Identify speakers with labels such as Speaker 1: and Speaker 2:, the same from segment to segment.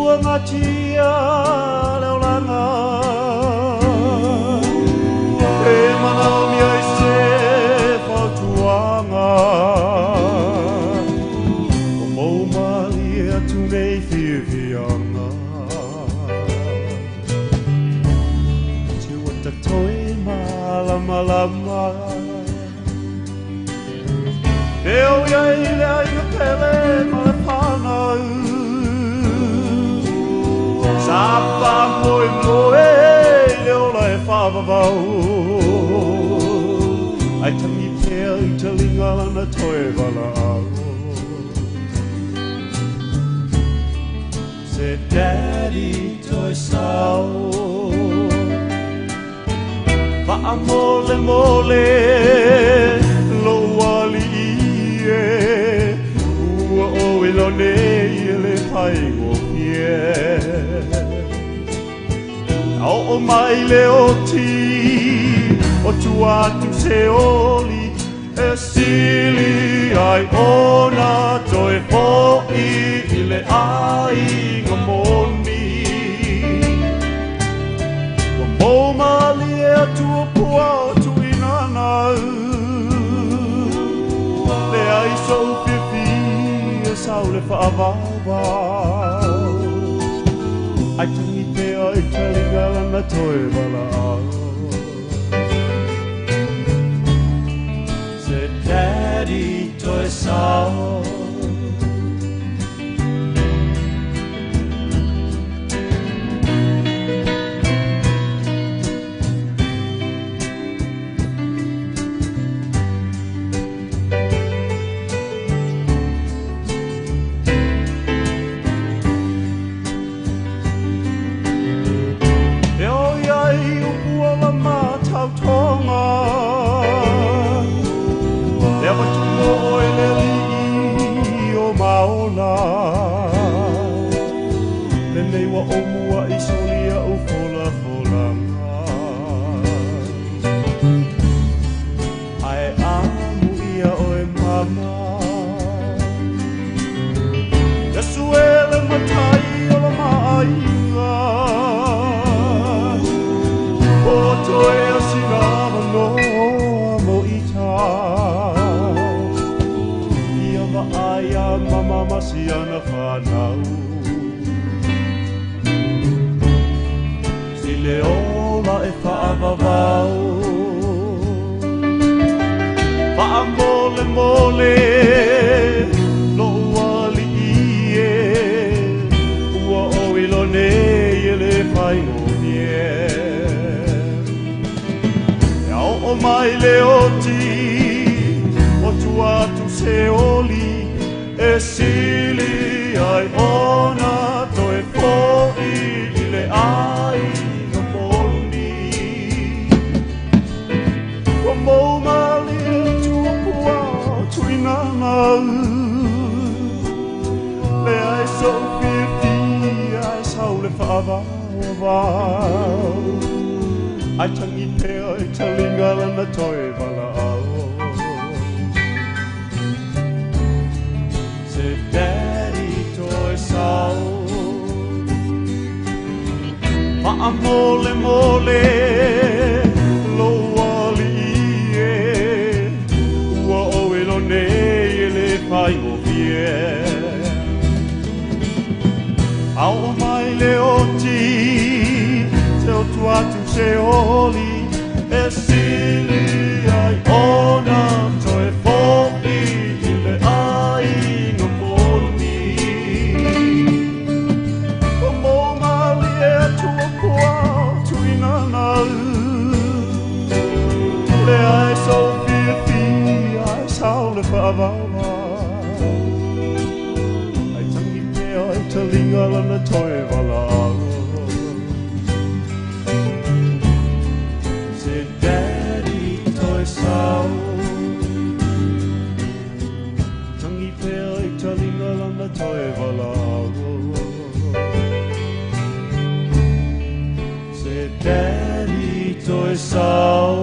Speaker 1: Ua gatia le olaga e manaomia i se fautuaga. Ua moumalie atu nei fiafiaga. Se ua tatoe malamalama e o iai le aiga pele ma le fanau. Sa faamoemoe i le ola e faavavau. Ai tangi pea i taliga lana toe valaau. Se daddy toe sao. Faamolemole lou alii e. Ua oe lo nei e le faigofie. Ao o mai le oti o tua atu se oli e sili ai ona toe fo'i i le aiga moni. Ua moumalie atu o pua o tuinanau. Leai sou fiafia sau le faavauvau. Ai tangi pea i taliga lana toe valaau. Se daddy toe sao. E o iai upu o la matautoga. Le avatumo oe le alii o maola. Lenei ua ou mua'i solia ou folafolaga. Ae amuia oe mama. Iesu e le matai o la maaiga. O toe asina manoa mo ita. Ia vaai a mama ma siana fanau. Si le ola e faavavau. Faamolemole lou alii e. Ua ou ilo nei e le faigofie. E ao o mai le oti o tua atu se oli e sili ai ona toe fo'i i le aiga moni. Ua moumalie atu o pua o tuinanau. Leai sou fiafia e sau le faavauvau. Ai tangi pea i taliga lana toe valaau. Se daddy toe sao. Faamolemole lou alii e. Ua oe lo nei e le faigofie. Ao o mai le oti te o tua atu se oli e sili ai ona toe fo'i i le aiga moni. Ua moumalie atu o pua o tuinanau. Leai sou fiafia e sau le faavauvau. Ai tangi pea i taliga lana toe valaau. Se daddy toe sao. Tangi pea i taliga lana toe valaau. Se daddy toe sao.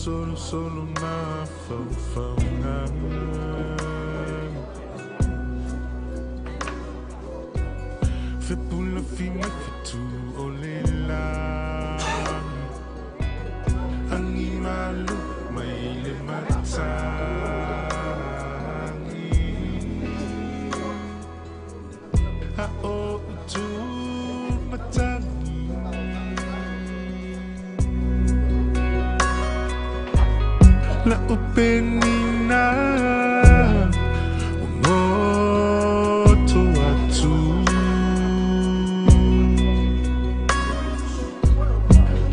Speaker 2: Solo, solo ma fauna. Fait pour le film, fait tout au lela. Animal, mais le matin. Ah oh, tout matin. La upenina moto atu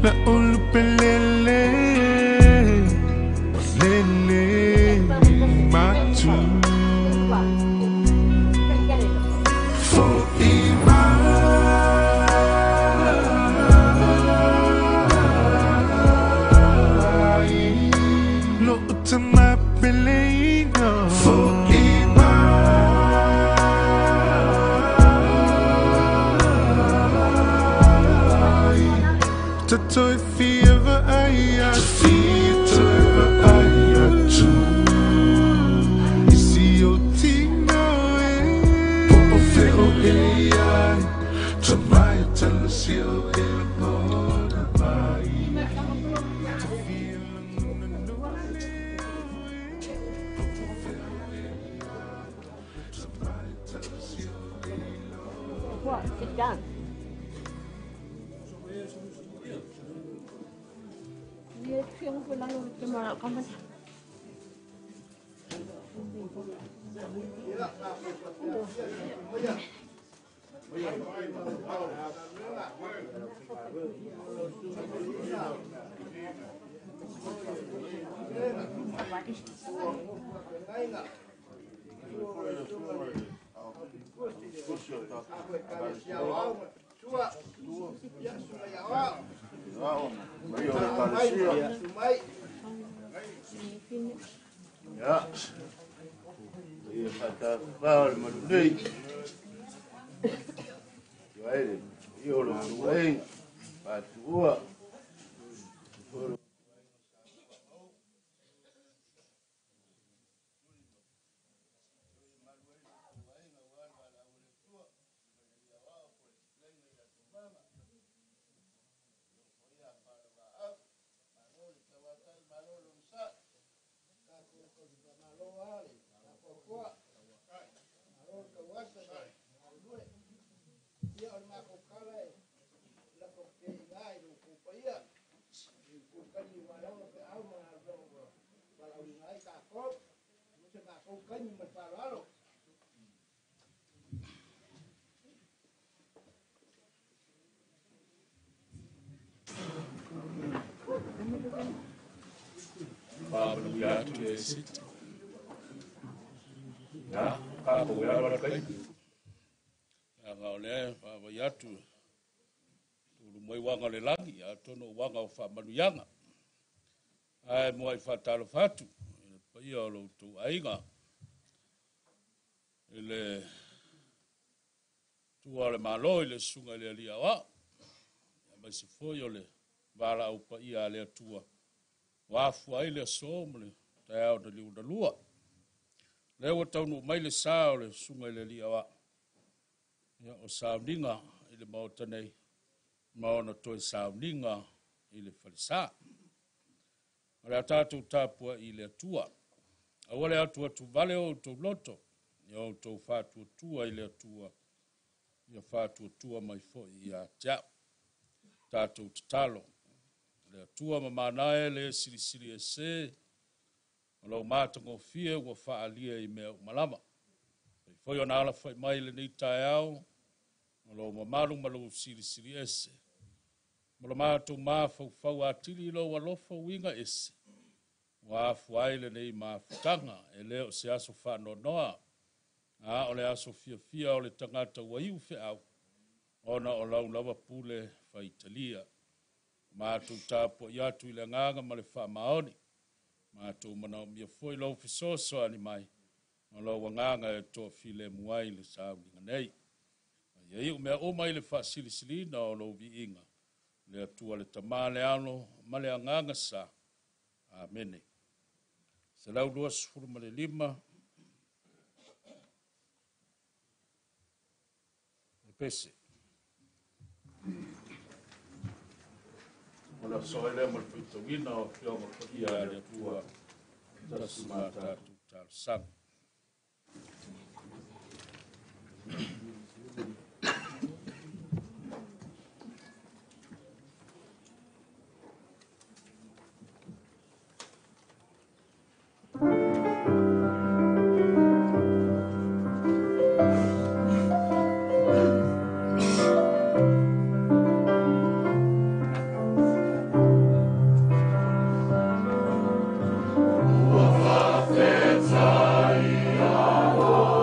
Speaker 2: la ulupelele lele matu Toi fieva ai tu isi o tino e po feo e ai tamai talasio e ngona mai te fia lagona no leo e po feo e ai tamai talasio e
Speaker 3: What? Sit down.
Speaker 4: Ya. Ia whakawhao marunei. Waere, i oro tuainga, pātua.
Speaker 5: Wanga le langi, a tono wanga o whamanuyanga. Ai mua i whātalo whātu, i le paia o lo tau aiga. I le tua o le malo i le sunga i le alia o. Ia mai se foi o le wala au paia a le atua. Wafua ai le aso mo le taeao na liuna lua. Lea ua taunu mai le sa o le sunga i le alia o. Ia o sauniga i le maota nei. Ma ona toe sauniga i le falesa. O le a tātou tāpua i le atua. Aua le atu atu vale o tou loto. Ia o tou whātuatua i le atua. Ia whātuatua mai foi i a te au. Tātou tatalo. Le atua ma manae le sirisiri e se. O lau mātangofie ua whaalia i mea umalama. Pei foi ona ala whai mai le nei taeao. O lau mamalu ma lau sirisiri ese. Ma lo mātou māfaufau atili i lou alofa uiga ese. Ua afua ai lenei mafutaga, e le o se aso faanoanoa, a o le aso fiafia o le tagata ua iu feau, ona o lau lava pule faitalia. Matou tapuai atu i le agaga ma le faamaoni, matou manaomia foi lou fesoasoani mai, ma lou agaga e toafilemu ai le sauliga nei. Ia iu mea uma i le faasilisiliina o lou viiga, le Atua le Tama le Alo ma le Agaga Sa. Amene. 125 le pese. O le aso ai lea ma le faitauina o Afioga Paia a le Atua, tasi ma tatou talosaga.
Speaker 1: Ua faafetai alofa.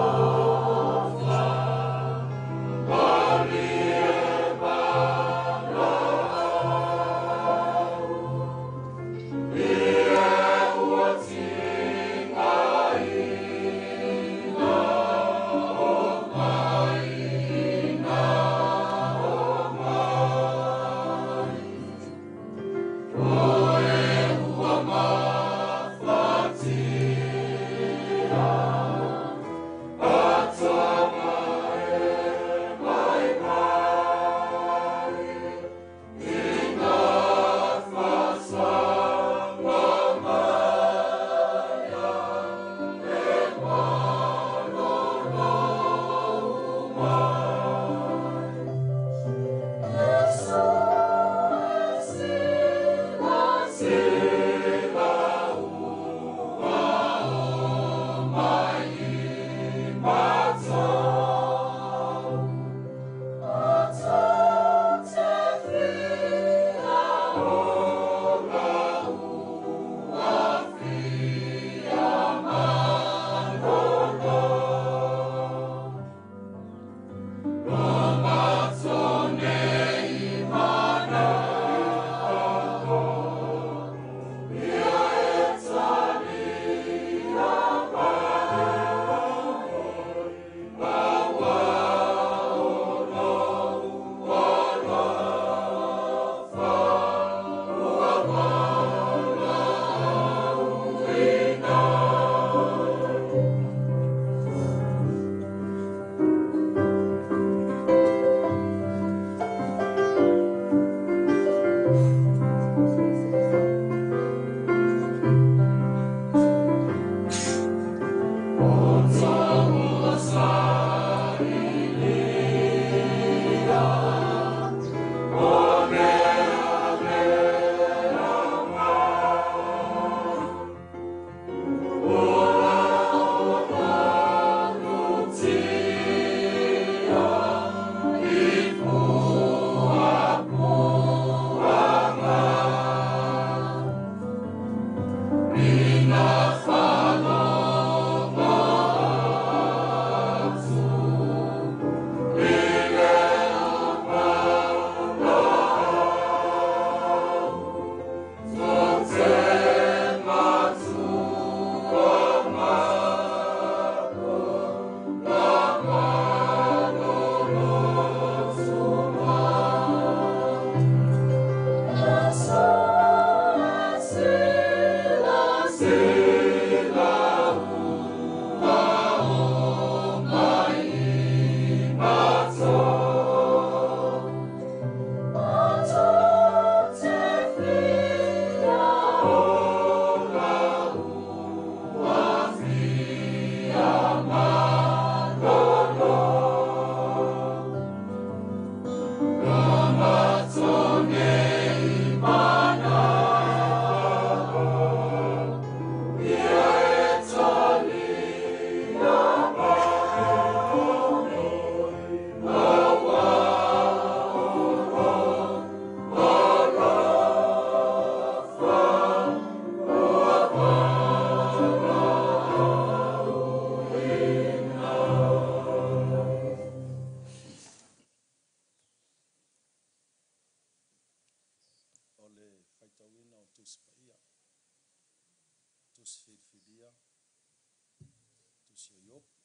Speaker 6: Tusi o Iopu.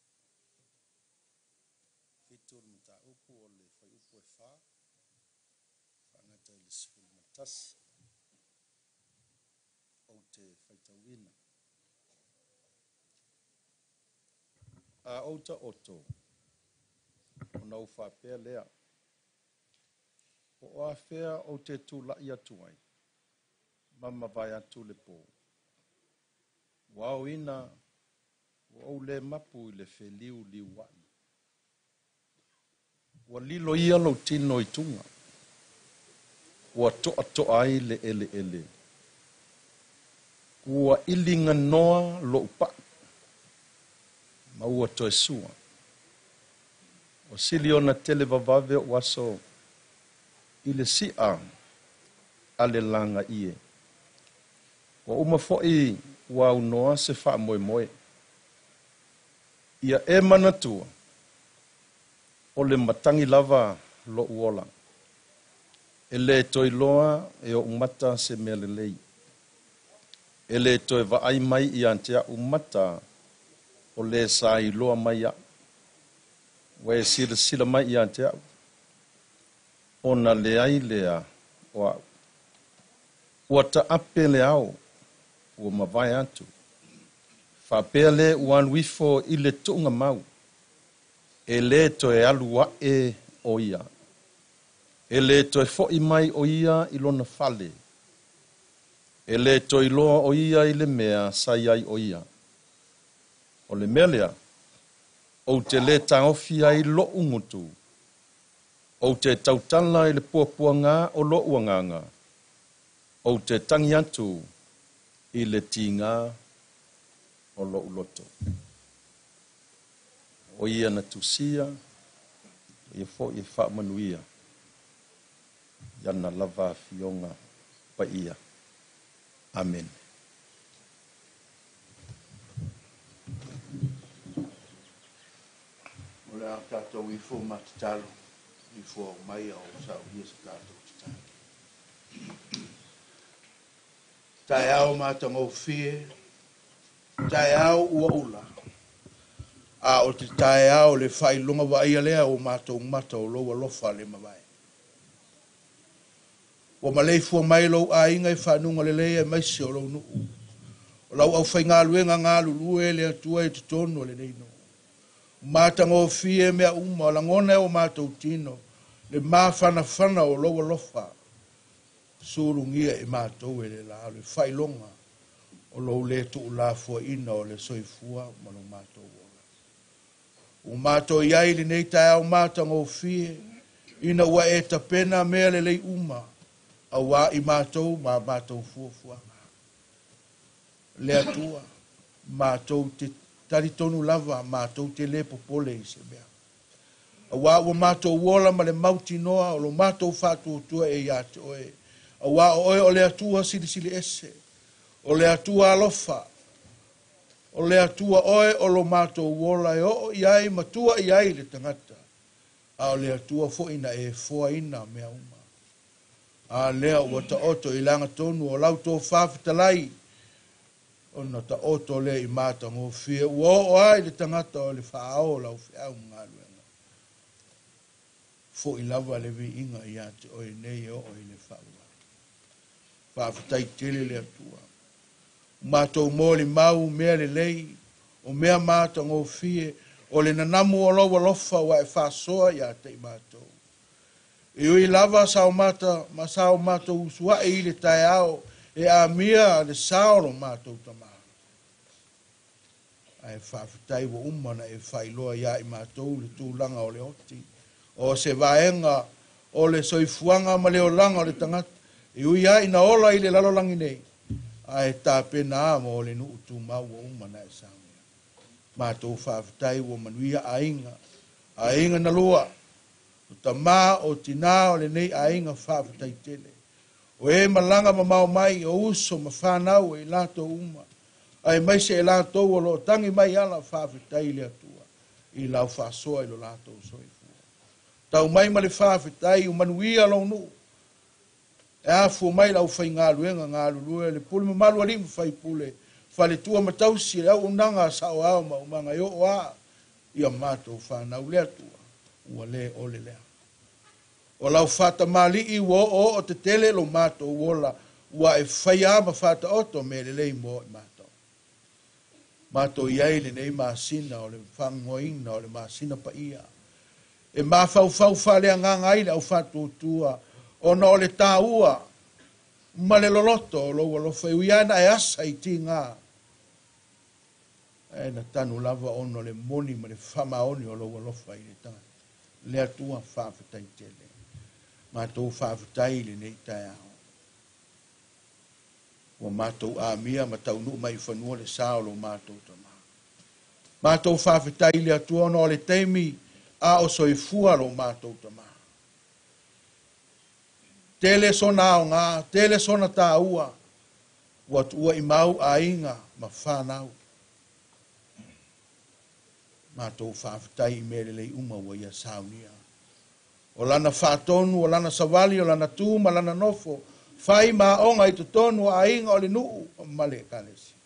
Speaker 6: 7 o le mataupu o le fuaiupu e 4 faagata i le 11. Ou te faitauina. A ou taoto, ona ou faapea lea, po o afea ou te tula'i atu ai ma mavae atu le pō. Ua aoina ua ou lē mapu i le feliuliua'i. Ua lilo ia lou tino i tuga, ua to'ato'a ai le eleele. Ua iliganoa lo'u pa'i, ma ua toe sua. Ua sili ona tele vavave o'u aso i le si'a a le lagaie. Ua uma fo'i ua aunoa se faamoemoe. Ia e manatua, o le matagi lava lo'u ola. E lē toe iloa e o'u mata se mea lelei. E lē toe vaai mai ia te a'u mata o lē sa iloa mai a'u. Ua e silasila mai ia te a'u, ona leai lea o a'u. Ua taape le ao, ua mavae atu. Faapea lē ua alu ifo i le tuugamau, e lē toe alu a'e o ia. E lē toe fo'i mai o ia i lona fale. E lē toe iloa o ia i le mea sa i ai o ia. O le mea lea, ou te lē taofi ai lo'u gutu. Ou te tautala i le puapuagā o lo'u agaga. Ou te tagi atu i le tigā o lo'u loto. O ia na tusia, o ia fo'i e faamanuia i ana lava Afioga Paia. Amene.
Speaker 4: O le a tatou ifo ma tatalo, ifo mai a o saunia se tatou tatalo. Taeao matagofie, taeao ua ula, a o te taeao le faailoga vaaia lea o matou mata o lou alofa le mavae. Ua maleifua mai lou aiga i fanuga lelei aemaise o lou nuu. O lau aufaigaluega galulue le Atua i totonu o lenei nuu. Matagofie mea uma, o lagona e o matou tino, le mafanafana o lou alofa, sulugia e matou e le la, o le faailoga o lou le tuulafoaiina o le soifua ma lo matou ola. Ua matou i ai lenei taeao matagofie, ina ua e tapena mea lelei uma, auā i matou ma matou fuafuaga. Le Atua, matou te talitonu lava, matou te lē popole i se mea. Auā ua matou ola ma le mautinoa o lo matou faatuatua e ia te oe. Auā o oe o le Atua silisili ese, o le Atua alofa, o le Atua oe o lo matou ola e oo i ai ma tua i ai le tagata, a o le Atua fo'i na e foaina mea uma. A lea ua taoto i lagatonu o lau tofā fetalai, ona taoto lea i matagofie, ua oo ai le tagata o le faaao o lau feau ma galuega. Fo'i lava le viiga ia te oe nei e oo i le faavavau. Faafetai tele le Atua. O matou molimau mea lelei, o mea matagofie, o le nanamu o lou alofa ua e faasoa ia te i matou. E ui lava sa o mata ma sa o matou usua'i i le taeao e amia le sa o lo matou tamā. Ae faafetai ua uma na e faailoa ia i matou le tulaga o le oti, o se vaega o le soifuaga ma le olaga o le tagata, e ui lava ina ola i le lalolagi nei, ae tapena a mo le nuu tumau ua uma na e saunia. Matou faafetai ua manuia aiga, aiga na lua, o tamā o tinā o lenei aiga faafetai tele. O e malaga mamao mai, o uso ma fanau e i latou uma, aemaise e latou o loo tagi mai ala faafetai i le Atua i lau faasoa i lo latou soifua. Tau mai ma le faafetai ua manuia lou nuu, e afua mai le aufaigaluega galulue, le pule mamalu a alii ma faipule, Faletua ma tausi le auaunaga a saoao ma aumaga e oo lava i a matou fanau. Le Atua, ua le ole lea. O lau faatamalii ua oooo tetele lo matou ola, ua e faia ma faataoto mea lelei mo i matou. Matou i ai lenei masina o le fagogoina o le masina paia. E mafaufau faaleagaga ai le au faatuatua, ona o le tāua ma le loloto o lou alofa e ui lava ina e asa i tiga, ae na tanu lava ona o le moni ma le faamaoni o lou alofa i le tagata. Le Atua, faafetai tele. Matou faafetai i lenei taeao. Ua matou amia ma taunuu mai i fanua le sa o lo matou tama. Matou faafetai i le Atua ona o le taimi a o soifua lo matou tama. Tele sona aoga, tele sona tāua, ua tuua i mau aiga ma whanau. Matou faafetai i mea lelei uma ua ia saunia. O lana faatonu, o lana savali, o lana tu ma lana nofo, fai maoga i totonu o aiga o le nuu ma le ekalesia.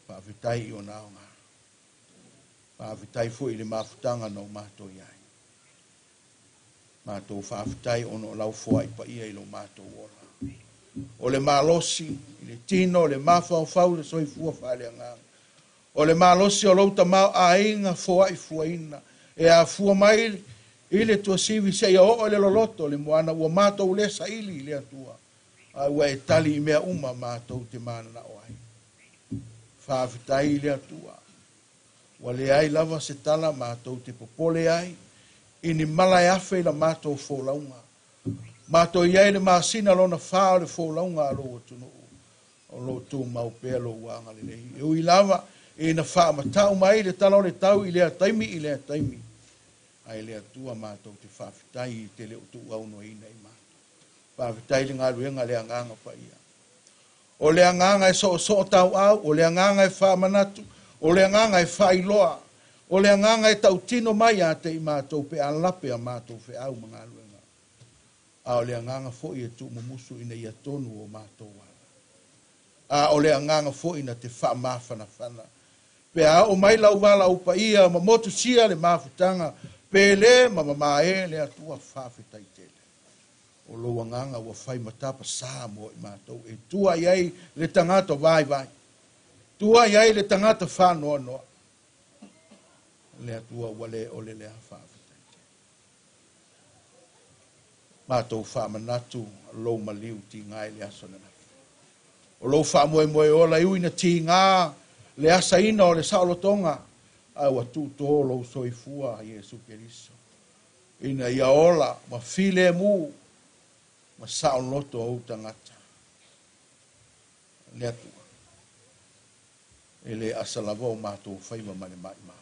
Speaker 4: Faafetai i ona aoga. Faafetai foi i le mafutaga na o matou i ai. Matou faafetai ona o lau foai paia i lo matou ola. O le malosi, i le tino, le mafaufau, le soifua faaleagaga. O le malosi o lou tamao aiga foai fuaina. E afua mai i le tuasivi seia oo i le loloto le moana ua matou le saili i le Atua. A ua e tali i mea uma matou te mananao ai. Faafetai i le Atua. Ua leai lava se tala matou te popole ai, i ni mala e afe i la matou folauga. Matou i ai le masina lona 4 o le folauga a lou atunuu. O lou tumau pea lou agalelei. E ui lava ina faamatau mai le tala o le tau i lea taimi i lea taimi. Ae le Atua matou te faafetai i te le o tuuaunoaina i matou. Faafetai le galuega le agaga paia. O le agaga e soosoo tauau, o le agaga e faamanatu, o le agaga e faailoa, o le agaga e tautino mai a te i matou pe a lape a matou feau ma galuega. A o le agaga foi e tuumumusu ina ia tonu o matou ala. A o le agaga foi na te faamafanafana. Pe a oo mai lau vala au paia ma motusia le mafutaga, pe le ma mamae le Atua faafetai tele. O lou agaga ua fai matapa sa mo i matou e tua i ai le tagata vaivai. Tua i ai le tagata faanoanoa. Le Atua ua le ole lea faafetai tele. Matou faamanatu lou maliu tiga i le aso ananafi. O lou faamoemoe ola i ui na tiga le asaina o le saolotoga, a ua tuutō lou soifua Iesu Keriso. Ina ia ola ma filemu ma saoloto ou tagata. Le Atua, e le asa lava o matou faiva ma le maimau.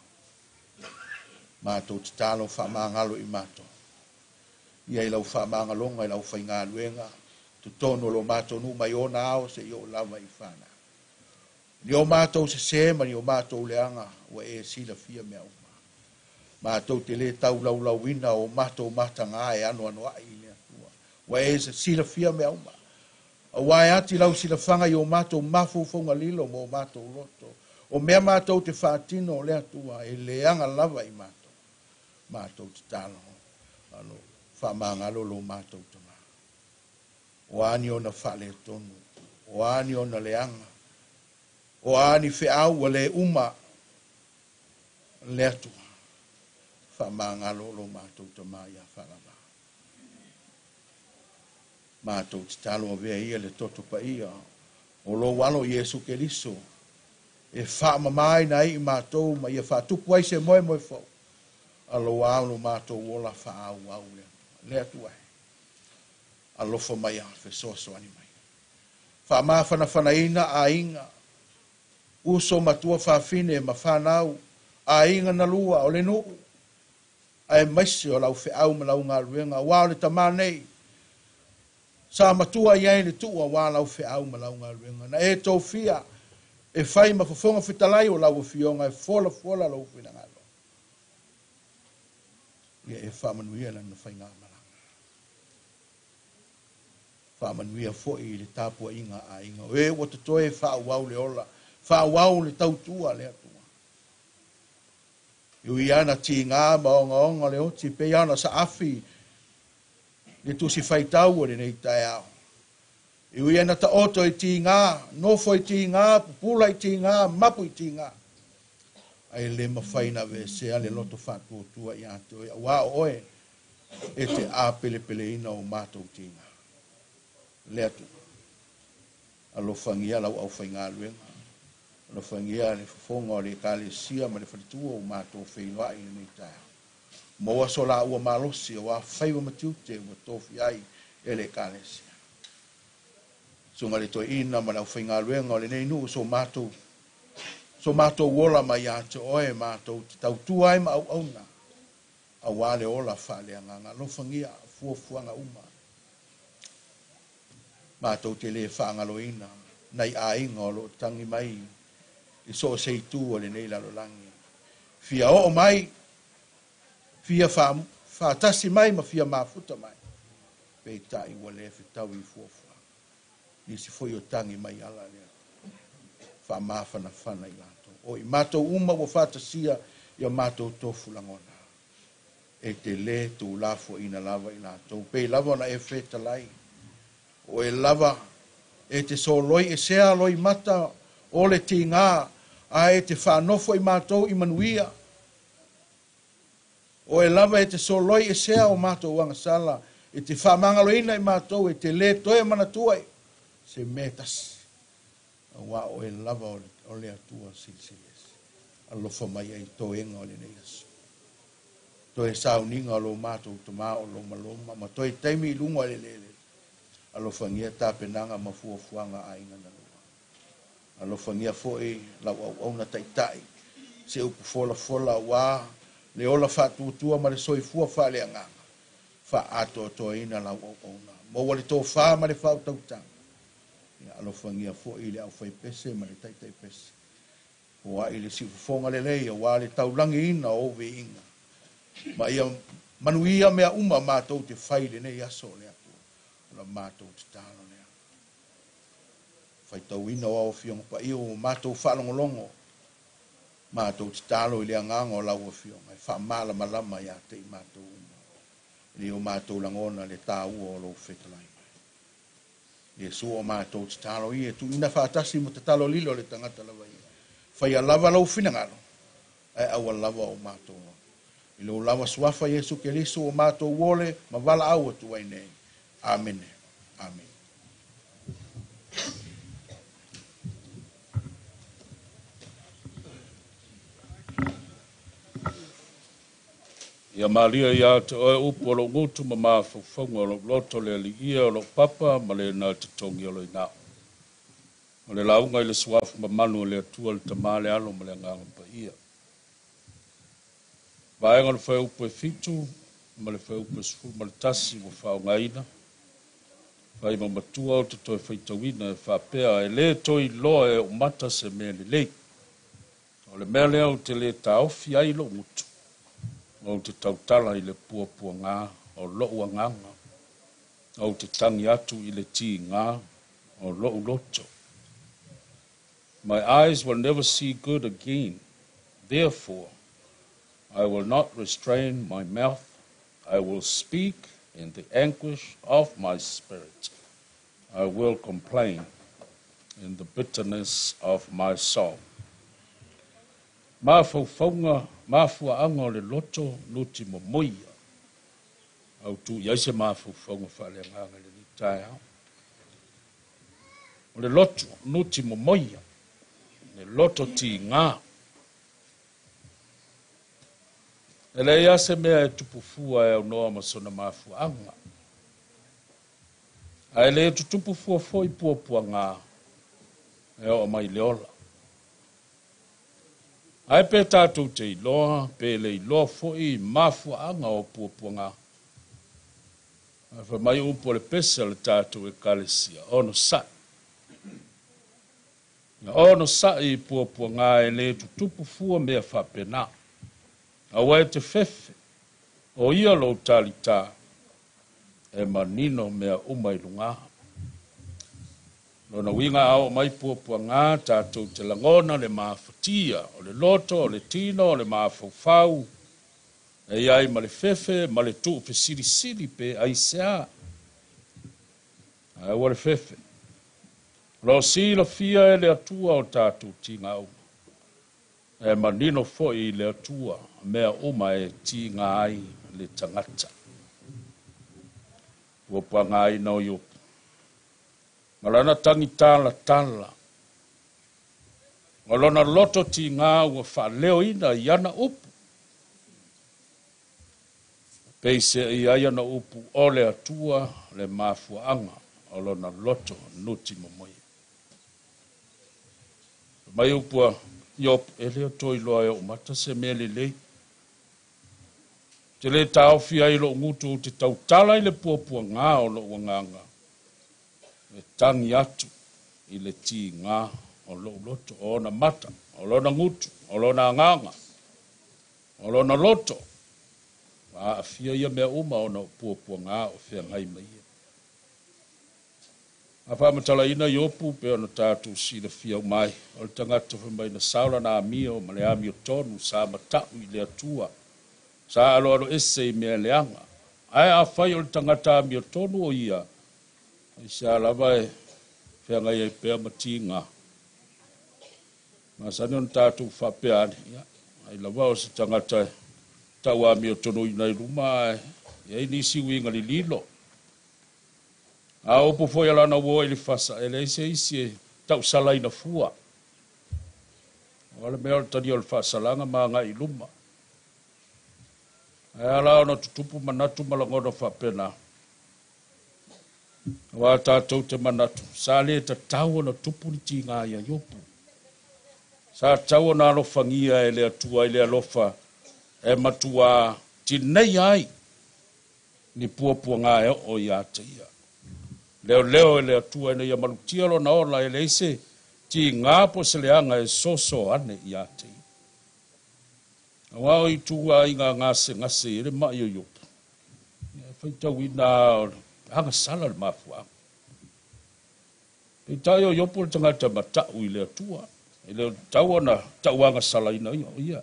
Speaker 4: Matou tatalo faamagalo i matou. Ia i lau faamagaloga i lau faigaluega, totonu o lo matou nuu mai ona ao se i oo lava i whanau. Ni o matou sese ma ni o matou leaga ua e silafia mea uma. Matou te le taulaulauina o matou mataga e anoanoai i le Atua. Ua e silafia mea uma. Aua e ati lau silafaga i o matou mafaufauga lilo ma o matou loto. O mea matou te faatino o le Atua e leaga lava i matou. Matou tatalo, alo faamagalo lo matou tama. O a ni ona faaletonu, o a ni ona leaga, o a ni feau ua le uma le Atua. Faamagalo lo matou tama ia faalava. Matou tatalo avea ia le toto paia o lou alo Iesu Keriso e faamamaina ai i matou ma ia faatupu ai se moemoe fou. Aloa lo matou ola faaauau le Atua. Le Atua e alofa mai a fesoasoani mai. Faamafanafanaina aiga, uso matua fafine ma whanau, aiga na lua o le nuu, ae maise o lau feau ma lau galuega, ua o le tama nei, sa matua i ai le tuua ua lau feau ma lau galuega. Na e tofia e fai ma fofoga fetalai o lau afioga e fola fola lau finagalo. Ia e faamanuia lana faigamalaga. Faamanuia foi i le tapuaiga a aiga. O e ua totoe e faaauau le ola. Faaauau le tautua a le Atua. E ui lava ina tiga ma ogaoga le oti, pei lava ona saafi le tusi faitau o lenei taeao. E ui lava ina taoto i tiga, nofo i tiga, pupula i tiga, mapu i tiga, ae le mafai ona aveesea le loto faatuatua ia te oe, aua o oe e te apelepeleina o matou tiga. Le Atua, alofagia lau aufaigaluega, alofagia le fofoga o le Ekalesia ma le faletua ua matou feiloai i lenei taeao. Maua so laua malosi aua faiva ma tiute ua tofia ai e le Ekalesia. Susuga i le Toeaina ma le aufaigaluega o lenei nuu, so matou so matou ola mai ia te oe, matou te tautua ai ma auauna aua le ola faaleagaga. Alofagia fuafuaga uma. Matou te le faagaloina nai aiga o lo o tagi mai i so o se itu o lenei lalolagi, fia oo mai, fia faatasi mai ma fia mafuta mai, peitai ua le fetaui i fuafuaga. Nisi foi o tagi mai ala lea faamafanafana i latou. O i matou uma ua faatasia i o matou tofu lagona, e te lē tuulafoaiina lava i latou, pei lava ona e fetalai, o oe lava e te soloi esea loimata o le tiga, ae e te faanofo i matou i manuia. O oe lava e te soloi esea o matou agasala, e te faamagaloina i matou, e te lē toe manatua i se mea e tasi, aua o oe lava o le Atua Silisili Ese. Alofa mai ai i toega o lenei aso, toe sauniga o lo matou tama o lomaloma ma toe taimi i luga o le eleele. Alofagia tapenaga ma fuafuaga a aiga na lua. Alofagia foi lau auauna taitai, se upu folafola aua le ola faatuatua ma le soifua faaleagaga. Faaatoatoaina lau auauna, maua le tofa ma le faautautaga. Ia alofagia foi le aufaipese ma le taitaipese. Foai le siufofoga lelei aua le taulagiina o ou viiga, ma ia manuia mea uma matou te fai i lenei aso o le Atua. O la matou tatalo lea. Faitauina o au Afioga Paia ua matou faalogologo, matou tatalo i le agaga o lau Afioga e faamalamalama ia te i matou uma i le o matou lagona le taua o lou fetalai mai. Iesu, o matou tatalo ia e tuuina faatasi ma tatalo lilo a le tagata lava ia. Faia lava lou finagalo, ae aua lava o matou loto. I lou lava suafa Iesu Keriso ua matou ole ma valaau atu ai nei. Amene. Amene.
Speaker 5: Ia malie ia te oe upu o lou gutu ma mafaufauga o lou loto, le Alii e, o lou papa ma lena e totogi o loigao. O le lauga i le suafa mamanu o le Atua, le Tama, le Alo ma le Agaga Paia. Vaega o le fuaiupu e 7 ma le fuaiupu e 11 ua faaaogaina. Fai ma matua ou te toe faitauina e faapea, e lē toe iloa e ou mata se mea lelei. O le mea lea ou te lē taofi ai lou gutu, ou te tautala i le puapuagā o lou agaga, ou te tagi atu i le tigā o lou loto. My eyes will never see good again. Therefore, I will not restrain my mouth. I will speak in the anguish of my spirit. I will complain in the bitterness of my soul. Mafaufauga, mafuaaga o le loto nuti momoia. Au tu i ai se mafaufauga faaleagaga i lenei taeao. O le loto nuti momoia, le loto tigā. E leai lava se mea e tupu fua e aunoa ma sona mafuaaga. Ae le tutupu fua foi puapuagā e oo mai i le ola. Ae pe tatou te iloa, pe le iloa foi mafuaaga o puapuagā. Ae fai mai upu o le pese a le tatou Ekalesia, onosai. Ia onosai i puapuagā, e le tutupu fua mea faapena. Aua e te fefe, o ia lou talitā, e manino mea uma i lugā. Lona uiga a oo mai puapuaga tatou te lagona le mafatia o le loto, o le tino, o le mafaufau, e i ai ma le fefe ma le tuufesilisili pe aisea. Ae ua le fefe. O lo o silafia e le Atua o tatou tiga uma. E manino foi i le Atua mea uma e tiga ai le tagata. Puapuagaina o Iopu. Ma lana tagitalatala. O lona loto tiga ua faaleoina i ana upu. Peiseai ai ana upu o le Atua le mafuaaga o lona loto nuti momoia. Mai upu a Iopu, e le o toe iloa e ou mata se mea lelei. Te le taofi ai lou gutu ou te tautala i le puapuaga o lou agaga, e tagi atu i le tiga o lou loto, o ona mata, o lona gutu, o lona agaga, o lona loto. Ua aafia ia mea uma ona o puapuaga o feagai ma ia. A faamatalaina Iopu pe ona tatou silafia uma ai, o le tagata fai mai na sao lana amio ma le amiotonu sa matau i le Atua, sa aloaloese i mea leaga. Ae afai o le tagata amiotonu o ia, aisea lava e feagai ai pea ma tiga. Masani ona tatou faapea ane, ia, ai lava o se tagata e tau amiotonuina i luma, ae i ai nisi uiga lililo. A upu foi a lana uo Elifasa, e leai se isi e tausalaina fua. O le mea o le talia o le faasalaga ma agai i luma. Ae ala ona tutupu manatu ma lagona faapena. Aua tatou te manatu, sa le tatau ona tupu ni tiga ia Iopu. Sa tatau ona alofagia e le Atua i le alofa e matua tineia ai ni puapuaga e oo ia te ia. Leoleo e le Atua ina ia malutia lona ola e leai se tiga po o se leaga e soso ane ia te ia. Aua o ituaiga gasegase i ai le mai o Iopu, e faitauina o le agasala le mafuaaga. Peitai o Iopu o le tagata matau i le Atua, e le o tatau ona tauagasalaina o ia.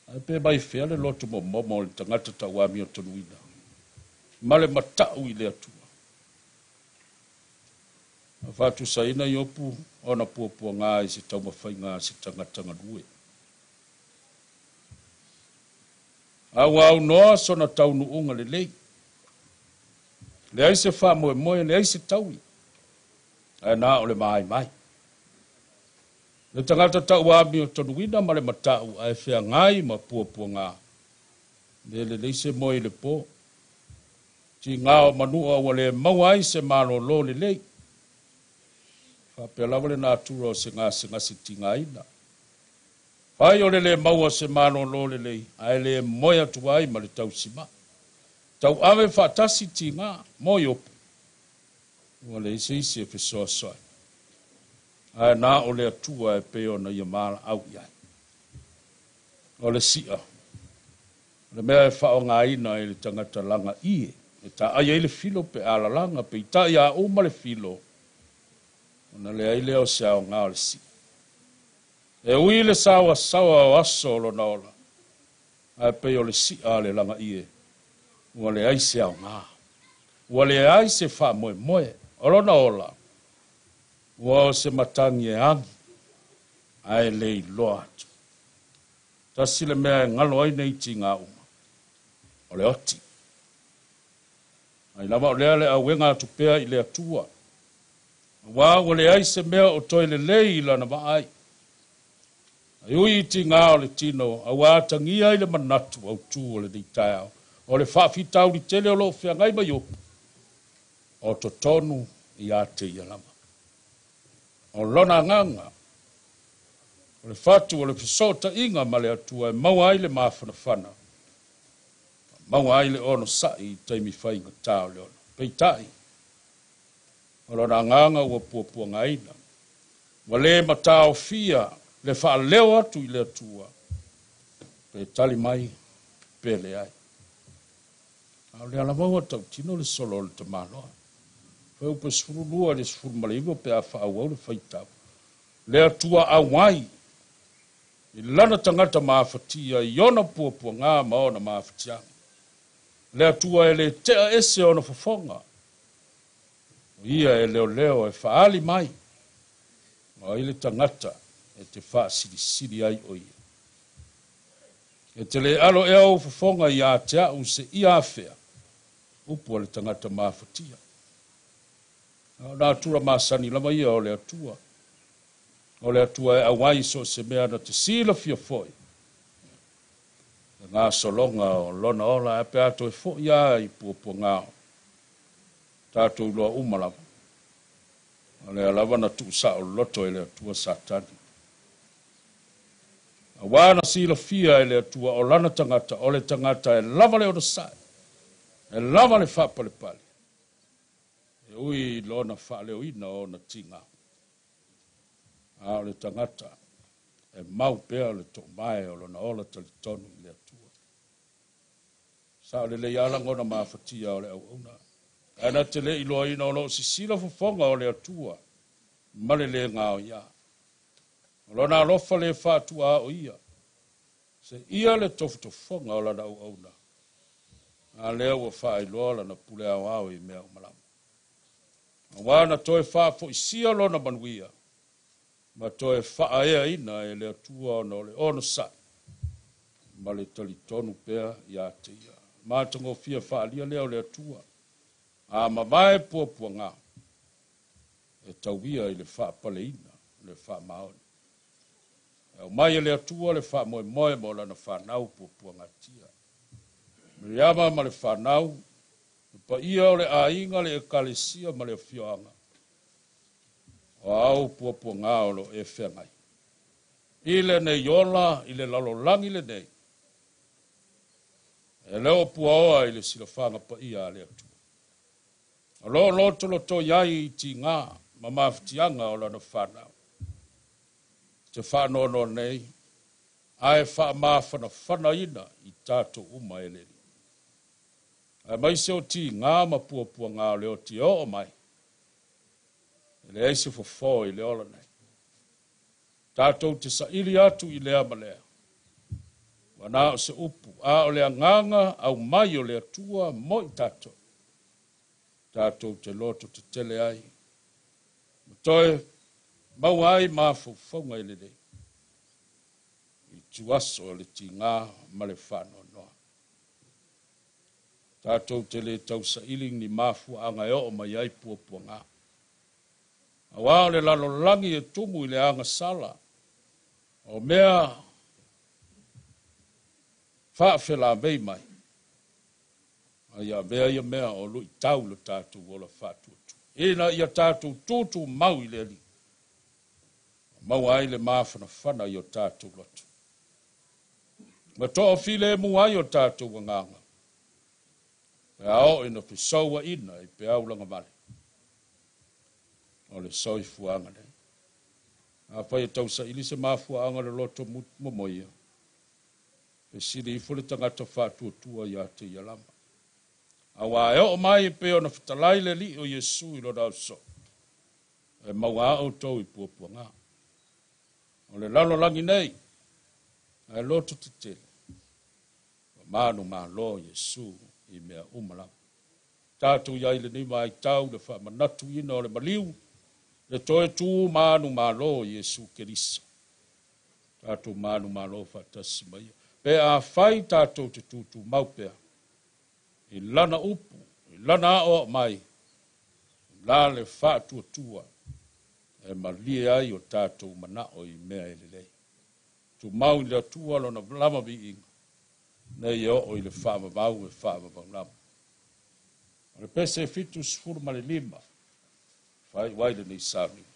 Speaker 5: Ae pe mai fea le loto momomo o le tagata tauamiotonuina ma le matau i le Atua. A faatusaina Iopu ona puapuaga i se taumafaiga a se tagata galue. A ua aunoa sona taunuuga lelei. Leai se faamoemoe, leai se taui, ae na o le vaivai. Le tagata tauamiotonuina ma le matau ae feagai ma puapuaga. Le lelei se moe i le po. Tiga o manua ua le maua ai se malolo lelei. Faapea lava le natura o se gasegase tigaina. Fai o le le maua se malolo lelei, ae le moe atu ai ma le tausimai. Tauave faatasi tiga, mo Iopu. Ua leai se isi e fesoasoani. Ae na o le Atua e pei ona ia valaau i ai. O le si'a, o le mea e faaaogaina e le tagata lagaie, e taai ai le filo pe a lalaga, peitai a uma le filo, ona leai lea o se aoga o le si'a. E ui le saoasaoa o aso o lona ola, ae pei o le si'a a le lagaie, ua leai se aoga. Ua leai se faamoemoe o lona ola, ua o se matagi e agi, ae le iloa atu. Tasi le mea e galo ai nei tiga uma, o le oti. Ai lava o lea le auega atu pea i le Atua. Aua ua leai se mea o toe lelei i lana vaai. Ai ui i tiga o le tino, aua atagia ai le manatu autu o lenei taeao. O le faafitauli tele o loo feagai ma Iopu, o totonu ia te ia lava. O lona agaga, o le fatu o le fesootaiga ma le Atua e maua ai le mafanafana, maua ai le onosai i taimi faigata o le ola. Peitai, o lona agaga ua puapuagaina, ua le mataofia le faaleo atu i le Atua, pe tali mai, pe leai. A o lea lava ua tautino le solo o le tamaloa. Fuaiupu 12 i le 19 pe a faaauau le faitau. Le Atua auai i lana tagata mafatia i ona puapuaga ma ona mafatiaga. Le Atua e le tea ese ona fofoga. O ia e leoleo e faaali mai. O ai le tagata e te faasilisili ai o ia. E te le alo ea ou fofoga ia te au seia afea, upu a le tagata mafatia. A o natura masani lava ia o le Atua. O le Atua e auai so o se mea na te silafia foi. Le gasologa o lona ola ae pe a toe foi lava i puapuaga o tatou iloa uma lava. O lea lava na tuusaoloto e le Atua Satani. Auā na silafia e le Atua o lana tagata, o le tagata e lava le onosai, e lava le faapalepale, e ui i lona faaleoina o ona tiga. A o le tagata e mau pea le toomae o lona ola talitonu i le Atua. Sao lelei lava lagona mafatia o le auauna. Ae na te le iloaina o lo o sisila fofoga o le Atua ma le le gaoiā. O lona alofa le faatuaa o ia, seia le tofotofoga o lana auauna, a lea ua faailoa lana pule aoao i mea uma lava. Auā na toe faafoisia lona manuia ma toe faaeaina e le Atua ona o le onosai ma le talitonu pea ia te ia. Matagofie faaalia lea o le Atua, a mavae puapuaga, e tauia i le faapaleina le faamaoni. E aumai e le Atua le faamoemoe mo lana fanau puapuagatia. Miriama ma le fanau, le paia o le aiga, le ekalesia ma le afioaga, o au puapuaga o lo o e feagai. I lenei ola, i le lalolagi lenei, e le o puaoa i le silafaga paia a le Atua. O lo o lotolotoi ai i tiga ma mafatiaga o lana fanau. Te faanoanoa nei, ae faamafanafanaina i tatou uma e le Alii. Aemaise o tiga ma puapuaga o le oti e oo mai, e leai se fofo i le ola nei. Tatou te saili atu i lea ma lea. Ua na o se upu, a o le agaga aumai o le Atua mo i tatou. Tatou te loto tetele ai, ma toe maua ai mafaufauga e lelei i tuaso o le tiga ma le faanoanoa. Tatou te le tausaili ni mafuaaga e oo mai ai puapuaga. Auā o le lalolagi e tumu i le agasala, o mea faafelamei mai, a ia avea ia mea o luitau i lo tatou ola faatuatua. Ina ia tatou tutumau i le Alii, maua ai le mafanafana i o tatou loto. Ma toafilemu ai o tatou agaga, pe a oo ina fesouaina i peau lagavale o le soifuaga nei. Afai e tausaili se mafuaaga o le loto momoia, fesili ifo le tagata faatuatua ia te ia lava. Auā e oo mai e pei ona fetalai le Alii o Iesu i lona ausoo, e maua a outou i puapuaga. O le lalolagi nei, ae loto tetele, ua manumalo Iesu i mea uma lava. Tatou i ai i lenei vaitau le faamanatuina o le maliu, le toe tu manumalo Iesu Keriso. Tatou manumalo faatasi ma ia. Pe afai tatou te tutumau pea i lana upu, i lana aoao mai, la le faatuatua e malie ai o tatou manao i mea e lelei. Tumau i le Atua lona lava viiga, nei e oo i le faavavau e faavavau lava. O le pese 75, faaiu ai lenei sauniga.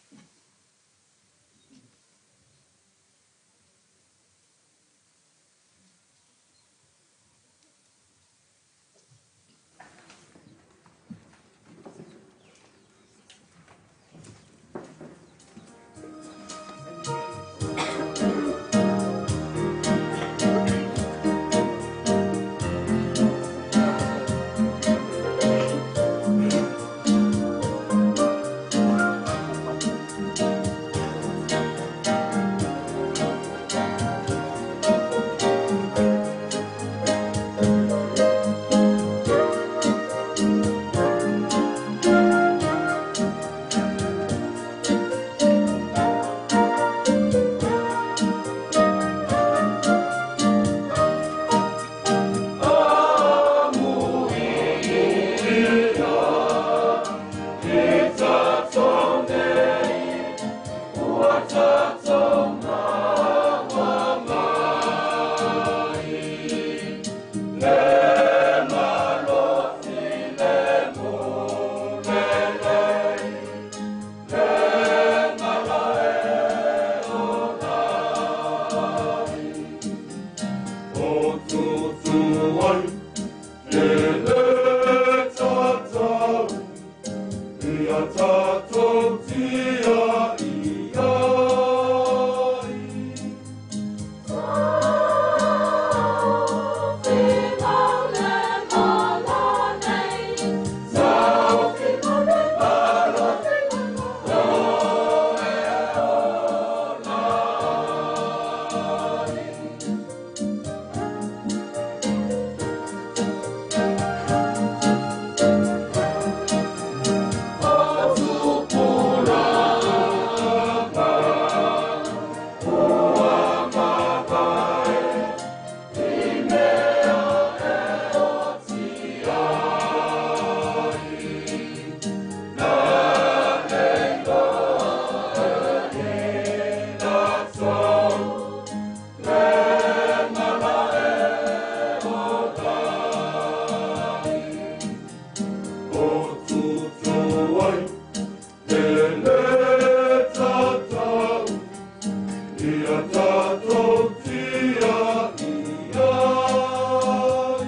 Speaker 1: tatou tia i ai.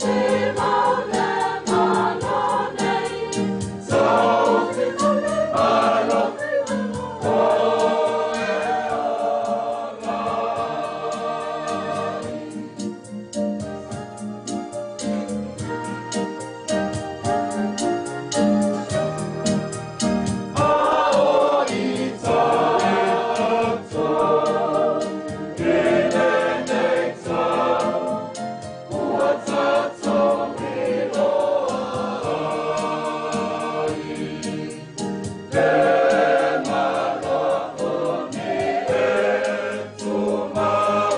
Speaker 7: Te mau le malo nei.
Speaker 1: Tau te malo o e ala ai. Ao i tatou, i lenei tau, ua tatou iloa ai. Le malo o ni e tumau,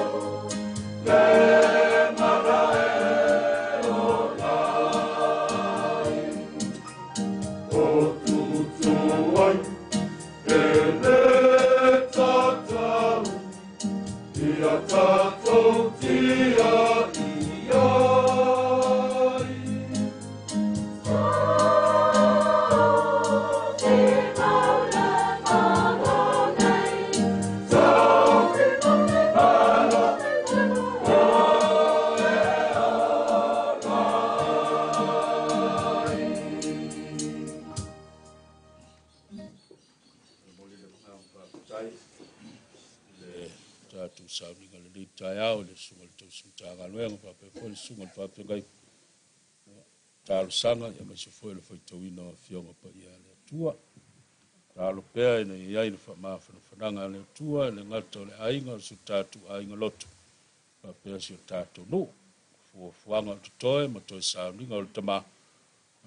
Speaker 1: le mala e ola ai. O tutu ai, e le tatau, ia tatou tia i ai.
Speaker 7: Te mau le malo nei.
Speaker 1: Tau te malo o e ala ai.
Speaker 5: Le tatou sauniga lenei taeao i le susuga i le tausi matagaluega faapea foi le susuga i le faafeagai talosaga aemaise foi o le faitauina o afioga paia a le Atua. Tatalo pea ina ia i ai le faamafanafanaga a le Atua i le gata o le aiga o si o tatou aiga loto faapea si o tatou nuu. Fuafuaga o totoe ma toe sauniga o le Tama,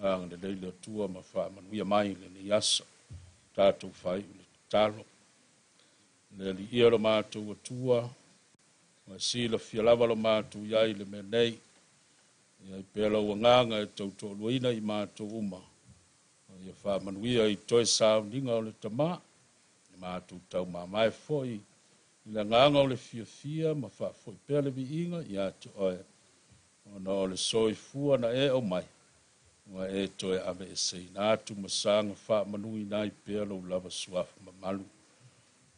Speaker 5: agalelei le Atua ma faamanuia mai lenei aso. Tatou faaiu le tatalo. Le Alii lo matou Atua, ma silafia lava lo matou iai i le mea nei. Ia ai pea lau agaga e tautoaluaina i matou uma. Ia faamanuia i toe sauniga o le Tama, i matou taumamae foi i le agaga o le fiafia ma faafoi pea le viiga ia te oe. Ona o le soifua na e aumai, ua e toe aveeseina atu ma saga faamanuina ai pea lou lava suafa mamalu.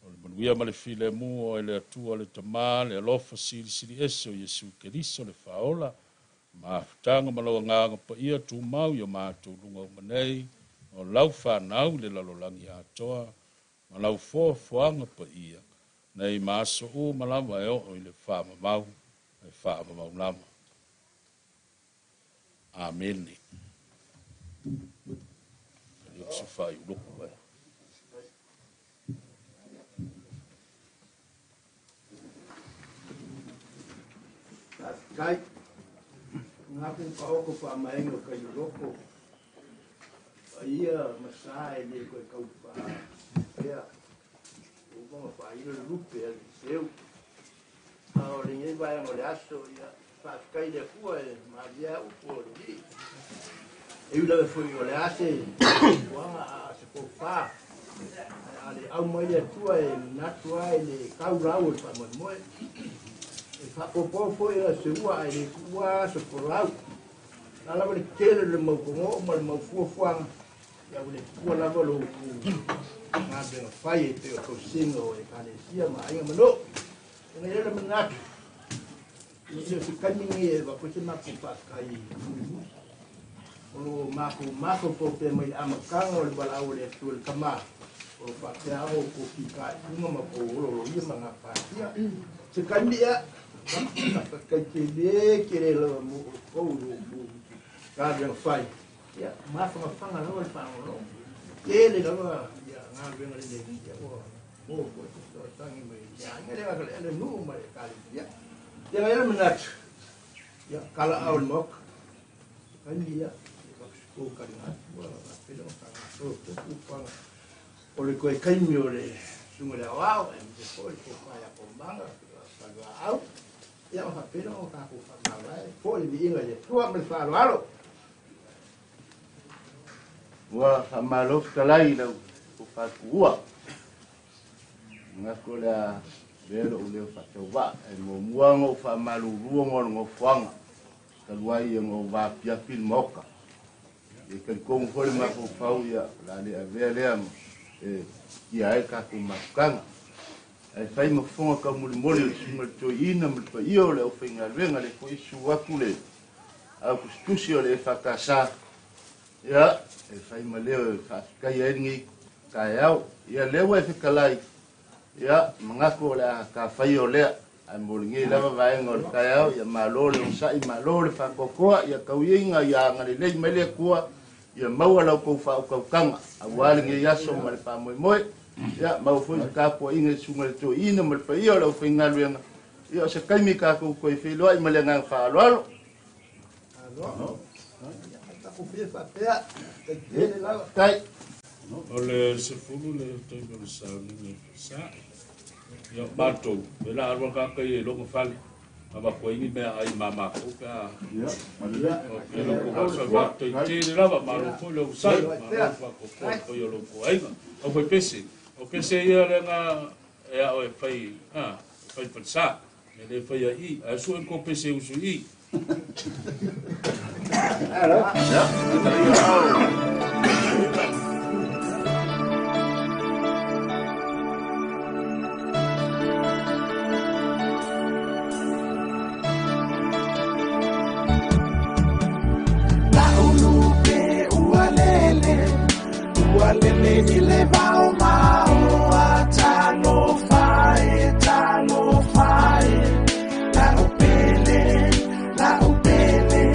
Speaker 5: O le manuia ma le filemu o le Atua le Tama, le alofa silisili ese o Iesu Keriso le Faaola, mafutaga ma lau agaga paia tumau i o matou luga uma nei, o lau fanau le lalolagi atoa, ma lau foafoaga paia, nei ma aso uma lava e oo i le faamamau, e faamamau lava. Amene. Ia se faaiuloku ai.
Speaker 4: Kai, ngā ku ka oko wha maenga ka iuloko. Ia masa e le koe kau wha pea. O konga wha ilo le lupe a le seu. A o le ngei vai o le aso ia whaafkai le fua e maria upu o le li. E ula le fui o le ase wanga a se po wha. A le au mai le atua e natu ai le kau rau o le wha moe. E whapopo foi la se ua ai le kua se porau. La lava le tele le mau kongo ma le mau fuafuaga. Ia ua le kua lava lo ku ngā benga whai e te o tausiga o ekalesia ma aiga ma nuu. E ngai le manatu. I se se kaimi ngai e wapo se makou faafetai mulimuli. O lo makou mafaufau pea mai le amataga o le valaau o le Atua i le Tamā. O lo faapea o kou fitaituga ma kou ololoia ma gapatia. Se kaimi ea, kai tele kele lava mo outou lo kou galuega fai. Ia, mafagafaga lava le faalogologo. Tele lava ia galuega lelei, ia ua mo foi se fesoasoani mai le aiga lea le nuu ma le ekalesia. Ia ngai le manatu, ia kalaau le maoka. Se kaimi ia, e kalinga atu faapea ona faagasolo tupu upaga. O le koe kaimi o le susuga le aoao, aemaise foi le tofa ia komaga, faluaau. Ia ma faapea ona tatou faamavae foi le viiga i le Atua ma le faaaloalo.
Speaker 8: Ua faamalo fetalai i lau faatuua. Manatu o le a avea lou leo faatauvaa e muamua ona ou faamalulua ona o le nofoaga talu ai ona ou vaapiapi le maoka. E talitonu foi le mafaufau ia o le a le avea lea ma e ia ai tatou mafutaga. Ae fai ma fofoga taumolimoli o le susuga i le toeaina ma le paia o le aufaigaluega le foi susu atu le au tusitusi o le EFKS ia e fai ma leo e faafetaia ai lenei taeao. Ia lea ua e fetalai ia manatu o le a tafaia o lea ae mo lenei lava vaega o le taeao ia malo le onosai malo le faatoatoa ia tauiaiga ia agalelei mai le Atua ia maua lau tou faautautaga aua lenei aso ma le faamoemoe. Ia maua foi se tapuaiga i susuga i le toeaina ma le paia o le aufaigaluega. Ia o se taimi tatou toe feiloai ma le agaga faaaloalo. Tai.
Speaker 5: O le 10 le taimi o le sauniga i Falesa. Ia matou, e la alua kaka i e longa fale. Ava koe ingi mea ai ma makou pe a. O ke lo ko sa va te te le lava ma lo fo le usai ma lo fa ko ko ko yo lo ko ainga. O foi pese. O pese ia le nga e a o e fai ha, fai Falesa. E le fai ai, a su en ko pese usu i.
Speaker 9: La ulupe ualele, ualele ile vao mao a talofa e, talofa e. La upele, la upele,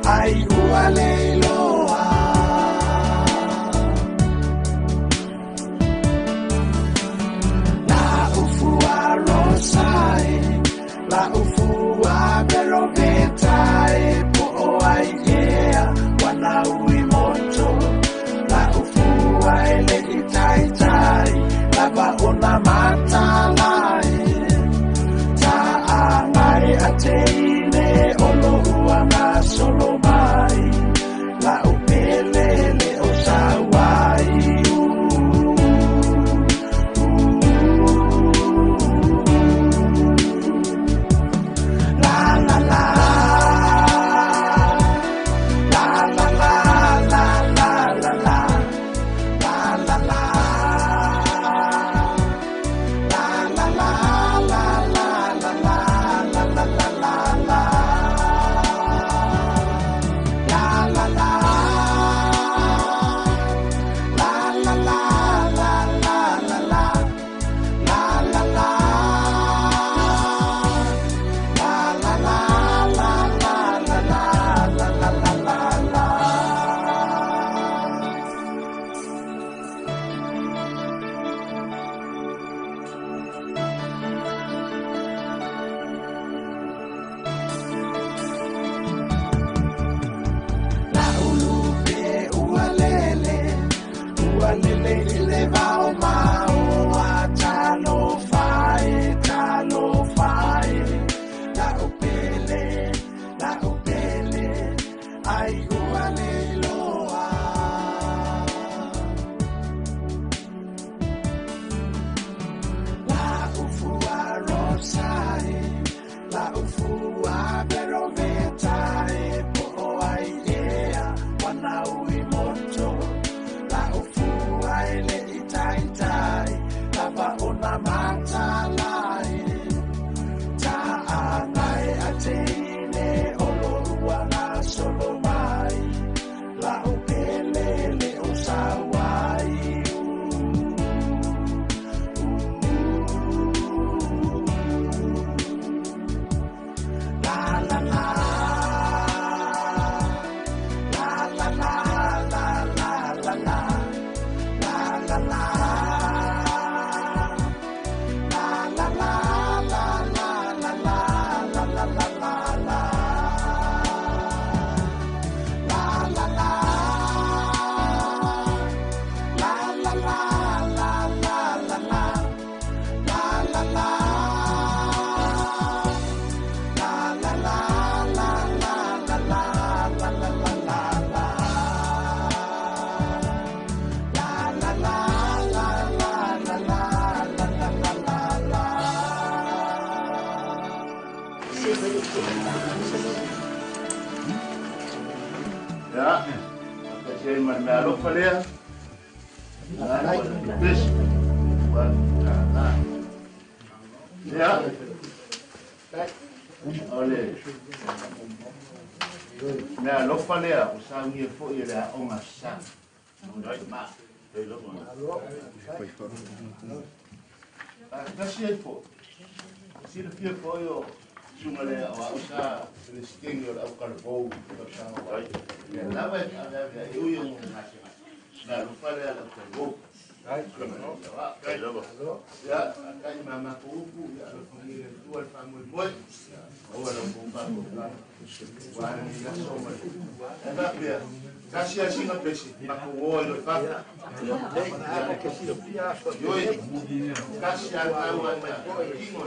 Speaker 9: ai uale loa. La ufua rosae, la ufua beroveta e, po ai ea, wana ui moto. La ufua ele itai tai, lava ona matalai. Ta angai ateine, olo uanga solo mai. La upele le o sawai. La la la. La la la la la la la. La la la. La la la la la la la la la la la la. La la la. La la la la la la la. La la la. La la la la la la la la la la la la. La ulupe ualele, ualele ile vao mao a talofa e, talofa e. La upele, la upele, ai uale loa. La ufua rosae, la ufua beroveta e, po ai ea, wana ui moto. La ufua ele itai tai, lava ona matalai. Ta angai ateine, olo uana solo mai. La upele le o sawai. La la la. La la la la la la la. La la la. La la la la la la la la la la la la. La la la. La la la la la la la. La la la. La la la la la la la la la la la la. La la la la la la la la la la la la.
Speaker 8: Ia, faatasi ai ma le meaalofa lea. Pesi $2,000. Ia, o le mea alofa lea o saugia fo'i e le aoga sa ma tasi ai fo'i silafia fo'i o suga lea o a'u sa pelesiteni o le aukalafou tausaga lea lava e fa'aveave ai ui o mea alofa lea le aukalafou. Ia ta'i mamakou upu ia alofagia le Atua le faamoemoe aua lau foufaatofala ua alagi aso ma le e faapea tasi asiga pese makou o ai loi fafo ioe tasi a tau ai ma tigo.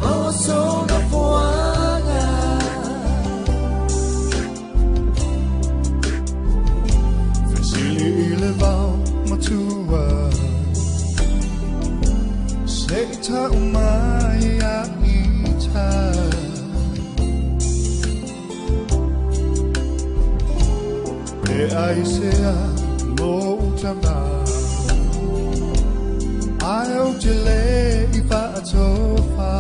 Speaker 9: Mo so na fuanga.
Speaker 2: Aisea lo utama Ai o te le i whaatofa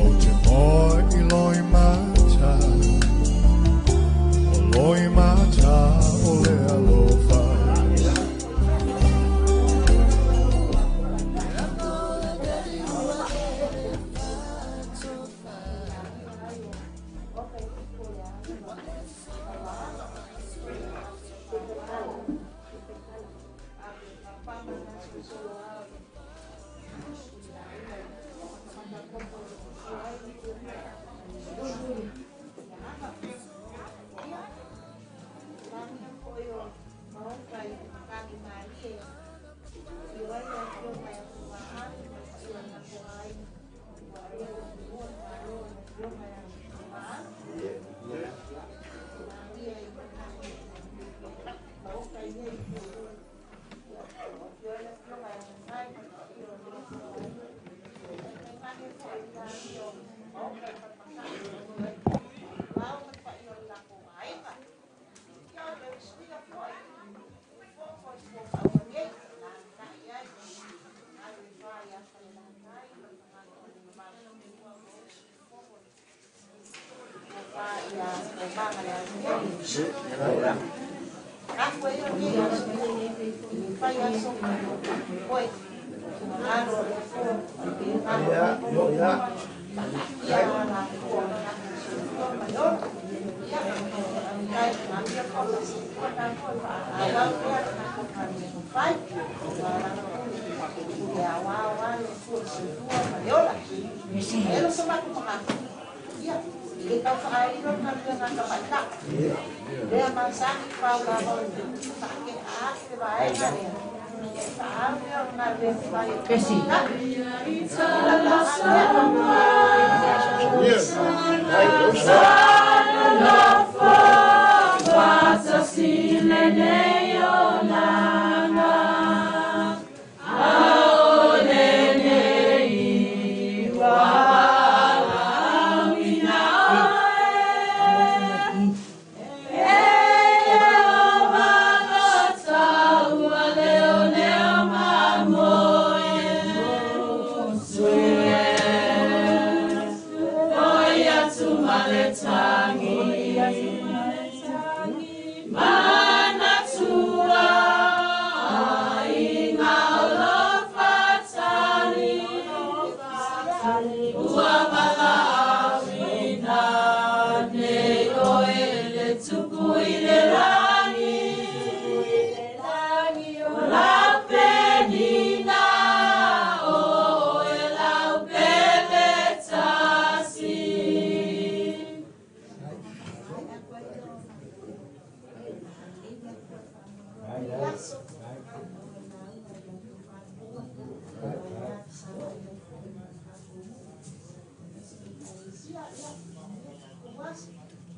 Speaker 2: O te moe i loi mata O loi mata o le alofa.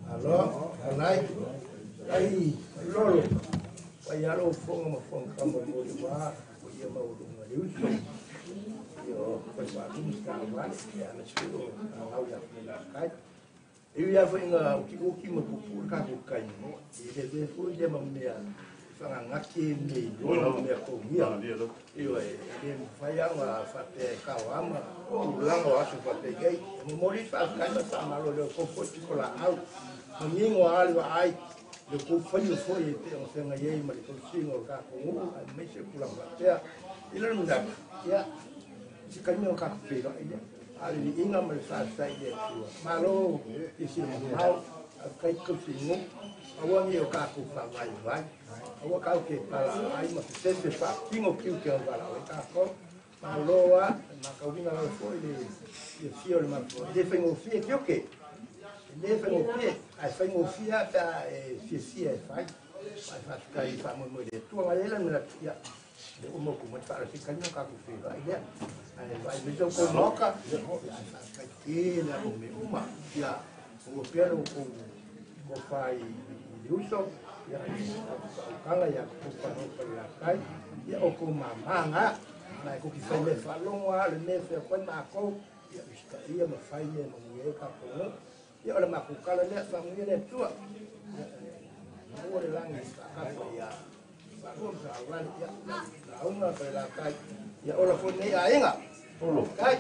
Speaker 8: Alo, alai, ai, lolo, pai alo fonga ma fonga kama mo le wa, o ia mau lunga le uso. Io, pai wa lunga sta vale, ia na sulu, au ia la kai. E ia fo inga uki uki ma pupu ka ku kai no. E le le fu le ma mea fanga ngaki nei lo mea ko mia. Io e le fai anga fa pe ka wa ma o langa wa su fa pe gei. Mo mori fa kai ma sa ma lo le ko fo ti ko la au. Mangingo ali wa ai le ko fai fo e te o senga ye ma le ko singo ka ko ngu ai me se kula ma te ile nda ya si ka nyo ka pe ro ile ali ni inga ma sa sa ile ma lo isi mo mau kai ko singo awa ni o ka ko fa vai vai awa ka ke pala ai ma se se fa kingo kiu ke va la ka ko ma lo wa ma ka winga lo fo ile ile fio le ma fo ile fengo fie ke ke le fengo fie ai fengo fie ta fie fie fai ai fa kai fa mo mo le tu ngai le na ya le o mo ku mo fa se kanyo ka ku fie vai ya ai vai me so ko moka ai fa kai ke na o me uma ya o pero ko ko fai le uso ya kala ya ko pa no pa la kai ya o ko mama nga na ko ki fai me fa longa le me fe ko ma ko ya sta ia ma fai me mo ye ka ko ya ola ma ku kala le fa ngi le tua
Speaker 4: Maua le lagi faakafa ia faafua ma faaulali ia lauga Falelatai ia ola foi lenei aiga. Kai.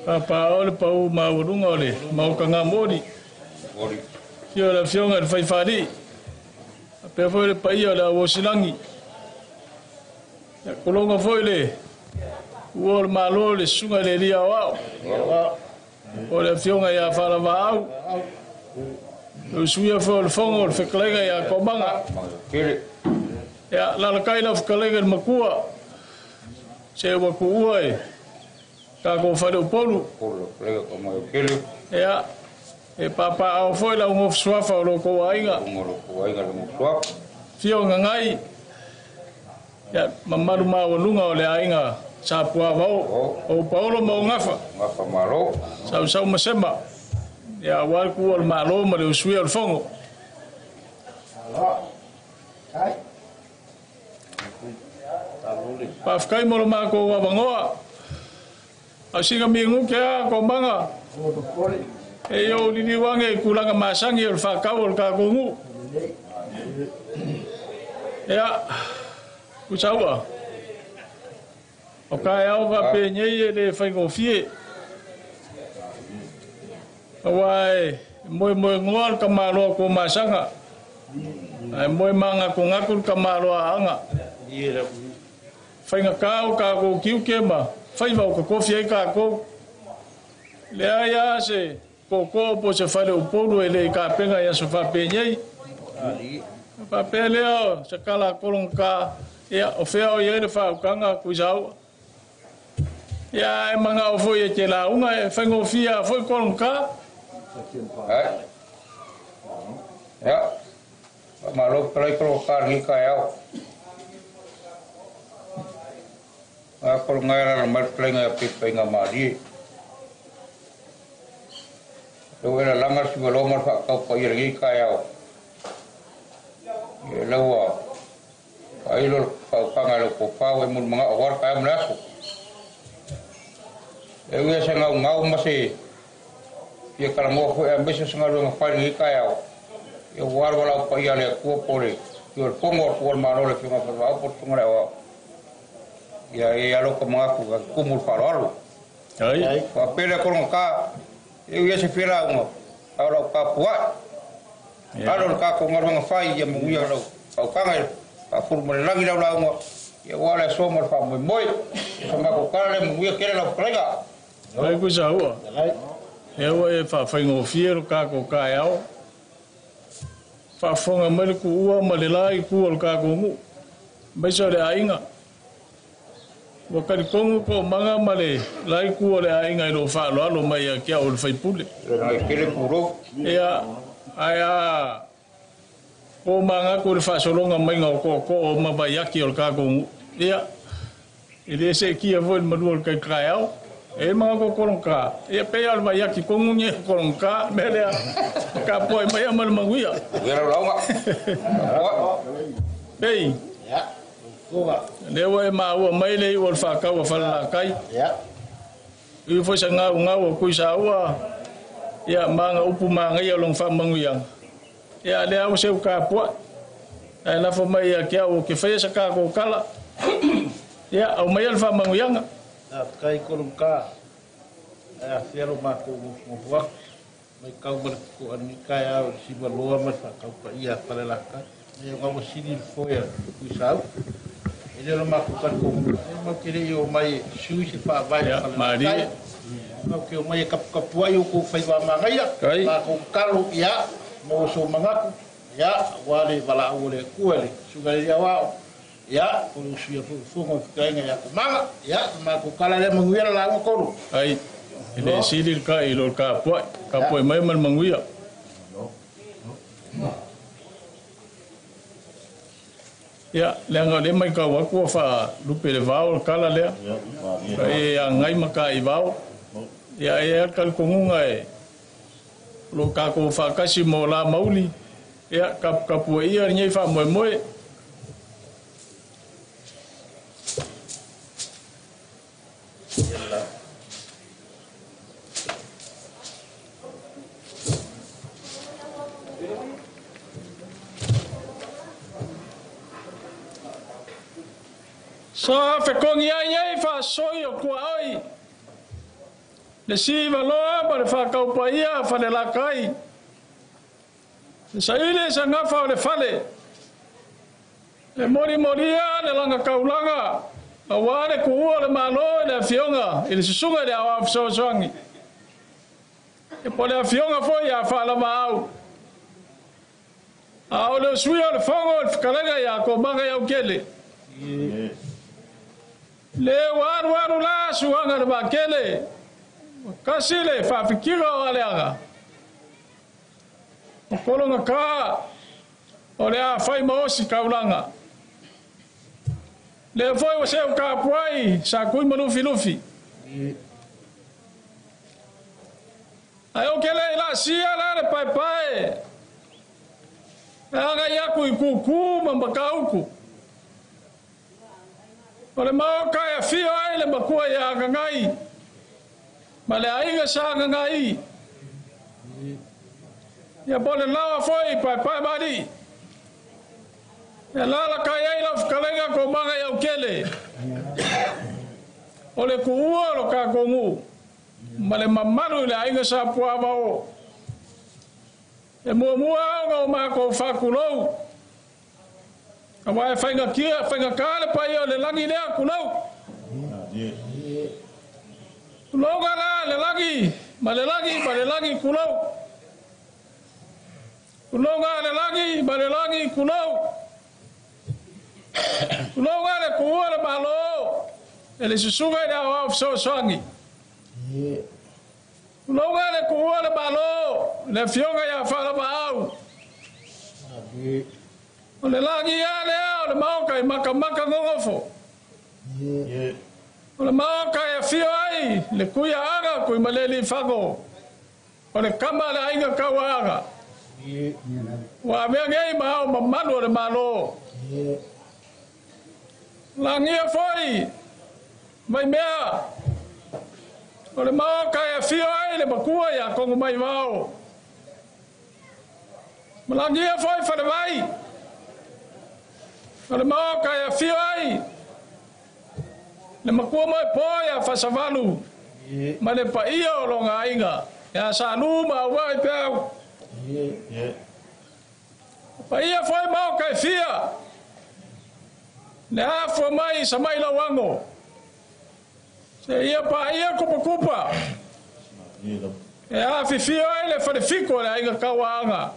Speaker 5: Papa o le pau maualuga o le maokaga moli. Fio le afioga i le faifalii. Faapea foi le paia o le auosilagi. Ia kologa foi le ua o le malo le susuga i le Elia Aoao. O le afioga ia Falavaau. Le usuia foi o le fogo o le fetalaiga ia Komaga. Ia lalakai lau fetalaiga i le makua. Se ua kuua e tatou faleupolu. Ia, e papaao foi lau gofusuafa o lo kou aiga. Fio gagai. Ia, mamalu maualuga o le aiga Sapuavao. O Paolo ma o gafa. Sausau ma sema. Ia, aua le kuua o le malo ma le usuia o le fogo. Faafetai mo le matou avanoa. Asiga mingu ke a komaga. E yo liliuage i kulaga masagi o le faakau o le tatou Ia, usaua. O kaeao faapenei e lē faigofie. Auā e moemoegoa le tamāloa kua masaga. Ae moe magatugaku le tamāloa aaga. Faigata o tatou tiute ma faiva o totofi ai tatou. Leai a se koko po se faleupolu e lē kapega i aso faapenei. Faapea lea se kala kologaka ia o fea o iai le faaukaga kuisaua. Ia e magao foi e te lauga e faigofia foi kologaka.
Speaker 10: Ia, malo pelai kologaka lenei taeao. A kologae lala mai le pelega ia peipaiga malie. Lau e lalaga le sugaloa ma le faakau paia lenei taeao. Ia laua faailo le faaukaga e lau tofa ua e mulimagao aua le taeao ma le aso. E ui lava se gaugau ma se fia talanoa foi aemaise o se galuega fai i lenei taeao, ia ua alu valaau paia a le Atua po o le Tio o le Fono a le Tua o le Malo le Afioga ia Falevaao po o le Susuga i le Aoao. Ia e i ai lava lou manatu e tumu i le faaaloalo. Faapea lea tologata, e ui lava se fia lauga, a o lau tapuai. Alo le tatou galuega fai ia manuia lau fautaga i faafulu mai le lagi lau lauga, ia aua le aso ma le faamoemoe. O sa matou tala lea manuia tele lau fetalaiga.
Speaker 5: Ai ku saua. Lea ua e faafaigofie lo tatou taeao. Faafofoga mai le kuua ma le la i tua o le tatou nuu. Aemaise o le aiga. Ua talitonu toomaga ma le la itu o le aiga i lou faaaloalo mai ia te au o le faipule. Ia, ae a po manatu i le faasologa maiga o tootoo ma vaiaki o le tatou nuu, ia, e le seetia foi le malua o le tai taeao. E manatu o kologaka, ia pei lava o le vaiaki tonu lenei o kologaka, le mea lea, tapuai maia ma le manuia. Pei, lea ua e maua mai le iu o le faatau a Falelatai. Ui foi sa gaugau o Tuisaua, ia ma aga upu manaia o lona faamanuiaga. Ia lea ua seu tapuai. Ae lafo mai ia te au o ke faia sa kākou kala. Ia, aumaia le faamanuiaga.
Speaker 4: Faafetai Kolomka, ae afea lo matou nofonofo atu. Matau ma le totoa i lenei taeao i le sivaloa ma le faataupaia a Falelatai. E ona ua sili le foe a Tuisau. E le o le matou talitonuga, e matou te le i omai e sui se faavae o Falelatai. Matou te omai e taputapuai outou faiva manaia, matou tatalo, ia, maua sou manatu, ia, aua le valaau a le Atua i le Susuga i le Alii Aoao, ia, o le usuia foi o le Fono i le fetalaiga ia Komaga, ia, o le matou tala lea, manuia le lauga Kolo.
Speaker 5: Ai, e le sili le kai i lo le tapuai, tapuai mai ma le manuia. Ia, leaga o lea e matau atu ua faalupe i le vao le tala lea, e agai ma taivao. Ia, e i ai lava le talitonuga e o lo o tatou faatasi mo la mauli, ia, taputapuaia lenei faamoemoe. Sa fekogi ai ai faasoi o tuaoi, le sivaloa ma le faataupaia Falelatai, le saili sagafa o le fale, le molimolia le lagataulaga, aua le tuua o le Malo i le Afioga i le Susuga i le Aoao Fesoasoani, e po o le Afioga foi ia Faalavaau, a o le usuia o le Fono i le fetalaiga ia Komaga Iaukele. Le ua alualu la suaga le vaatele, ua kasi le faafikilo o aleaga, o kologata o le a fai ma osi taulaga. Lea foi ua seu tapuai sa kui ma lufilufi. Ae ou te le i laasia la le paepae e agai atu i Kūkū ma Matautu. O le maota e afio ai le matua ia Agagai ma le aiga sa Agagai. Ia po o le laoa foi i paepae ma alii. E alalatai ai lau fetalaiga Komaga i Aukele. O le tuua o lo tatou nuu ma le mamalu i le aiga sa Puavao. E muamua ona o matou faatulou, aua e faigata le paia o le lagi lea, tulou. Tulouga la le lagi, ma le lagi, ma le lagi, tulou. Tulouga le lagi, ma le lagi, tulou. Tulouga le tuua le Malo, e le susuga i le Aoao Fesoasoani. Tulouga le tuua le Malo, le Afioga ia Faalavaau. O le lagi lava lea o le maota i makamaka nonofo. O le maota e afio ai le Kuiaaga Kuimaleliifago, o le kama a le aiga Tauaaga. Ua avea nei ma ao mamalu o le Malo. Lagia foi Vaimea, o le maota e afio ai le matua ia Kogomaivao. Ma lagia foi Falevai, o le maota e afio ai le matua moepo ia Fasavalu ma le paia o lona aiga ia Salu ma Auvaai Peau. Paia foi maota e fia le afua mai i Samailauago, seia paia kupakupa e afifio ai le falefiko o le aiga Tauaaga,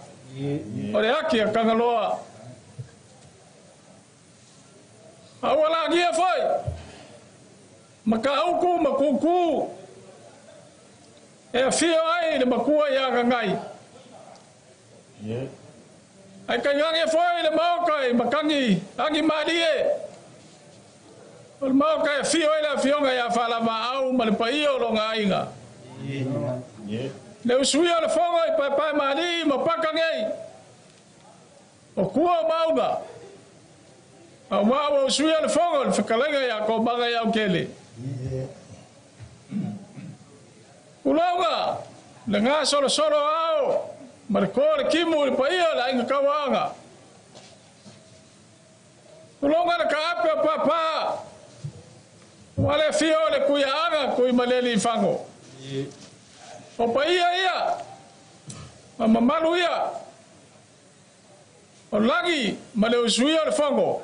Speaker 5: o le aki a Tagaloa. A ua lagia foi Matautu ma Kūkū e afio ai le matua ia Gagai. Ai tainane foi le maota i matagi agi malie, o le maota e afio ai le afioga ia Faalavaau ma le paia o lona aiga. Le usuia o le fono i paepae maalii ma paka nei, o kua o mauga, aua ua usuia le fono i le fetalaiga ia Komaga i Aukele. Tulauga, le gasolosolo ao ma le ko le kimu i le paia o le aiga Tauaaga. Tulonga le kaape o papa. Wale fio le kuia aga kui maleli i fango. O pa ia ia. Ma mamalu ia. O lagi ma le usuia o le fango.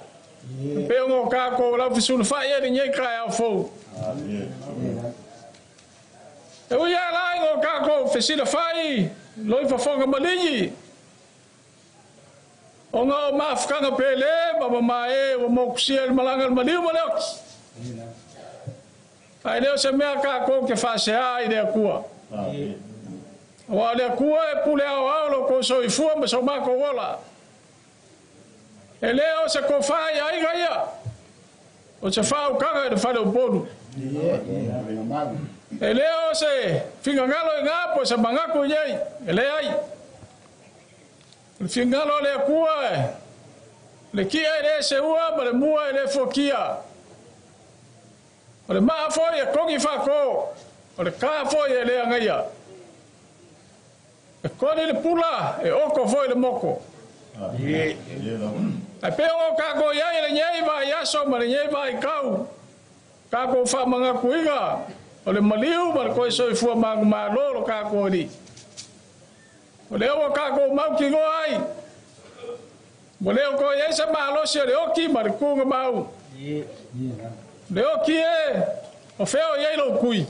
Speaker 5: Pe o kākou lau fisulu fai e le nyei kai au fou. E ui a lai ngō kākou fesila fai loi fafoga maligi. O ngā o mafukanga pele ma mamae ua mokusia le malaga le maliu ma le oki. Ai leo se mea kākou ke faasea i le Atua. Ua le Atua e pule ao ao lo kou soifua ma so mākou ola. E le o se kofā i aiga ia. O se whaaukaga i le whare o polu. E le o se fingangalo i ngā po se mangaku i nei. E le ai. Le fingangalo le akua e. Le kia e le se ua ma le mua e le fokia. O le maa foi e kongi whako. O le kā foi e le angaia. E koni le pula e oko foi le moko. Ai pe o kākou iai le nyei vai aso ma le nyei vai kau. Kākou wha mangakuiga. O le maliu ma le koe soifua mangu malo lo kākou ali. O le o kākou mau ki ngoa ai. Mo le o koe ai sa malosi o le oki ma le kunga mau. Le oki e, o feo iai lo kui.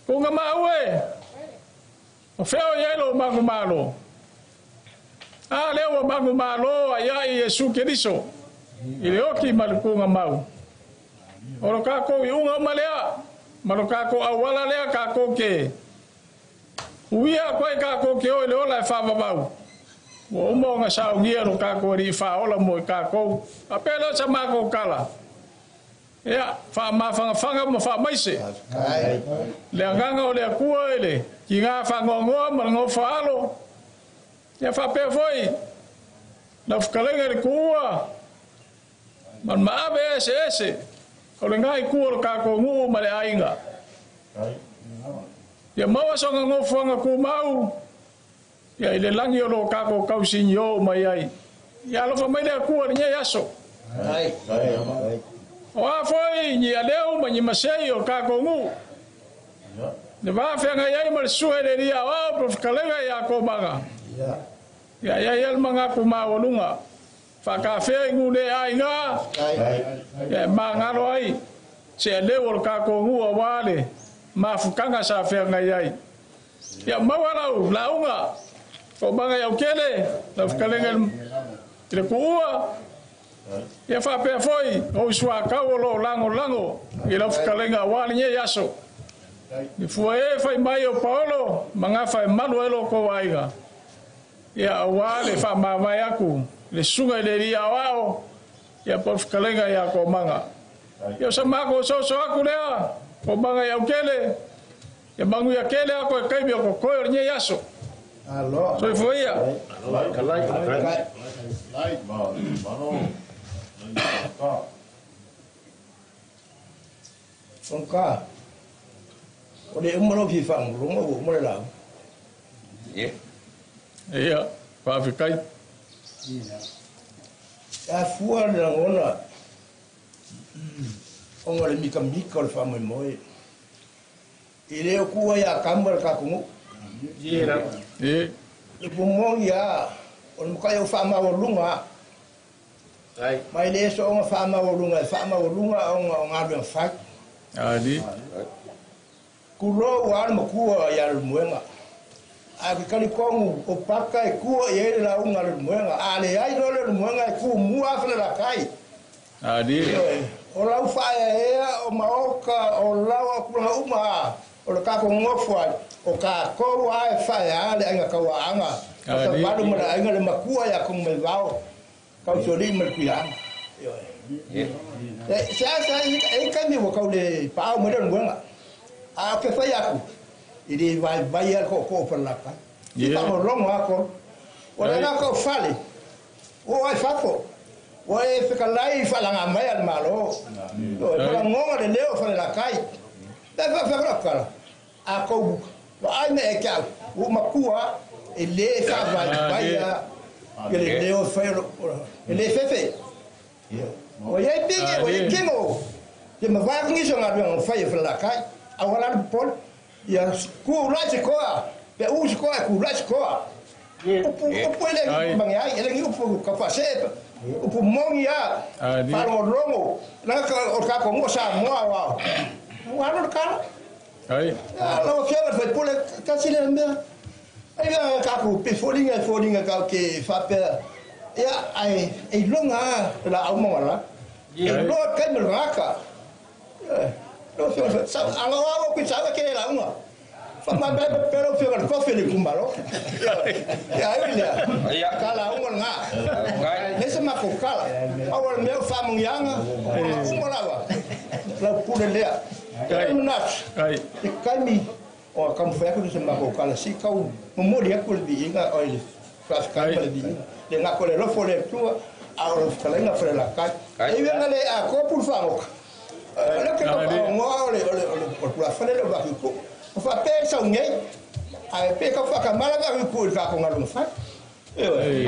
Speaker 5: Kunga mau e, o feo iai lo mangu malo. A leo o mangu malo ai ai Yesu Keriso. I le oki ma le kunga mau. O lo kākou i unga o malea. Ma lo kākou awala lea kākou ke. Uia koe kākou ke o i le ola e whawawau. Ua uma o ngā saungia lo kākou ari i whaola mo i kākou. A pēlea o sa mākou kala. Ia, wha mawhangawhanga ma wha maise. Le anganga o le akua e le ki ngā whangoangoa ma le ngō alo. Ia whapea foi. Na whakalenga le kuua. Ma maave ese ese. O le ngai kua o le kākou nguu ma le ainga. Ia maua songa ngōfuanga ku mau. Ia i le langi o lo kākou kausini o mai ai. Ia alofa mai le akua le nyei aso. O a foi ni aleu ma ni masei o kākou nguu. Le wāwhenga iai ma le suhe le ria o po whakalenga i a kōmanga. Ia ia ia le mangaku mawalunga. Whakawhea i ngū ai ngā. Ia mangaro ai. Se aleu o le kākou nguu a wāle. Mafukanga sa whenga iai. Ia maua lau, launga. Kōmanga iau kele. Lau whakalenga i le kuua. Ia whapea foi, o isua kau o lo lango lango. I lau whakalenga a wāle nye aso. I fua e whai mai o Paolo, mangafa e malu e lo ko aiga. Ia a wāle wha mawai aku. Le sunga i le ria o ao. Ia pa whakalenga ia ko manga. Ia sa mako soso aku lea. Ko manga iau kele. Ia mangu ia kele ako e kaimi o ko koe o le nye aso. Soifua ia.
Speaker 4: Onka. O le umalo fi whangulunga o umale lau.
Speaker 5: Ia, whawhikai.
Speaker 4: A fua le langona. Onga le mika mika o le whamoi moe. I leo kua ia kamba le kakungu. Le pumongi a, o le mukai o whamawalunga. Mai le eso onga whamawalunga, e whamawalunga onga o ngā rua whai.
Speaker 5: Ali.
Speaker 4: Kuro o ana makua ia le muenga. A ke kali kongu o paka e kua i ele la unga le muenga. A le ai lo le muenga e ku mua fle la kai.
Speaker 5: Ali.
Speaker 4: O lau whaea ea, o maoka, o lau o kula uma, o le kako ngofua, o ka kou ae whaea le ainga kaua anga. O ta palu ma le ainga le makua ia kong mai wao, kau soli ma le kuianga. Se asa e kami wa kau le paau mai le muenga. A ke whai aku, i le vai vai al ko ko whalaka. I whangorongo ako, o le ngā kau whale, o ai whafo. O e whakalai whalanga mai al malo. O e whalangonga le leo whale la kai. Te whawhakara. A kou, wa ai me e kia, o makua, e le whawai vai a, e le leo whai, e le whewhe.
Speaker 11: O iai pigi, o iai kino. Te mawaka ngiso ngā ruanga whai e whalalakai. Au halala pupole. Ia ku ulai se koa. Pe u se koa, ku ulai se koa. Upu, upu ele ngi mange ai, ele ngi upu ka whase. Upu mongi a. Whalongo. Nanga ka o ka kongo sa moa wao. Walo le kala. Lau afioga le faipule, tasi lea mea. Ai mea ka ku pe foliga foliga ka ke faapea. Ia ai e iloga a le laau maga E iloa kai ma le vagaka. Lau afioga sa anga o au ku sa ke le lauga. Fa ma be pe lau afioga le kofi le kumalo. Ia ai lea. Ka lauga nga. Le se ma ko kala. Au le mea fa mongianga. O uma lava. Lau pule lea. Kai
Speaker 5: Kai.
Speaker 11: Te kaimi o ka mawhai aku se mako kala si kau momoli aku le viinga o le whawhikai ma le viinga. Le ngako le lofo le tua a o le whakalenga whare la kai. E iwenga le a kōpuru whangoka. Le ke ka whangoa o le pura whare le waki ku. O whapē sau ngei. Ai pē ka whakamala waki ku i kako ngalunga whai.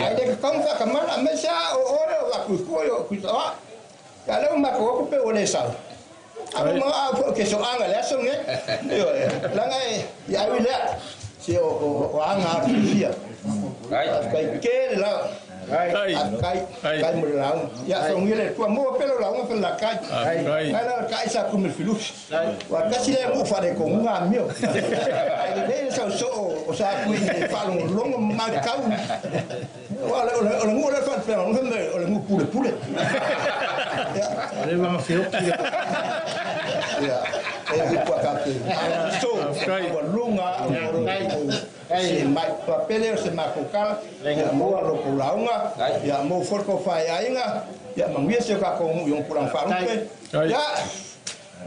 Speaker 11: Ai le ka kaunga whakamala me sa o ore o waki ku o kui tawa. Ka leo mako oku pe o le sau. Aku mau apa ke soal nggak langsung ya? Langa ya awi lea si o anga fia. Kai ke la. Kai kai mo la. Ya song ile tua mo pelo la mo la kai. Kai la kai sa ku me filus. Wa kasi le mo fa de ko nga mio. Ai le sa so o sa ku i fa long long ma kau. Wa le o le ngu le fa pe o le ngu pule pule. Ya.
Speaker 4: Le ma fio.
Speaker 11: Ya, e ku ka pe. So, wa lunga o se mai papele se makokala ya mo lo pulaunga ya mo forko fai ainga ya mangia se ka ko yung pulang farupe. Ya.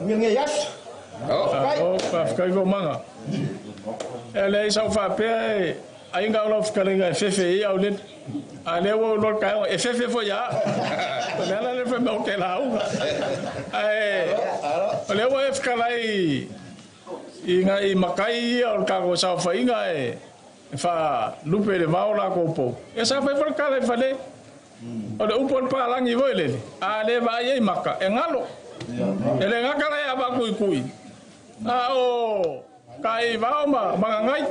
Speaker 11: Ngi yas.
Speaker 5: O pa kai vo manga. Ele isa fa pe ainga o fikalenga fefe i au le a le wo lo ka e fefe fo ya. Le ala le fe mo ke la unga. Ai o le wo e fikalai i nga i makai ia o ka ko sa fa inga e fa lupe le vao la ko po. E sa fa fa kala fa le. O le upo pa langi vo le. A le va i maka e ngalo. E le ngakala ya ba kui kui. A o kai vao ma mangangai.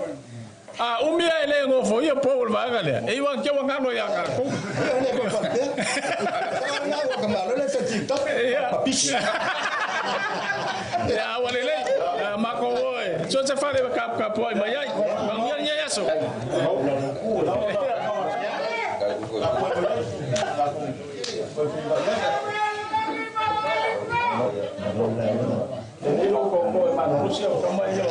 Speaker 5: A umia ele ngofo ia po o vaga le. E iwa ke wa ngalo ya ka ko.
Speaker 11: Le ko fa pe. Sa nga ko malo le sa TikTok. Papish.
Speaker 5: Ya wale le mako oe. So se fale ka ka po ai mai ai. Mangia nya yaso. Le lo ko ko ma Rusia o kama yo.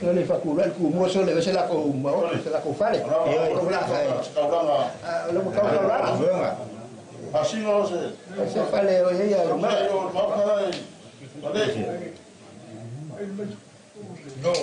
Speaker 11: Le fa culo el cumo solo se la ko se la ko fale. Lo ko ko la.
Speaker 8: Así no se.
Speaker 11: Se fale oye ya lo ma.
Speaker 8: No.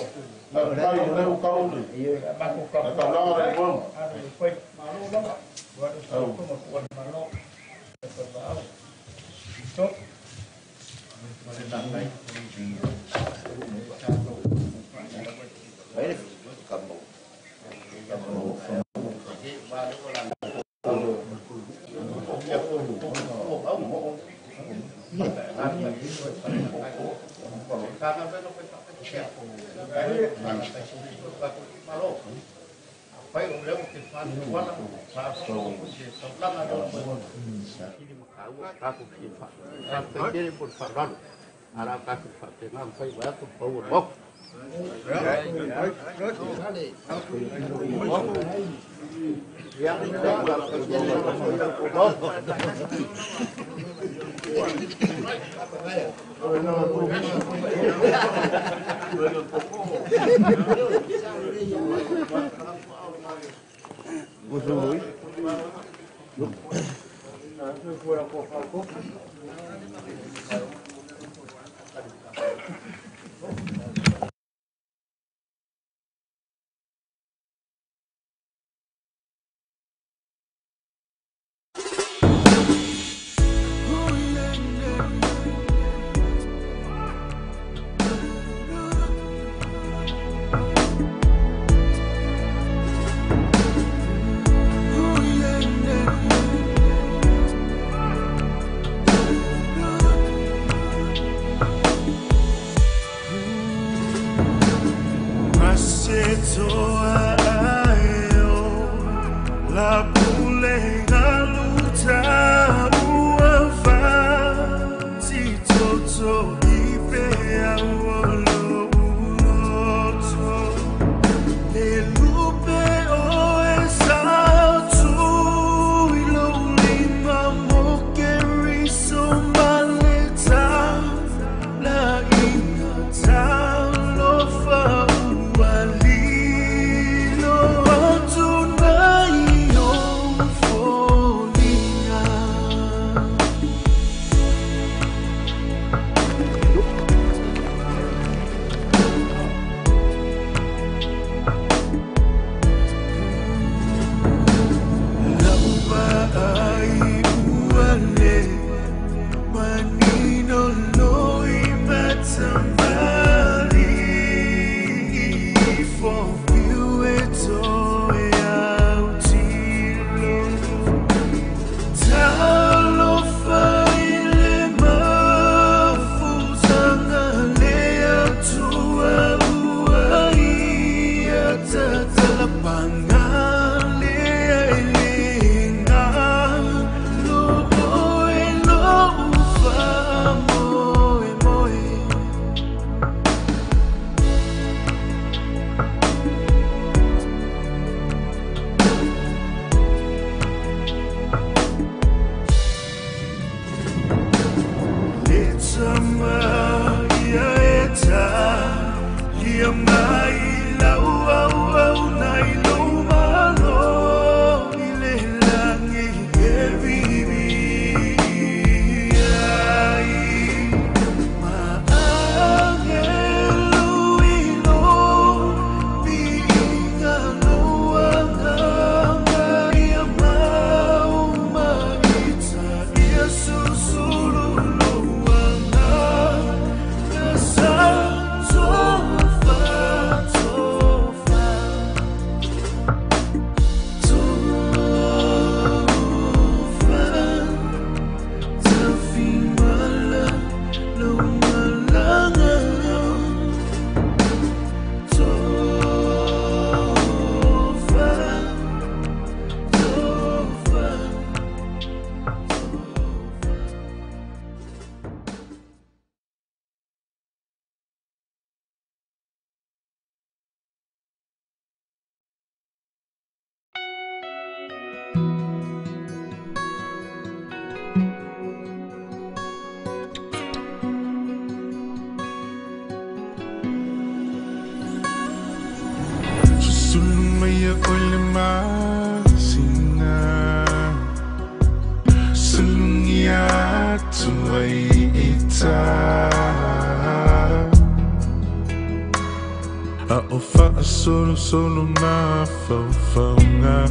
Speaker 2: Solo solo ma faufaunga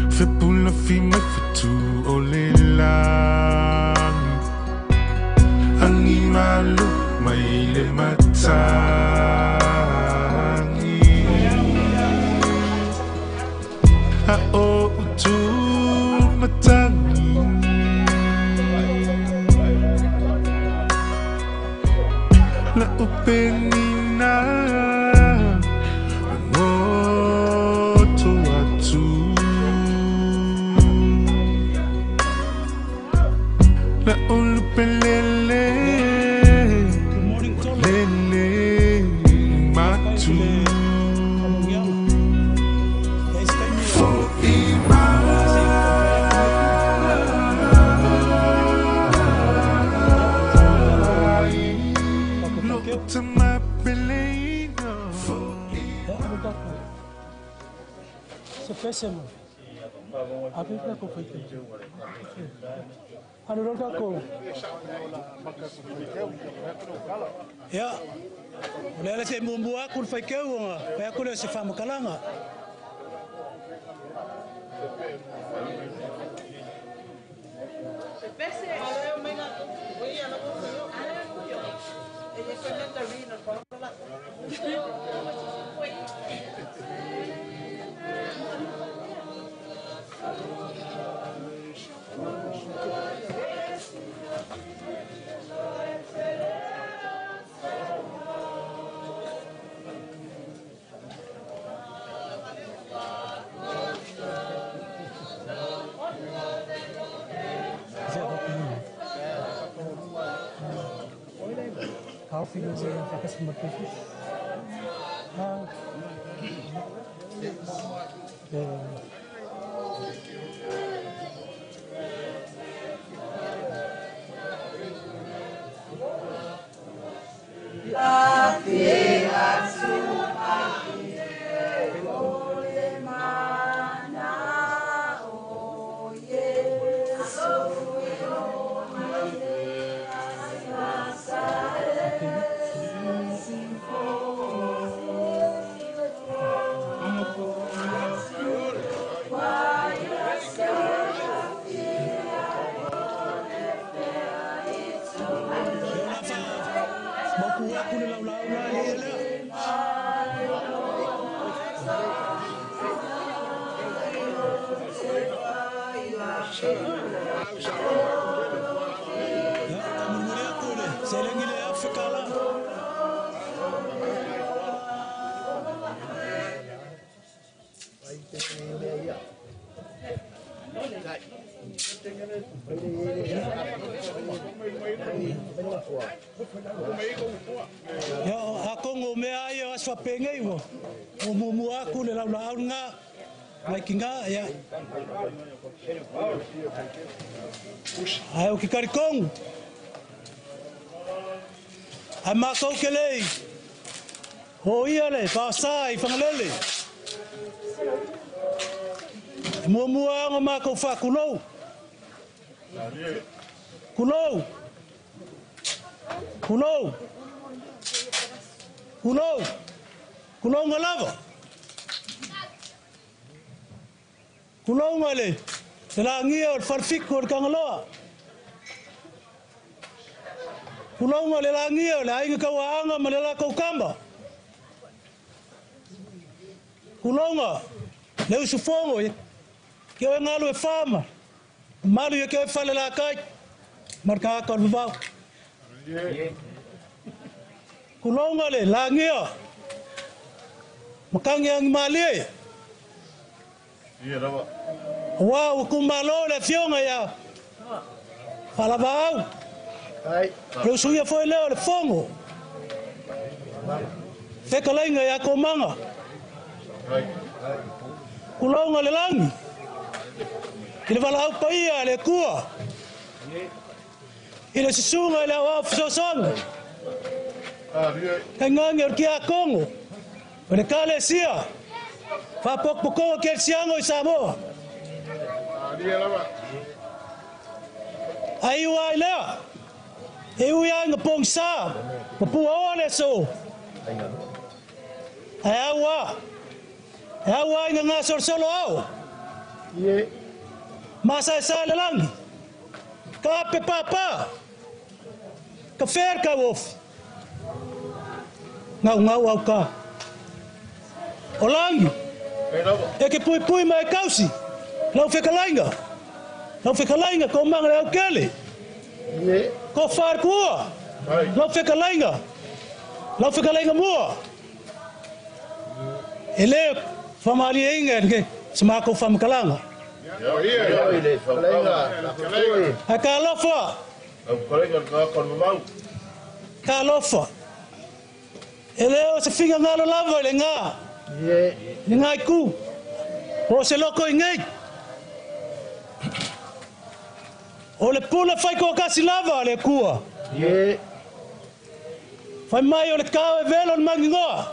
Speaker 2: Fepula fi mai fetu o le lagi Angi malu mai le matangi A o utu matangi La upenina ngoto atu La ulupele
Speaker 12: Pese mo. Ape ka ko fai. Alo lo ka ko. Ya. O le se muamua aku le faikeu ona fai aku lea o se faamakalaga. Ia, a kongo mea ai o aso pengei wo. O muamua aku le laulaau ngā. Mai ki ngā, ia. Ai o ki karikongu. Ai mākou ke lei. O ia le, paosa i whangalele. E muamua anga mākou whaakulou. Kulou. Kulou. Kulou. Kulou ngā lava. Kulou ngā le. Te langia o le wharfiku o le kangaloa. Kulou ngā le langia o le ainga kauaanga ma le la kaukamba. Kulou ngā le usufongo ke oe ngalu e whama. Malu ia ke oe whale la kai. Marka aka o le vavau. Kulou ngā le langia. Makangi angi malie. Ua ua kumalo le fionga ia. Whalava au. Le usuia foi leo le fongo. Whekalainga ia komanga. Kulonga le langi. I le wala au paia le kua. I le susunga i le au au whasosonga. Kai ngangi o kia kongo. O le kale sia. Whapokpokonga ke siango i Samoa. Ai ua i lea. E ui ai ngā pong sa. Mapua oa le so. Ai aua. E aua i ngā ngā solosolo au. Masa e sa le langi. Ka ape pāpā. Ka whēr kau ofi. Ngau ngau au ka. O langi. E ke pui pui mai kausi. Lau whekalainga. Lau whekalainga ko manga le au kele. Ko wharkua. Lau whekalainga. Lau whekalainga mua. E le whamali e inga ke sa mākou whamakalanga. Ai ka alofa. Ka alofa. E leo se finga ngalo lava i le ngā. Le ngā i ku. O se loko i ngei. O le pula whai ko kasi lava le kua. Whai mai o le kao e velo le mangingoa.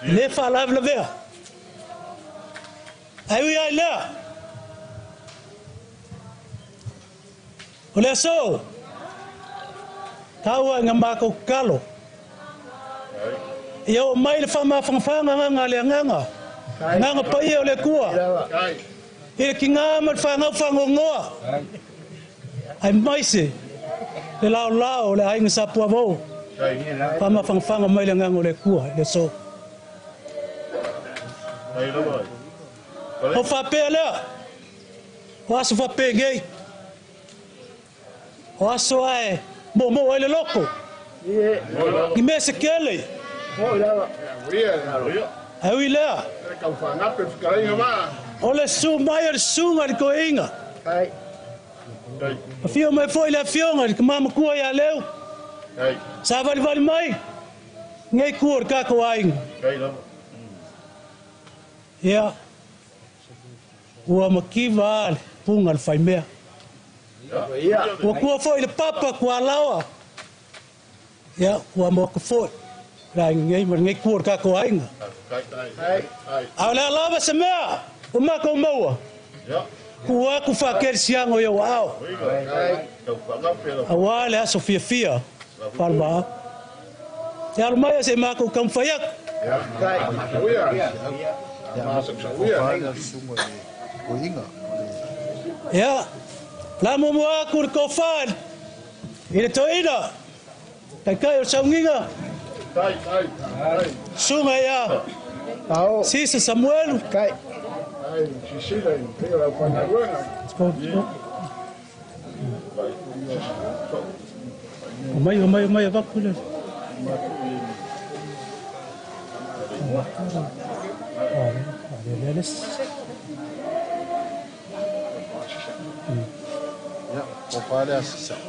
Speaker 12: Le wha lave lavea. Ai ui ai lea. O le aso. Taua nga mākou kalo. Ia o mai le whaamawhangawhanga ngā le nganga. Nganga paia o le kua. I le ki ngā ma le whangau whangongoa. Ai maise. Le lao lao le ainga sapua vau. Whaamawhangawhanga mai le nganga o le kua. Le so. O whapea lea. O aso whapea ngei. O aso ae. Mo mo ai le loko. I mea se kele. Ai ui lea. O le su mai o le sunga le koinga. A fio mai foi le afionga le mama kua ia leu. Sa vali vali mai. Ngei kua le kako ainga. Ia. Ua makiva ale punga le whaimea. Ua kua foi le papa kua lawa. Ia, ua moka foi. La ngai ma ngai kua ka ko ainga. A le lava se mea, o mako maua. Kua ku fa kersiango yo ao. Awa le aso fia fia. Palma. Ya mai se mako kam fayak. Ya. La mo aku ko fa. I le toina. Kai kai o saunginga. Sunga ya. Sisa Samuel.
Speaker 11: Kai.
Speaker 12: Mai mai mai vakule.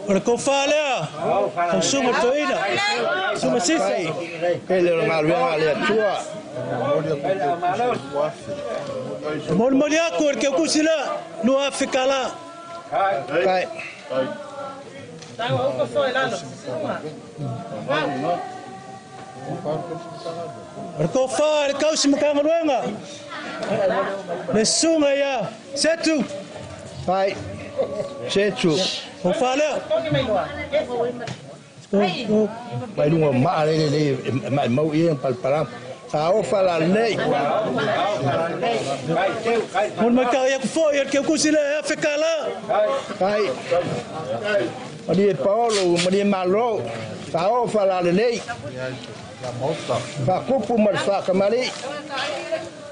Speaker 12: O le kofalea, o sunga toina, sunga sisa.
Speaker 11: Pele o ngaluenga le atua.
Speaker 12: Moli moli aku o ke kusila, no Afrika la.
Speaker 11: Kai.
Speaker 12: O le kofa le kausi makangaluenga. Le sunga ia, setu.
Speaker 11: Kai. Setu.
Speaker 12: O falea.
Speaker 11: Mai lunga maa le le mai mau ia palpala. Sa ofa la nei.
Speaker 12: Mon mai ka ia ku foi ke ku sile Afrika la.
Speaker 11: Kai. Mani Paolo, mani Malo. Sa ofa la nei. Fa kupu mar fa kamari.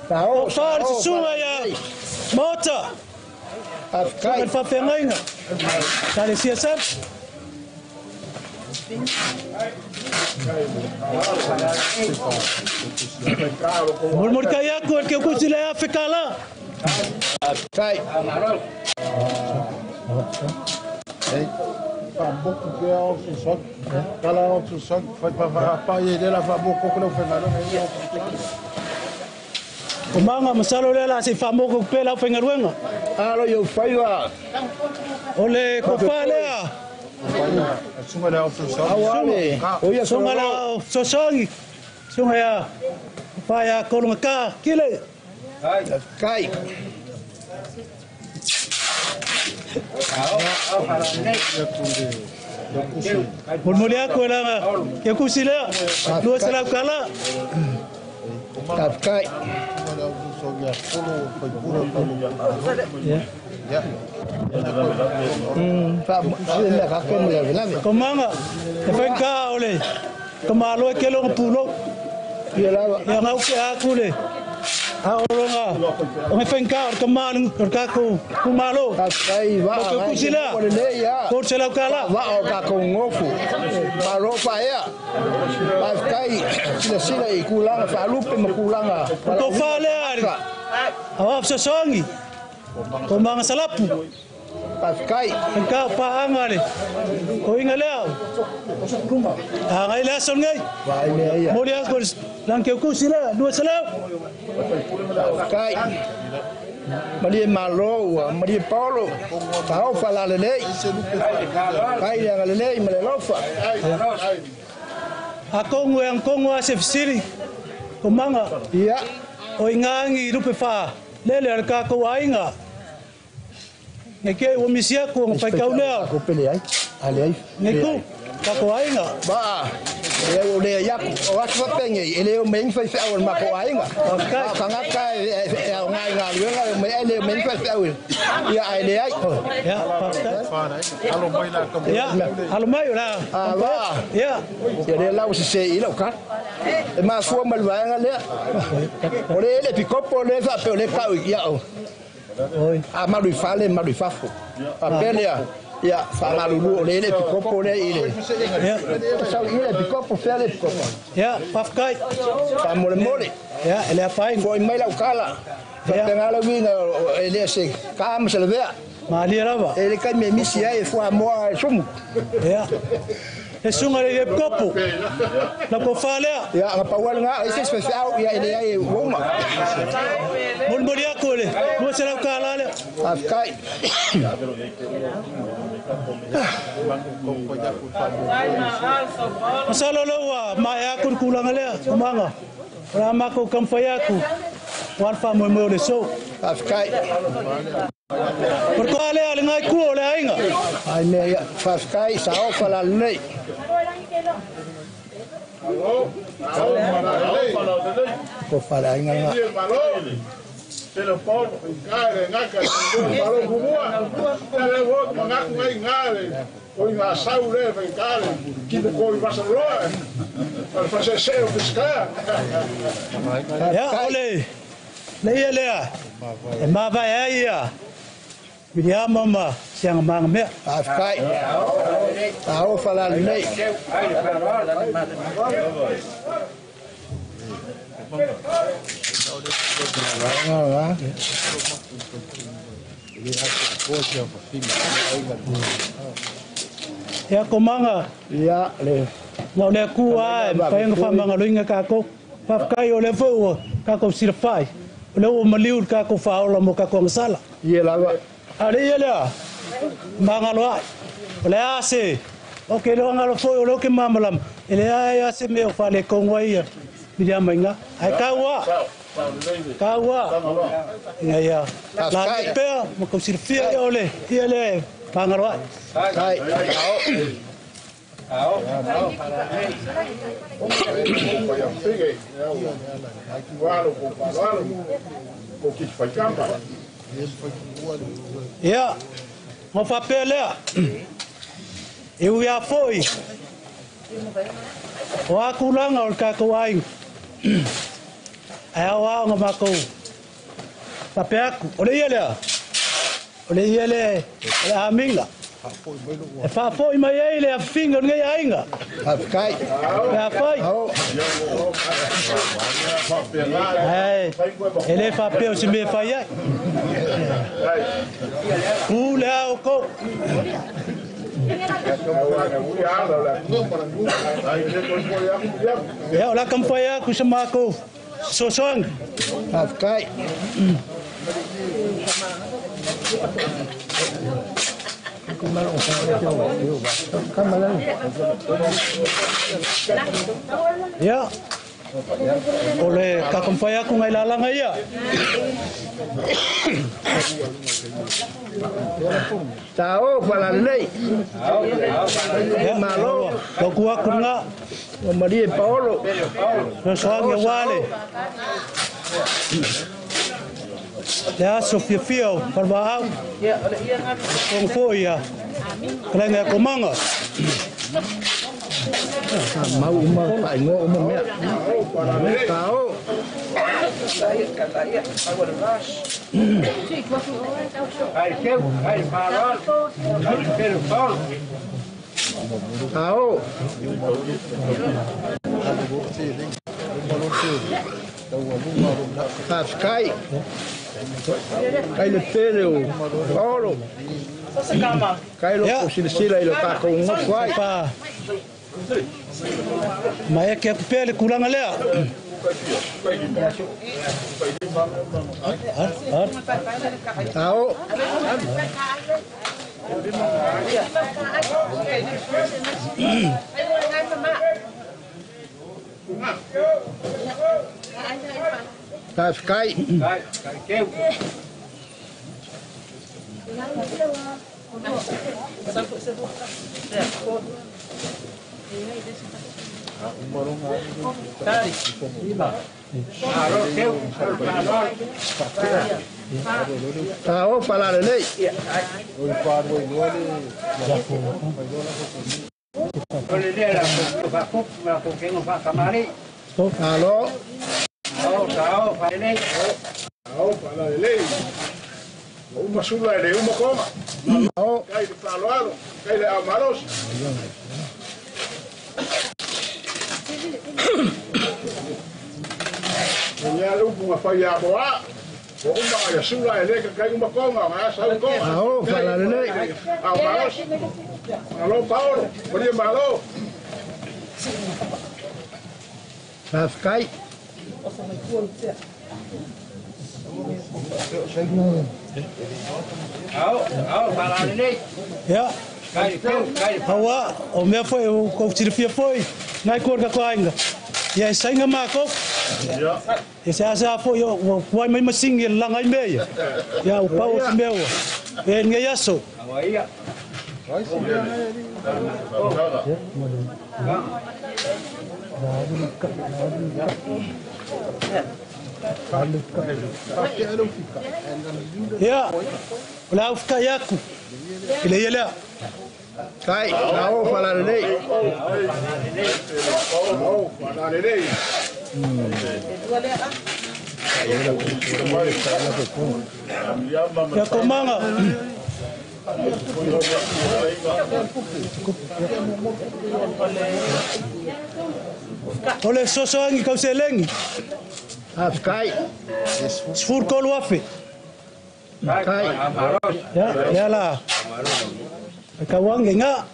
Speaker 11: Sa
Speaker 12: ofa sunga ia. Mota.
Speaker 11: Afkai.
Speaker 12: Fa fengainga. Sa le siasa. Murmur kaya ku ke ku sile Afrika la.
Speaker 11: Kai.
Speaker 4: Fa beaucoup pe o so kala o so fa fa pa ye la fa beaucoup ko fa na
Speaker 12: O manga masalo le la se fa moko pe la fengaruenga.
Speaker 11: Alo yo faiva.
Speaker 12: O le ko fa le.
Speaker 4: Sunga la o so.
Speaker 11: Oia
Speaker 12: sunga la o so songi. Sunga ya. Fa ya kolonga ka kile.
Speaker 11: Kai.
Speaker 12: Murmuri aku la ke ku sile. Lu sala kala.
Speaker 11: Kai.
Speaker 4: Ya.
Speaker 12: Komanga, e whenka ole, ka malo e ke longa pulo. Ia ngau ke aku le. A oronga, o me whenka o ka malu, o ka ku malo.
Speaker 11: Kai va.
Speaker 12: O ke kusila. Ko se lau kala.
Speaker 11: Va o ka ko ngofu. Malo pa ea. Kai sila sila i kulanga fa lupe ma kulanga.
Speaker 12: Ko fa le ari. Awa fsosongi. Ko manga salapu.
Speaker 11: Kai.
Speaker 12: Ka pa angale. Ko inga leo. Anga ile son ngai. Mori aku lang ke ku sila dua salau.
Speaker 11: Kai. Maria Malo, Maria Paulo, tau fala lele. Kai yang lele malelofa.
Speaker 12: Akongo yang kongo asef siri. Ko manga.
Speaker 11: Ia.
Speaker 12: O ingangi rupe fa. Lele a le kākou aiga. Ngai ke ua misi aku nga whaikau lea.
Speaker 11: Ko pele ai. Ale ai.
Speaker 12: Ngai ku, kākou aiga.
Speaker 11: Ba, e o le iaku o atu fapenge e le o meng fai fai o mako aiga. Ka ngaka e o ngai ngā luenga e me ele meng fai fai ia ai le ai.
Speaker 12: Ia, whafkai.
Speaker 2: Alo mai la ka
Speaker 12: Ia, alo mai o la.
Speaker 11: Ah, va.
Speaker 12: Ia.
Speaker 11: Ia le lau se se i lau ka. E mafua ma le vaega lea. O le ele pikopo le faapea o le kau ia o. A malu i fale, malu i fafo. Faapea lea. Ia, faamalulu o le ele pikopo lea i le. Sau i le pikopo, fea le pikopo.
Speaker 12: Ia, whafkai.
Speaker 11: Faamolemole.
Speaker 12: Ia, e lea whainga.
Speaker 11: Foi mai lau kala. Faapea le uiga e le se ka ma se lavea.
Speaker 12: Malia lava.
Speaker 11: E le kai me misi ai e fuamoa e sumu.
Speaker 12: Ia. E sunga le kopo. La ko falea.
Speaker 11: Ia, nga pauala nga, e se se au ia ele ai e uoma.
Speaker 12: Moli moli aku le. Mo se lau kala le.
Speaker 11: Afkai.
Speaker 12: Masalo lo ua mai aku kulanga lea, kumanga. Ora mako kampai aku. Walfa mo mo le so.
Speaker 11: Afkai.
Speaker 12: Por ko le ale ngai ku o le ainga.
Speaker 11: Ai mea ia, whawhikai, sa o whala lei. Ko whala ainga ngā.
Speaker 12: Ia, ole. Le ia lea. E mavae ai ia. Miriama ma sianga manga mea.
Speaker 11: Whawhikai. Sa o whala lei.
Speaker 12: Ia ko manga.
Speaker 11: Ia le.
Speaker 12: Ngau le ku ai, paenga wha manga loinga kako. Whawhikai o le fau kako sirafai. O le ua maliu kako whaola mo kako angasala.
Speaker 11: Ia lava.
Speaker 12: A le ia lea, manga loa. O le ase. O ke loa ngalo foi o le oke mamalam. E le ai ase me o whale kongwa ia. Miriama inga. Ai kaua. Kaua. Ia ia. La te pea, mo kau sirafia ia ole. Ia le, manga loa.
Speaker 11: Kai. Ao.
Speaker 12: Ia, mo whapea lea. E ui a foi. O a kulanga o le kākou aiga. Ai au ao ngā mākou. Whapea aku. O le ia lea. O le ia le, o le aminga. E whaafoi mai ei le awhinga o ngai ainga.
Speaker 11: Whawhikai.
Speaker 12: E awhai. Ai, e le whapea o si mea whai ai. Ku le ao kou. Ia, o la kampai aku sa mākou. Sosoang.
Speaker 11: Whawhikai.
Speaker 12: Ia. O le kakampai aku ngai lalanga ia.
Speaker 11: Tao whala lei.
Speaker 12: Ia,
Speaker 11: Malo.
Speaker 12: Loku aku ngā.
Speaker 11: O Maria Paolo.
Speaker 12: Sosoang ia wale. Le aso fiafia o parwaau. Kong foi ia. Kalenga ko manga.
Speaker 11: Mau uma whaingoa uma mea. Tao. Tao. Whawhikai. Kai le pele o Paolo. Kai lo ko silasila i lo kākou ngofo ai.
Speaker 12: Mai e ke aku pele kulanga lea.
Speaker 11: Tao. Faafetai. Tao falalelei. Alo.
Speaker 4: Uma sula le uma koma. Kai le palo kai le amaros. Ia le upu fai a moa. O uma ia sula le kai uma koma, ma sa koma.
Speaker 11: Ao falalelei.
Speaker 4: Amaros. Malo Paolo, Maria malo.
Speaker 11: Faafetai.
Speaker 12: Ia. Aua, o mea foi, o kou tilifia foi, ngai kua ka koainga. Ia e sainga mākou. Ia se asa foi, o kuai mai masingi e langa i mea ia. Ia, o pau o si mea ua. E ngai aso. Ia, o le aufika iaku. I le ia lea.
Speaker 11: Kai, ao falalelei.
Speaker 4: Ao falalelei.
Speaker 12: Ia komanga. O le sosoangi kau selengi.
Speaker 11: Faafetai.
Speaker 12: 13,000.
Speaker 11: Kai.
Speaker 12: Ya, ya la. Kau wangi nga.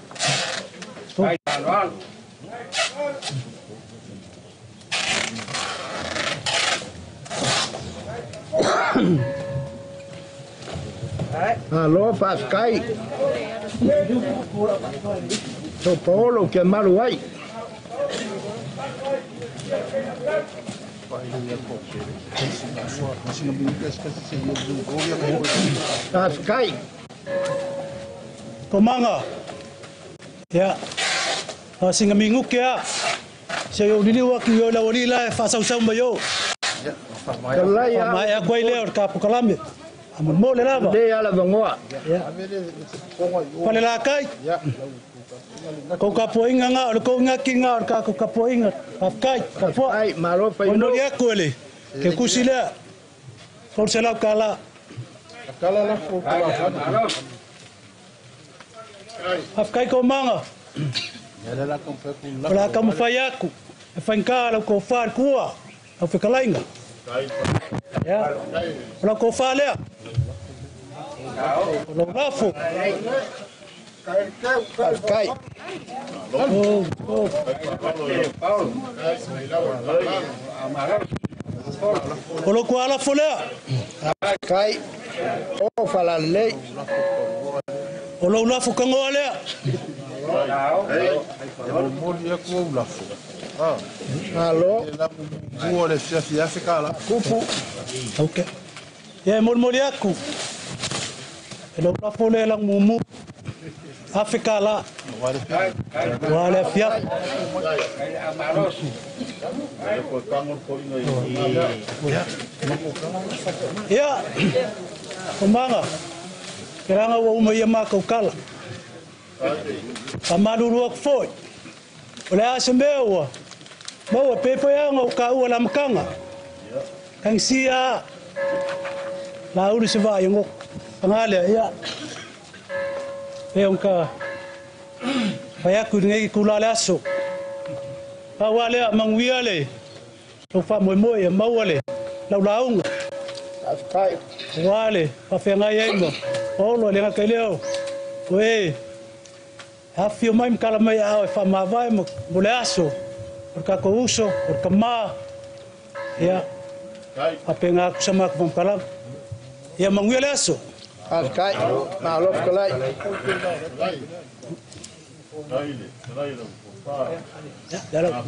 Speaker 11: Alo faafetai. So Paolo ke malu ai. Faafetai.
Speaker 12: Komanga. Ya. Singa mingu ke a. Se yo lili wa ki yo la wali la fa sau sau ma yo.
Speaker 11: Kalai
Speaker 12: Ma ya koi le ka pukalame. Amo mo le lava.
Speaker 11: Le ala vangoa.
Speaker 12: Ya. Pale la kai. Ko ka poinga nga o ko nga ki nga o ka ko ka poinga. Faafetai. Ka po.
Speaker 11: Ai malo fai
Speaker 12: no. Ya ko le. Ke kusi le. Ko se la kala.
Speaker 4: Kala la ko kala.
Speaker 12: Faafetai ko manga. O la ka mawhai aku. E whainga lau ko wha kua. Au whekalainga. Ya. O la ko wha lea. O lau lafo.
Speaker 11: Faafetai.
Speaker 12: O. O lau kua alafo lea.
Speaker 11: Kai. O falalelei.
Speaker 12: O lau lafo kangoa lea.
Speaker 4: Moli aku au lafo.
Speaker 11: Alo.
Speaker 4: Bua le fiafi afe kala.
Speaker 11: Kupu.
Speaker 12: Ok. Ia e molimoli aku. E lau lafo lea lang mumu. Afe kala. Wa le fiafi. Ia. O manga. Keranga ua uma ia mākou kala. Ka maluru aku foi. O le asa mea ua. Maua pepe anga o ka ua la makanga. Kang sia. La uru se vai ngo. Pangale ia. E on ka. Pai aku ngai kula le aso. Pa wa le manguia le. Lo fa moe moe e maua le. Lau launga.
Speaker 11: Faafetai.
Speaker 12: Wa le pa whengai ai mo. Olo le ngaka leo. Oe. Afio mai mkala mai ao e whamawai mo le aso. O ka ko uso, o ka mā. Ia. Apenga aku sama aku pamkalam. Ia manguia le aso.
Speaker 11: Faafetai. Malo fakalai.
Speaker 12: Ya, ya la.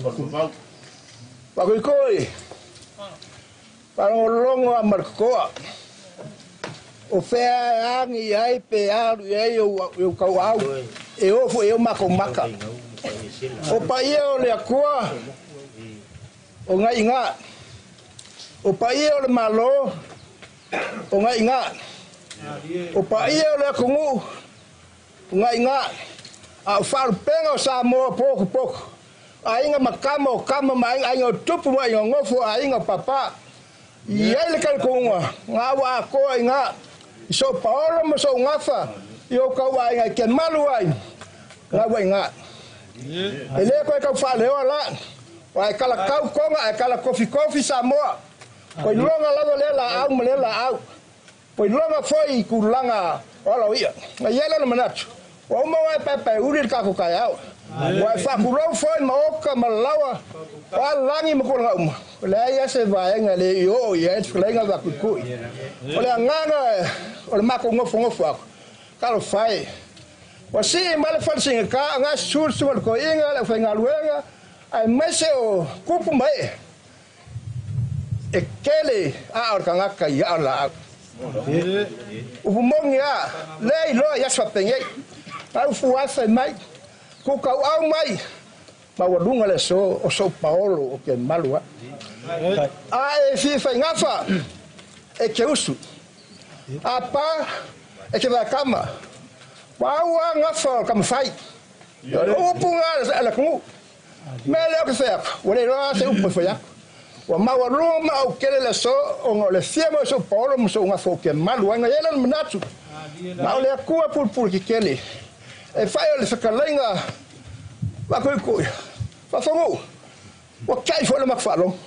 Speaker 11: Pakuikoi. Faalogologo a ma le totoa. O fea e agi i ai pe alu i ai ou tauaau e oo foi i ai o matou maka. O paia o le Atua o nai i ina. O paia o le Malo o nai i ina. O paia o le atunuu o nai i ina. A o faalupega o Samoa potopoto. Aiga ma tama o tama ma aiga, aiga o tupu ma aiga o nofo, aiga o papa. I ai le talitonuga, na ua atoa i ina, i sou paolo ma sou gafa, i ou tauaiga e te malu ai, na ua i ina. E le toe tau faaleoa la, aua e talatau Toga ae talakofikofi Samoa. Ua iloga lava lea laau ma lea laau. Ua iloga foi i tulaga o ala o ia. Na i ai lona manatu, ua uma ua e paepaeuli le tatou taeao. Ua e faatulou foi ma oka ma laua o a lagi ma tulaga uma. E leai lava se vaega e le i oo i ai le fetalaiga Vakuikui. O le agaga o le matou nofonofo atu, talofa e, ua sii mai le fale sigata, na susu le susuga i le toeaina, le aufaigaluega, aemaise o tupu ma ee. E tele aa o le tagata i aa o le laau. Upu moni a, lea iloa i aso faapenei. Na ufu afe mai, ku tauau mai, maualuga le aso o sou paolo o ke malu ai. A e fia faigafa, e ke usu. A pa, e ke vaekama. Ua au a gafa o le tamafai. O upu na a le atunuu. Mea lea ou te fai atu, ua le iloa se upu e fai atu. Ua maualuga ma ou kele le aso ona o le fia mai o sou paolo ma sou gafa ou te malu ai. Na i ai lona manatu, na o le Atua pulupulu kekele e fai o le fetalaiga faakuikui, faafanuu. Ua kai foi le matou faalogo.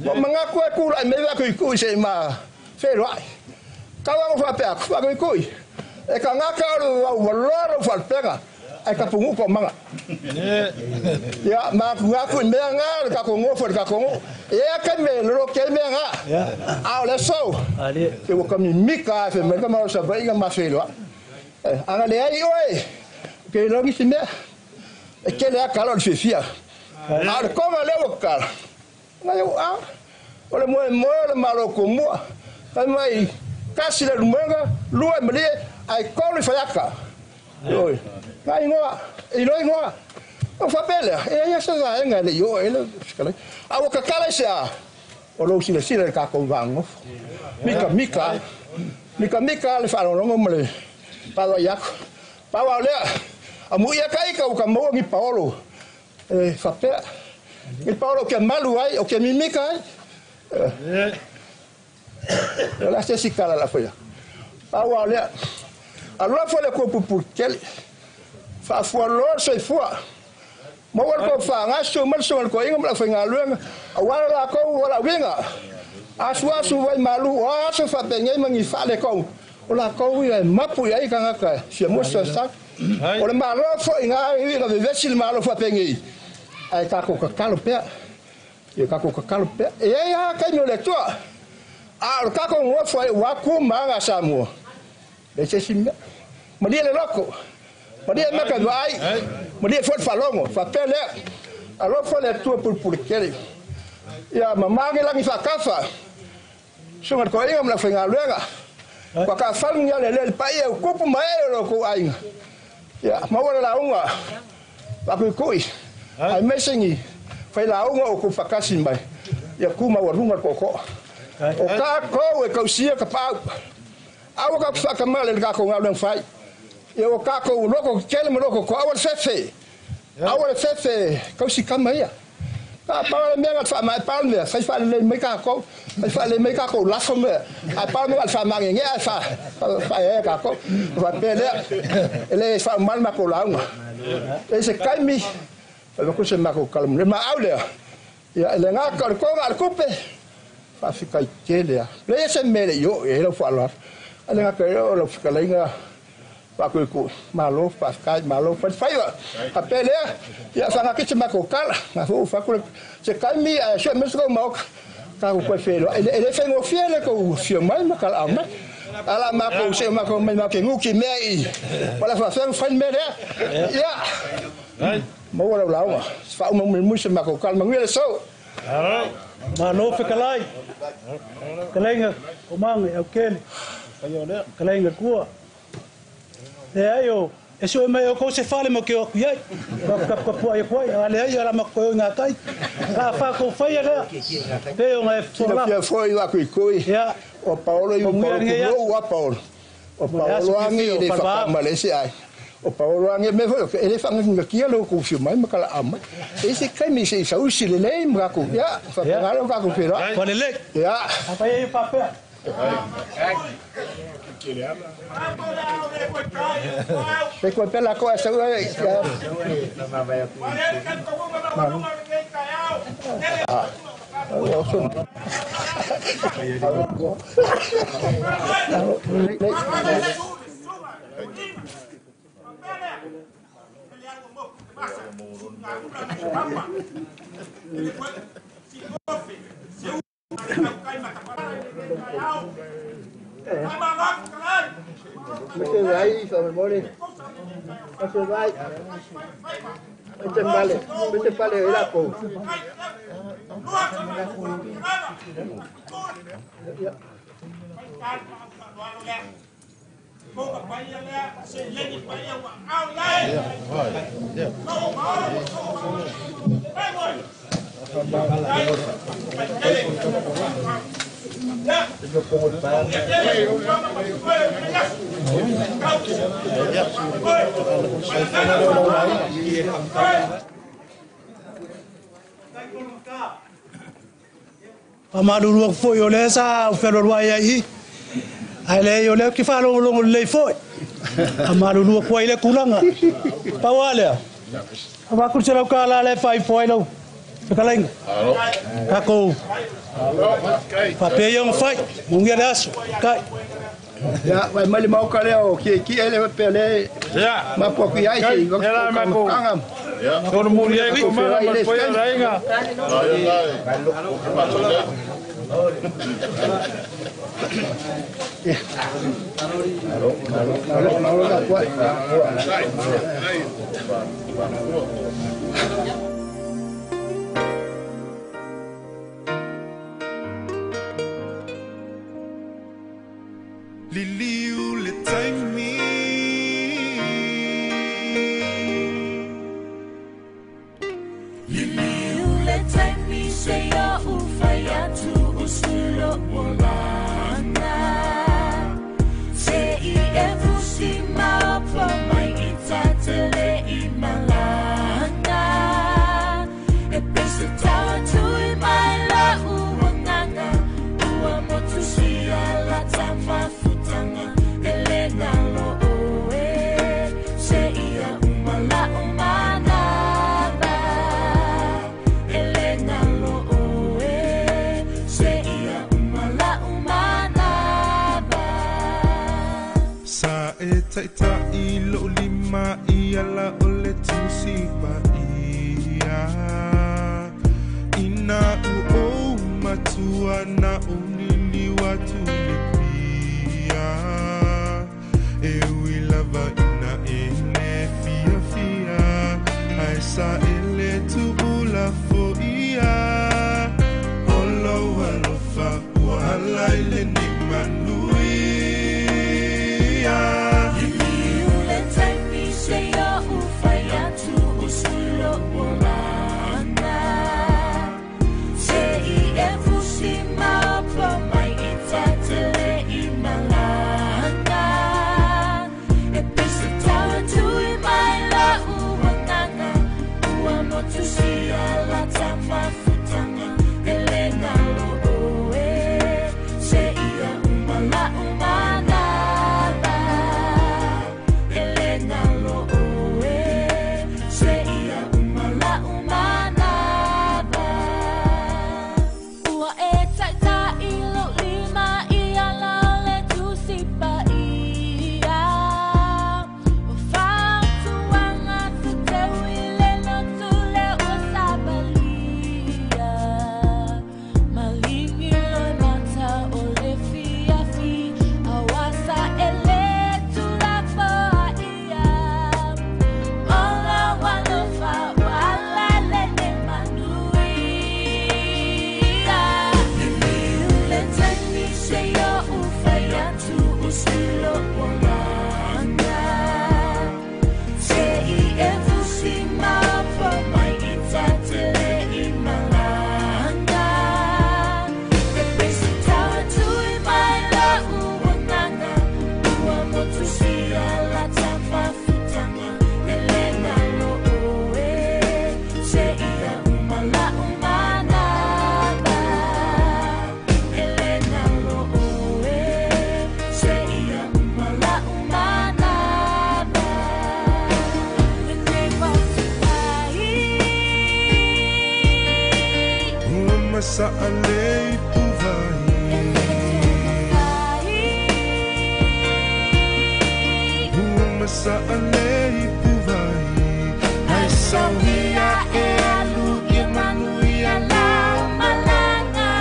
Speaker 11: Ua manatu e tulai mai faakuikui se i ma feiloai. Tau lava ona faapea atu, faakuikui, e tagata o le vavau lou faalupega, ae tapunuu toomaga. Ia, ma atu i mea na o le tatou nofo i le tatou nuu. E i ai lava taimi e loloki ai mea na. A o le aso, se ua kamimika lava fai mai le tama o Savaii na ma feiloai. Ana leai oe, ou te iloa nisi mea. E tele lava tala o le fiafia. A o le toga lea ua tatala, nai ou a, o le moemoe o le Malo tumua. Fai mai, tasi le Leulumoega, lua i Malie, ae tolu i Faiata. Ioe, na igoa, e iloa igoa. Ona faapea lea, e leai lava se vaega e le i oo i ai le fetalaiga. A ua tatala i se a? O lou silasila i le tatou vaanofo. Mikamika, mikamika le faalogologo ma le vaavaai atu. Pau lava o lea, amuia ka ika ua ka maua ni paolo e faapea. Ni paolo ou te malu ai, ou te mimika ai. O le a se isi tala o le a fai atu. Pau lava o lea, alofa le Atua pupulu tele. Faafualoa le soifua. Maua le tofa gasu mai le susuga i le toeaina ma le aufaigaluega, aua le latou valaauina. Asuasu vai malu, o a aso faapenei ma ni faaletonu, o latou ia e mapu i ai tagata e fia maua se fesoasoani. O le Malo foi ina e ui ina vevesi le Malo faapenei, ae tatou tatalo pea, ia tatou tatalo pea. E i ai lava taimi o le Atua, a o le tatou nofo ai ua tu ma aga a Samoa, leai se isi mea. Malie le loto, malie mea ka vaai, malie foi le faalogo, faapea lea. Alofa le Atua pulupulu tele. Ia mamage lagi faakafa, susuga i le toeaina ma le aufaigaluega. Ua taafalu ni ale le paia u tupu ma ee o lo outou aiga. Ia maua le lauga faakuikui, aemaise ni failauga o outou faatasi mai. Ia tu maualuga le tootoo. O tatou e tausia ka paau. Aua tatou te faatamala i le tatou galuega fai. Ia ua tatou loto tetele ma loto toa. Aua le fefe. Aua le fefe tausi tama ia. A pau le mea na te faamaea, pau le mea, fai faalelei mai tatou, fai faalelei mai tatou lafo mea, ae pau le mea na o le faamagegea ae faaeaea tatou. Ona faapea lea, e le faauma le matou lauga. E i ai se taimi, fai atu se matou tala mulimuli. O le maau lea, ia e le gata o le toga a o le tupe, faafetai tele lava. E leai se mea e le i oo i ai lau faaaloalo. Ae le gata i lea o lau fetalaiga Faakuikui, malo faafetai, malo fai le faiva. Faapea lea, ia faagati se matou tala. Na foi ua fai atu se taimi ae sue mai se tou maota, tatou toe feiloai. E le faigofie le tou afio mai ma talaau mai. A la matou se matou mai matou te nuti mea i wala faafea ona fai le mea lea. Ia, maua lau lauga, faauma mulimuli se matou tala. Manuia le aso.
Speaker 12: Malo fekalai. Kalaiga o manga au kele. Kalaiga kua. E ai o e sue mai o kou se fale mo ke o ku iai. Ka ka ka pua i koe, a le ai ala ma koe ngā tai. Ka wha kou whaia lea. Pe o ngai
Speaker 11: Sila fia foi wa kui kui. O Paolo i o Paolo ku wa Paolo. O Paolo angi i le whakamale se ai. O Paolo angi me foi e le whanga nga kia lo ku fiu mai makala ama. E se kai mi se isa usi le nei mga ku. Ya, whakangalo ka ku pera.
Speaker 12: Wa le le.
Speaker 11: Ya.
Speaker 12: Apa ia papea.
Speaker 11: Pe koe pela koe sa ua e. Ah. Mete vai, fa mole. Mete vai. Mete vale, mete vale era po.
Speaker 12: Pamalulu foi o le sa o felo rua ia i. Ai le o le ki whalongolongo lei foi. Pamalulu kua i le kulanga. Paua lea. Awa se lau ka la le whai foi lau. Whakalainga. Kako. Whapea ia whai. Mungia le aso. Kai.
Speaker 11: Ya, vai mai le mau ka leo ki ki ele pe le.
Speaker 5: Ya.
Speaker 11: Ma po ki ai si.
Speaker 5: Ya la ma po.
Speaker 11: Ya.
Speaker 5: Tonu muli ai ko ma ma po ia rainga.
Speaker 2: Liliu le taimi
Speaker 7: Liliu le taimi se ia uwhai atu usulo olanga Se i e fusi maopo mai i tatele i malanga E pese tau tui mai la uanganga Ua motu sia la tamafutanga E le ngalo oe Se ia umala umanaba E le ngalo oe Se ia umala umanaba
Speaker 2: Sa e taitai lo lima i ala o le tusi pa ia Ina u o matua na o nili watu le pia E ui lava ina e le fia fia Ai sa e le tuula fo ia Olo alofa ua ala i le ni manuia
Speaker 7: Liliu le taimi se ia uwhai atu usulo olanga Se i e fusi maopo mai i tatele
Speaker 2: Uma sa'alei puvai Uma sa'alei puvai Ai sauia e alu ia manuia lau
Speaker 7: malanga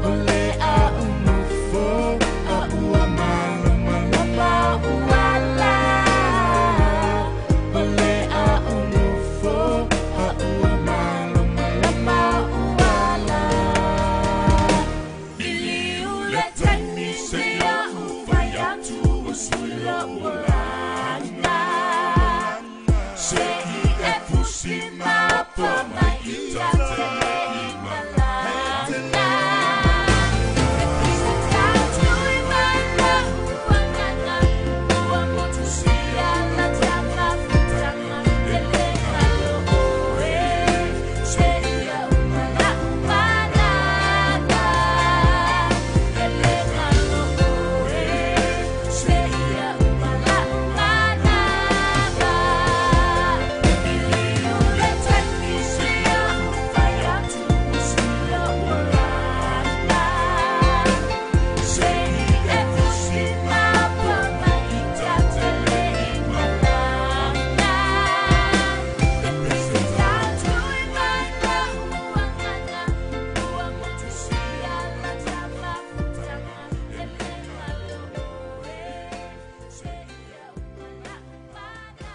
Speaker 2: O le a unufo a ua malamalama
Speaker 7: uala
Speaker 2: O le a unufo a ua malamalama
Speaker 7: uala Iliu le taimi se ia ufai atu o sula ulanga Se i e pusi ma po mai ita tele i malanga E pisa tau mai la uanganga Ua motu sia la tama futanga Tele ngalo oe Se ia umala umalanga Tele ngalo oe Se ia umala umalanga Iliu le taimi se ia ufai atu o sula ulanga Se i e fusi ma po mai ita tele i malanga E pisa tau tui mai la uanganga Ua motu sia la tama futanga Tele ngalo oe Se ia umala umalanga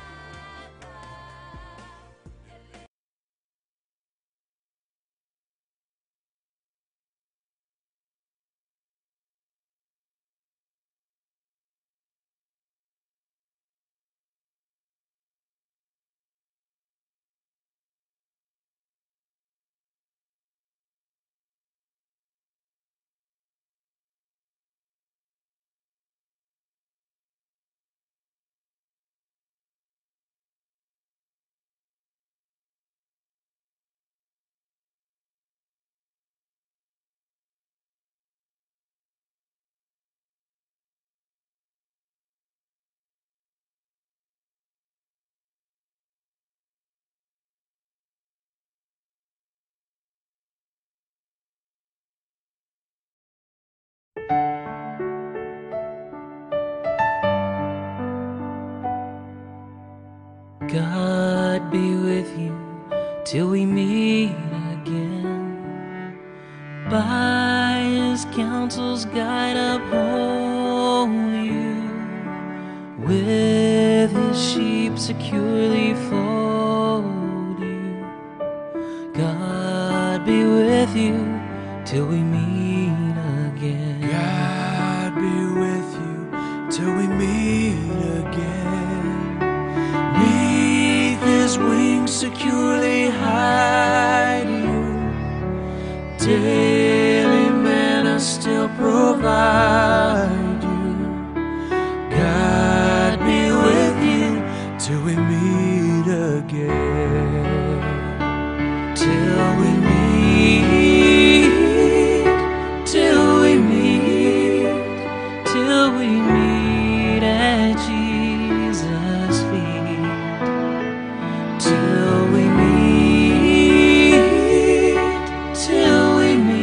Speaker 13: God be with you till we meet again. By his counsel's guide uphold you. With his sheep securely fold you. God be with you till we meet again.
Speaker 14: God be with you till we meet again. Neath his wings securely hide you. Daily manna still provide you. God be with you till we meet again.
Speaker 13: Till we meet, till we meet, till we meet at Jesus' feet. Till we meet, till we meet.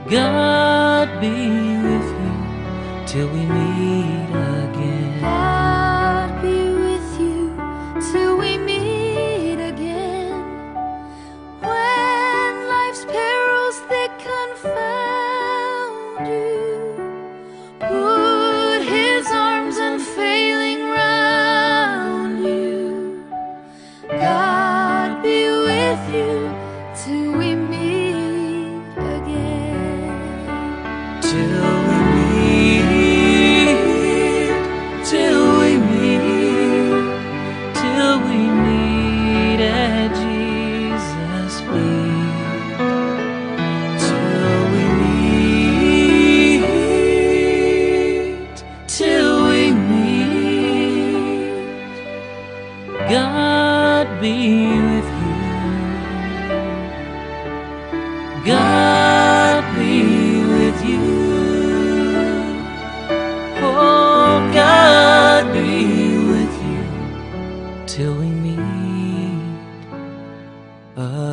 Speaker 13: God be with you till we meet again.
Speaker 7: God be with you till we meet again. When life's perils they confound you, put his arms unfailing round you. God be with you till we meet again.
Speaker 13: Till we meet, till we meet, till we meet at Jesus' feet. Till we meet, till we meet. God be with you. God be with you. Oh, God be with you till we meet again.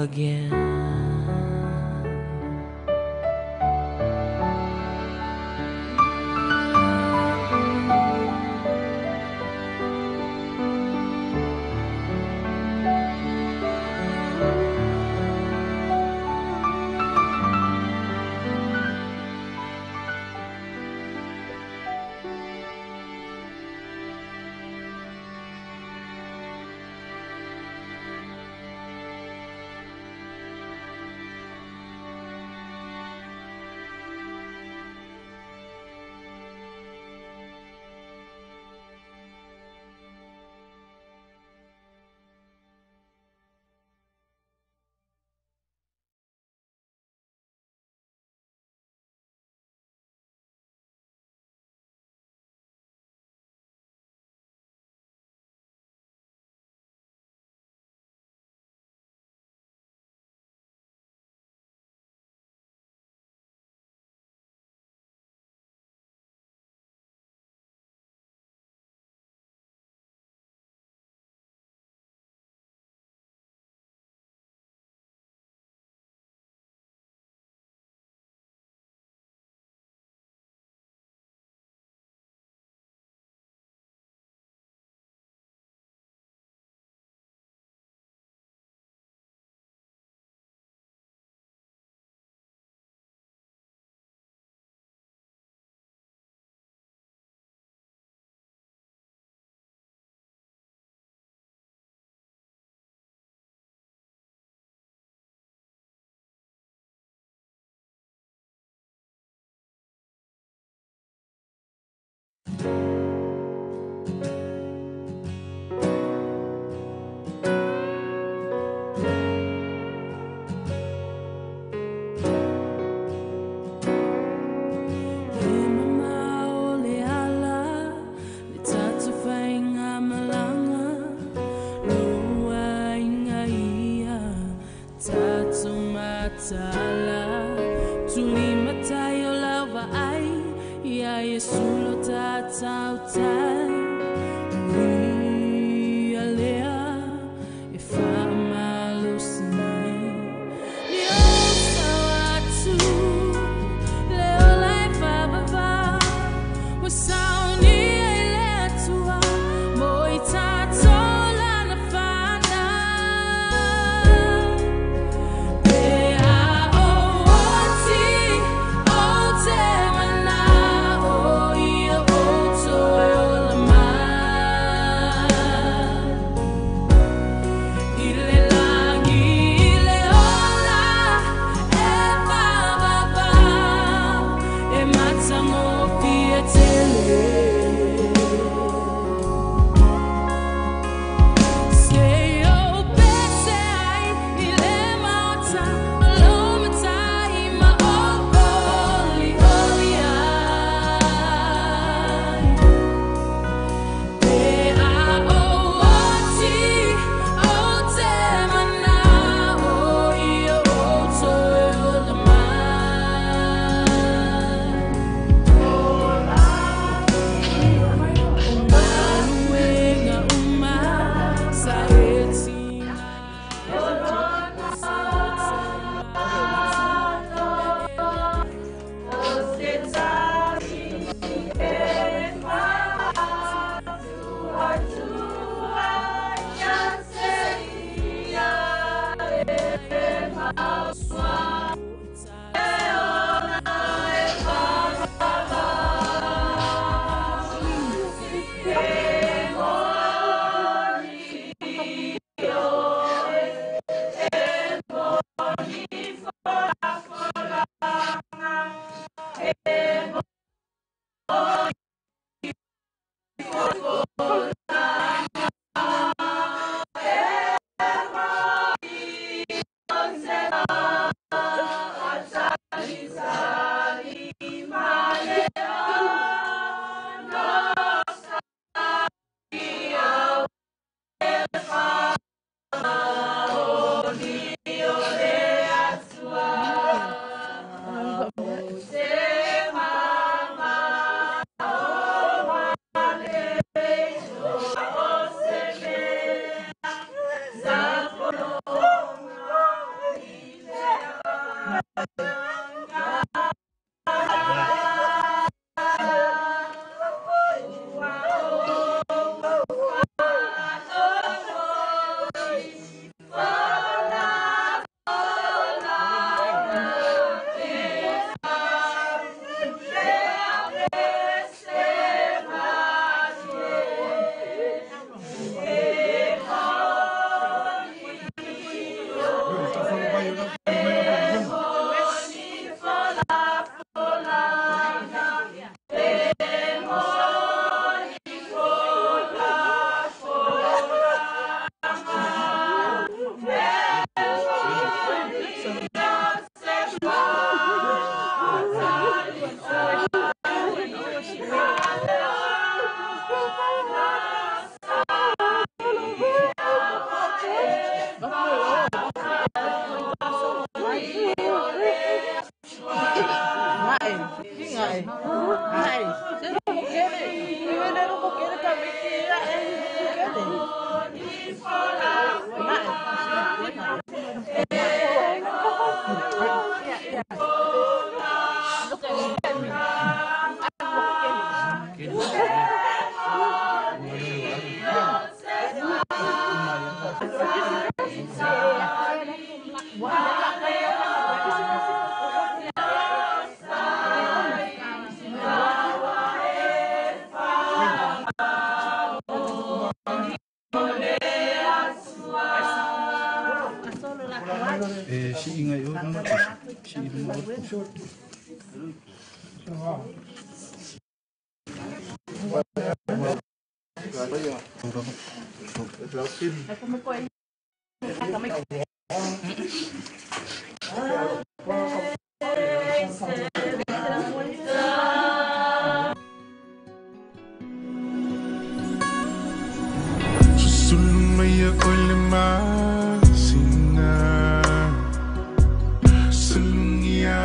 Speaker 2: Sulungia.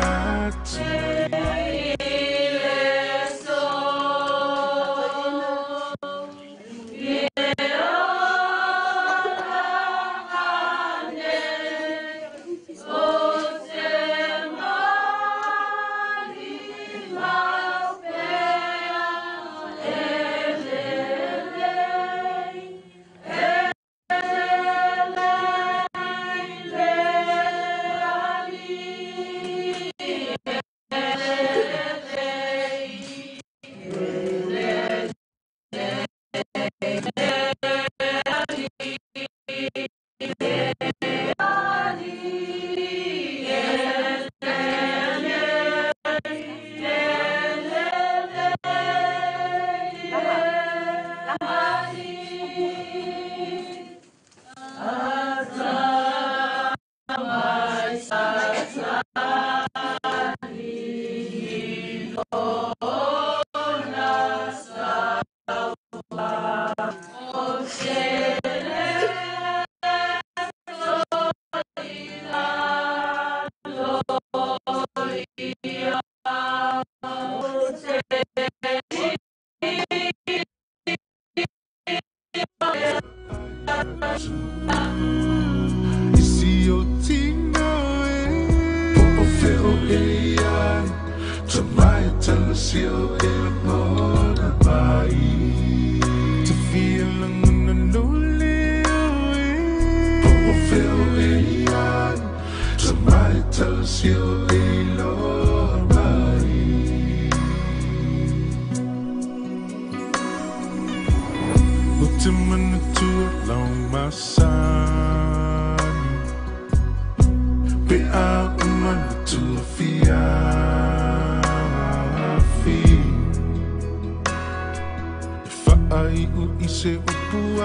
Speaker 2: I si o tino e Po o feo e ai Ta mai tala si o e langona mai Te fia langona no leo e Po o feo e ai Ta mai tala si o e loa mai O te manatua lau masani Pe a o manatua fiafi E whaai u i se upu a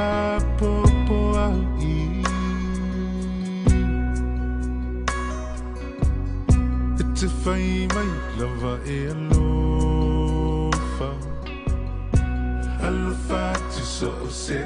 Speaker 2: popo au i E te whai mai lava e alofa Alofa tu so o se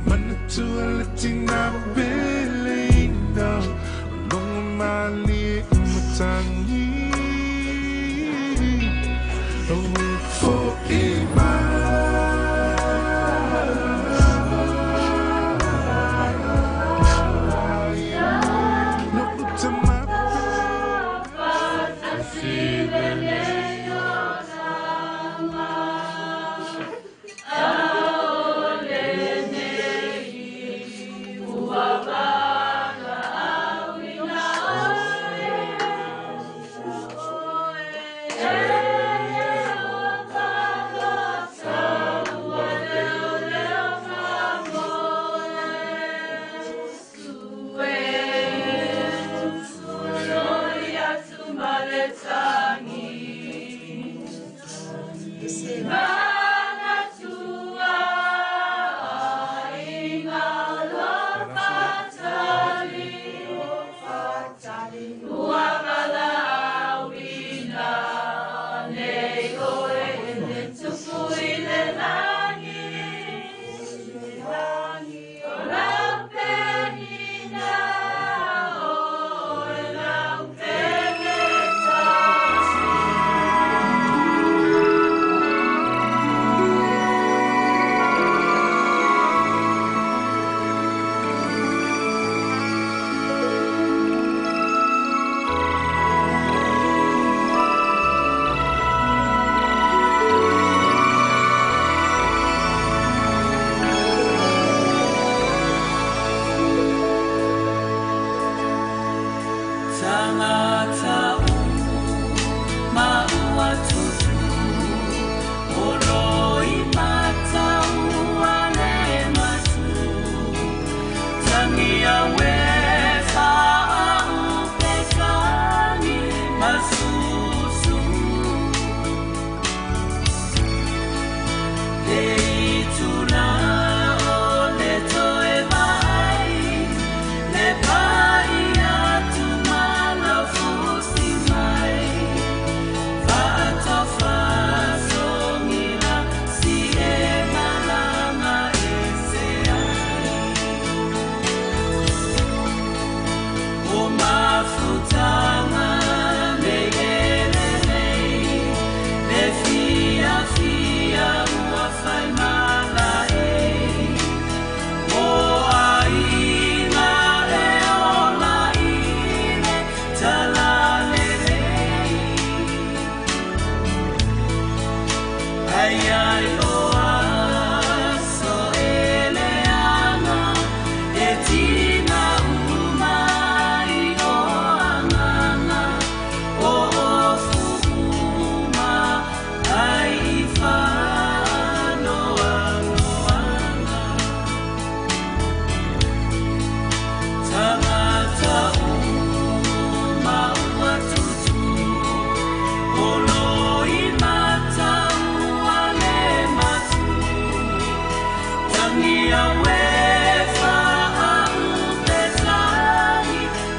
Speaker 2: Manatua le tina peleina Longa mali e matangi Awe fo i mai No utama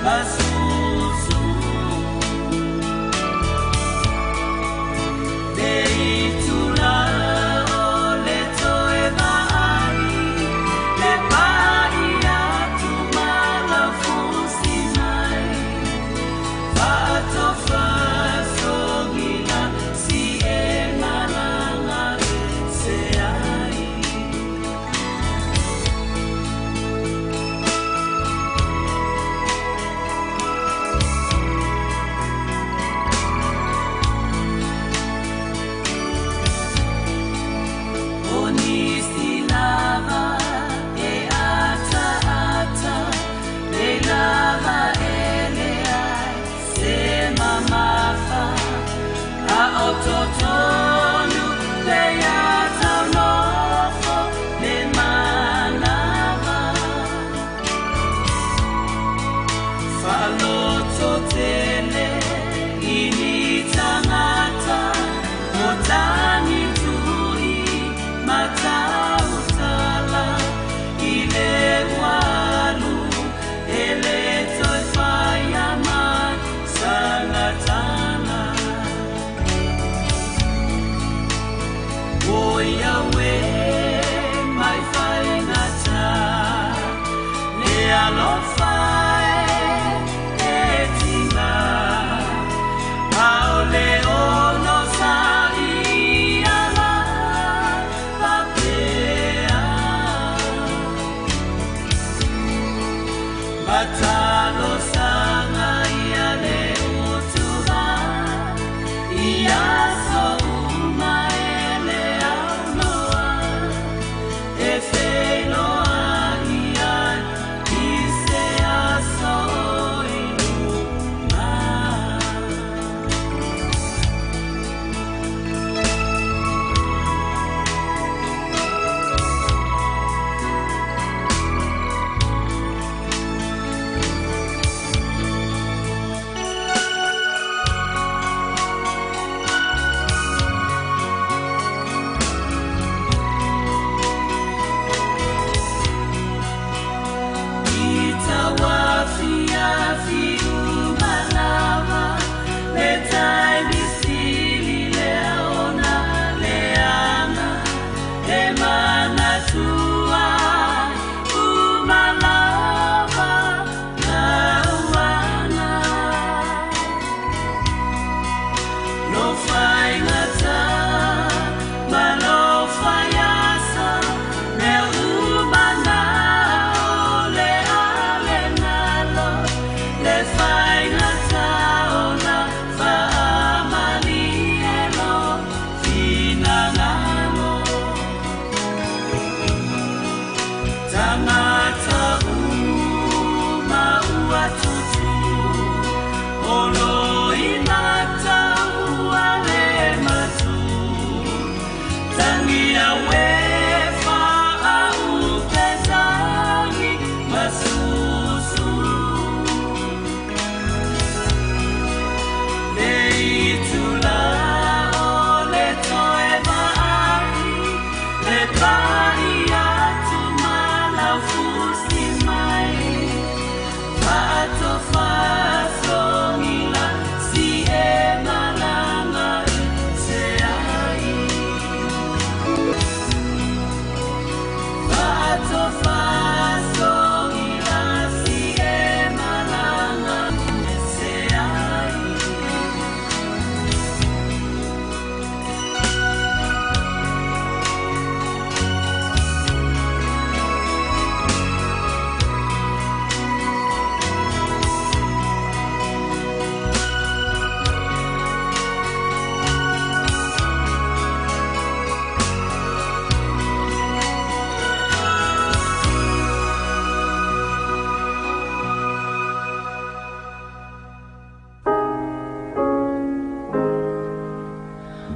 Speaker 14: Masusu.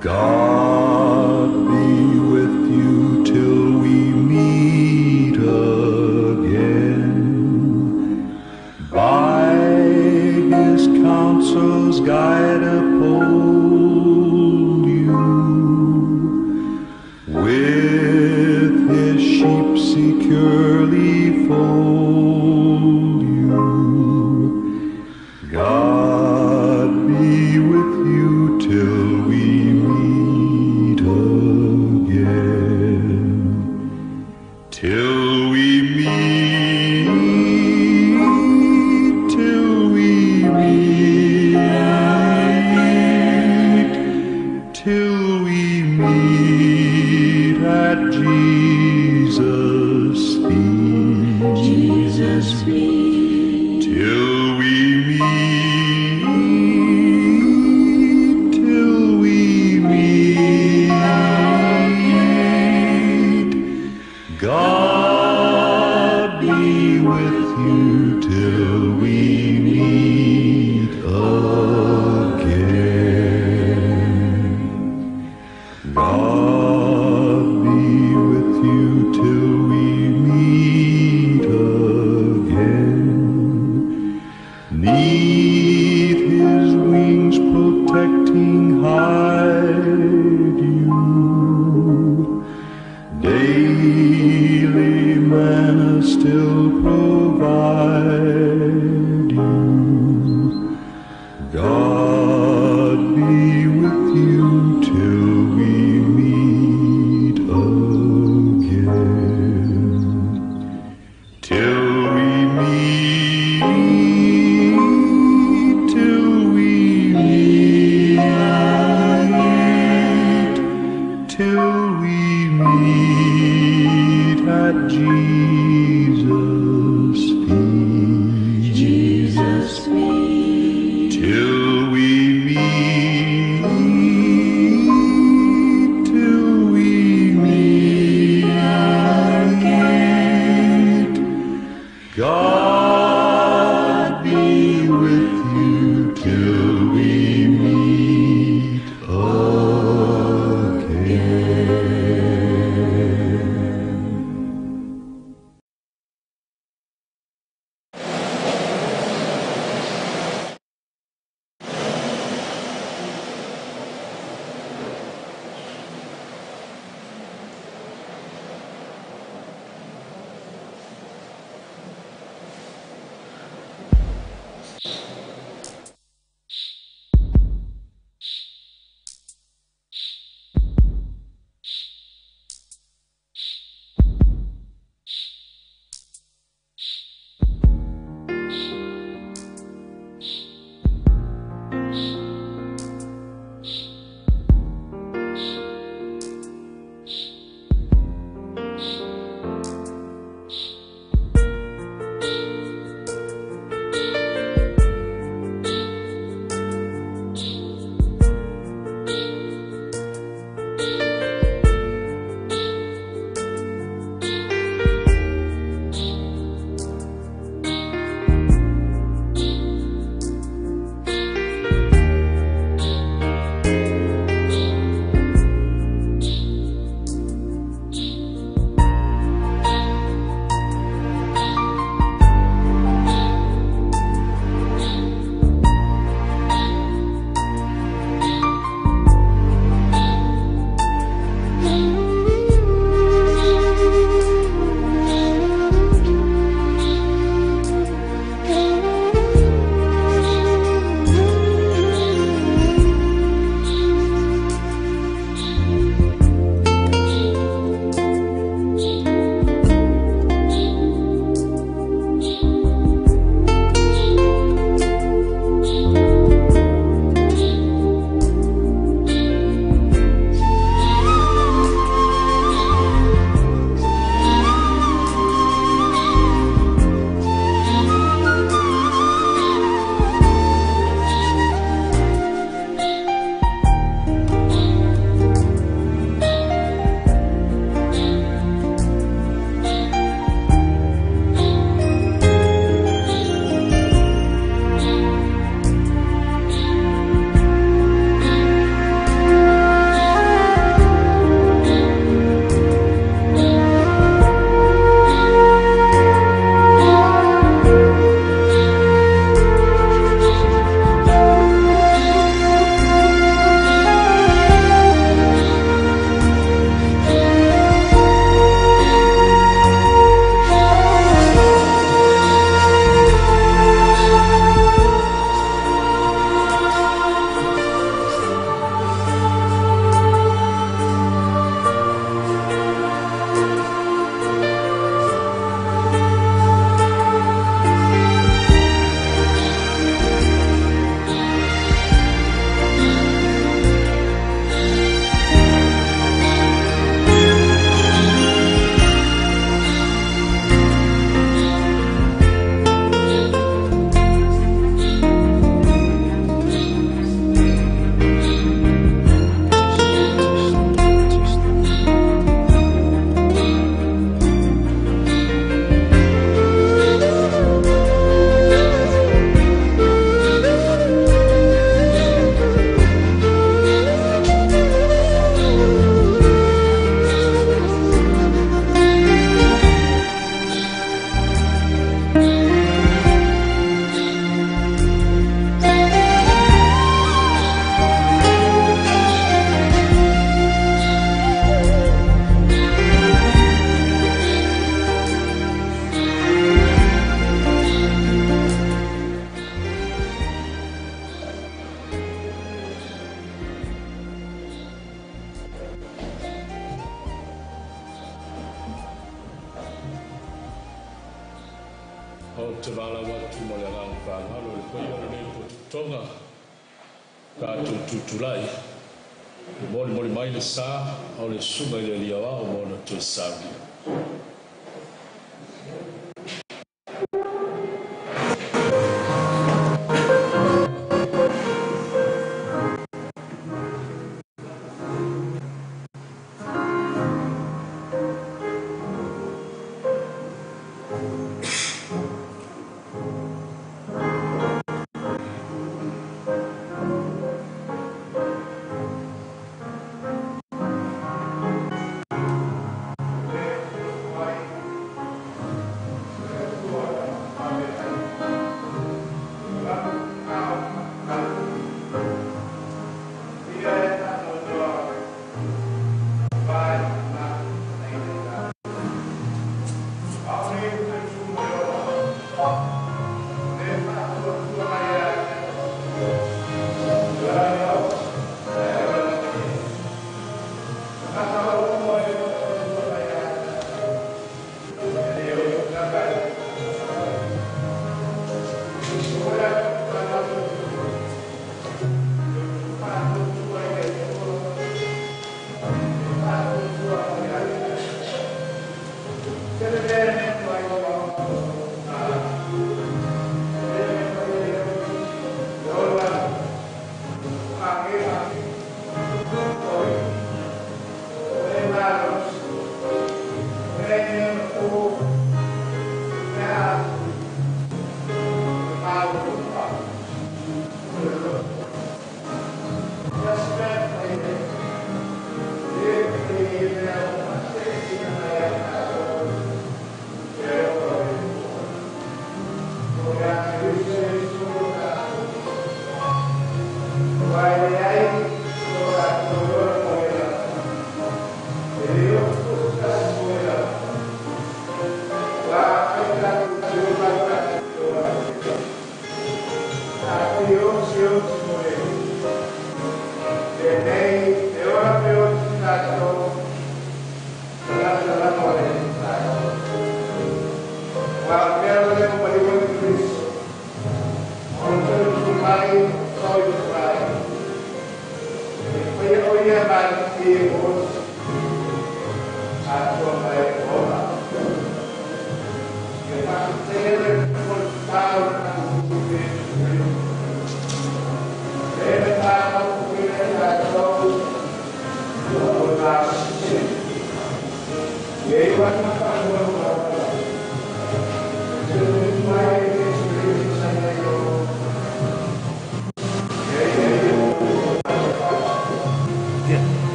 Speaker 2: God be with you till we meet again. By his counsels guide uphold you. With his sheep securely fold you. God be with you till we meet again. Till we meet, till we meet, till we meet at Jesus' feet.
Speaker 7: Jesus' feet.
Speaker 2: Till we meet, till we meet, God be with you till we meet again. God be with you till we meet again.
Speaker 5: valaau atu ma le agaga faaaloalo i le paia o lenei potopotoga tatou tutulai e molimoli mai le sa o le susuga i le Alii Aoao ma ona toe saunia.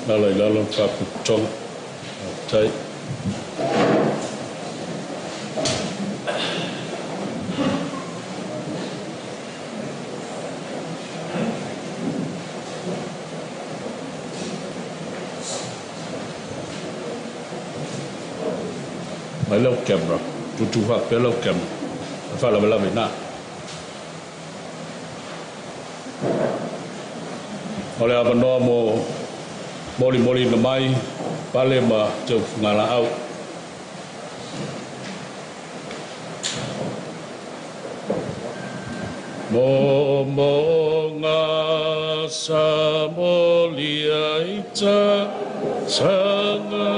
Speaker 5: Lalo i lalo faapitotoga. Tai. Mai lau camera. Tutu faapea lau camera. Faalavelave ina. O le avanoa mo moli moli na mai pale ma te ngala au. Mo mo nga sa molia ita sanga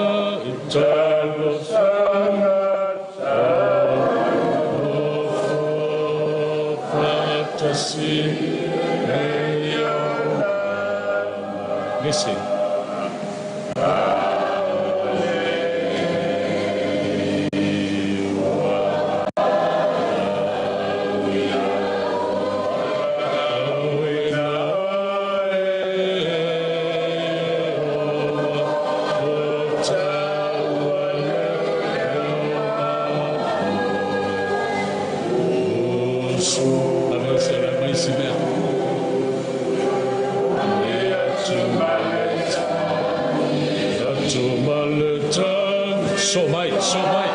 Speaker 5: Listen. So mai, so mai.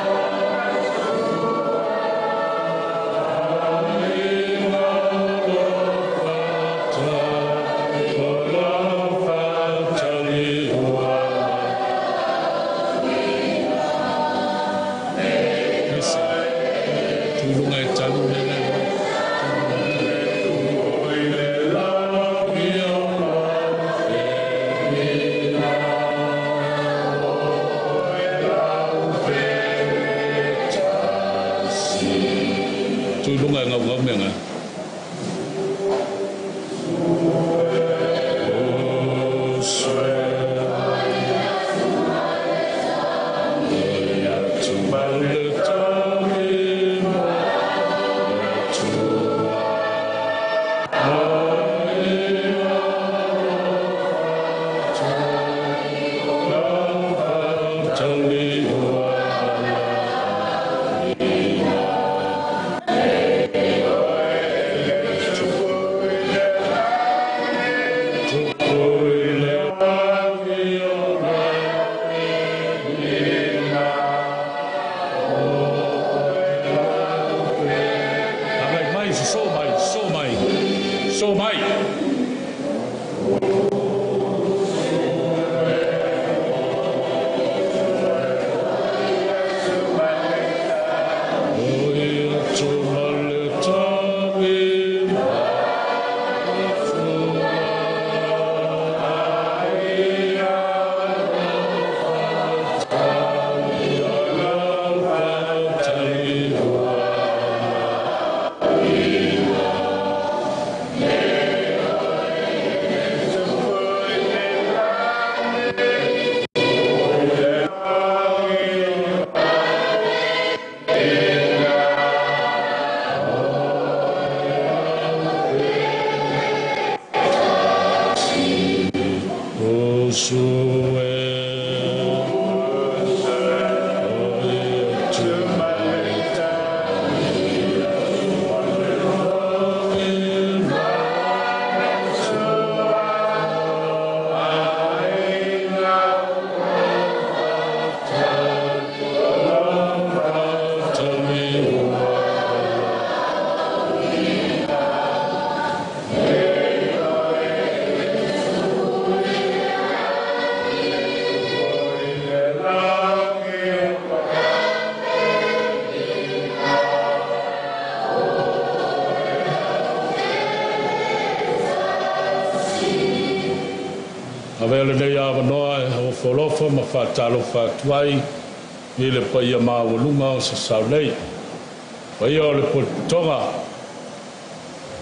Speaker 5: So mai. Folofa ma whātalofa atuai i le paia māualunga o sa sau nei. Paia o le potoga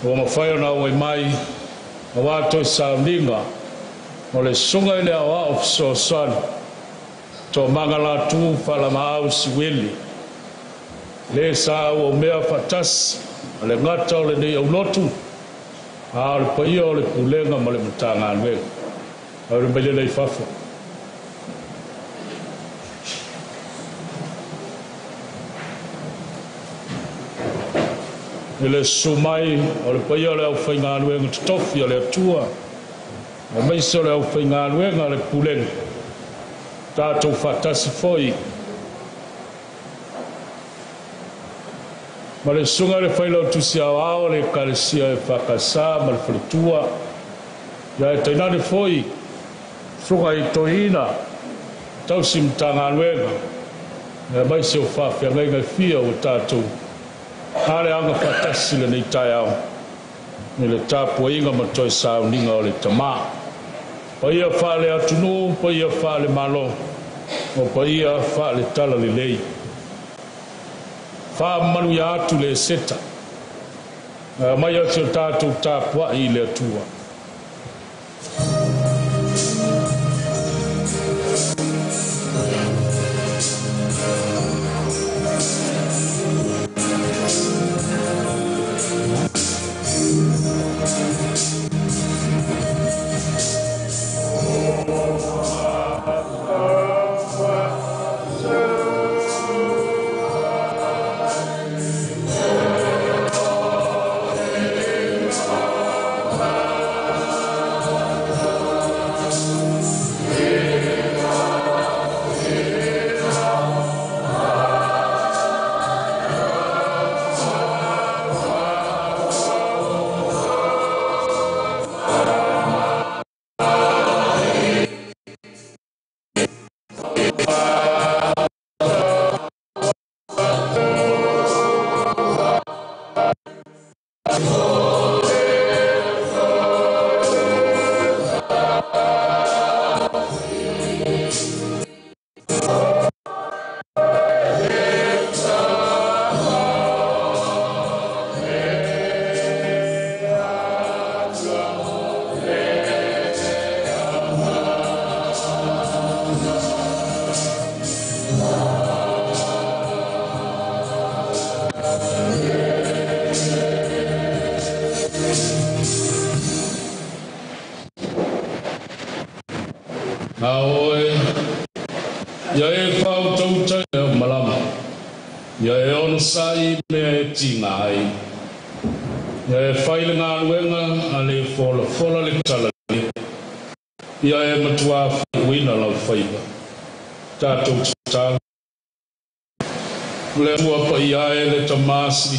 Speaker 5: ua mawhai o nā ui mai a wātoi sauninga o le sunga i le aoa o fesoasoani tō manga lātū whalama au siwili. Le sa au o mea whatasi a le ngata o le nei au lotu a o le paia o le pulenga ma le matanga anuega. Au le mai lelei fafo. I le sumai o le paia o le au whaingaluenga totofi o le atua, o meise o le au whaingaluenga le pulenga, tātou whatasi foi. Ma le sunga le whailau tusi au ao le kalesia e whakasa ma le whaletua, ia e tainane foi, sunga i tohina, tausi mtangaluenga, e meise o whawhiangainga fia o tātou. Ale anga whatasi le nei tai au, ni le tāpuainga ma toi sauninga o le tamā. Paia whale atunu, paia whale malo. O paia faaletala lelei. Faamanuia atu le Eseta. Mai o si o tatou tapuai i le Atua.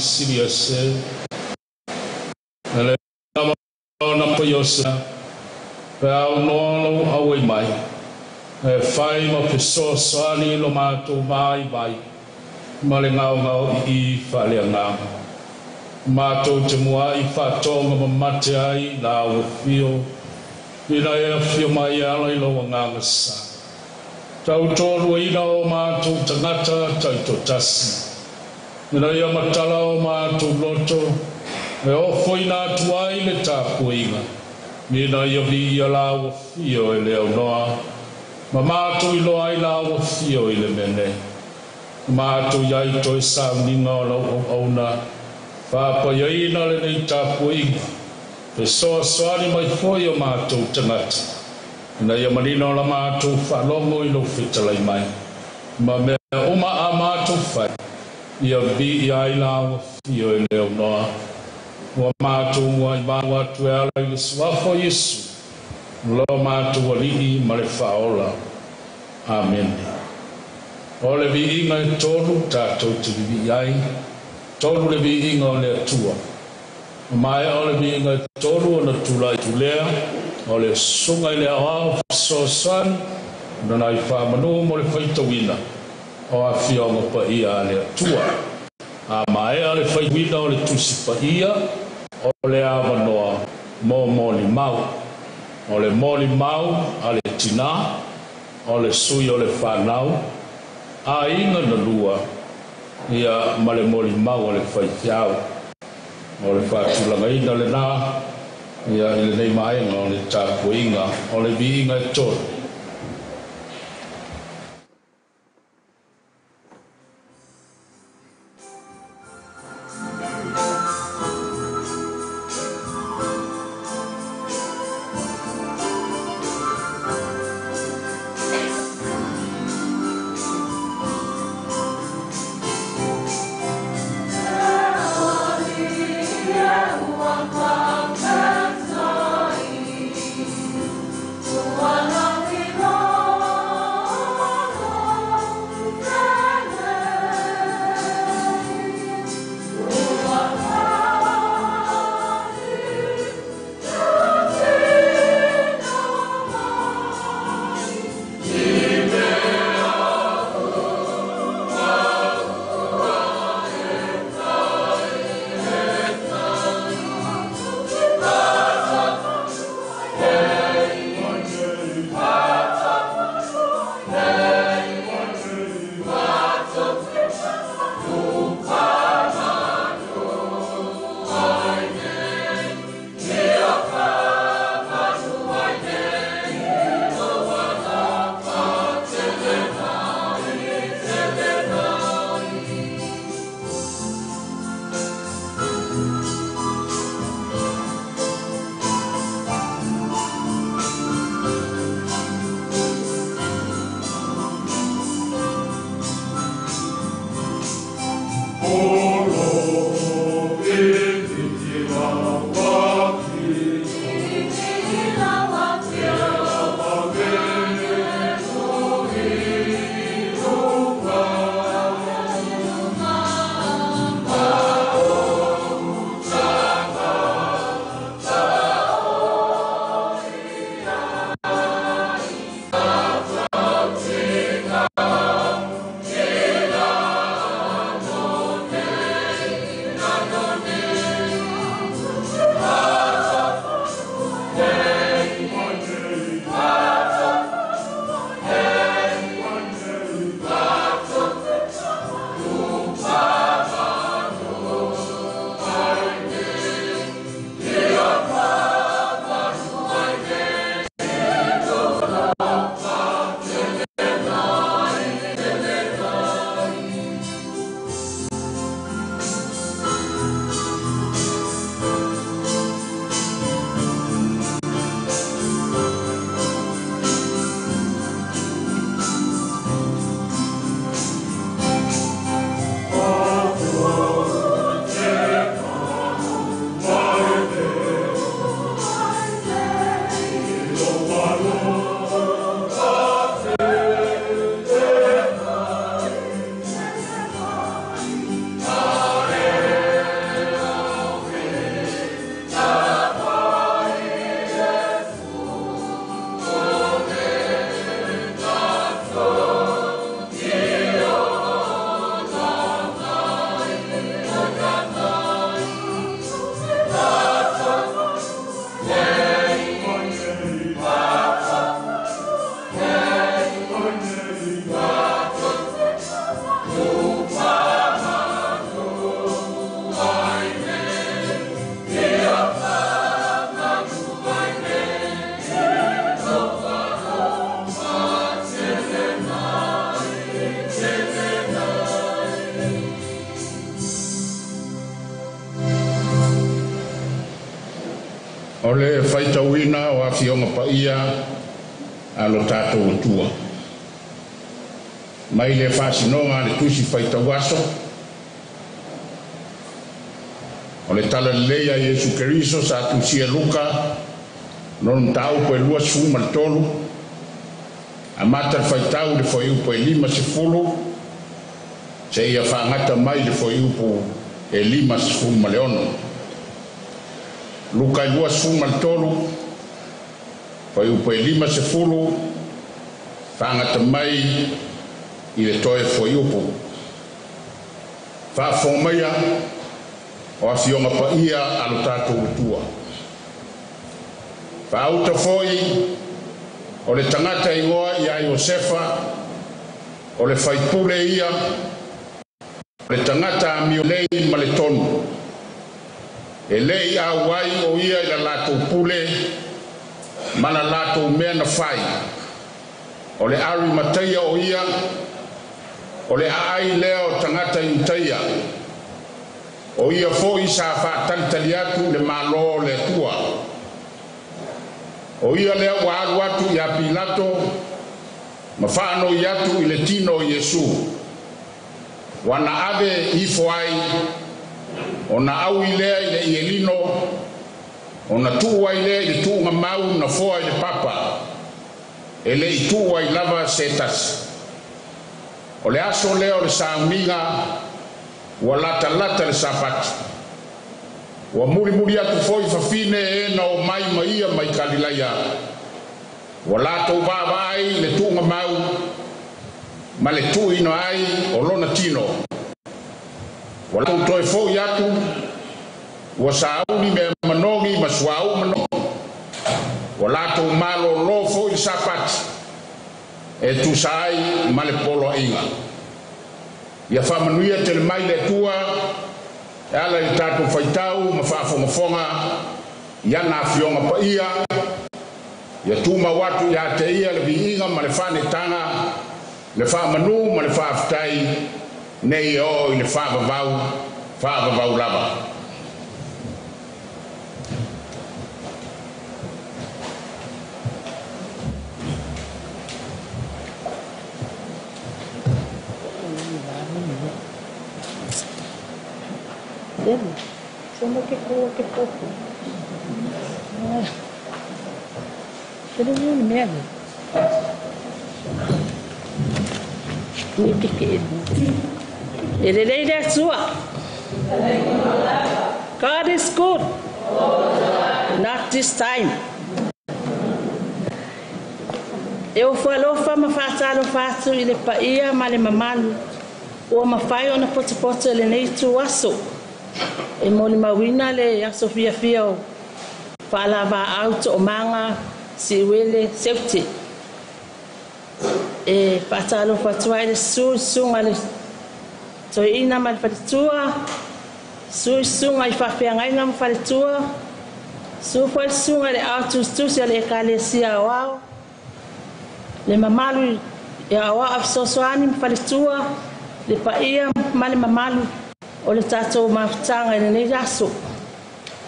Speaker 5: Siria se le na paiosa pe au noa au mai e fai ma fesoasoani lo matou vaivai ma le gaogao i faaleagaga matou te muaʻi faatoga mamate ai la au afio ina e afio mai e ala i lou agaga sa tautoluaina o matou tagata taitotasi ina ia matala o matou loto e ofoina atu ai le tapuaiga ina ia viia la au afio e le aunoa ma matou iloa ai la au afio i le mea nei matou iai toe sauniga o lau auauna faapaiaina lenei tapuaiga fesoasoani mai foi o matou tagata ina ia manino o la matou faalogo i lou fetalai mai ma mea uma a matou fai ia viia ai la au afio e le aunoa ua matou muaimau atu e ala i le suafa o Iesu lo matou alii ma le faaola. Amene. O le viiga e tolu tatou te vivii ai, tolu le viiga o le Atua. Maea o le viiga e tolu ona tulai tulea o le susuga i le aoao fesoasoani ona nai faamanu mo le faitauina o afioga paia a le Atua. A maea le faitauina o le tusi paia o le avanoa mo molimau. O le molimau a le tinā, o le sui o le whanau, a inga na lua, ia ma le molimau o le faithiau. O le whātulanga ina le nā, ia i le nei maenga o le tāpuinga, o le viinga e tolu.
Speaker 7: One.
Speaker 15: O le faitauina o Afioga Paia a lo tatou Atua. Mai le faasinoga a le Tusi Faitau Aso, o le Tala Lelei a Iesu Keriso sa tusia Luka, lona mataupu e 23, amata le faitau i le fuaiupu e 50, seia faagata mai le fuaiupu e 56. Luka 23, fuaiupu e 50, faagata mai i le toe fuaiupu. Faafofoga maia o Afioga Paia a lo tatou Atua. Faauta foi o le tagata igoa ia Iosefa, o le faipule ia, o le tagata amio lelei ma le tonu. E le i auai o ia i la latou pule ma la latou mea na fai. O le Arimataia o ia, o le aai lea o tagata Iutaia. O ia foi sa faatalitali atu le Malo o le Atua. O ia lea ua alu atu ia Pilato ma faanoi atu i le tino o Iesu. Ua na ave ifo ai, ona aui lea i le ielino, ona tuu ai lea i le tuugamau na foa i le papa, e le i tuu ai lava se tasi. O le aso lea o le sauniga ua latalata le Sapati. Ua mulimuli atu foi fafine e na o mai ma ia mai Kalilaia. Ua latou vaavaai i le tuugamau ma le tuuina ai o lona tino. Ua latou toe foi atu, ua sauni mea manogi ma suauu manogi. Ua latou malōlō foi le Sapati e tusa ai ma le poloaiga. Ia faamanuia tele mai le Atua e ala i le tatou faitau ma faafogafoga i ana Afioga Paia. Ia tumau atu ia te ia le viiga ma le faanetaga, le faamanu ma le faafetai, nei e oo i le faavavau, faavavau lava.
Speaker 16: E lelei le Atua. God is good. Not this time. E ofo alofa ma faatalofa atu i le paia ma le mamalu ua mafai ona potopoto i lenei ituaso e molimauina le aso fiafia o faalavaau toomaga Siuele Seute. E faatalofa atu ai le susu i susuga i le Toeaina ma le faletua, susu i susuga i faafeagaiga ma faletua, susu foi le susuga i le ao tusitusi a le Ekalesia Aoao, le mamalu i aoao fesoasoani ma faletua, le paia ma le mamalu o le tatou mafutaga i lenei aso,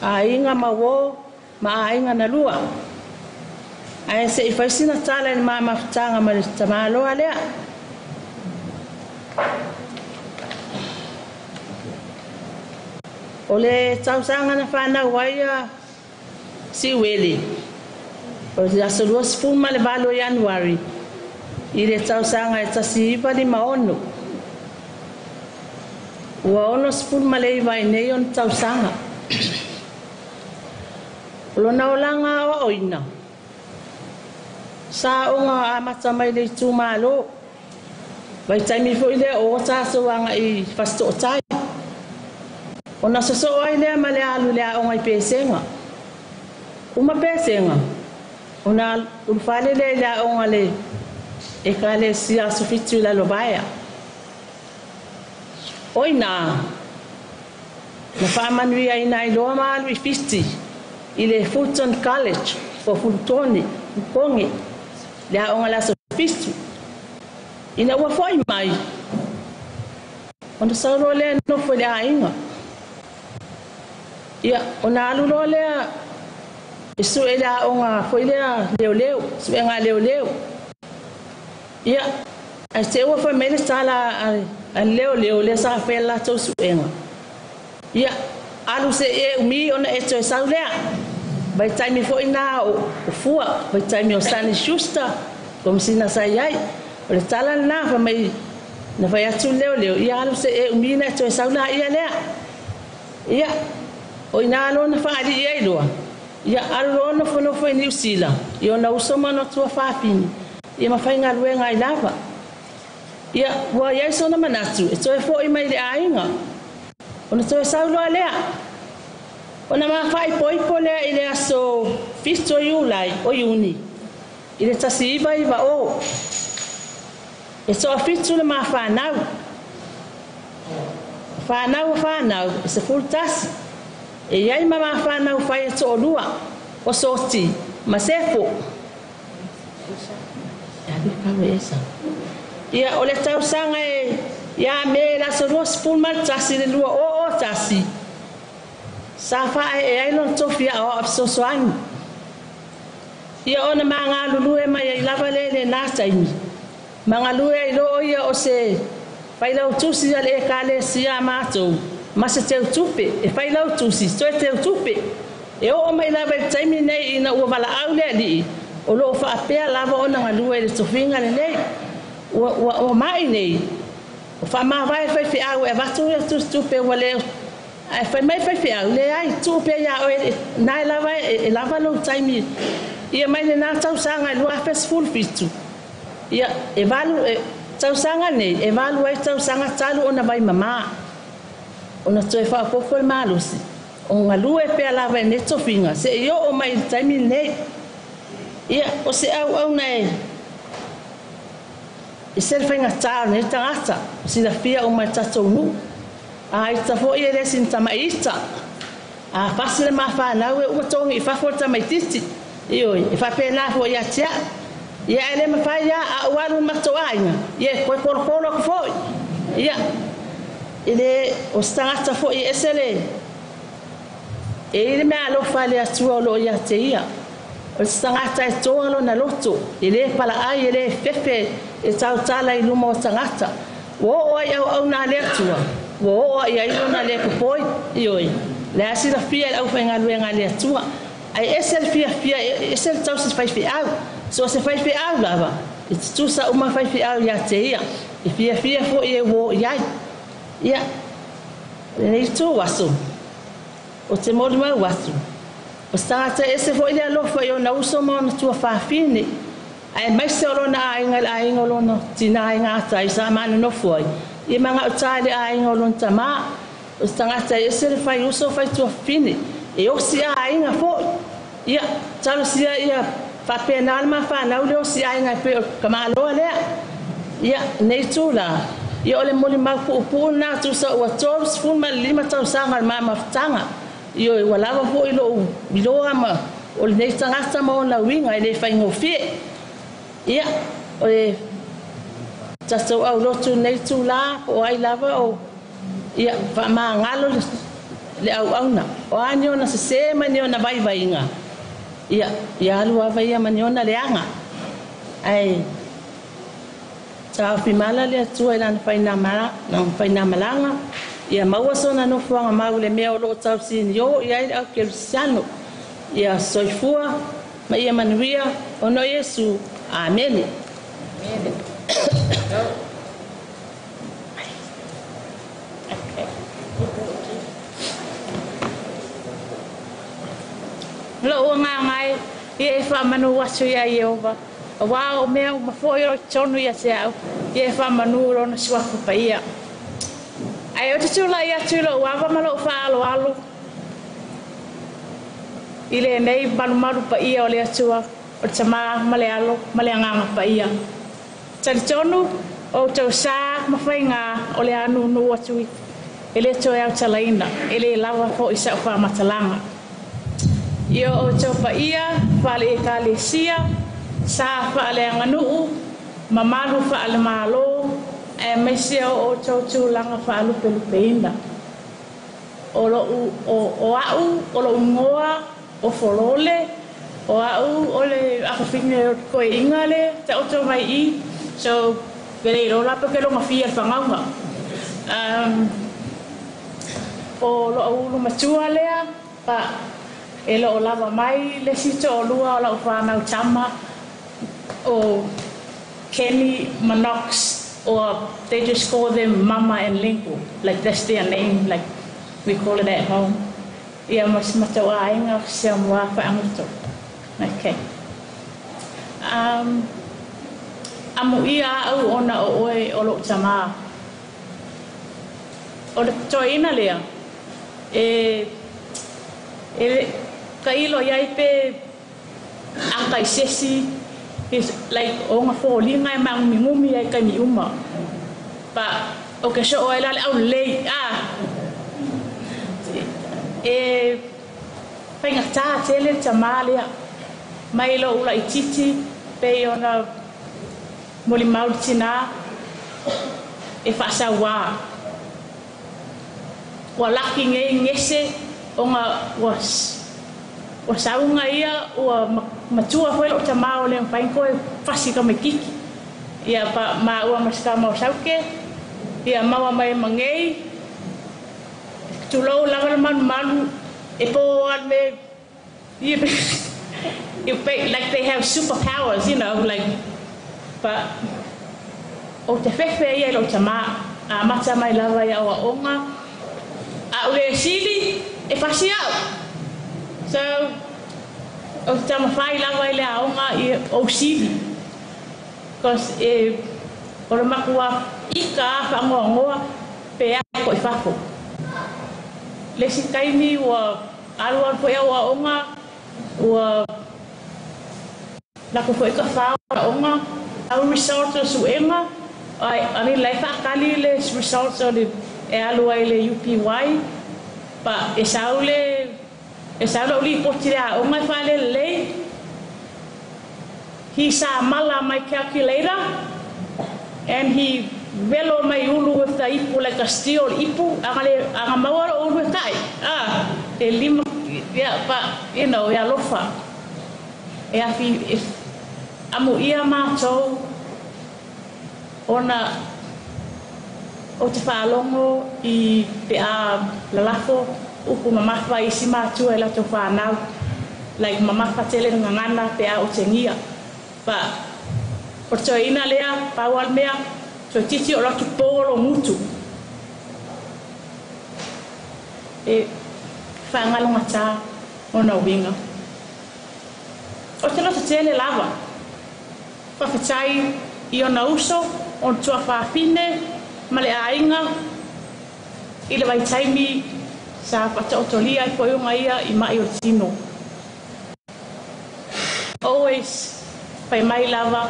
Speaker 16: aiga ma uō ma aiga na lua. Ae se i fai sina tala i le ma mafutaga ma le tamaloa lea. O le tausaga na fanau ai a Siuele, o le aso 28 o Ianuari i le tausaga e 1956. Ua 69 ai nei ona tausaga. O lona olaga aoaoina, sa oga amata mai le itumalo. Vaitaimi foi lea o o tatou agai i Fasitootai. Ona sosoo ai lea ma le alu i le aoga i Pesega. Uma Pesega, ona ulufale lea i le aoga a le Ekalesia Aso Fitu i Lalovaea. O i ina, na faamanuiaina ai loa ma alu i Fiti i le Fulton College po o Fulutone, Fukoge, le aoga i le Aso Fitu. Ina ua foi mai, ona sau loa lea nofo i le aiga. Ia, ona alu loa lea E su'e i le aoga foi lea leoleo, su'ega a leoleo. Ia, ae te i ua fai mai le tala a le leoleo lea sa faia le latou su'ega, ia, alu se i e umi ona e toe sau lea. Vaitaimi foi na o Fua, vaitaimi o Sonny Schuster, Komesina sa i ai. O le tala lena fai mai na fai atu le leoleo, ia alu se i e umi ona e toe sau laia lea. Ia, o i ina loa na faalii ai loa, ia alu loa nofonofo i Niu Sila i ona uso ma ona tuafafine, ia ma faigaluega ai lava. Ia, ua i ai sona manatu e toe fo'i mai i le aiga, ona toe sau loa lea. Ona mafaaipoipo lea i le aso 7 o Iulai, o Iuni, i le 1990. E toafitu le ma fanau. O fanau a fanau e 11. E i ai ma ma fanau fai e toalua, o Soti ma Sefo. Ia, o le tausaga e ia Me i le aso 21 i le 2001, sa faaee ai lona tofi aoao fesoasoani. Ia ona ma galulue mai ai lava lea i lena taimi, ma galue ai loa o ia o se failautusi a le Ekalesia a matou ma se teutupe, e failautusi toe teutupe. E oo mai lava i le taimi nei ina ua valaau le Alii, o lo o faapea lava ona galue i le tofiga lenei. Ua, ua, ua mai nei, o faamavae le faifeau e avatu ia tusitupe ua le Ae fai mai le faifeau, Leai, tuu pea iā oe, na e lava e lava lou taimi. Ia mai lena tausaga e 2017, ia, e valu, e, tausaga nei, e valu ai tausaga talu ona vaimamā, ona toe faaopoopo le malosi, o galue pea lava i lenei tofiga seia oo mai i le taimi lenei. Ia, o se auauna e ese le faigata o lenei tagata, ua silafia uma e tatou nuu. A ita foi e le sina tama'i ita. A fasi le ma fanau e uma togi i fafo le tamaititi. Ioe, e faapena foi ia te a'u. Ia ae le mafai lava, a ou alu i le matou aiga, ia e toe kolokolo atu foi. Ia, e le, o se tagata foi e ese le, e i ai le meaalofa a le Atua o lo o ia te ia. O se tagata e toa lona loto, e le palaai, e le fefe e tautala i luma o tagata. Ua oo ai i auauna a le Atua, ua oo ai i ai lona le popoi, ioe, o le a silafia e le aufaigaluega a le Atua. Ae ese le fiafia, ese le tausi faifeau. So o se faifeau lava, e tutusa uma faifeau ia te ia, e fiafia foi e uo i ai. Ia, lenei itu aso, ou te molimau atu, o se tagata ese foi le alofa i ona uso ma ona tuafafine, aemaise o lona aiga i le aiga o lona tinā i gatai sa manonofo ai, ia ma gauta i le aiga o lona tamā. O se tagata e ese le fai uso fai tuafafine, e osi aiga foi. Ia, talosia ia faapena le ma fanau le osi aiga e pei o le tamaloa lea. Ia, lenei itu la, ia o le molimau puupuu lena tusa ua 35 tausaga o le ma mafutaga. Ioe, ua lava foi lou iloa ma o lenei tagata ma ona uiga e le faigofie. Ia, o le tatou aulotu i lenei itulā, po o ai lava o, ia, faamagalo le auauna. O a ni ona sesē ma ni ona vaivaiga, ia, ia alu lava ia ma ni ona leaga. Ae taofi mala le Atua i lana fainamalaga, ia maua sona nofoaga mau i le mea o lo o tausinio i ai le aukerisiano. Ia soifua ma ia manuia ona o Iesu. Amene.
Speaker 17: Lou agaga e, ia e faamanu atu iā Ieova, auā o mea uma foi o lo o i totonu ia te au, ia e faamanu Lona suafa paia. Ae ou te tulai atu i lou ava ma lou faaaloalo i lenei malumalu paia o le Atua, o le Tama ma le Alo ma le Agaga Paia. Talitonu o outou sa ma faigā o le a nūnū atu e le toe autalaina, e le lava foi sa'u faamatalaga. I o outou paia faale-Ekalesia, sa faaleaganuu, mamalu faale-Malo, aemaise o outou tulaga faalupelupeina. O lo'u, o, o a'u, o lo'u igoa o Folole,
Speaker 16: O a'u o le afafine o toeaina le taoto mai i, so ke le iloa la pe ou te iloga fia i le fagauga. O lo'u ulu matua lea, pa e le o lava mai le isi to'alua o la'u fanau tama o Kenny ma Knox, or they just call them Mama and Lingo, like that's their name, like we call it at home. Ia ma si matou aiga o Samoa Faagoto. Okay. Amuia a'u ona o oe o lo'u tamā. O le toeaina lea e e tailo i ai pe ata i se isi is like o ona foliga e māgumigumi ai i taimi uma. But ou te soo ai la le aulelei ah e faigata tele le tamā lea mai lou laitiiti pei ona molimau le tinā e faasauā. Ua laki nei gese ona ua ua sauga ia ua matua foi lo'u tamā ua le mafai ona toe fasi tamaititi. Ia pa maua ma si tama o Sauke ia maua mai ma nei tulou lava le malumalu e po lava le mea you like they have super powers like but o te fefe ia i lou tamā amata mai lava i aoaoga a ou le sili e fasi a'u. So ou te taumafai lava i le aoga i ou sili cause e o le matua ika a faagoagoa pe a ko i fafo. Le isi taimi ua alualu foi aoaoga ua lako foi ka fa o aoga au results o suega I mean la e faatali le results o le e alu ai le UPY but e sau le e sau la'u lipoti i le aoga e faalelelei. He samala my calculator and he velo my ulu with the ipu like a steel ipu aga le aga maua lo'u ulu e ta'i ah e lima ia but e alofa e afi e amuia matou ona ou te faalogo i pe a lalafo upu mamafa i isi matua i latou fanau like mamafa tele le gagana pe a otegia. But o le toeaina lea pau lava le mea toeitiiti o alu atu po lou gutu e faagalogata ona uiga. O te loto tele lava. Faafetai i ona uso, ona tuafafine ma le aiga i le vaitaimi sa faataotolia ai foi ona ia i ma'i o le tino. Always fai mai lava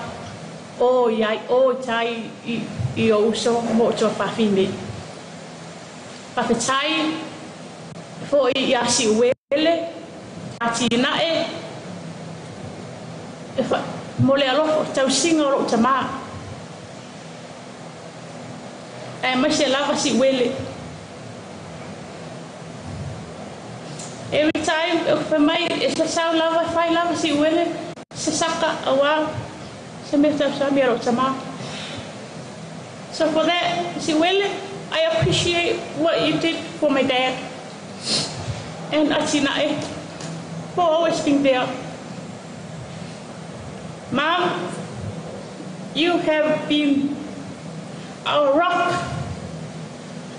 Speaker 16: o i ai o i tai i i ou uso ma ou tuafafine. Faafetai foi iā Siuele, atinae e fa mo le alofa o le tausiga o lou tamā. Aemaise lava Siuele. Every time e fai mai e sasau lava e fai lava Siuele se saka auā se mea tausami a lou tamā. So for that, Siuele, I appreciate what you did for my dad and atinae for always being there. Mom, you have been our rock.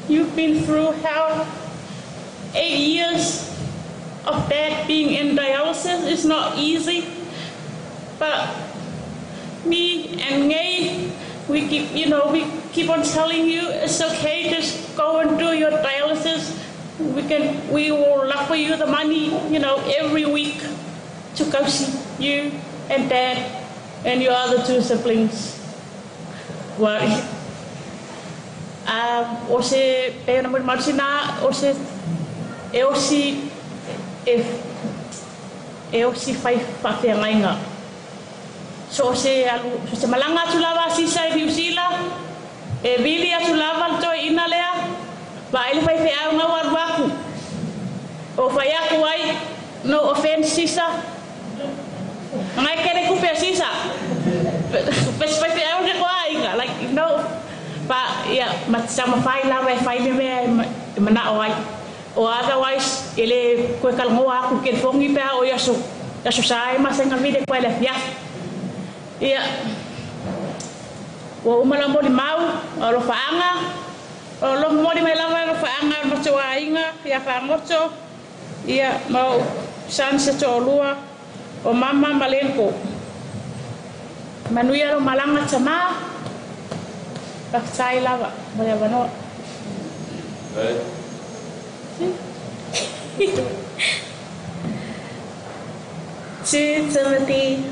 Speaker 16: You've been through hell. 8 years of dad being in dialysis is not easy. But me and Ngay, we keep, we keep on telling you it's okay, just go and do your dialysis. We will offer you the money every week to go see you and dad and your other two siblings. Well, o se pe ona molimau tinā o se e osi e e osi fai faafeagaiga. So o se alu so se malaga atu lava a Sisa i Niu Sila e vili atu lava le toeaina lea vaai le faifeau ua alu atu. O fai atu ai, no offense Sisa. Ngai kele ku pe sisa. Pe pe pe au ne ko aiga like you know pa ia ma sa ma fai lava e fai le mea e mana'o ai. O otherwise e le koe kalagoa aku kelefogi pe a o i aso aso sa e masaga vile koe le afiafi. Ia ua uma lau molimau o alofaaga o lo momoli mai lava alofaaga o le matou aiga ia fagoto ia ma o'u sani se to'alua o Mama ma Lenko. Manuia lou malaga tamā. Faafetai lava mo le avanoa.
Speaker 18: 2 Timothy,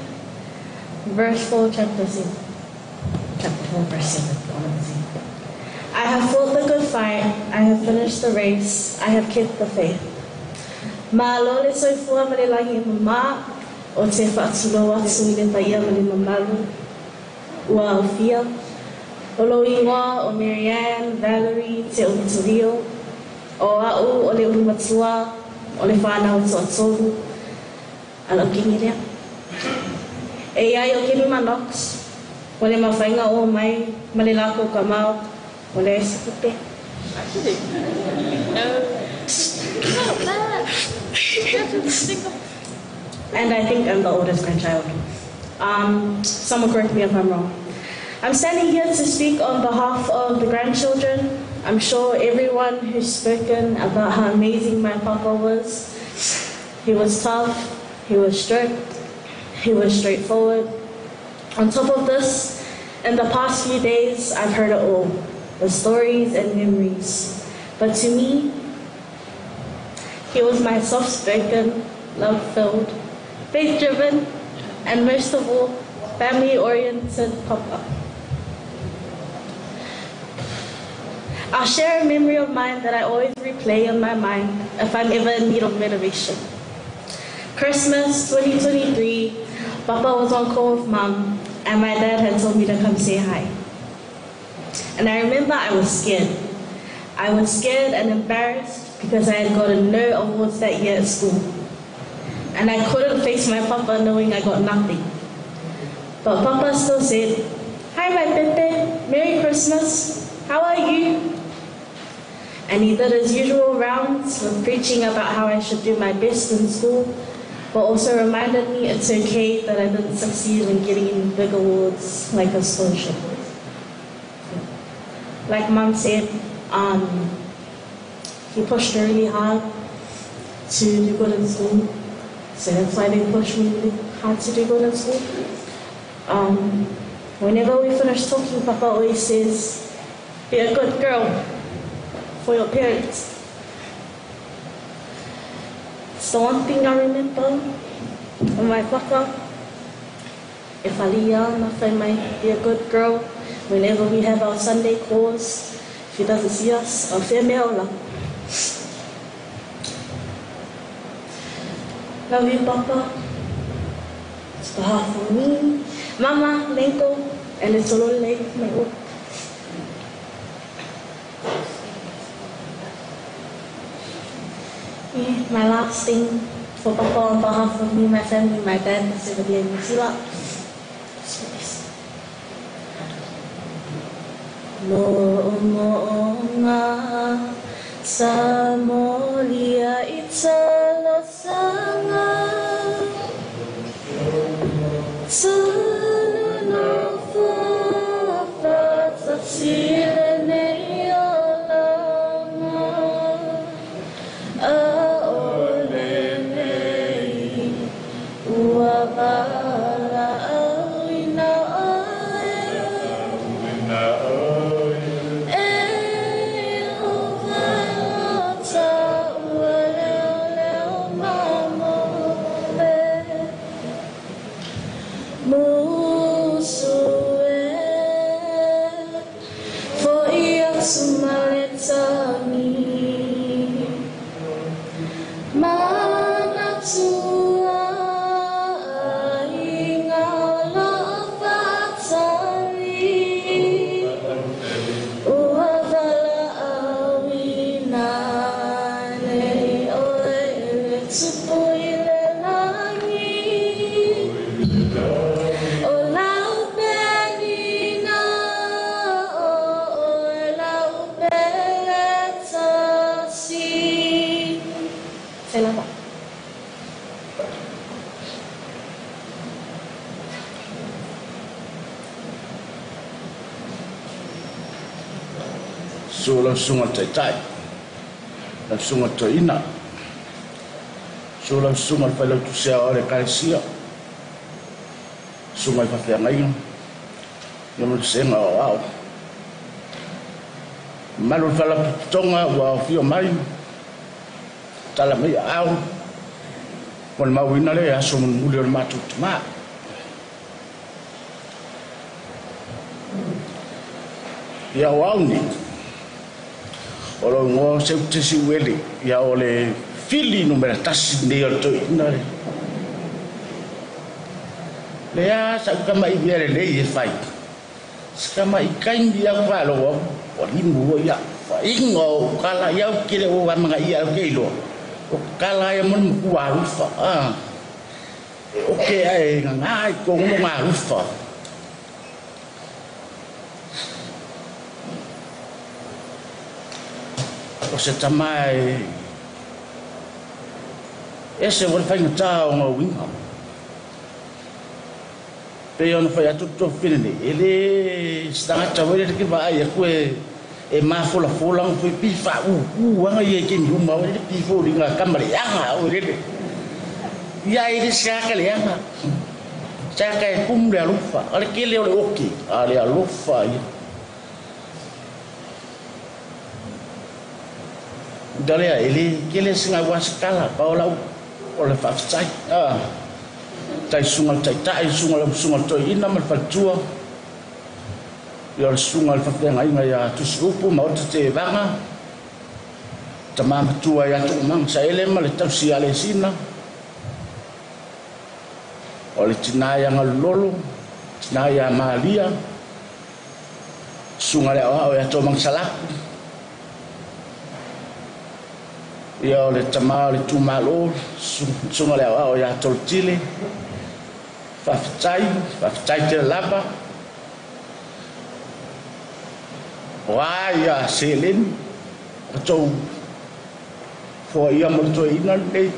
Speaker 18: verse 4, chapter 7. Chapter 4, verse 7. I have fought the good fight, I have finished the race, I have kept the faith. Malo le soifua ma le lagi e mamā, o te faatulou atu i le paia ma le mamalu ua aofia. O lou igoa o Marianne Valerie Te Ulutilio, o a'u o le ulumatua o le whānau toatolu a lau kini lea. E iai o Keni Manox, ua le mafaiga o mai ma le lakou kamao, ua leai se tupe. And I think I'm the oldest grandchild. Someone correct me if I'm wrong. I'm standing here to speak on behalf of the grandchildren. I'm sure everyone who's spoken about how amazing my papa was. He was tough, he was strict, he was straightforward. On top of this, in the past few days, I've heard it all, the stories and memories. But to me, he was my soft-spoken, love-filled, faith-driven, and most of all, family-oriented papa. I'll share a memory of mine that I always replay in my mind if I'm ever in need of motivation. Christmas 2023, Papa was on call with Mum, and my dad had told me to come say hi. And I remember I was scared. I was scared and embarrassed because I had gotten no awards that year at school. And I couldn't face my papa knowing I got nothing. But Papa still said, Hi, my Pepe, Merry Christmas, how are you? And he did his usual rounds with preaching about how I should do my best in school, but also reminded me it's okay that I didn't succeed in getting any big awards like a scholarship. Like Mom said, he pushed really hard to do good in school. So that's why they pushed me really hard to do good in school. Whenever we finish talking, Papa always says, be a good girl for your parents. It's the one thing I remember of my papa. If Aliyah na mai, be a good girl. Whenever we have our Sunday calls, if he doesn't see us, I'll say meola. Love you, Papa. It's behalf of me, Mama, Lenko, and it's all my own. Yeah, my last thing for Papa on behalf of me, my family, my dad, Mr. Musila. Mo mo nga sa molia itsalosanga Tunu fa fa sile nei olanga A ole nei ua vala auina oe E o vala Faafetai lava.
Speaker 8: Susu lau Susuga i le Taitai, lau Susuga i le Toeaina, susu lau Susuga i le Failautusi Aoao o le Ekalesia, susuga i faafeagaiga, ia ma le Vasega Aoao. Mamalu o le Faalapotopotoga ua aofia mai, tala mai aao, mo le mauina le aso mulimuli o le matou tama. Ia o au nei, o lou igoa o Seutesi Uele, ia o le fili numera 1 nei o le toeaina le. Lea sa ou tama'i mea lelei e fai. Se tama'i taimi au faalogo atu, ua limu ia faiga o ou tala ia ou te le o amanaia au te iloa. O tala ia mo le matua alufa. E oke ae gagā i totonu lona alufa. O se tama e ese foi le faigata o ona uiga. Pei ona fai atu le tofine nei, e le se tagata foi lele ke vaai atu e mafolafola ona foi pi faaūū aga ia i taimi uma o le pi foliga kama leaga o lele. Ia e le se tagata leaga. Tagata e tumu le alofa. O le tele o le oke, a le alofa ia. Dalea, e le tele se gaua se tala, pau lau o le faafetai. Tai susuga i le Taitai, susuga lau susuga i le Toeaina ma le faletua, ia o le susuga i le faafeagaiga ia Tusiupu ma Ota Tevaga, tama matua ia Tuumaga Saele ma le tausi ia Alesina, o le tina ia Galulolo, tina ia Malia, susuga i le aoao ia Tomaga Salaku, ia o le tama o le itumalo, susuga i le aoao ia Tolotile. Faafetai, faafetai tele lava. O a ia seleni, o tou foaia mo le toeaina lenei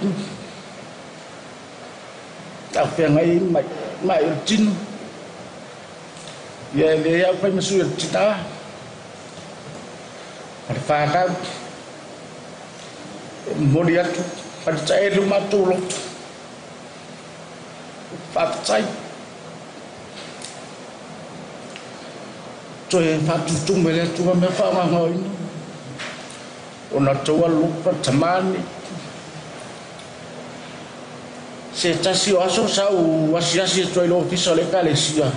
Speaker 8: tau feagai mai mai o le tino. Ia e le au fai ma sui o le tina, o le whanau, e momoli atu, ma le taele o matou loto. Faafetai. Toe faatutumu e le Atua mea faagaogaoina. Ona tou alofa tamani. Se tasi o aso sa ou asiasi atu ai i le ofisa o le Ekalesia.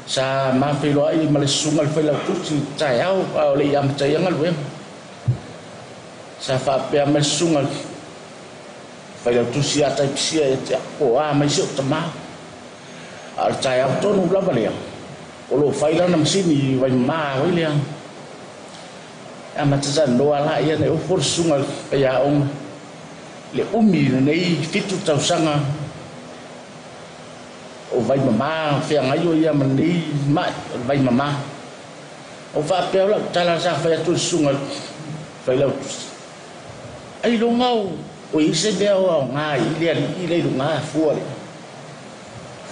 Speaker 8: Sa mafeiloai ma le susuga i le Failautusi i le taeao a o le i amataia galuega. Sa faapea mai le susuga i le Failautusi ia Taipisia ia te au, po o a mai si ou tama. A o le taeao tonu lava lea, o lo o fai lana masini i Vaimamā foi lea. E amata talanoa la ia nei ofo le susuga i le faiaoga le umi lenei 7 tausaga o Vaimamā feagai o ia ma lenei ma'i o le Vaimamā. O faapea o lau tala sa fai atu i le susuga i le Failautusi. Ai loga o i se mea o aoga i le alii le i luga fua le.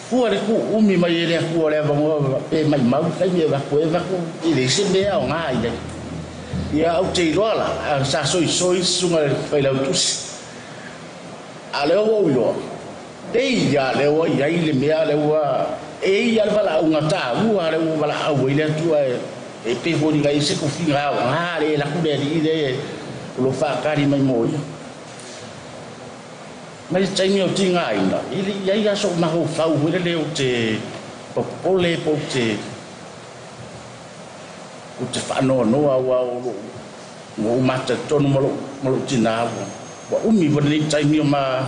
Speaker 8: Fua le tuuumi mai e le Atua o le avanoa pe maimau le taimi e avatu ai avatu e leai se mea e aoga i ai. Ia ou te iloa la, sa soisoi le susuga i le Failautusi. A o lea ua ou iloa, e ia lea ua i ai le mea lea ua e ia le valaauga taua lea ua valaau ai le Atua e pei foi i se tofiga aoga le alu atu le alii lea o lo o faatali mai mo ia. Mai le taimi o tigaina, e le i ai lava so'u mafaufau foi lele ou te popole po ou te faanoanoa aua o lou ua ou matalitonu ma lou tinā ua umi foi lenei taimi o ma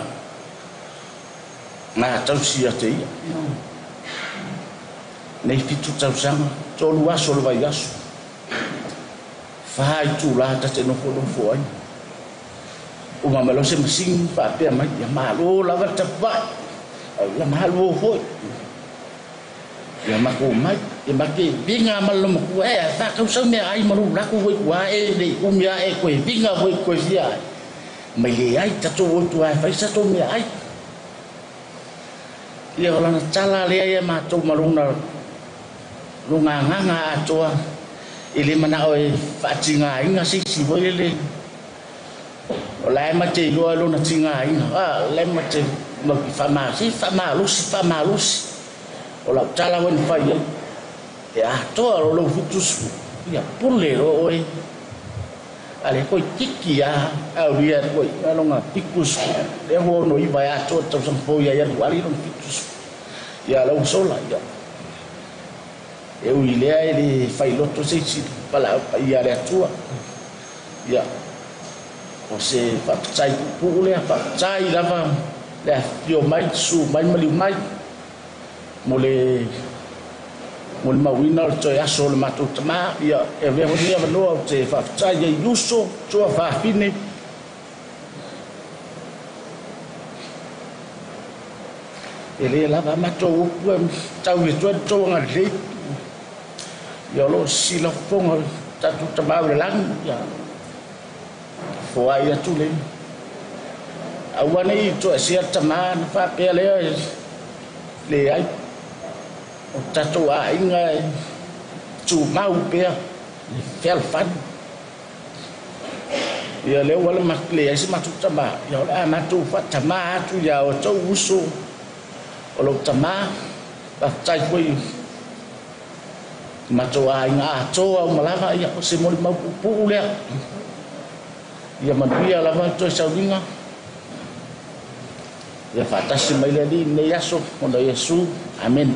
Speaker 8: ngā tausi ia te ia. Nei 7 tausaga, 3 aso o le vaiaso, 4 itulā ta te nofonofo ai. Uma mai loa se masini faapea mai, ia malo lava le tapuai, ia malo foi. Ia matou mai, ia make viga ma le lomatua, e a whakausau mea ai ma lou lako foi tua e le i umi a e koe viga foi koe fia ai.
Speaker 19: Mai leai tatou o i tua e fai se tatou meaai. Ia o lana tala lea ia matou ma lona lona agaga atoa e le manao e faatigaina se isi foi lele. O la e ma te iloa lona tigaina, a la e ma te faamalosi, faamalosi, faamalosi. O lau tala foi na fai ai, e atoa loa lou 70, ia pule loa oe. A lea toeitiiti lava aulia atu ai i lona 70, lea ua 69 e atoa le tausaga fou ia Ianuari lona 70. Ia o lea ua sola, ia. E ui i lea e le failoto se isi valaau paia a le Atua. Ia, o se faafetai puupuu lea, faafetai lava le afifio mai, susu mai, maliu mai mo le molimauina o le toe aso o le matou tamā. Ia, e avea foi lenei avanoa ou te faafetai ai i uso, matua, fafine, e le lava a matou upu e tau atu ai le tou agalelei. Ia, o lo o sisila fofoga o le tatou Tama o le lagi, ia foai atu le aua ne i toesea le tamā ona faapea lea e leai. O tatou aiga e tumau pea le fealofani. Ia lea ua leai se matou tamā, ia o le a matou faatamā atu ia outou uso o lou tamā. Faafetai foi i matou aiga atoa uma lava, ia o se molimau puupuu lea. Ia manuia lava le toe sauliga. Ia faatasi mai le Alii i lenei aso, ona o Iesu. Amene.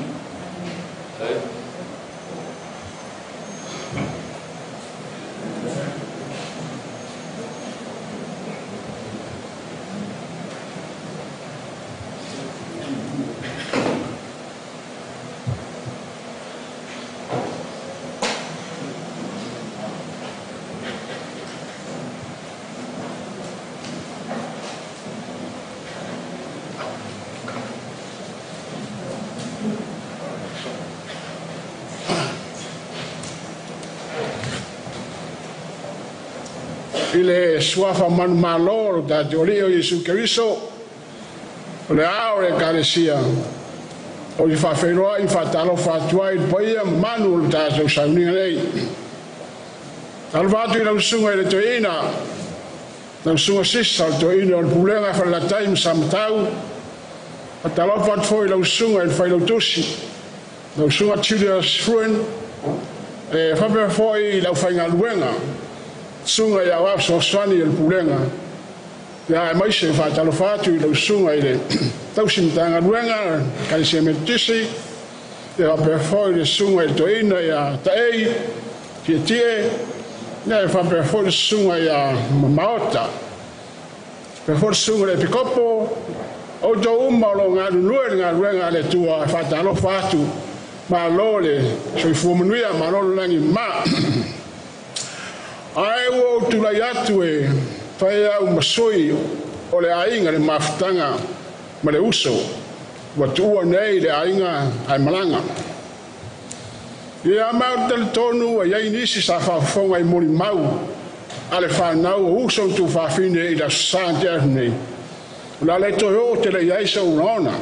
Speaker 15: I le suafa manumalo o lo tatou Alii o Iesu Keriso, o le ao o le Ekalesia, o le faafeiloai faatalofa atu ai i le paia ma manu o le tatou sauniga nei. Talofa atu i lau susuga i le Toeaina, lau susuga Sisa o le Toeaina o le Pulega Falelatai ma Samatau. Faatalofa atu foi i lau susuga i le Failautusi, lau susuga Julius Fruin, e faapea foi i le aufaigaluega, susuga i aoao fesoasoani o le Pulega. Ia aemaise faatalofa atu i lau susuga i le tausi Matagaluega, Ekalesia Metotisi, ia faapea foi le susuga i le Toeaina ia Taei Tietie, ia faapea foi le susuga ia Maota, faapea foi le susuga i le Epikopo, outou uma o lo o galulue i le galuega a le Atua, e faatalofa atu, malo le soifua manuia, malo le lagi ma. Ae ua ou tulai atu e fai au ma sui o le aiga le mafutaga ma le uso ua tuua nei le aiga ae malaga. Ia ma ou te talitonu ua i ai nisi sa faafofoga i molimau a le fanau o uso ma tuafafine i le Aso Sa na tea atu nei. O le a le toe oo tele i ai sou lagona.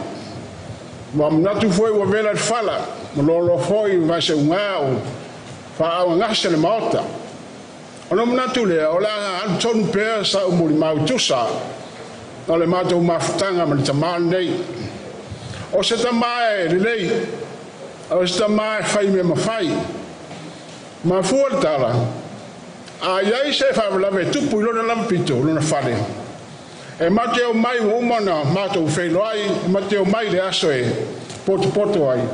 Speaker 15: Ua manatu foi ua vela le fala ma loaloa foi vaeseuga o faaauagase le Maota. Ona manatu lea, o le a alu tonu pea sa'u molimau tusa o le matou mafutaga ma le tamā lenei. O se tamā e lelei, o se tamā e fai mea mafai. Mafua le tala, a i ai se faalavelave e tupu i lona lava pito, lona fale, e matou te omai ua uma ona matou feiloai, e matou te omai i le aso e potopoto ai,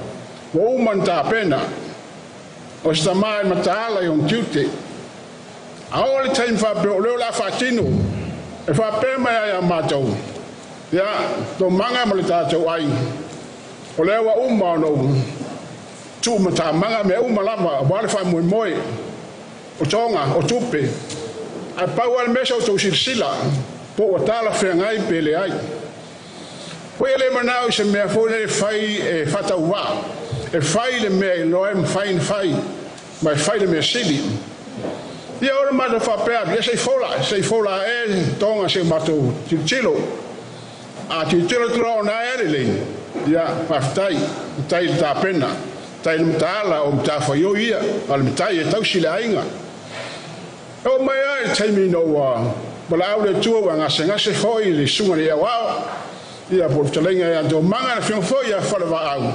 Speaker 15: ua uma ona tapena. O se tamā e mataala i ona tiute. A oo le taimi faapea o lea o le a faatino, e faapea mai ai ia matou, ia, Tomaga ma le tatou ai, o lea ua uma ona ou tuumatamaga mea uma lava aua le faamoemoe o toga, o tupe. Ae pau lava le mea sa outou silasila, po ua talafeagai pe leai. Foi e le manao i se mea foi lea e fai e faatauvaa, e fai le mea e iloa e mafai ona fai, ma e fai le mea sili. Ia o le matou faapea atu, ia se i fola, se i fola ae toga si o matou tilotilo. A tilotilo atu loa o na e lelei, ia faafetai, matai i le tapena, tai le mataala o matafaioi ia, a le matai e tausi le aiga. E oo mai lava i le taimi ina ua valaau le Atua ua gasegase foi le susuga i le aoao, ia po o le fetalaiga ia Tomaga, le afioga foi ia Falevaau,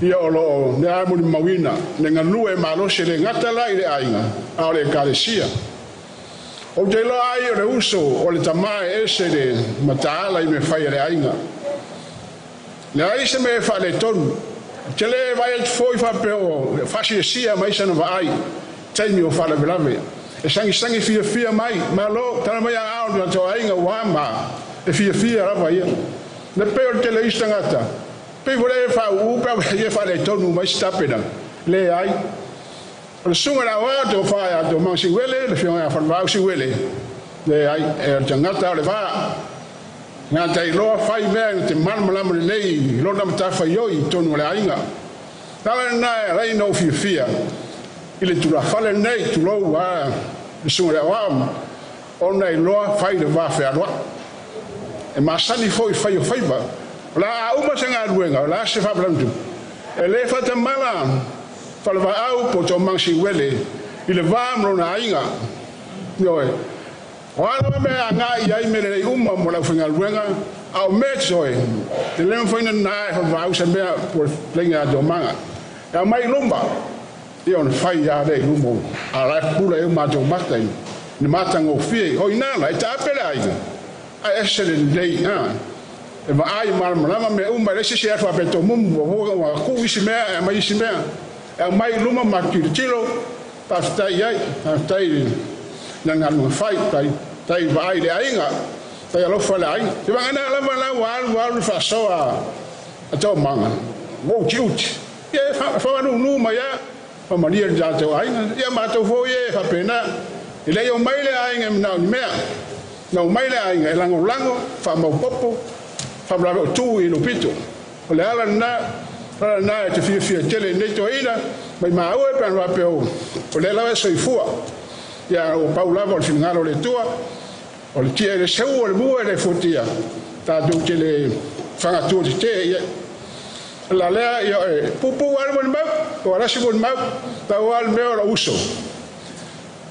Speaker 15: ia o lo o lea molimauina le galue malosi e le gata la i le aiga, a o le ekalesia. Ou te iloa ai o le uso o le tamā e ese le mataala i mea fai a le aiga. Leai se mea e faaletonu. Ou te le vaai atu foi faapea o faasiasia mai sana vaai taimi o faalavelave. E sagisagi fiafia mai, malo, tala mai a ao le tatou aiga ua ma, e fiafia lava ia. Le pei o le tele o isi tagata, pei foi le e faauu pe a e faaletonu mai se tapenaga. Leai. O le susuga i le aoao tofa ia Tomaga Siuele, le afioga ia Falevaau Siuele, leai, e o le tagata o le va. Gata iloa fai mea na te malamalama lelei i lona matafaioi i totonu o le aiga. Tala lena e ala ai ona ou fiafia i le tulafale lenei, tulou a le susuga i le aoao, ona iloa fai le va fealoai. E masani foi i fai o faiva. O le a uma se galuega, o le a se faapalautu. E le faatamala Falevaau po o Tomaga Siuele i le va ma lona aiga. Ioe. O a lava mea e agai i ai mea lelei uma mo le aufaigaluega, a o mea totoe, e le mafai ona na e Falevaau se mea po o le fetalaiga ia Tomaga. E aumai i luma, ia ona fai lava lea i luma o a la e pupula ai o matou mata i le matagofie. O i ina la, e taape le aiga, ae ese le lelei, a. E vaai malamalama mea uma, e leai se isi e alu faapea tomumu, ua ua tuu isi mea ae aumai isi mea. E aumai i luma ma tilotilo, faafetai i ai, faafetai i le galuega fai, tai vaai i le aiga, tai alofa i le aiga. Se vagana lava la ua alu alu le faasoa a Tomaga, ua utiuti. Ia e famanunu mai lava, faamalie le tatou aiga. Ia matou foi e faapena, e le i omai le aiga e manao ni mea. Na omai le aiga e lagolago, faamaopoopo, faalavelave o tu i lou pito. O le ala lena, ala lena e te fiafia tele i lenei toeaina, mai maua pe ana faapea o lea lava e soifua. Ia ua pau lava o le finagalo o le Atua, o le tia i le seu o le mua e le fuatia, tatou te le fagatua tetee i ai. O la lea, ia e puupuu lava le molimau, o alasi molimau, pau lava le mea o lou uso.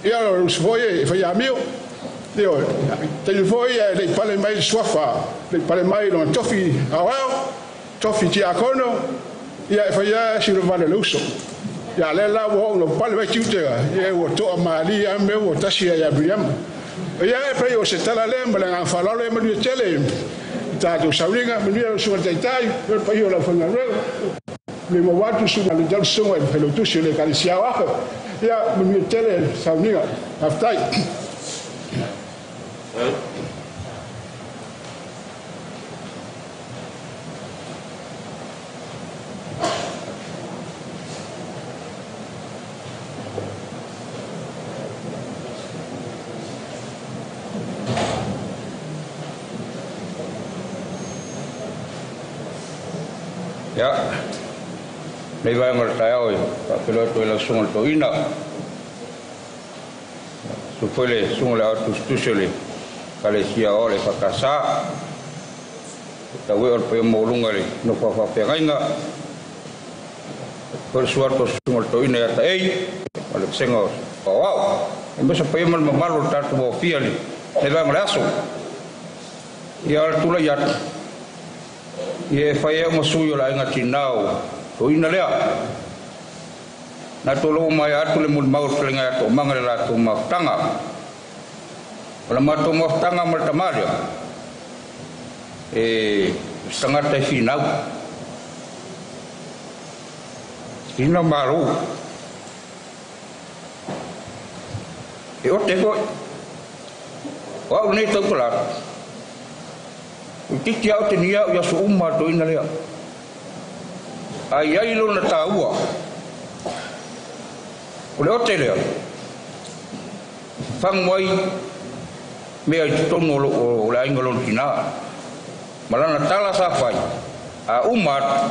Speaker 15: Ia o le uso foi e fai amio. Ioe, taimi foi e le i pale mai le suafa, le i pale mai lona tofi aoao, tofi tiakono, ia e fai lava si vale o le uso. Ia lea la ua oo ina pale mai tiute, ia ua toa malie lava mea ua tasi ai ia Miriama. Ia e pei o se tala lea ma le agaga faaaloalo ia manuia tele i tatou sauniga, manuia lau susuga i le Taitai, manuia le paia o le aufaigaluega. Le maua atu susuga le tau susuga i le failautusi o le Ekalesia Aoao. Ia manuia tele le sauniga. Faafetai.
Speaker 10: Ia, lenei vaega o le taeao e faafeiloai atu ai lau susuga i le toeaina, susu foi le susuga i le Aoao Tusitusi o le Ekalesia o le EFKS, taueo o le paia maualuga i le nofo a faafeagaiga, foi le susu atu o le susuga i le toeaina ia Taei ma le vasega o Aoao, aemaise o paia ma le mamalu o le tatou aofia i lenei vaega o le aso. Ia, o le tulai atu, ia e fai ai ma sui o le aiga tina o toeaina lea. Na tolo mai atu le molimau o le fetalaiga ia Toomaga i le latou mafutaga. O le matou mafutaga ma le tama lea, e se tagata e finau. Finau malo. E ote foi. O au lenei tautala atu. Itiiti lava o te niau i aso uma a toeaina lea. A i ai lona taua, o le ote lea, fagu ai mea i totonu o le aiga o lona tinā. Ma lana tala sa fai, a uma atu,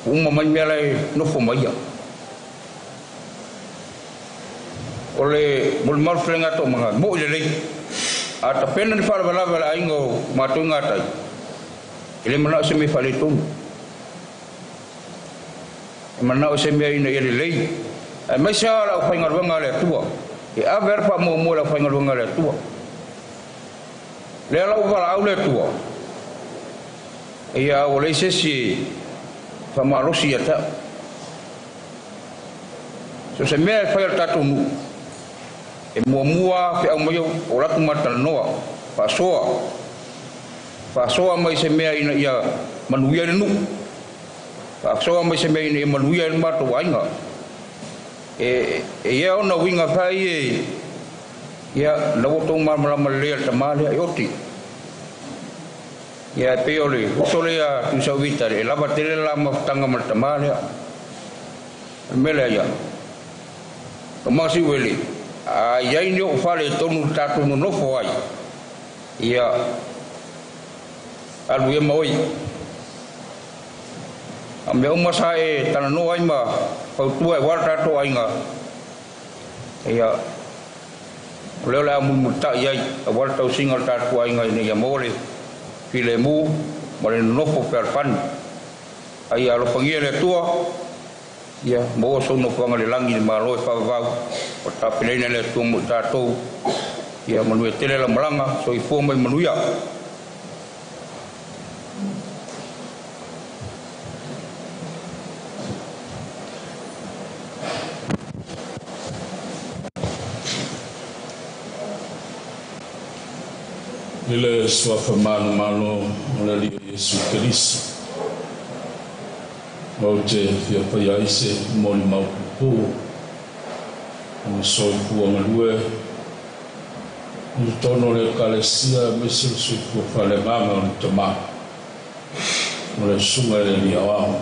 Speaker 10: ua uma mai mea la e nofo ma ia. O le molimau le fetalaiga Toomagae, mo'i lelei. A tapena ni faalavelave a le aiga o matou i gatai, e le manao i se mea faaletonu. E manao i se mea ina ia lelei. Aemaise lava le aufaigaluega a le Atua. E ave lava le faamuamua i le aufaigaluega a le Atua. Lea la ua valaau le Atua, ia ua leai se isi e faamalosi ia te au. So se mea e fai a le tatou nuu, e muamua feau mai o latou malatalanoa, faasoa, faasoa mai se mea ina ia manuia ai le nuu, faasoa mai se mea ina ia manuia ai le matou aiga. E i ai ona uiga fai e ia na ua outou malamalama lelei a le tamā lea e oti. Ia e pei o le uso lea a Tuisau Vitali, e lava tele le la mafutaga ma le tamā lea. O le mea lea ia, Tomasi Uele, a i ai ni ou fale tonu le tatou nonofo ai, ia alu ia ma oe. A mea uma sa e talanoa ai ma fautua aua le tatou aiga, ia, o lea o le a mulimulita'i ai aua le tausiga o le tatou aiga ina ia maua le filemu ma le nonofo fealofani. A ia alofagia e le Atua, ia maua sou nofoaga i le lagi i le Malo e faavavau o tapenaina e le Atua mo i tatou. Ia manuia tele lau malaga, soifua ma ia manuia.
Speaker 5: I le suafa manumalo o le Alii o Iesu Keriso, ou te fia faia ai se molimau puupuu o le soifua galue i totonu o le Ekalesia aemaise le soifua faaleagaga o le Tamā, o le Susuga i le Alii Aoao.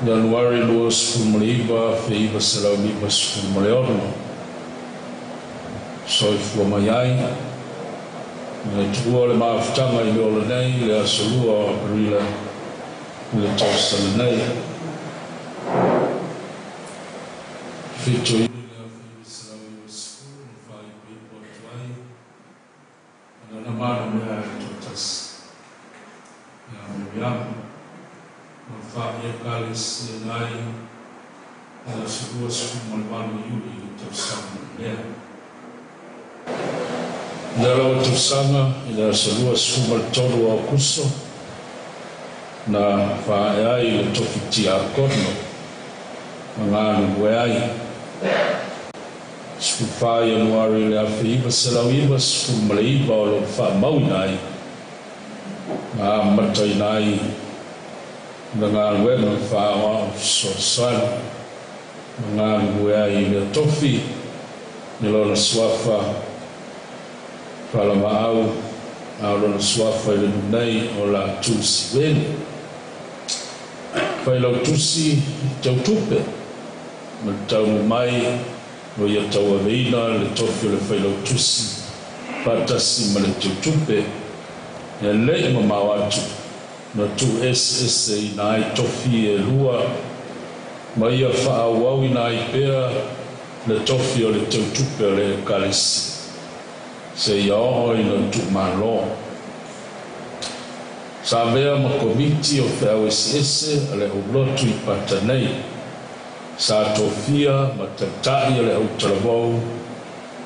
Speaker 5: Ianuari 29, 1996, soifua mai ai, na tuua le mafutaga i le ola nei i le aso 2 o Aperila i le tausaga nei. 7 Iuni le 1990 na faaipoipo atu ai e lana mana mea e toatasi ia Miriama ma faaiekalesia ai i le aso 28 Iuni i le tausaga lea. I le lava tausaga i le aso 23 o Aokuso na faaee ai le tofi tiakono ma galulue ai. 14 Ianuari le 1999 o loo faamauina ai na amataina ai le galuega faaoao fesoasoani ma galulue ai i lea tofi i lona suafa Falamaau, a o lona suafa i le nuu nei o Latu Siveni. Failautusi teutupe ma le taunuu mai o ia tauaveina le tofi o le failautusi faatasi ma le teutupe, e le'i mamao atu na tuueseeseina ai tofi e lua ma ia faaauauina ai pea le tofi o le teutupe o le Ekalesia seia oo ina tuumalo. Sa avea ma Komiti o Feau Eseese a le Aulotu i Pata nei. Sa tofia ma Taitai o le Autalavou,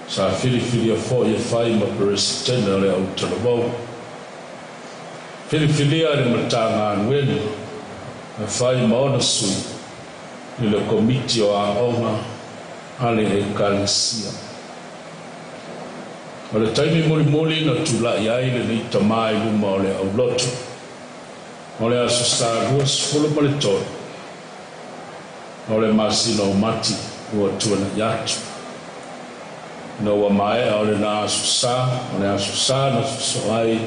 Speaker 5: sa filifilia foi e fai ma Peresetene o le Autalavou. Filifilia e le Matagaluega e fai ma ona sui i le Komiti o Aoga a le Ekalesia. O le taimi mulimuli na tula'i ai lenei tamā i luma o le aulotu, o le aso Sa 23 o le masina o Mati ua tuana'i atu. Ina ua maea o lena aso Sa, o le aso Sa na sosoo ai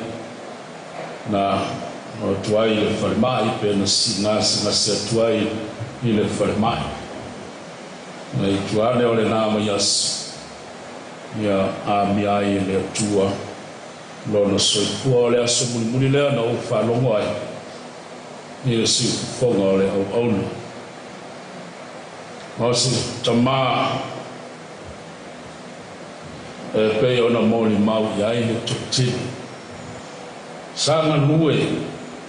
Speaker 5: na oo atu ai i le falemai pe na siigasegase atu ai i le falemai. Na itu ane o lena vaiaso, ia amia ai e le Atua lona soifua. O le aso mulimuli lea na ou faalogo ai i le siufofoga o le auauna. O se tamā e pei ona molimau i ai le toatele. Sa galue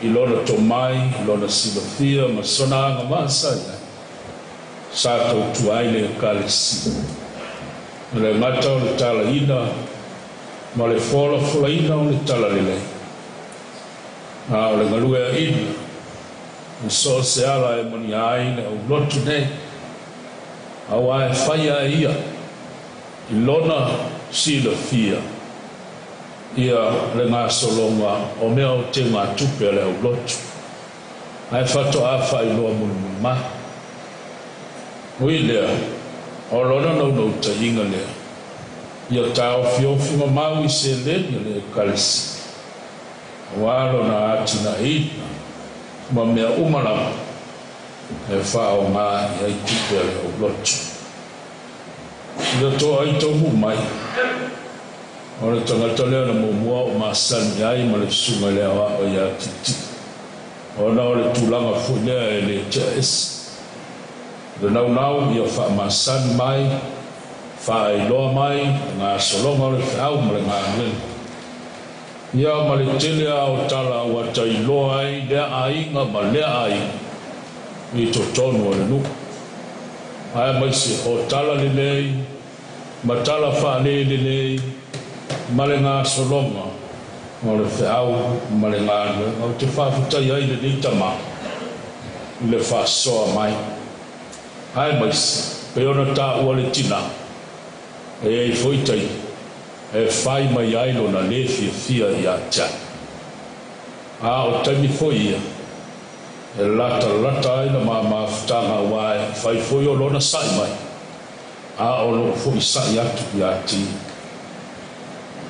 Speaker 5: i lona tomai, i lona silafia ma sona agavaa sa i ai, sa tautua ai le Ekalesia. E le gata o le talaina ma le folafolaina o le talalelei, a o le galueaina i so o se ala e monia ai le aulotu nei, auā e faia e ia i lona silafia ia le gasologa o mea o teugatupe a le aulotu, ae faatoa faailoa mulimuli mai. Ui lea, o lona naunautaiga lea, ia taofiofi mamau i seleni a le Ekalesia, auā lona atinaeina ma mea uma lava e faaaoga i ai tupe a le aulotu. Ia toai taunuu mai, o le tagata lea na muamua oo masani ai ma le Susuga i le Aoao ia Tiitii, ona o le tulaga foi lea e le tea ese. Le naunau ia faamasani mai, faailoa mai le gasologa o le feau ma le galuega. Ia ma le tele lava o tala ua tailoa ai lea aiga ma lea aiga i totonu o le nuu. Aemaise o tala lelei ma tala faalelelei ma le gasologa o le feau ma le galuega. Ou te faafetai ai i lenei tama i le faasoa mai, aemaise pei ona taua le tinā, e i ai foi taimi e fai mai ai lona lē fiafia ia te au. A o taimi foi ia e latalata ai le ma mafutaga aua e fai foi o lona sa'i mai, a o lo'u foi sa'i atu ia te ia.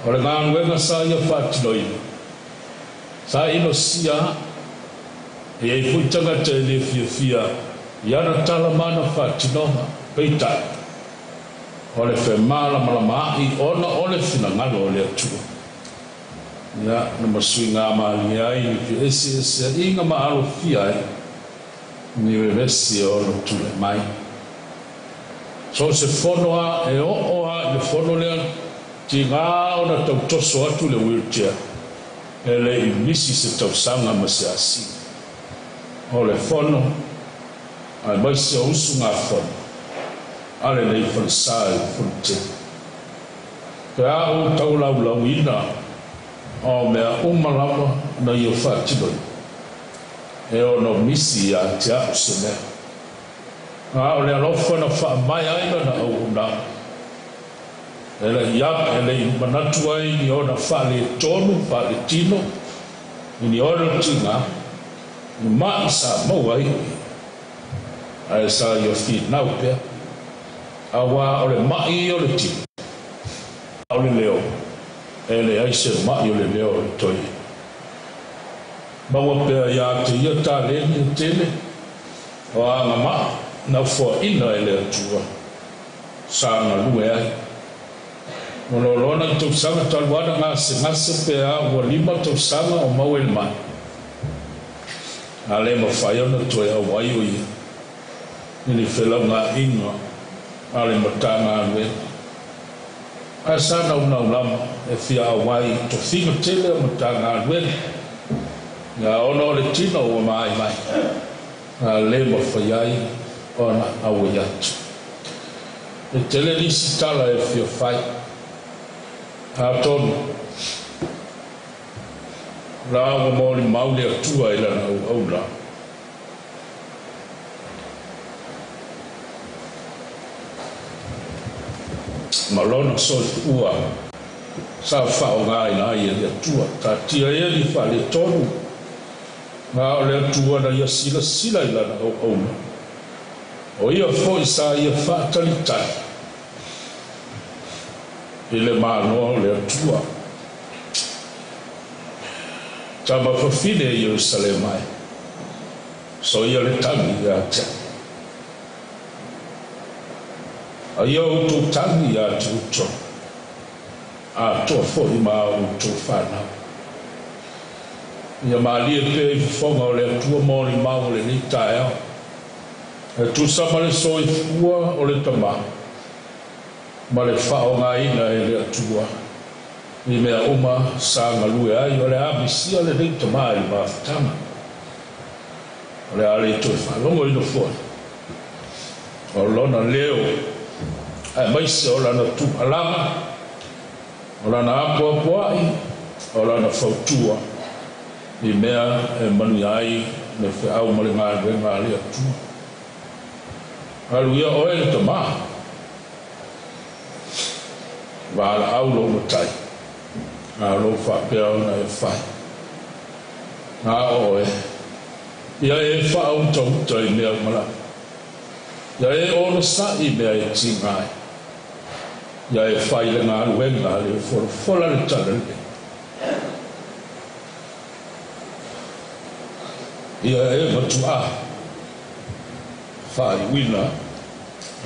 Speaker 5: O le galuega sa ia faatinoina, sa inosia a e i ai foi tagata e lē fiafia i ana tala ma ana faatinoga, peitai, o le femalamalamaai ona o le finagalo o le Atua. Ia, na masuiga malie ai ni feeseeseaiga ma alofia ai ni vevesi e ono tulai mai. So o se fono lava e oo lava i le fono lea, tiga ona tau toso atu le wheelchair, e le i misi se tausaga ma se asina. O le fono, aemaise o usugafono a lenei falesa i le Fonotele. Pe a ou taulaulauina o mea uma lava na ia faatinoina, e ono misi ia te au se mea. A o le alofa na faamaea ai lana auaunaga, e le i e le i manatu ai i ni ona faaletonu, faaletino, i ni ona tiga, ni ma'i sa maua ai o ia, ae sa ia finau pea, auā o le ma'i o le tino, a o le leo, e leai se ma'i o le leo o le toeaina. Maua pea iā te ia taleni e tele o agama'a na foaina e le Atua sa galue ai. Ua loloana i tausaga talu ana gasegase pe a ua lima tausaga o maua i le ma'i, a le mafai ona toe auai o ia i ni felaugaʻiga a le Matagaluega. Ae sa naunau lava e fia auai i tofiga tele o Matagaluega, ia ona o le tino ua maimai, a le mafai ai ona auai atu. E tele nisi tala e fia fai. Atonu, la ua molimau le Atua i Lana auauna. Ma lona soifua sa faaaogaina ai e le Atua. Taatia ia ni faaletonu, a o le Atua na ia silasila i lana auauna, o ia foi sa ia faatalitali i le manoa o le Atua. Tama fafine e Ierusalema e, soia le tagi ia te au. A ia outou tagi ia te outou, atoa foi ma a outou fanau. Ia malie pea i fofoga o le Atua molimau o lenei taeao. E tusa ma le soifua o le tamā ma le faaaogaina e le Atua i mea uma sa galue ai, o le a misia lenei tamā i le mafutaga. O le a le toe faalogoina foi o lona leo aemaise o lana tuualaga, o lana apoapoai, o lana fautua i mea e manuia ai le feau ma le galuega a le Atua. Alu ia oe le tamā, valaau lou matai, a o lou faapea ona e fai. A o oe, ia e faautauta i mea uma lava. Ia e onosai i mea e tiga ai. Ia e fai le galuega a le folafola le talalelei. Ia e matuā faaiuina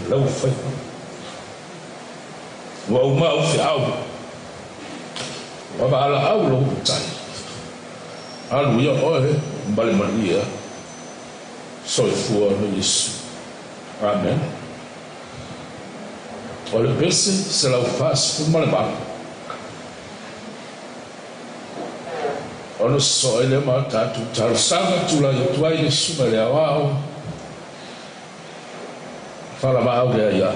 Speaker 5: lau faiva. Ua uma au feau, ua valaau lou matai. Alu ia oe ma le manuia. Soifua ma Iesu. Amen. O le pese 148. Ona sosoo ai lea ma tatou talosaga tulai atu ai le susuga i le aoao falavaau lea ia.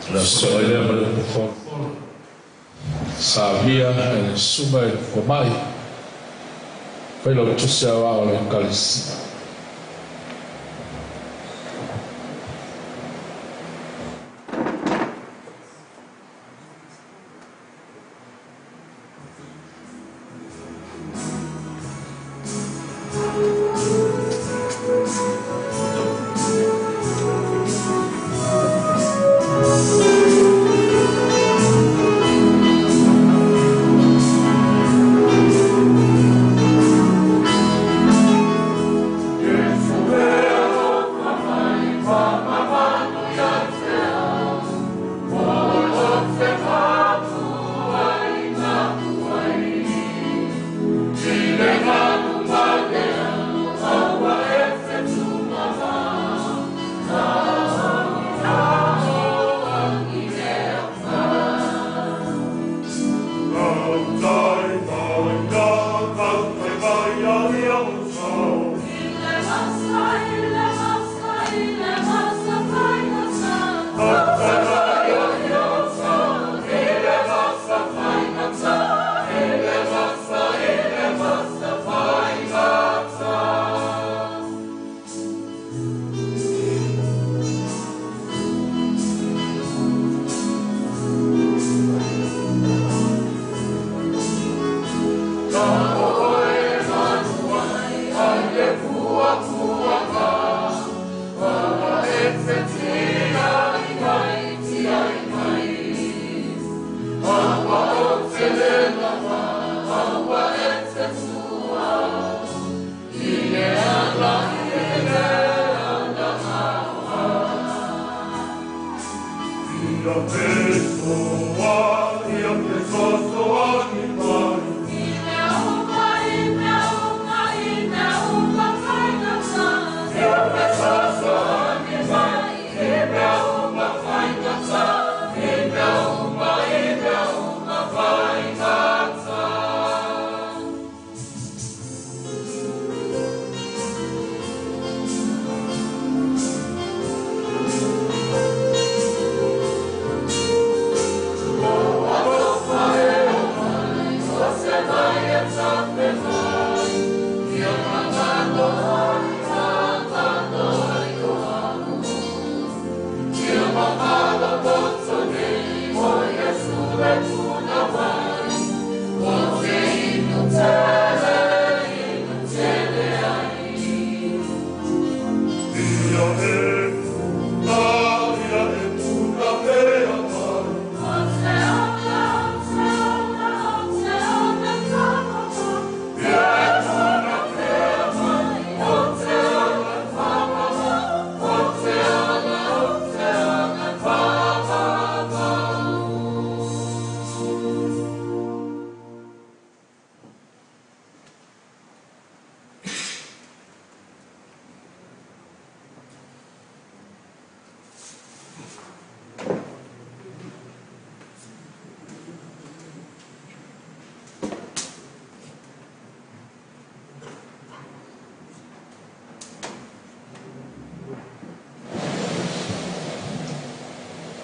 Speaker 5: Ona sosoo ai lea ma le upu folafolo saunia e le susuga i le fomai failautusi aoao o le Ekalesia.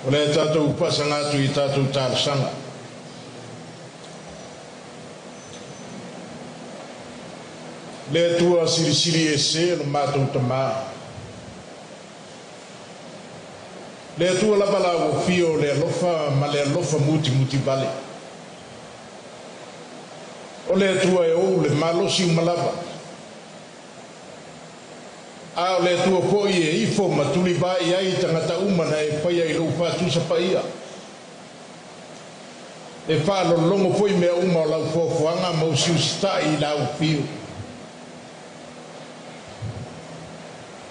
Speaker 15: O le tatou faasaga atu i tatou talosaga. Le Atua silisili ese lo matou Tamā. Le Atua lava la ua fio le alofa ma le alofa mutimuti vale. O le Atua e ou le malosi uma lava. A o le Atua fo'i e ifo ma tuliva'i ai tagata uma na e faia i lou faatusa paia. E faalologo foi mea uma o lau foafoaga ma usiusita'i i lau fiu.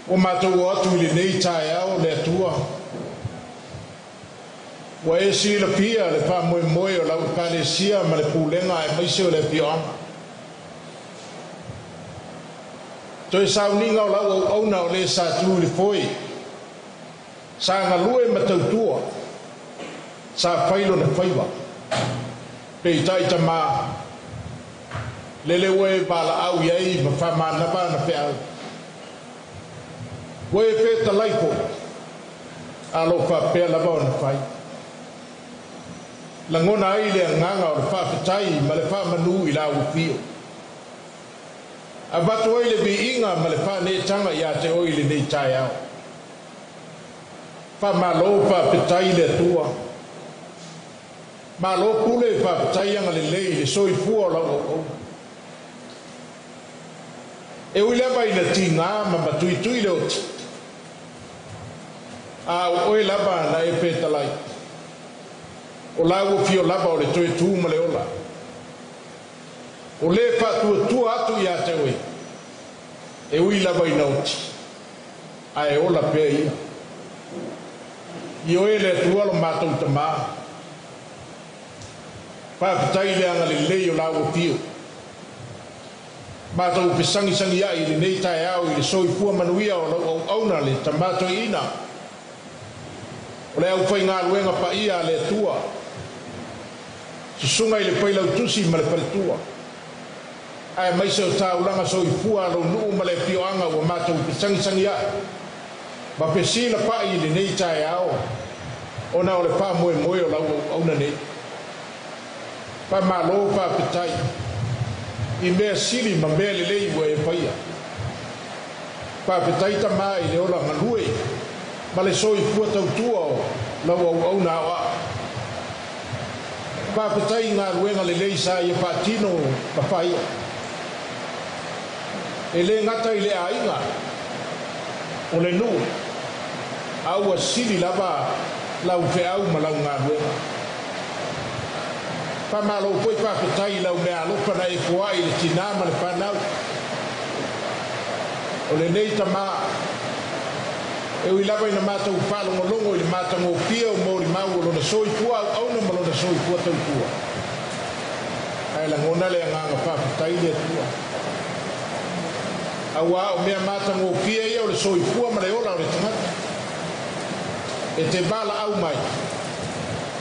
Speaker 15: Ua matou o atu i lenei taeao le Atua. Ua e silafia le faamoemoe o lau Ekalesia ma le pulega aemaise o le afioaga. Toe sauniga o lau auauna o le sa tu i le foe, sa galue ma tautua, sa fai lona faiva. Peitai Tamā, lele ua e valaau i ai ma faamanava ana feau. Ua e fetalai foi, a lo o faapea lava ona fai. Lagona ai le agaga o le faafetai ma le faamanu i lau afio. Avatu ai le viiga ma le faaneetaga iā te oe i lenei taeao. Faamalo faafetai i le Atua. Malo pule faafetai agalelei i le soifua o lau auauna. E ui lava ina tigā ma matuitui le oti, a o oe lava na e fetalai. O lau afio lava o le toe tu ma le ola. O le faatuatua atu iā te oe, e ui lava ina oti, ae ola pea ia. Ioe le Atua lo matou Tamā. Faafetai i le agalelei o lau afio. Matou fesagisagia'i i lenei taeao i le soifua manuia o lau auauna le Tamā Toeaina, o le aufaigaluega paia a le Atua, susuga i le Failautusi ma le faletua, aemaise o taulaga soifua a lou nuu ma le afioaga ua matou fesagisagia'i ma fesilafa'i i lenei taeao ona o le faamoemoe o lau auauna nei. Faamalo faafetai i mea sili ma mea lelei ua e faia. Faafetai Tamā i le ola galue ma le soifua tautua o lau auauna aoao. Faafetai i galuega lelei sa ia faatino ma faia. E le gata i le aiga, o le nuu, a ua sili lava lau feau ma lau galuega. Faamalo foi faafetai i lau meaalofa na e foai i le tinā ma le fanau. O lenei tamā, e ui lava ina matou faalogologo i le matagofie o molimau o lona soifua auauna ma lona soifua tautua, ae lagona le agaga faafetai i le Atua. Auā o mea matagofie ia o le soifua ma le ola o le tagata. E te valaau mai,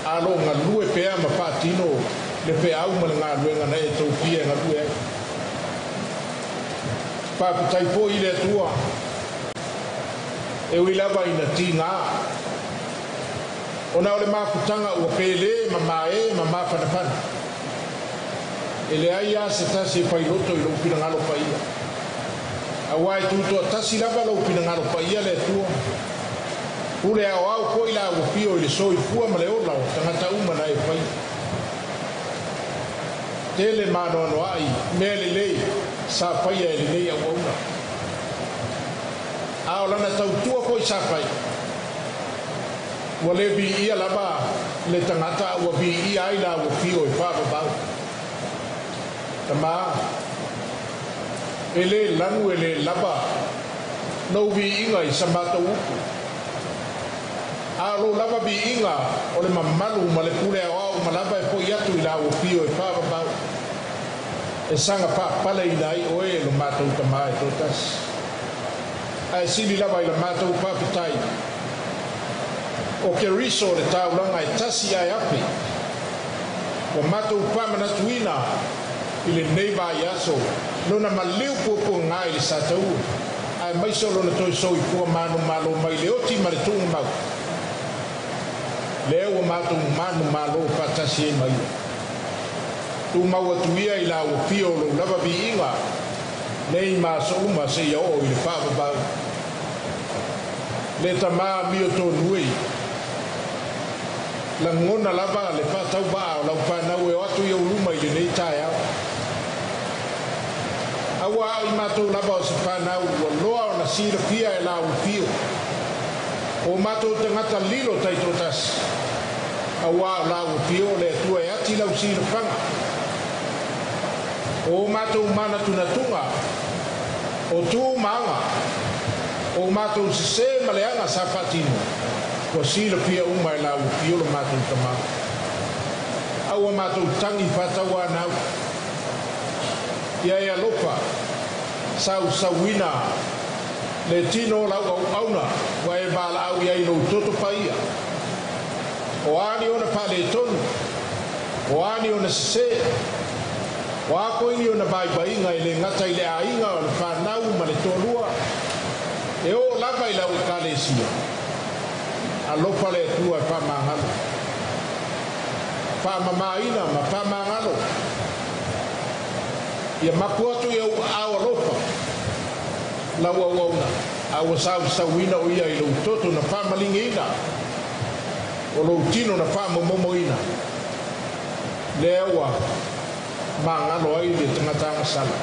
Speaker 15: a lo o galue pea ma faatino le feau ma le galuega na e tofia e galue ai. Faafetai foi i le Atua, e ui lava ina tigā, ona o le mafutaga ua pelē ma maē ma mafanafana. E leai lava se tasi e failoto i lou finagalo paia, auā e tutoatasi lava lou finagalo paia le Atua. Pule aoao foi la ua fio i le soifua ma le ola o tagata uma na e faia. Tele maanoanoa'i mea lelei sa faia e lenei auauna. A o lana tautua foi sa fai. Ua le viia lava le tagata a ua viia ai la ua fio e faavavau. Tamā, e lē lanu e lē lava lou viiga i sa matou upu. A o lou lava viiga o le mamalu ma le pule aoao uma lava e fo'i atu i la ua fio e faavavau, e saga faapaleina ai oe e lo matou Tamā e toatasi. Ae sili lava i la matou faafetai, o Keriso le taulaga e tasi ae afe, ua matou faamanatuina i lenei vaiaso lona maliu puapuaga i le sataua, aemaise o lona toe soifua manumalo mai le oti ma le tuugamau. Lea ua matou manumalo faatasi ai ma ia. Tumau atu ia i la ua fia o lou lava viiga, nei ma aso uma seia oo i le faavavau. Le Tamā amiotonu e, lagona lava le faatauvaa o lau fanau e o atu i ou luma i lenei taeao. Auā o i matou lava o se fanau ua loa ona silafia e la ua fio, o matou tagata lilo taitoatasi, auā o la ua fio o le Atua e ati lau silafaga. O matou manatunatuga, o tu ma aga, o matou sesē ma leaga sa faatino, ua silafia uma e la ua fio lo matou Tamā. Aua matou tagi faatauanau, ia e alofa sausauina le tino o lau auauna ua e valaau i ai lou toto paia. O a ni ona faaletonu, o a ni ona sesē, o a foi ni ona vaivaiga e le gata i le aiga o le fanau ma le toalua, e oo lava i lau Ekalesia. Alofa le Atua e faamagalo, faamamāina ma faamagalo. Ia mapu atu i ou aao alofa lau auauna, a ua sausauina o ia i lou toto na faamaligiina, o lou tino na faamomomoina, lea ua magalo ai le tagata agasala.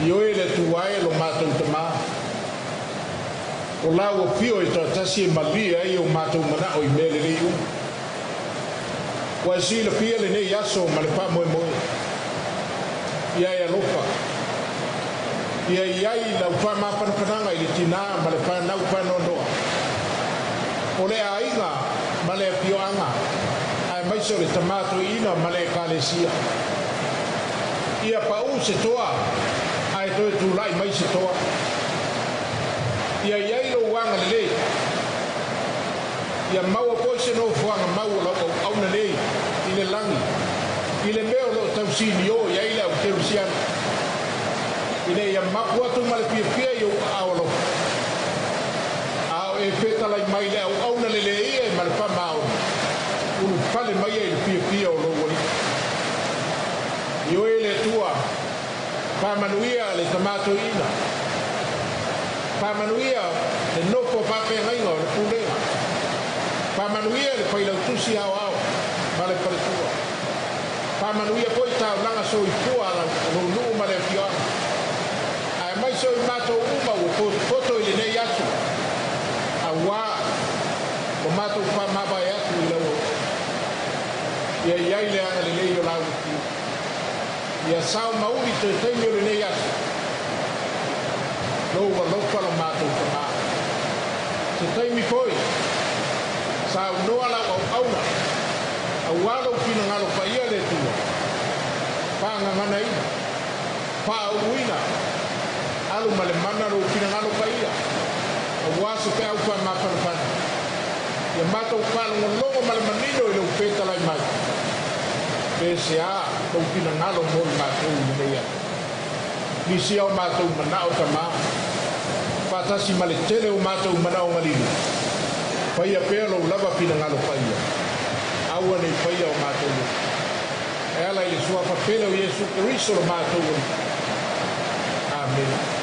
Speaker 15: Ioe le Atua e lo matou Tamā, o la ua fio e toatasi e malie ai o matou manao i mea lelei uma. Ua e silafia lenei aso ma le faamoemoe. Ia e alofa, ia i ai lau faamafanafanaga i le tinā ma le fanau faanoanoa, o le aiga ma le afioaga, aemaise o le tamā toeaina ma le Ekalesia. Ia paū se toa ae toe tula'i mai se toa. Ia i ai lou agalelei. Ia maua foi se nofoaga mau o lau auauna nei i le lagi, i le mea o loo tausiliō i ai le aukerisiano, ina ia mapu atu ma le fiafia i ou aao alofa, a o e fetalai mai le auauna lelē ia e ma le faamaoni ulufale mai ai i le fiafia o lou alii. Ioe le Atua, faamanuia le tamā toeaina, faamanuia le nofo faafeagaiga o le pulega, faamanuia le failautusi aoao ma le faletua, faamanuia foi taulaga soifua a lou nuu ma le afioaga, aemaise o i matou uma ua potopoto i lenei aso, auā lo matou faamavae atu i lau auauna. Ia i ai le agalelei o lau Afio. Ia sao mauli toe taimi o lenei aso, lou alofa lo matou Tamā. Se taimi foi, saunoa lau auauna, auā lou finagalo paia le Atua, faagaganaina, faauuina, alu ma le mana lou finagalo paia, auā se feau faamafanafana. Ia matou faalogologo ma le manino i lou fetalai mai, pe se a lou finagalo mo i matou i lenei aso. Lisia o matou manao Tamā, faatasi ma le tele o matou manaoga lilo, faia pea lou lava finagalo paia, aua nei faia o matou loto. E ala i le suafa pele o Iesu Keriso lo matou Alii. Amene.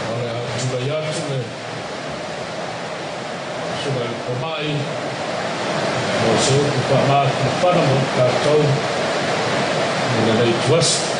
Speaker 5: O le a tulai atu le susuga i le Fomai mo se upu faamafanafana mo i tatou i lenei ituaso.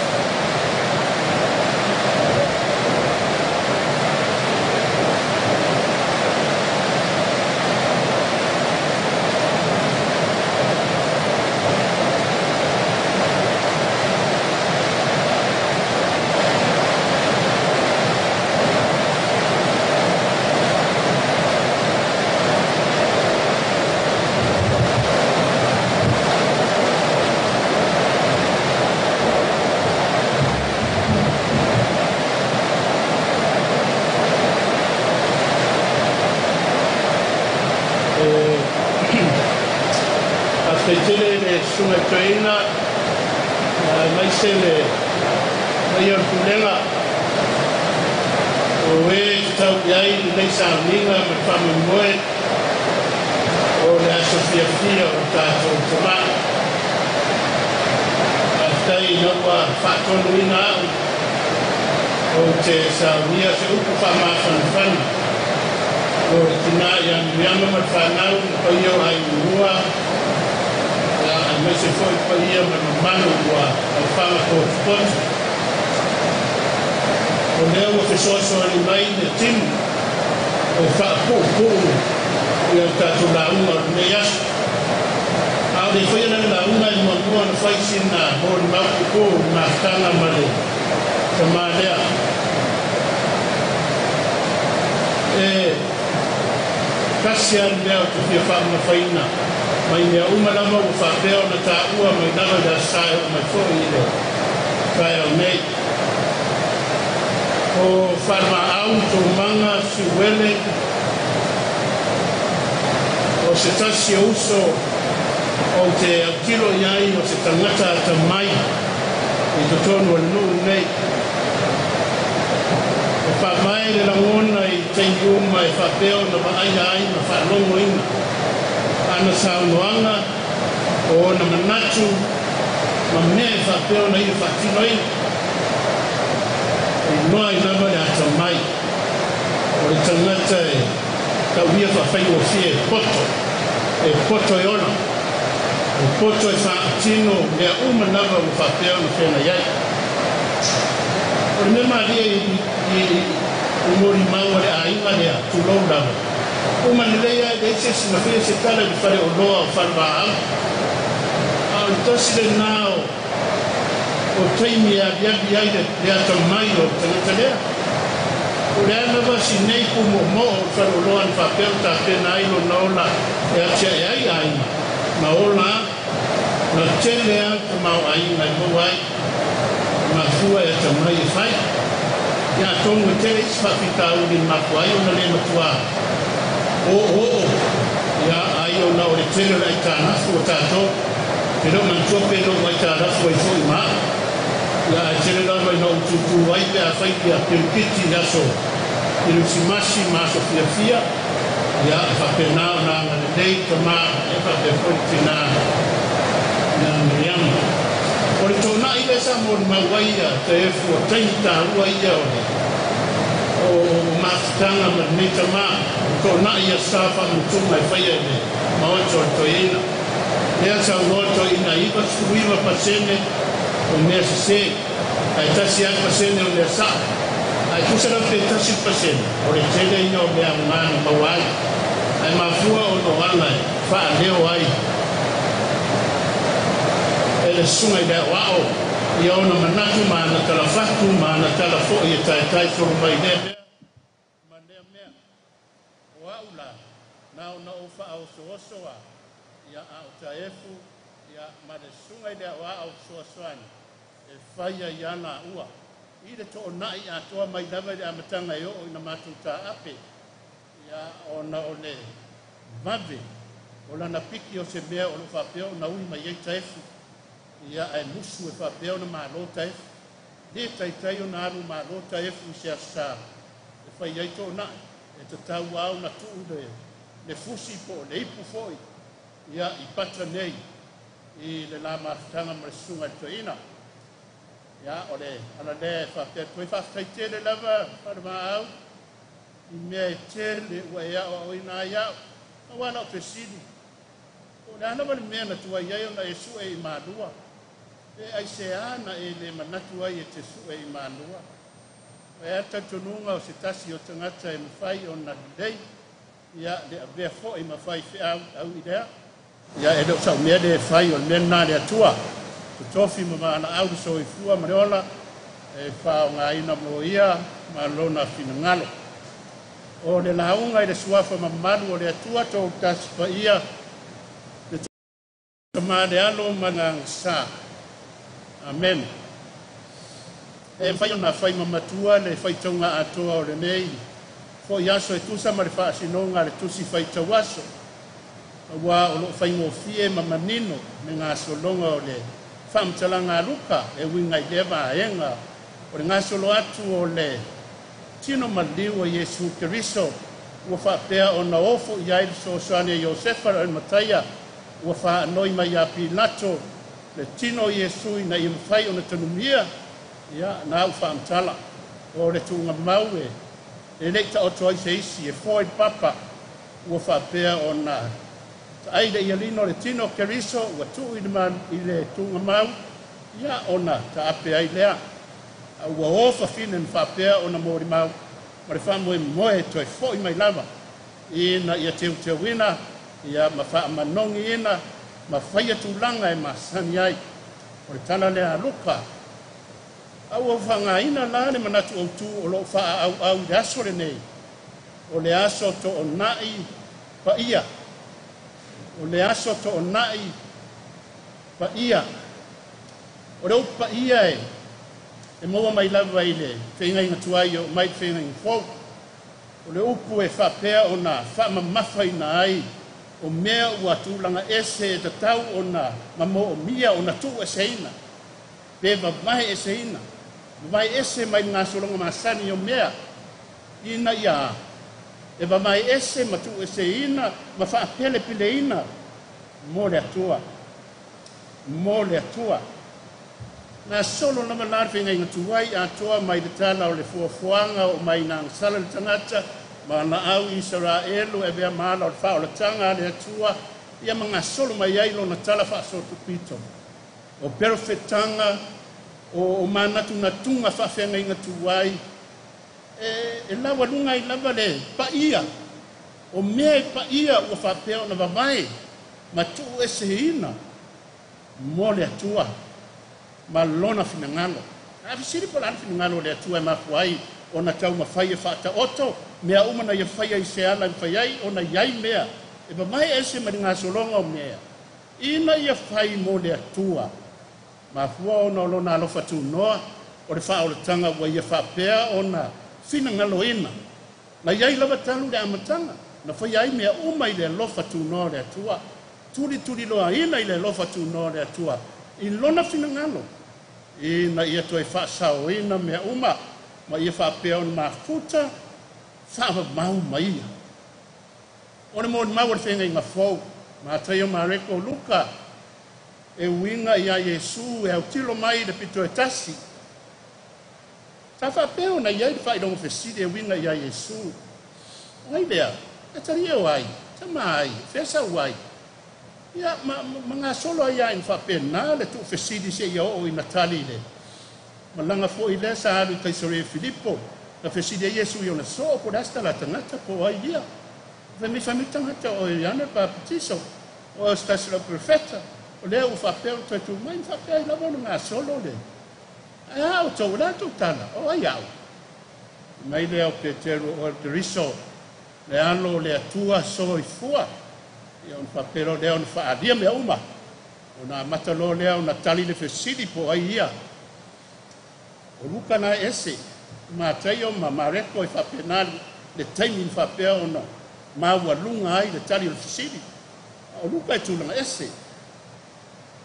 Speaker 5: susuga i toeaina, aemaise le paia o le pulega o e tatau i ai lenei sauniga ma le faamoemoe o le aso fiafia o le tatou tamā. Faafetai ina ua faatonuina a'u ou te saunia se upu faamafanafana mo le tinā ia Miriama ma le fanau, le paia o aiga lua, ia aemaise foi le paia ma le mamalu ua aofaga potopoto. O lea ua fesoasoani mai le timu e faapuupuu ia le tatou lauga o lenei aso. A o le i faia lana lauga e muamua ona fai sina molimau puupuu i le mafutaga ma le tama lea. E tasi lava le mea ou te fia faamamafaina mai mea uma lava ua faapea ona taua mai lava i le Aso Sa e oo mai foi i le taeao nei. O Falevaau Toomaga Siuele, o se tasi o uso ou te autilo i ai o se tagata atamai i totonu o le nuu lenei. E faavae le lagona i taimi uma e faapea ona vaaia ai ma faalogoina ana saunoaga, o ona manatu ma mea e faapea ona ia faatinoina. E iloa ai lava le atamai o le tagata e tauia faafaigofie e poto, e poto e ola, e poto e faatino mea uma lava ua faapea ona feagai ai. O le mea malie i molimau a le aiga lea, tulou lava, uma lelei lava e leai se isi na faia se tala i le faleoloa o Falevaau. A o le tasi lenā o taimi e abiabi ai le atamai o le tagata lea. Po o le a lava si nei pumoomoo o le faleoloa na faapea ona tapena ai lona ola e atiae ai aiga ma ola na tele lava le tamaoaiga e maua ai e mafua e atamai e fai. Ia atonu e tele isi faafitauli na mafua ai ona le matua oooo ia ai ona o le tele o le aitalafu a tatou. E le o manatua pe na ou aitalafu ai foi ma a'u. Ia ae tele lava ina ou tūtū ai pe a fai ia pilipiti i aso Kerisimasi ma aso fiafia. Ia, e faapena ona agalelei tama ia faapea foi le tinā ia Miriama. O le toonai lea sa molimau ai ia Taefu o taimi taua ia o le o mafutaga ma lenei tama. O toonai ia sa faamanatuga e faia i le maota o le toeaina. Lea saunoa le toeaina e 99% o mea sese, ae tasi lava le pasene o mea sa'o. Ae tusa lava pe 1%, o le tele ia o mea aoga na maua ai. Ae mafua ona o ala e faaleo ai e le susuga i le aoao ia ona manatu ma ana talafatu ma ana tala foi e taetae solo mai i lea mea ma lea mea. O a'u la, na ona ou faaosooso a ia a o Taefu ia ma le susuga i le aoao fesoasoani e faia i ala ua i le toonai atoa mai lava i le amataga e oo ina matou taape ia ona o le vave o lana piki o se mea o lo o faapea ona ui mai ai Taefu ia ae musu e faapea ona malo Taefu. Le taitai ona alu malo Taefu i se aso sa e fai ai toonai e tatau lava ona tuu le fusi po o le ipu foi ia i pata nei i le la mafutaga ma le susuga i le toeaina. Ia, o le ala lea e faapea atu ai, faafetai tele lava Falemaau i mea e tele ua e aoaoina ai au. Aua lau fesili, po o le a lava le mea na tuai ai ona e sue i Malua, pe aisea na e le manatu ai e te sue i Malua? E ai le talitonuga o se tasi o tagata e mafai ona lelei ia le avea foi ma faifeau au i lea. Ia e le o sau mea lea e fai, o le mea lena a le Atua. Totofi ma valaau le soifua ma le ola e faaaogaina mo ia ma lona finagalo. O le lauga i le suafa mamalu o le Atua Toatasi Paia, le Tama, le Alo ma le Agaga Sa. Amene. E mafai ona fai ma matua le faitauga atoa o lenei foi aso e tusa ma le faasinoga a le Tusi Faitau Aso. Auā o loo faigofie ma manino le gasologa o le faamatalaga a Luka e uiga i lea vaega o le gasolo atu o le tino maliu o Iesu Keriso ua faapea ona ofo i ai le fesoasoani a Iosefa o Arimataia ua faanoi mai iā Pilato le tino o Iesu ina ia mafai ona tanumia. Ia na a'u faamatala o le tuugamau e le'i taoto ai se isi e foe i le papa ua faapea ona taai le ialino o le tino o Keriso ua tuu i le tuugamau, ia ona taape ai lea. A ua o fafine na faapea ona molimau ma le faamoemoe e toe fo'i mai lava ina ia teuteuina, ia ma faamanogiina ma faia tulaga e masani ai. O le tala lea a Luka. A ua faaaogaina la le manatu autū o loo faaauau i le aso lenei, o le aso toonai paia. O le aso toonai paia. O le upu paia e maua mai lava i le feagaiga tuai o mai le feagaiga fou. O le upu e faapea ona faamamafaina ai o mea ua tulaga ese e tatau ona mamoomia ona tuueseina pe vavae eseina, vavae ese mai le gasologa masani o mea ina ia e vavae ese ma tuueseina ma faapelepeleina mo le Atua, mo le Atua. Na solo lava la le feagaiga tuai atoa mai le tala o le fuafuaga o mai na agasala le tagata ma laau Isaraelu e avea ma ala o le faaolataga a le Atua, ia ma gasolo mai ai lona tala faasolopito o perofetaga o manatunatuga faafeagaiga tuai e laualuga ai lava le paia o mea e paia ua faapea ona vavae ma tuueseina mo le Atua ma lona finagalo. A fesili po o le a le finagalo o le Atua e mafua ai ona taumafai e faataoto mea uma na ia faia i se ala e mafai ai ona i ai mea e vavae ese mai le gasologa o mea ina ia fai mo le Atua. Mafua ona o lona alofa tunoa o le faaolataga ua ia faapea ona finagaloina. Na i ai lava talu le amataga na faia ai mea uma i le alofa tunoa o le Atua, tulituliloaina i le alofa tunoa o le Atua i lona finagalo ina ia toe faasaoina mea uma ma ia faapea ona mafuta faavavau ma ia. O le molimau o le feagaiga fou, Mataio, Mareko, Luka, e uiga iā Iesu e autilo mai i le pito e tasi. Sa faapea ona i ai le faailoga fesili e uiga iā Iesu. O ai lea? E atalii o ai? Tama a ai? Fea sau ai? Ia, ma gasolo ai lava ina faapena le tuufesili seia oo ina tali i le malaga foi lea sa alu i Kaisaria Filipo. Na fesili ai Iesu i ona soo po o le a se tala a tagata po o ai ia. Fai mai, fai mai tagata o Ioane le Papatiso, o se tasi o lau perofeta, o lea ua faapea ona toe tu mai, ma faapea ai lava ona gasolo le. Ae a outou, o le a tou tala, o ai au? Fai mai lea o Peteru, o oe o le Keriso, le Alo o le Atua soifua. Ia ona faapea loa lea ona faaalia mea uma. Ona amata loa lea ona tali le fesili po o ai ia. O Luka na e ese, o Mataio ma Mareko e faapena le taimi na faapea ona maualuga ai le tali o le fesili. A o Luka e tulaga ese.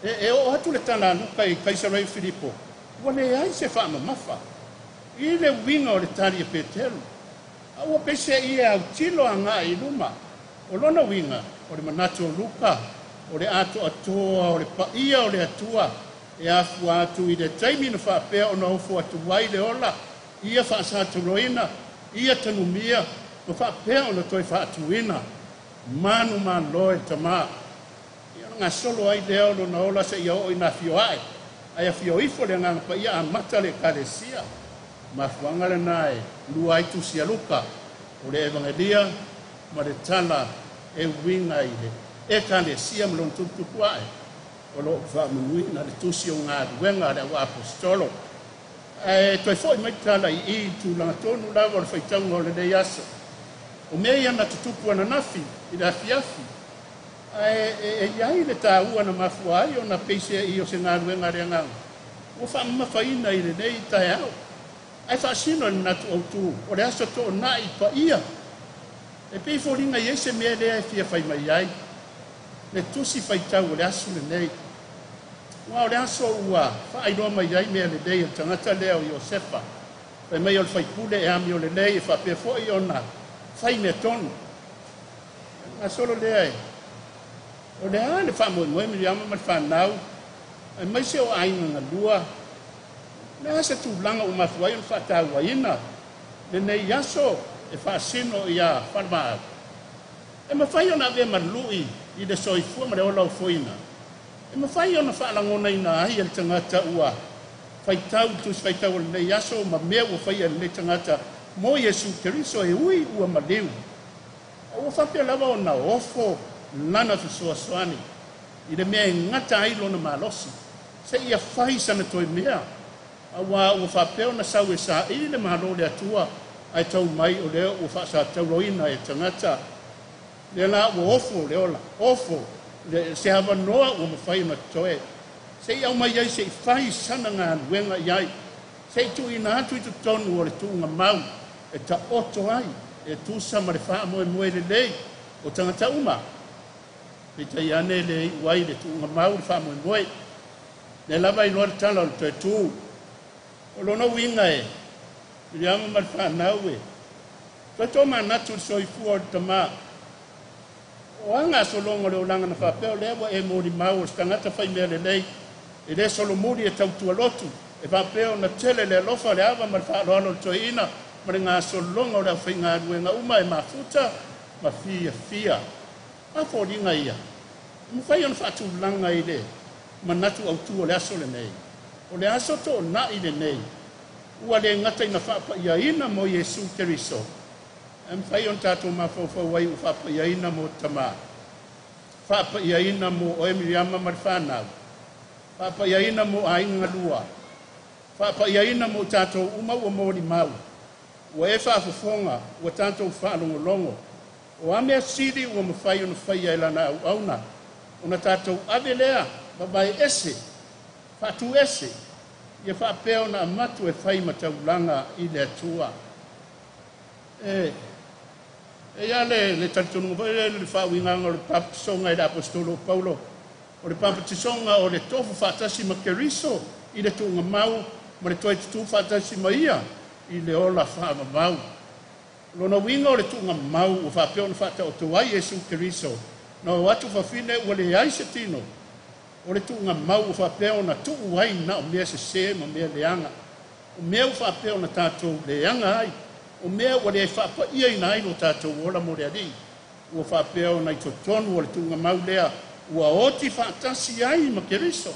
Speaker 5: E oo atu le tala a Luka i Kaisarai Filipo, ua leai se faamamafa i le uiga o le tali a Peteru. A ua peiseai e autilo agai i luma. O lona uiga, o le manatu o Luka, o le atoatoa o le paia o le Atua e afua atu i le taimi na faapea ona ofo atu ai le ola, ia faasatoloina, ia tanumia, ma faapea ona toe faatuina manumalo e le Tamā. Ia ona gasolo ai lea o lona ola seia oo ina afio ae, ae afio ifo le Agaga Paia amata le Ekalesia. Mafuaaga lena e lua ai tusi a Luka, o le Evagelia ma le tala e uiga i le Ekalesia ma lona tuputupu ae. O lo o faamanuina le tusi o galuega a le auaposetolo. Ae toe fo'i mai le tala i i i tulaga tonu lava o le faitauga o lenei aso. O mea ia na tutupu ananafi i le afiafi, ae e i ai le taua na mafua ai ona peiseai o se galuega a le Agaga ua faamamafaina i lenei taeao. Ae faasino i le manatu autū o le aso toonai paia. E pei e foliga i ai se mea lea e fia fai mai ai. Le tusi faitau o le aso lenei. Ua o le aso ua faailoa mai ai mea lelei a le tagata lea o Iosefa. Fai mai o le faipule e amio lelei e faapea foi ona fai mea tonu. Gasolo lea e o le a le faamoemoe Miriama ma le fanau aemaise o aiga galua le a se tulaga ua mafua ai ona faatauaina lenei aso e faasino ia Falevaau. E mafai ona avea ma lu'i i le soifua ma le ola ofoina. E mafai ona faalagonaina ai e le tagata ua faitau i tusi faitau o lenei aso ma mea ua faia e lenei tagata mo Iesu Keriso e ui ua maliu. A ua faapea lava ona ofo lana fesoasoani i le mea e gata ai lona malosi, seia fai sana toe mea, auā ua faapea ona sau e saili le Malo o le Atua, ae tau mai o lea ua faasatauaina e tagata. Lea la ua ofo le ola, ofo le, se avanoa ua mafai ona totoe, seia aumai ai se i fai sana galuega i ai, se i tuuina atu i totonu o le tuugamau e taoto ai e tusa ma le faamoemoe lelei o tagata uma. Peitai ane e le iu ai le tuugamau le faamoemoe. Lea lava e iloa le tala o le toe tu. O lona uiga e Miriama ma le fanau e toe tomanatu i le soifua o le tama. O a gasologa o le olaga na faapea o lea ua e molimau o se tagata faimea lelei, e le solomuli e tautua lotu, e faapea ona tele le alofa, le ava ma le faaaloalo o le toeaina ma le gasologa o le aufaigaluega uma e mafuta ma fiafia. A foliga ia, e mafai ona faatulaga i le manatu autu o le aso lenei. O le aso toonai lenei, ua le gata ina faapaiaina mo Iesu Keriso, ae mafai ona tatou mafaufau ai ua faapaiaina mo Tama, faapaiaina mo oe Miriama ma le fanau, faapaiaina mo aiga galua, faapaiaina mo tatou uma ua molimau, ua e faafofoga, ua tatou faalogologo, o a mea sili ua mafai ona faia e lana auauna, ona tatou ave lea vavae ese, faatu ese, ia faapea ona avatu e fai ma taulaga i le Atua. E e i ai le, le talitonuga foi lea i le faauigaga o le papatisoga i le Aposetolo o Paulo, o le papatisoga o le tofu faatasi ma Keriso i le tuugamau ma le toe tutū faatasi ma ia i le ola faavavau. O lona uiga o le tuugamau ua faapea ona faataoto ai Iesu Keriso, na o atu fafine ua leai se tino, o le tuugamau ua faapea ona tuu ai na o mea sesē ma mea leaga, o mea ua faapea ona tatou leaga ai, o mea ua le faapaiaina ai lo tatou ola mo le Alii, ua faapea ona i totonu o le tuugamau lea ua oti faatasi ai ma Keriso,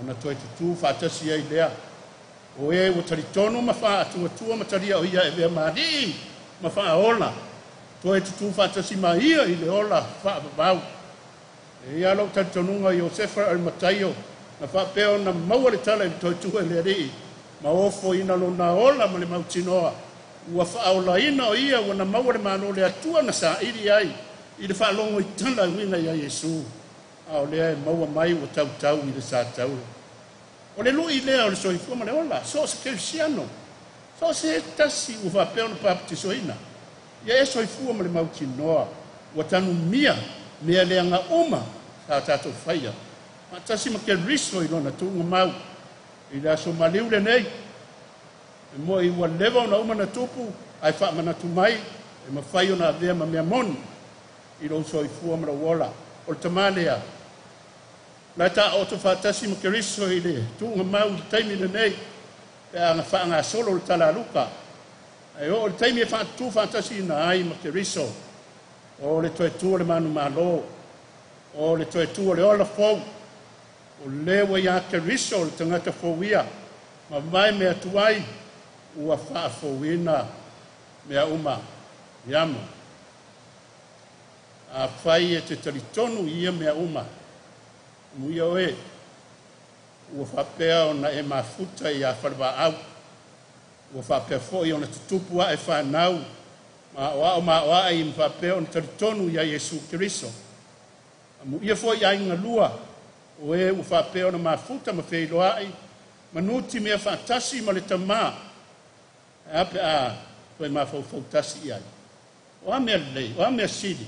Speaker 5: ona toe tutū faatasi ai lea. O e ua talitonu ma faatuatua ma talia o ia e avea ma Alii ma Faaola, toe tutū faatasi ma ia i le ola faavavau. E i ai lou talitonuga i Iosefa Arimataio, na faapea ona maua le tala i le toe tu e le Alii, ma ofoina lona ola ma le mautinoa, ua faaolaina o ia ua na maua le Malo o le Atua na saili ai i le faalogo i tala e uiga ia Iesu, a o lea e maua mai ua tautau i le satauro. O le lui lea o le soifua ma le ola, so o se kerisiano, so o se tasi ua faapea ona papatisoina, ia e soifua ma le mautinoa, ua tanumia mea leaga uma sa tatou faia, faatasi ma Keriso i lona tuugamau i le aso maliu lenei. E moi ua leva ona uma na tupu, ae faamanatu mai e mafai ona avea ma mea moni i lou soifua ma lou ola. O le tama lea, la e taoto faatasi ma Keriso i le tuugamau i le taimi lenei, pe a faagasolo le tala a Luka. Ae oo i le taimi e faatutu faatasiina ai ma Keriso, o le toe tu o le manumalo, o le toe tu o le ola fou, o lea ua iā Keriso le tagata fou ia, mavae mea tuai ua faafouina mea uma. Iamo. Afai e te talitonu i ia mea uma, amuia oe, ua faapea ona e mafuta iā Falevaau, ua faapea foi ona tutupu ae fanau maoao maoae ma faapea ona talitonu iā Iesu Keriso. Amuia foi aiga galua, o e ua faapea ona mafuta ma feiloai ma nutimea faatasi ma le Tama, ae a pe a toe mafaufau tasi i ai. O a mea lelei, o a mea sili,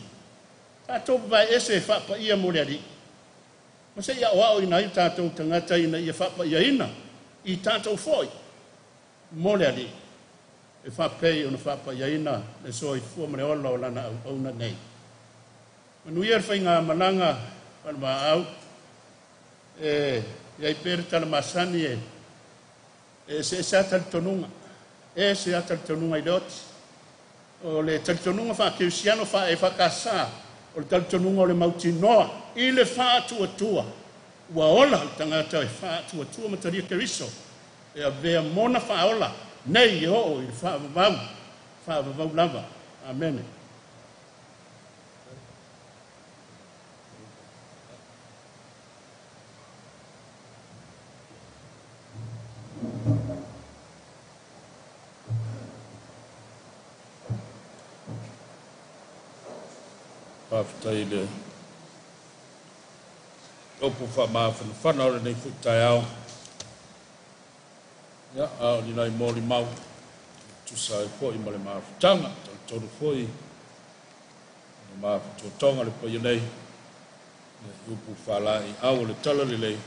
Speaker 8: Tatou vavaeese e faapaia mo le Alii, ma se'i aoaoina ai o tatou tagata ina ia faapaiaina i tatou foi mo le Alii, e faapei ona faapaiaina le soifua ma le ola o lana auauna nei. Manuia le faigamalaga Falevaau, e i ai pea le tala masani e eseese lava talitonuga, ese lava talitonuga i le oti. O le talitonuga faakerisiano faa-EFKS, o le talitonuga o le mautinoa i le faatuatua, ua ola le tagata e faatuatua ma talia Keriso, e avea mona faaola nei e oo i le faavavau, faavavau lava. Amene.
Speaker 5: Faafetai i le upu faamafanafana o lenei foi taeao. Ia, a o ni nai molimau e tusa ai foi ma le mafutaga, talitonu foi le mafatotoga le paia nei, i upu faalaeiau o le Talalelei,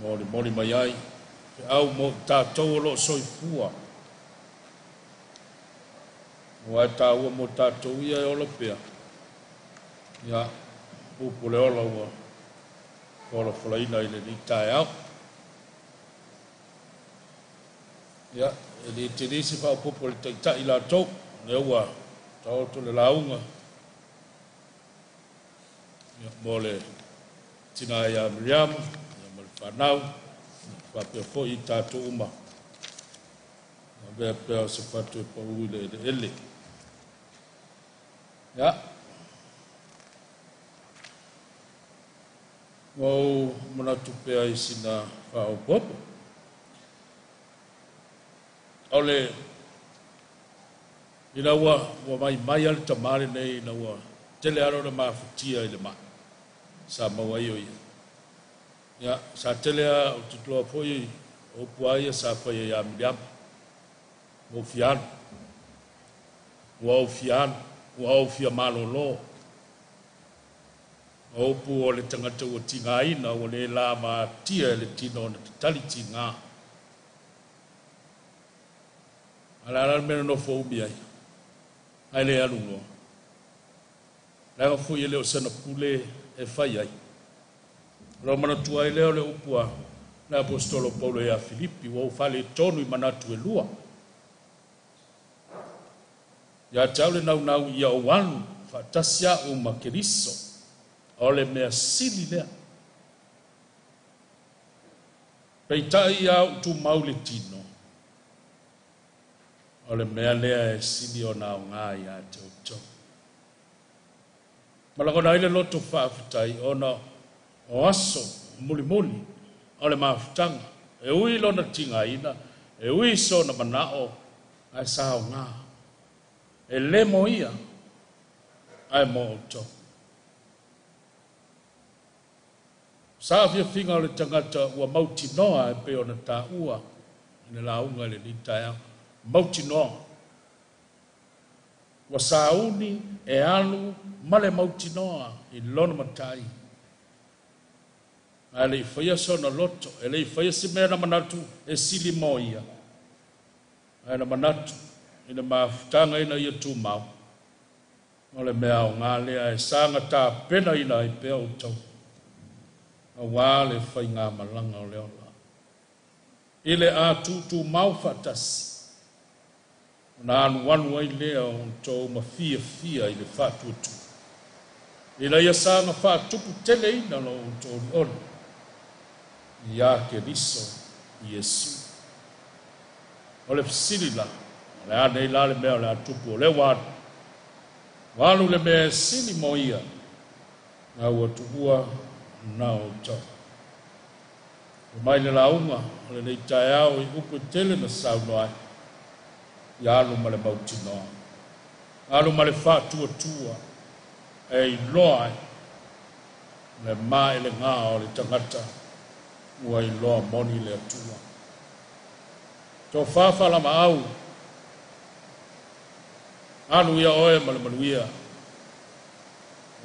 Speaker 5: molimoli mai ai feau mo i tatou o lo o soifua. Aua e taua mo tatou ia e ola pea. Ia, upu o le ola ua folafolaina i lenei taeao. Ia, e le tele se faaopoopo i le Taitai latou, lea ua taoto le lauga ia, mo le tina ia Miriam ia, ma le fanau, ia, faapea foi i tatou uma. Avea pea o se fatu e pau i le eleele. Ia, ua ou manatu pea i sina faaopoopo. O le ina ua ua maimai lava le tamā lenei ina ua tele lava lona mafatia i le mai sa maua ai o ia. Ia, sa tele lava, ou te iloa foi o upu lava ia sa faia ia Miliama, ua ou fia alu, ua ou fia alu, ua ou fia malolo. O upu o le tagata ua tigaina, ua le lavatia e le tino ona tatali tiga. A o le a la le mea na nofo umi ai, ae le alu loa? Leaga foi e le o sana pule e fai ai. Ona ou manatua ai lea o le upu a le Aposetolo Paulo ia Filipi, ua ou faaletonu i manatu e lua. Ia te au le naunau ia ou alu faatasi a'u ma Keriso, o le mea sili lea. Peitai ia ou tumau i le tino, o le mea lea e sili ona aoga ia te outou. Ma lagona ai le loto faafetai ona o aso mulimuli o le mafutaga, e ui lona tigaina, e ui sona manao, ae sa aoga. E le mo ia, ae mo outou. Saafiafiga o le tagata ua mautinoa e pei ona taua i le lauga i lenei taeao. Mautinoa. Ua sauni e alu ma le mautinoa i lona matai. Ae le i faia sona loto, e le i faia se mea na manatu e sili mo ia, ae na manatu i le mafutaga ina ia tumau. O le mea aoga lea e saga tapenaina ai pea outou aua le faigamalaga o le ola. I le a tutumau faatasi, ona alualu ai lea o outou ma fiafia i le faatuatua, ina ia saga faatupu teleina lo outou olioli ia Keriso Iesu. O le fesili la, o le a nei la le mea o le a tupu o lea ua alu? Ua alu le mea e sili mo ia, a ua tuua na outou. Fai mai le lauga o lenei taeao i upu e tele na saunoa ai, ia alu ma le mautinoa, alu ma le faatuatua, e iloa ai le maelega o le tagata ua iloa moni le Atua. Tofa faalamaau, alu ia oe ma le manuia.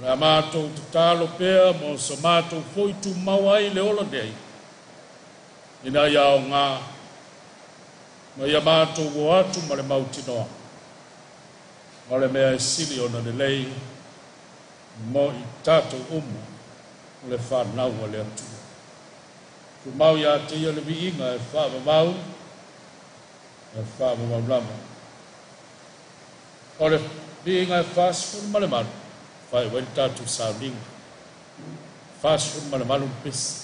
Speaker 5: O le a matou tatalo pea mo so matou fo'i tumau ai le ola nei, ina ia aogā ma ia matou o atu ma le mautinoa, o le mea e sili ona lelei mo i tatou uma o le fanau a le Atua. Tumau iā te ia le viiga e faavavau e faavavau lava. O le viiga e 48, faaiu ai le tatou sauniga. 48 le pesi.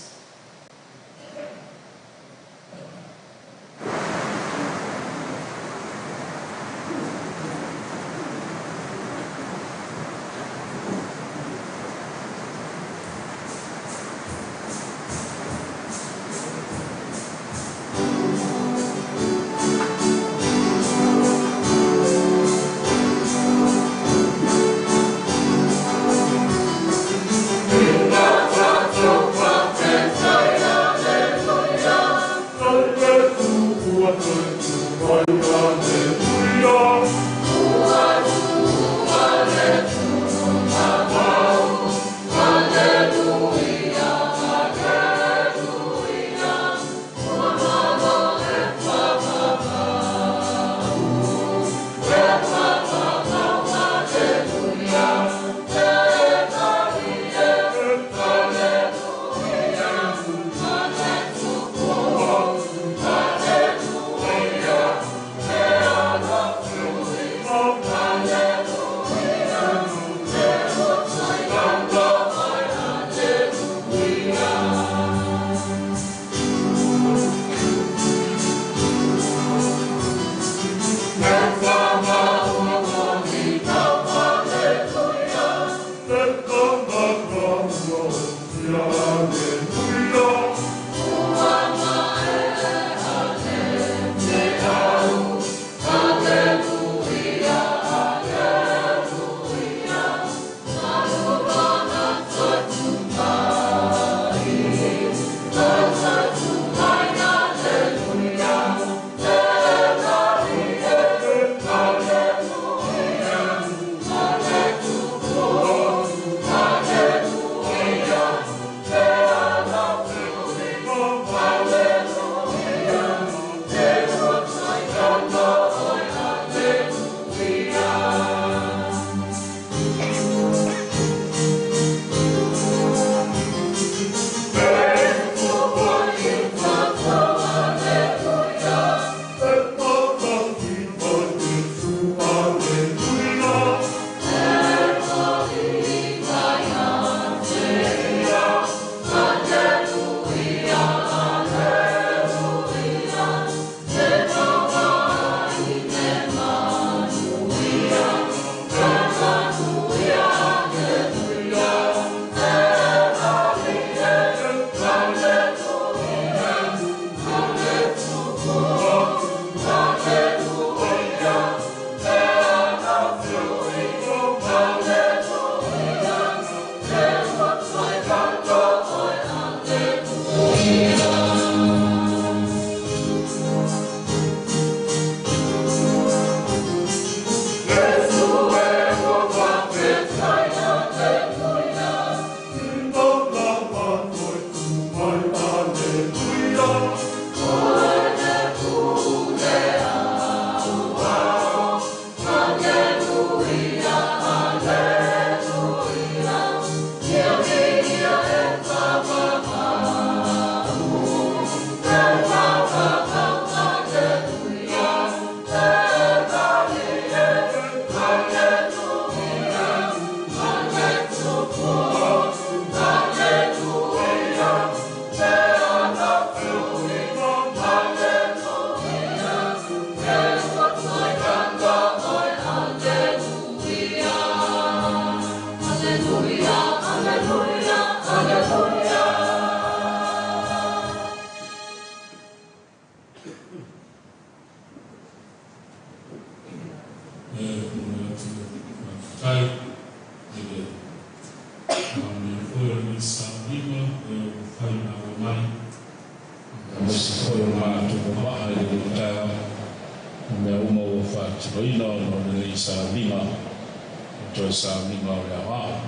Speaker 5: Mea uma ua faatinoina ona o lenei sauniga, o toe sauniga o le aoao.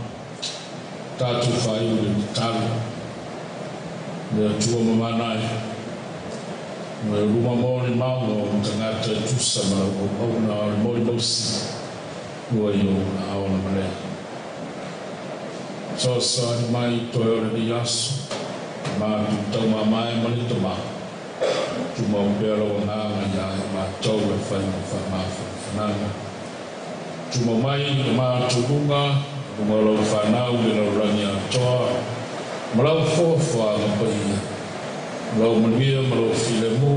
Speaker 5: Tatou faaiu le tatalo. Le Atua mamana e, ma e luma mo ni maunga o tagata e tusa ma lau auauna o le molimausi ua i ou aao lava lea. Fesoasoani mai i toe o lenei aso, e matou taumamae ma le tama, tumau pea lau agaga ia i matou e fai ma faamafanafanaga. Tumau mai i matou luga, luga o lau fanau i le lalolagi atoa, ma lau foafoaga paia, ma lau manuia ma lou filemu,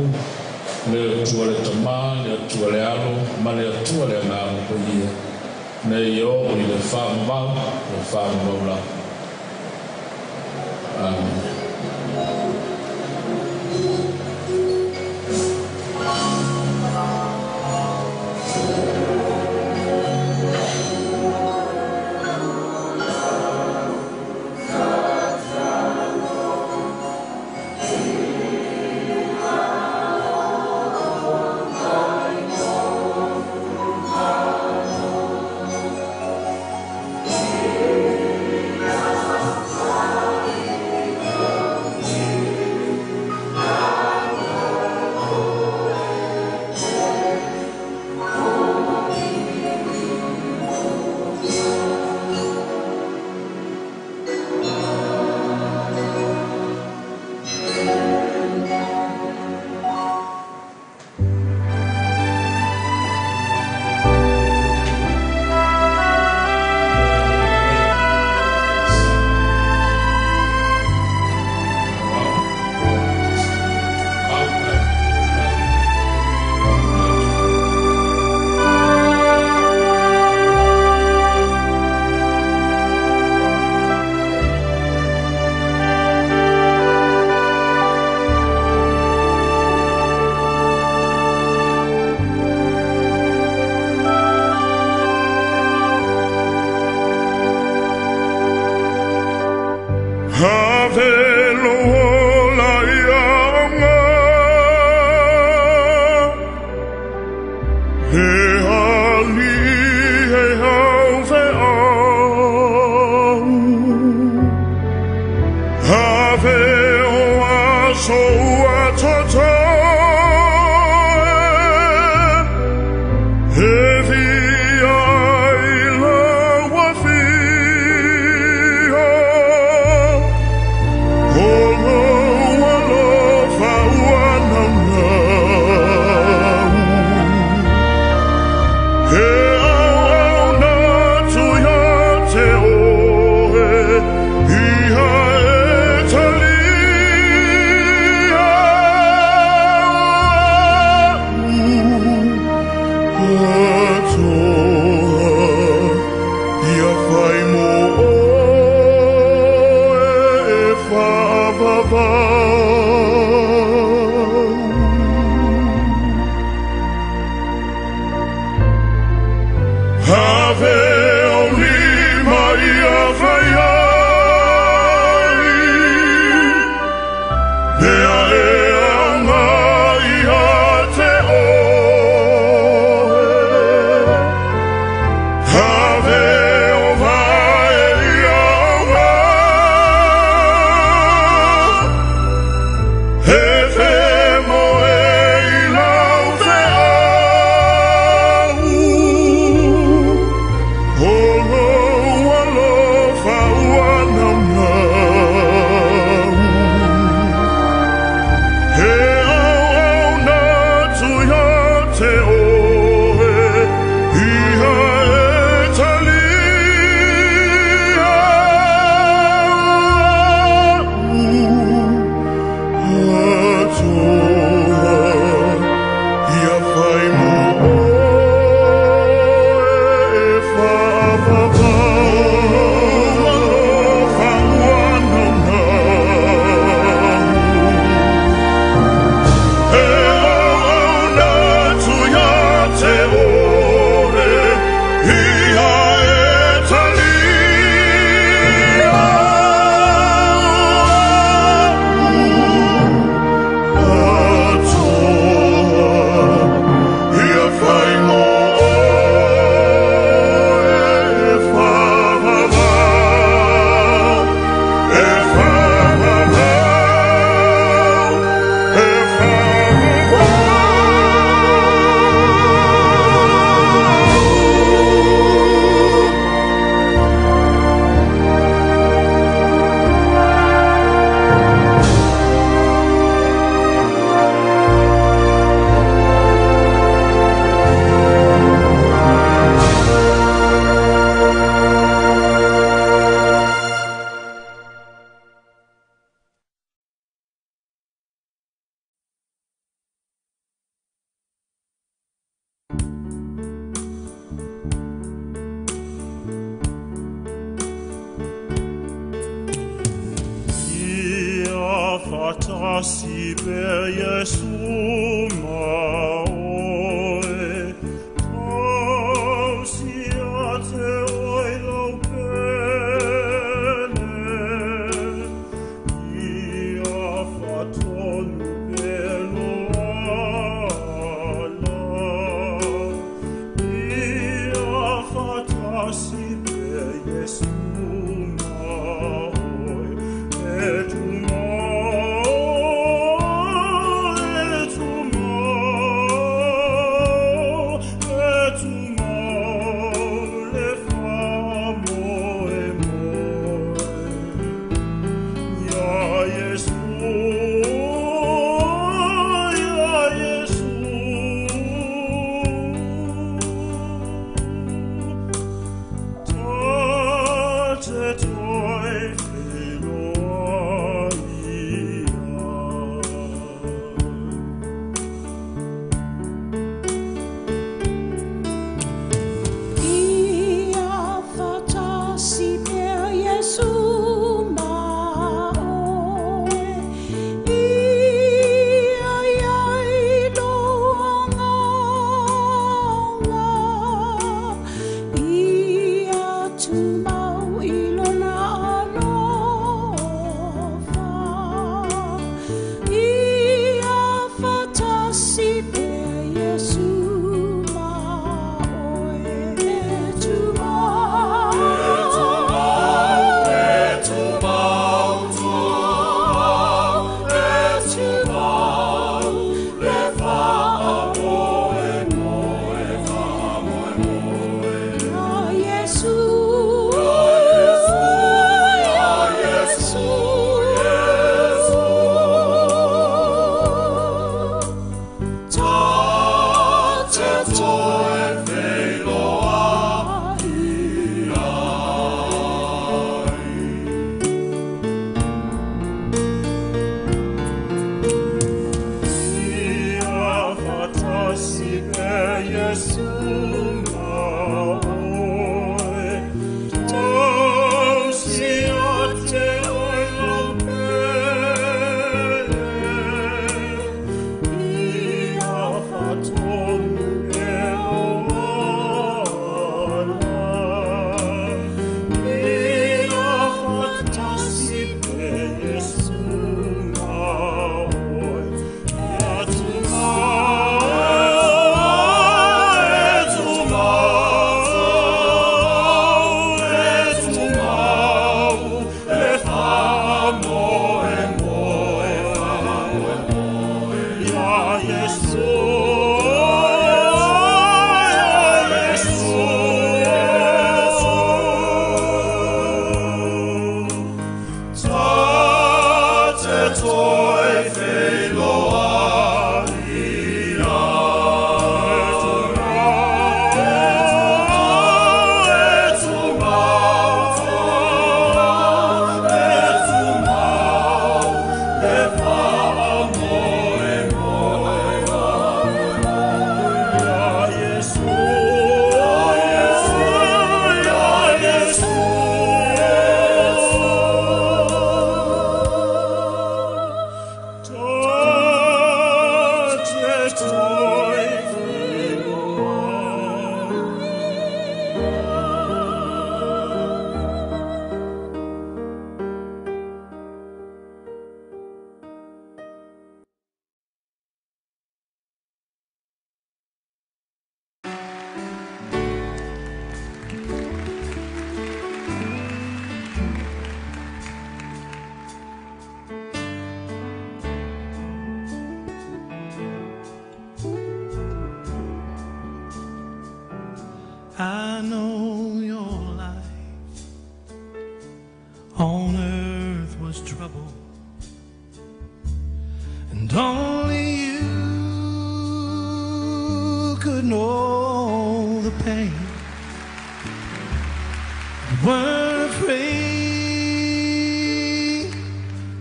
Speaker 5: le Atua le Tama, le Atua le Alo, ma le Atua le Agaga Paia, nei e oo i le faamamau, le faamamau lava. Amene.
Speaker 2: Ave lo ola ia auga, he alii he haufeau. Ave o aso ua totoe, he via i lau afio. O lou alofa ua naunau, he auauna atu ia te oe, ia e talia au atoa, ia fai mo oe e faavavau. Ave o lima ia fai ai, mea e aoga ia te oe. Ave o vae ia auga, he femoe i lau feau. O lou alofa ua naunau, he auauna atu ia te oe, ia e talia au atoa, ia fai mo oe e faavavau. Alofa ua naunau, he auauna atu ia
Speaker 1: Fatasi per Iesu ma oe, tausi a te oi lau pele, ia fatonu per lo ala, ia fatasi per Iesu ma oe, et
Speaker 14: I know your life on earth was trouble, and only you could know the pain. You weren't afraid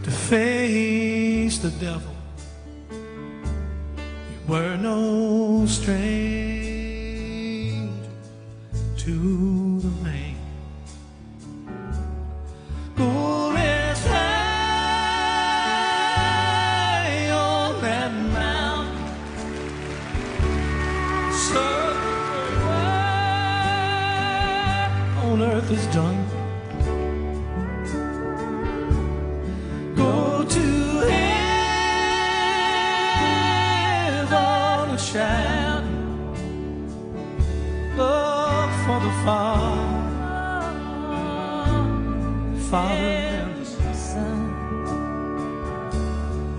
Speaker 14: to face the devil. You were no stranger to the rain. Go rest Son, work on earth is done. Go to heaven and shout love for the Father, Father and the Son.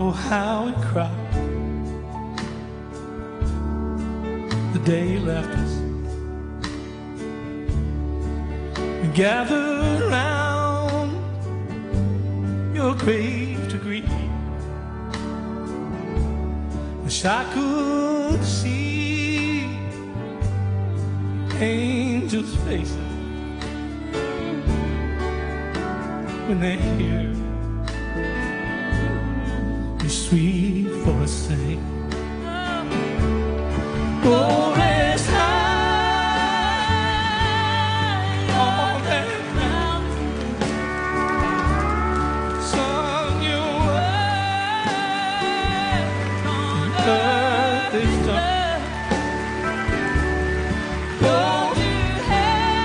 Speaker 14: Oh, how we cried the day you left us. We gathered round your grave to grieve. Wish I could see angels' faces when they hear your sweet voice say, Go rest high on that mountain. Son, your work on earth is done. Go to heaven.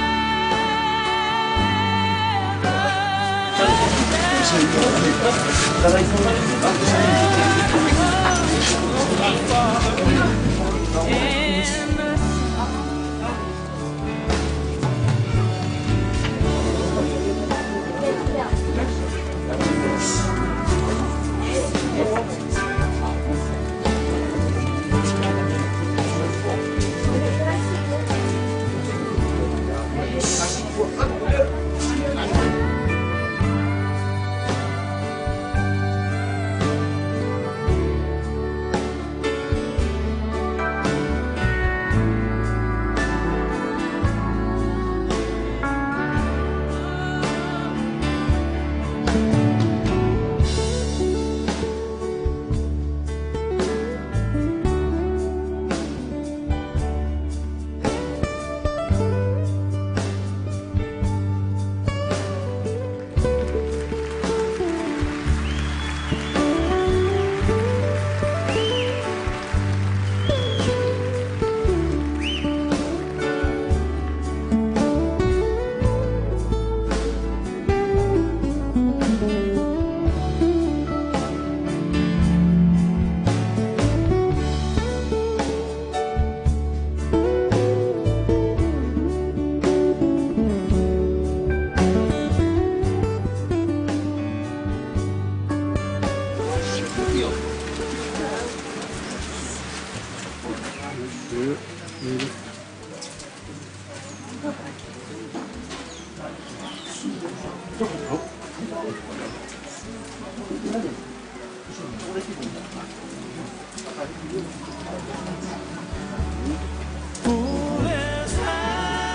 Speaker 14: Rest high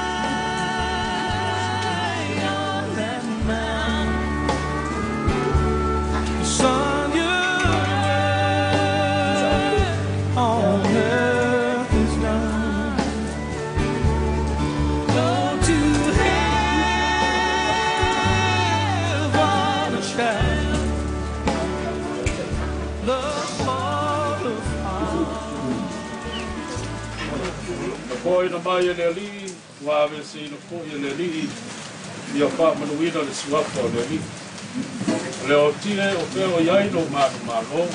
Speaker 14: on that mountain. Son, your work on earth is done. Go to heaven and shout love for the Father.
Speaker 5: Foi na mai e le alii, ua ave se ina foi e le alii, ia whaamanuina le suafa o le alii. O le o tie o pea o iai lou manumalo,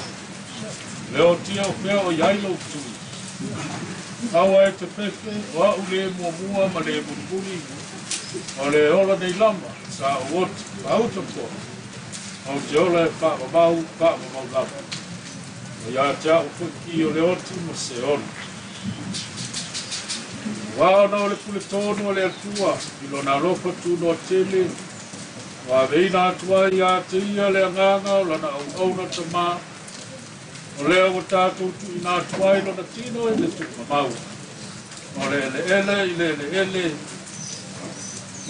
Speaker 5: le o tie o pea o iai lou tui. Aua e te pefe, o au le muamua ma le mulimuli, o le ola nei lama, sa o oti, pauta poa. O te ola e whaamamau, whaamamau lama. O ia te au foi ki o le oti ma se ona. Wao na o le pule tonu o le atua, i lona alofa tūnoa tele, wa veina atua i a te ia le anganga o lana au au na tamā, o lea ua tātou tu ina atua i lona tino i le tukumamau. O le ele ele i le ele ele,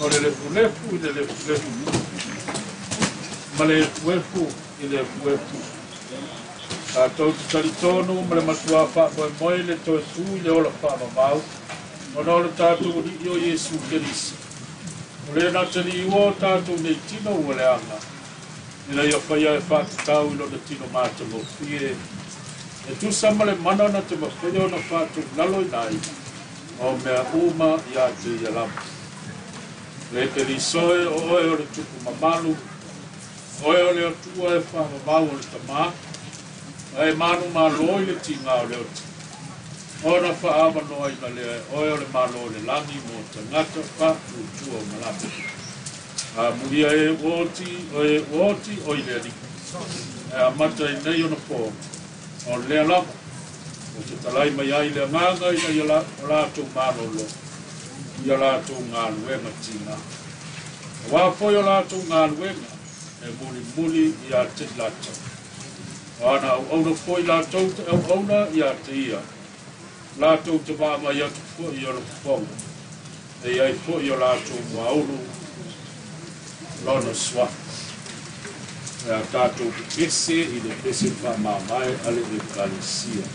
Speaker 5: o le lefu lefu i le lefu lefu, ma le efu efu i le efu efu. Tātou te talitonu ma le matua whaamoe moe le toe su i le ola whaamamau, ona o le tātou ni o Iesu Kerisi. O le na te liua o tātou nei tino ua le anga. Ina ia whaia e whātatau i lona tino mātangofie. E tusa ma le mana na te mafaia ona faatulaloina ai o mea uma iā te ia lava. Le Keriso e, o oe o le tupu mamalu, oe o le Atua e faavavau o le Tamā, ma e manumalo i le tigā o le oti, ona faaavanoaina lea e oe o le Malo o le lagi mo tagata faatuatua uma lava. Amuia e ua oti, o e ua oti o i le Alii, ae amata ai nei ona pō, o lea lava, ua fetalai mai ai le Agaga ina ia o latou malōlō i a latou galuega tigā. Auā foi o latou galuega e mulimuli iā te i latou. O ana auauna foi latou te auauna iā te ia, latou te vaavaai atu foi i ona fofoga, e i ai foi i o latou muaulu lona suafa. O le a tatou pepese i le pese faamavae a le Ekalesia.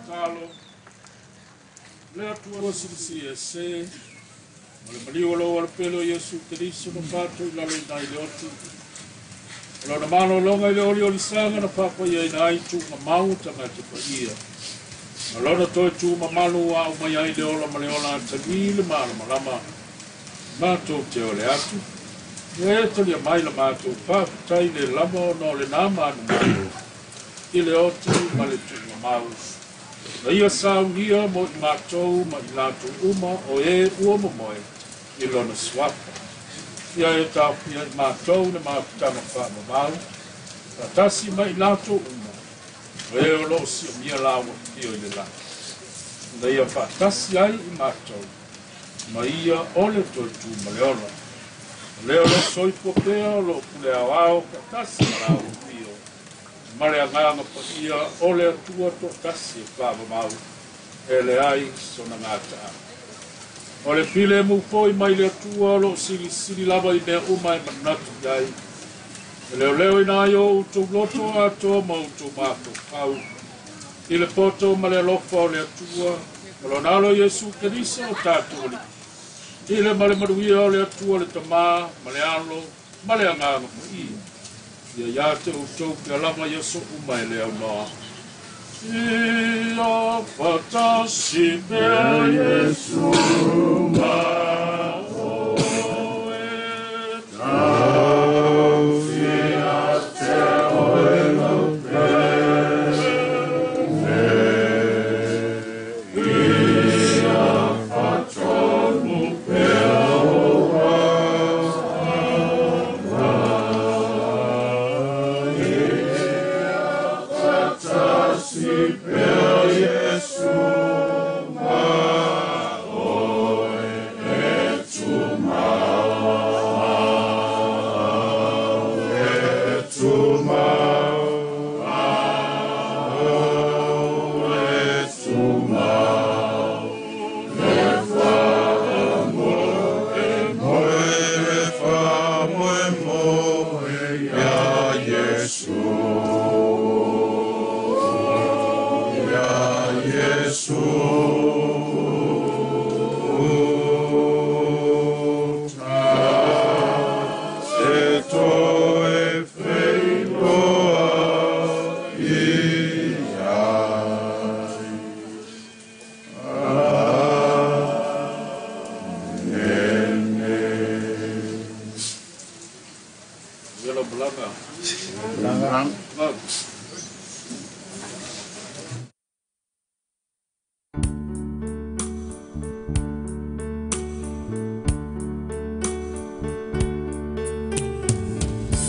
Speaker 5: Tatalo. Le Atua Silisili Ese, ma le maliu o lou Alopele o Iesu Keriso na faatoilaloina ai le oti, o lona malologa i le oliolisaga na faapaiaina ai tuugamau o tagata paia, ma lona toe tumamalu ua aumai ai le ola ma le ola atalī le malamalama, matou te ole atu, ia e talia mai la matou faafetai le lava ona o lenā manumalo i le oti ma le tuugamau. Na ia saunia mo i matou ma i latou uma o e ua momoe i lona suafa. Ia e taofia i matou le mafutaga faamamau, faatasi ma i latou uma o e o lo o siomia laua afio i le lagi, ina ia faatasi ai i matou ma ia o le toe tu ma le ola. O lea o lo o soifua pea o lo o pule aoao faatasi ma laua afio ma le Agaga Paia o le Atua toatasi e faavavau, e leai sona gataaga. O le filemu foi mai le Atua o lo o silisili lava i mea uma e manatu i ai, e leoleoina ai o outou loto atoa ma outou mafaufau i le poto ma le alofa o le Atua ma lona Alo Iesu Keriso o tatou Alii, i le ma le manuia o le Atua le Tamā ma le Alo ma le Agaga Paia, ia iā te outou pea lava i aso uma e le aunoa. Ia faatasi pea Iesu ma oe. Taofia te oe lau pele. Ia faatonu pea o Faatasi pea Iesu ma oe e tumau, e tumau, e tumau. Le faamoemoe, le faamoemoe iā Iesu. Ia Iesu.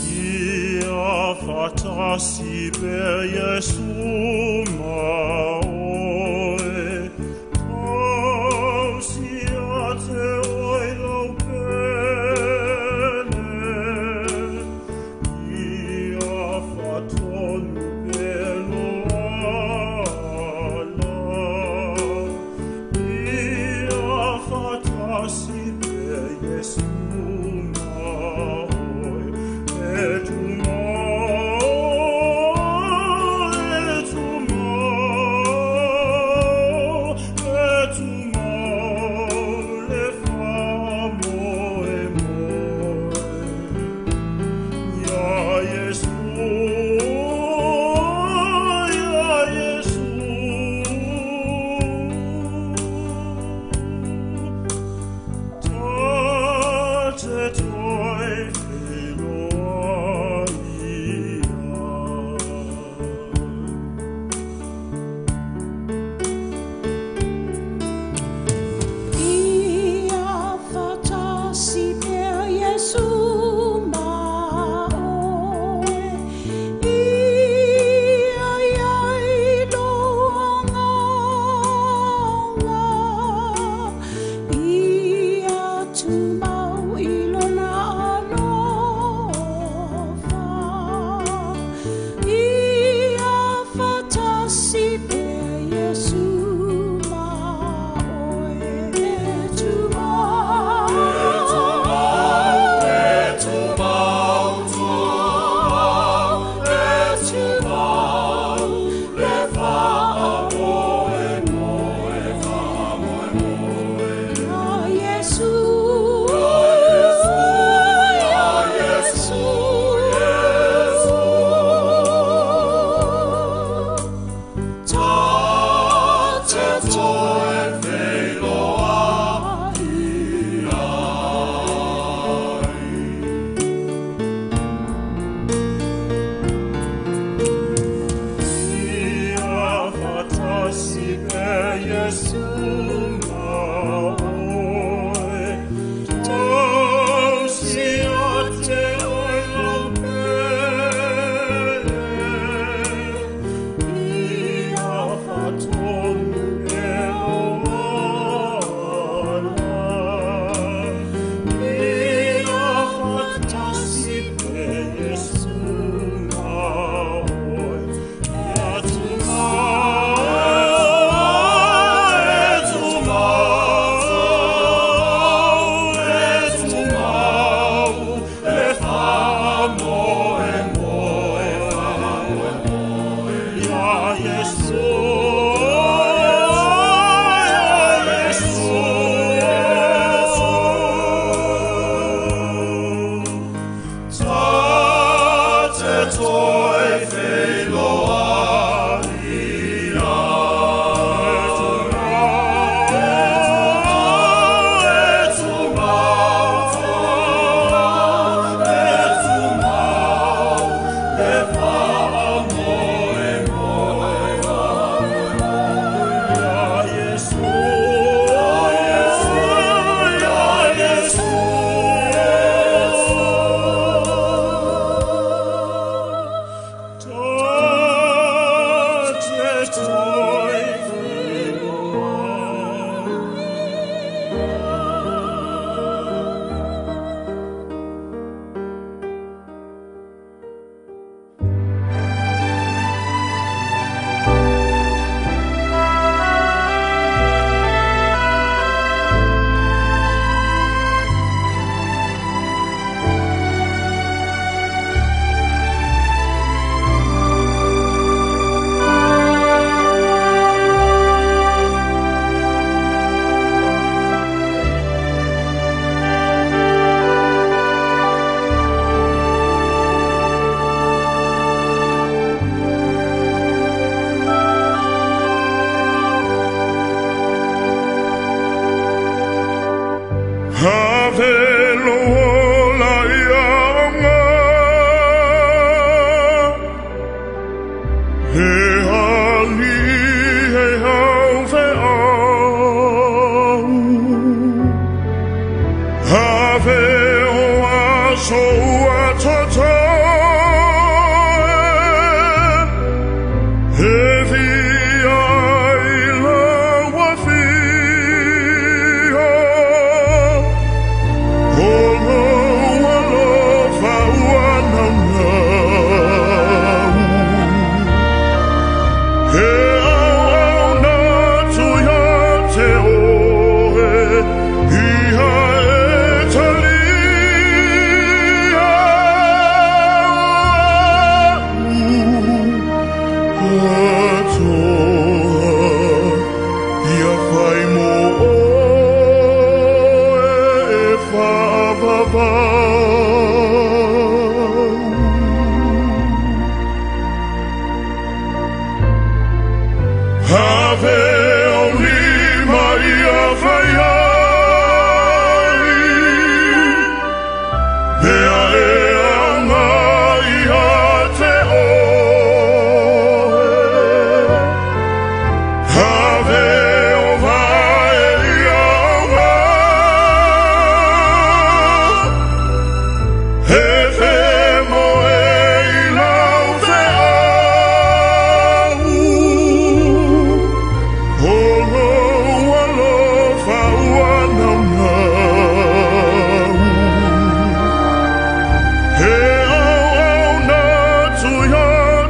Speaker 1: Ia faatasi pea Iesu ma oe, tausi ia te oe lau pele. Ia faatonu pea lo ala. Ia faatasi pea Iesu ma oe, e tu mai, e tu mai.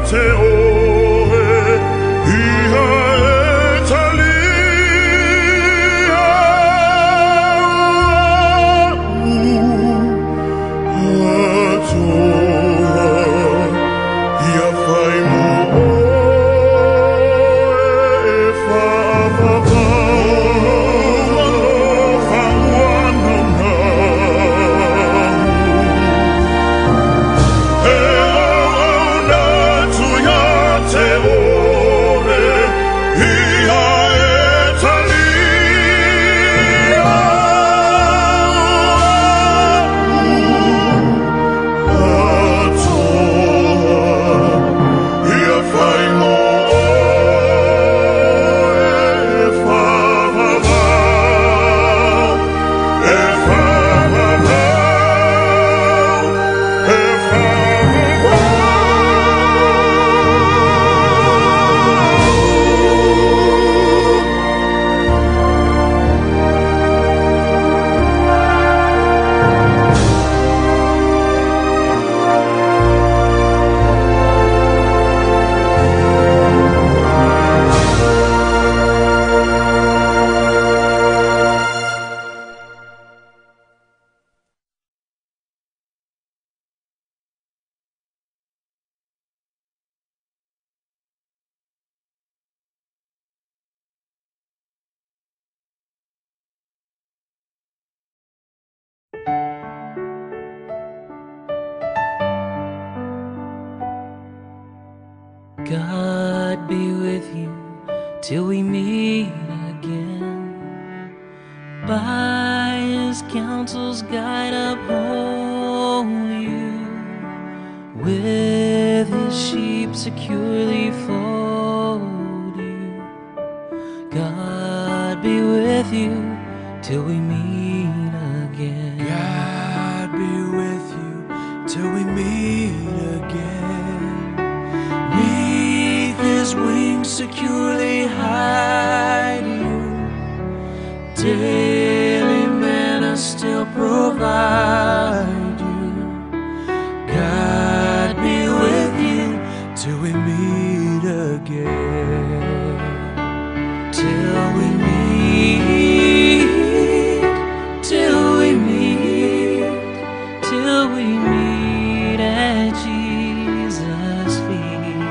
Speaker 2: te oe, ia e talia au atoa, ia fai mo oe e whaapapa. Alofa ua naunau, e auauna atu ia te oe, ia e talia au atoa, ia fai mo oe e whaavavau, e whaavavau, e whaavavau.
Speaker 13: God be with you till we meet again. By his counsel's guide uphold you. With his sheep securely fold you. God be with you till we meet again.
Speaker 14: God be with you till we meet again. Neath his wings securely hide you. Daily manna still provide you. God be with you till we meet again.
Speaker 13: Till we meet, till we meet, till we meet at Jesus' feet.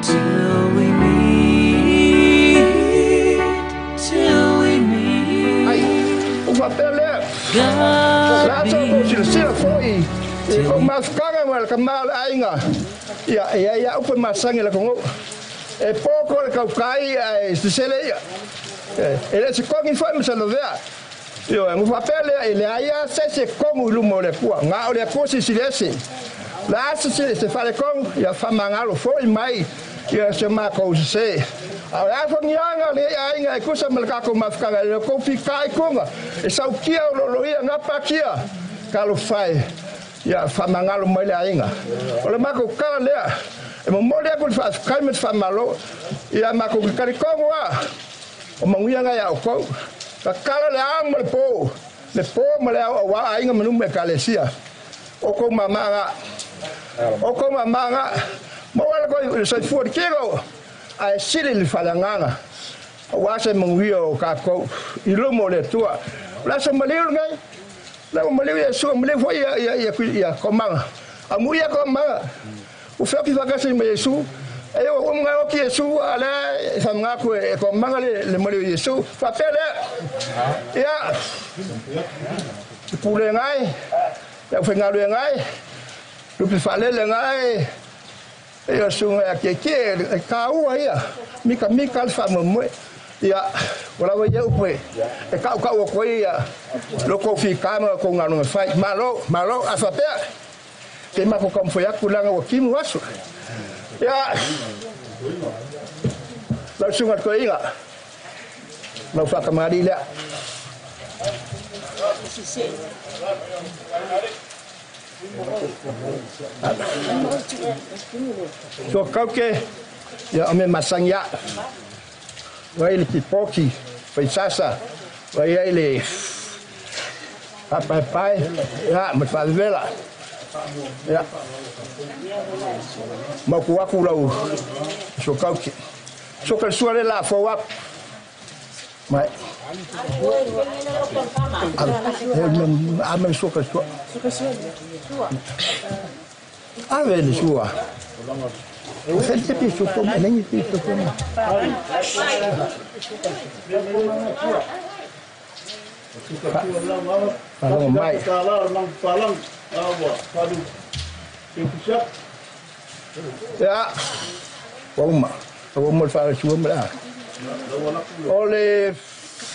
Speaker 13: Till we meet, till we meet.
Speaker 11: Ua faapea lea.
Speaker 13: God
Speaker 11: La so ko silasila foʻi i kou mafutaga ma le kamā o le aiga. Ia e ai a'u pe masagi le atunuu. E poko le kaukai ae sesele ia. E le se kogi foʻi ma salovea. Ioe, ua faapea lea e leai a se se kogu i luma o le Atua. Ga o le Atua silisili ese. La a se se faletonu ia faamagalo foʻi mai ia se makou sesē. A o le a fogiaga lenei aiga e tusa ma le tatou mafutaga i le tou fitaituga e sautia o looloia gapatia talofae ia faamagalo mai le aiga. O le matou tala lea e momoli atu le faafetai ma le faamalo ia matou te talitonu a o manuia nai a outou. Tatalo le ao ma le pō, le pō ma le ao auā aiga ma nuu ma ekalesia. O kou mamā ga. O kou mamā ga. Maua le koi le soifua le tino ae sili le faleagaga auā se manuia o tatou i luma o le Atua. O le aso maliu lenei, lea ua maliu Iesu, ua maliu foi ia ia ia ia komaga. Amuia komaga. Ua feoki faatasi ma Iesu. E ua uma ngai oki Iesu a lea e faamaga atu e komaga le maliu o Iesu. Faapea lea. Ia le pulega e, le aufaigaluega e, lupe faalele e, ia susuga ia Tietie e taua ia, mikamika le faamoemoe. Ia, ua lava ia upu e tautau atu ai ia lo tou fita ma tou galuega fai. Malo, malo, a faapea, ke matou taumafai atu leaga ua timu aso. Ia, lau susuga i le toeaina, lau faatamalii lea. Tuakauke, ia o me masagi a. Vai le pipoki, faisasa, vai ai le faapaepae, ia ma le faavevela. Ia. Mau aku lau sokauki. Sokal sua le la fo aku. Mai. Ame sokal sua. Ave le sua. Fai te piso come lei piso come. Palang mai. Ya. Wauma. Wauma fa sua mala. Ole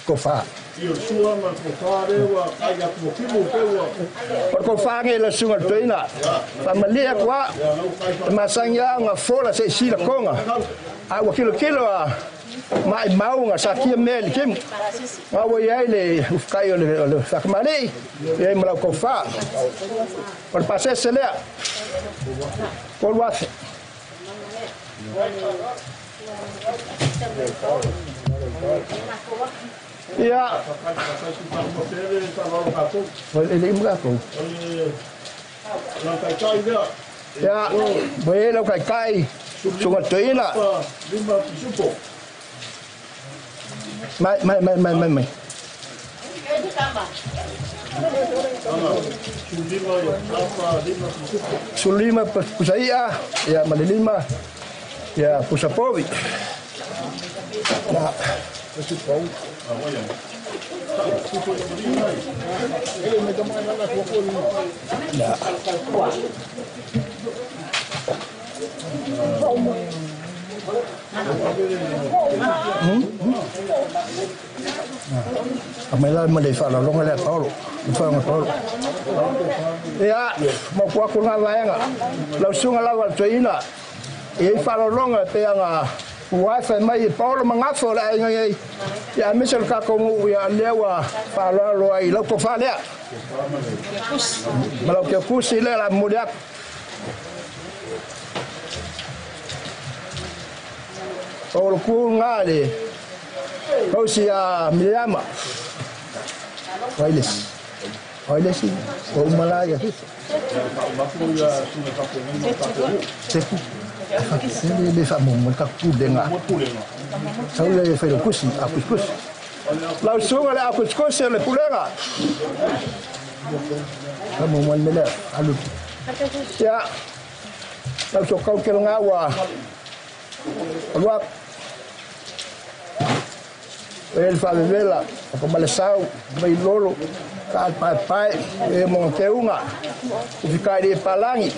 Speaker 11: kofa. O kofa nge la sunga toina. Familia kwa masanga nga fola se sila konga. A wa kilo kilo a mai maunga sa kia mele kim. Nga wa iai le ufkai o le fakamali. Iai mala kofa. O le pasese lea. Koluafe. Ia. Le imga ko. Ia, we lo kai kai. Sunga toina. Mai mai mai mai mai mai. Sulima pusaia, ia malilima, ia pusapovi. Na. Na. A mai la ma le fa la longa le Paolo, fa nga Paolo. Ia, ma ku aku nga vaenga. Lau sunga lava toina. E fa la longa pe anga wifi mai Paolo mangafo la inga ia. Ia misel ka ko mu ia lewa fa la lo ai lau ko fa lea. Ma lau ke kusi le la mulia. Paolo ku ngale. Kausi a Miriama. Oiles. Oiles o malaya. Seku. Le fa mo ka kulenga. Sau le fa kusi a kus. Lau sunga le a kus le pulenga. Ka mo mo mele alu. Ya. Lau so kau ke nga wa. Alua. El fa vela, ko malesau, mai lolo, ka pai pai, e mo te unga. U fikai le palangi.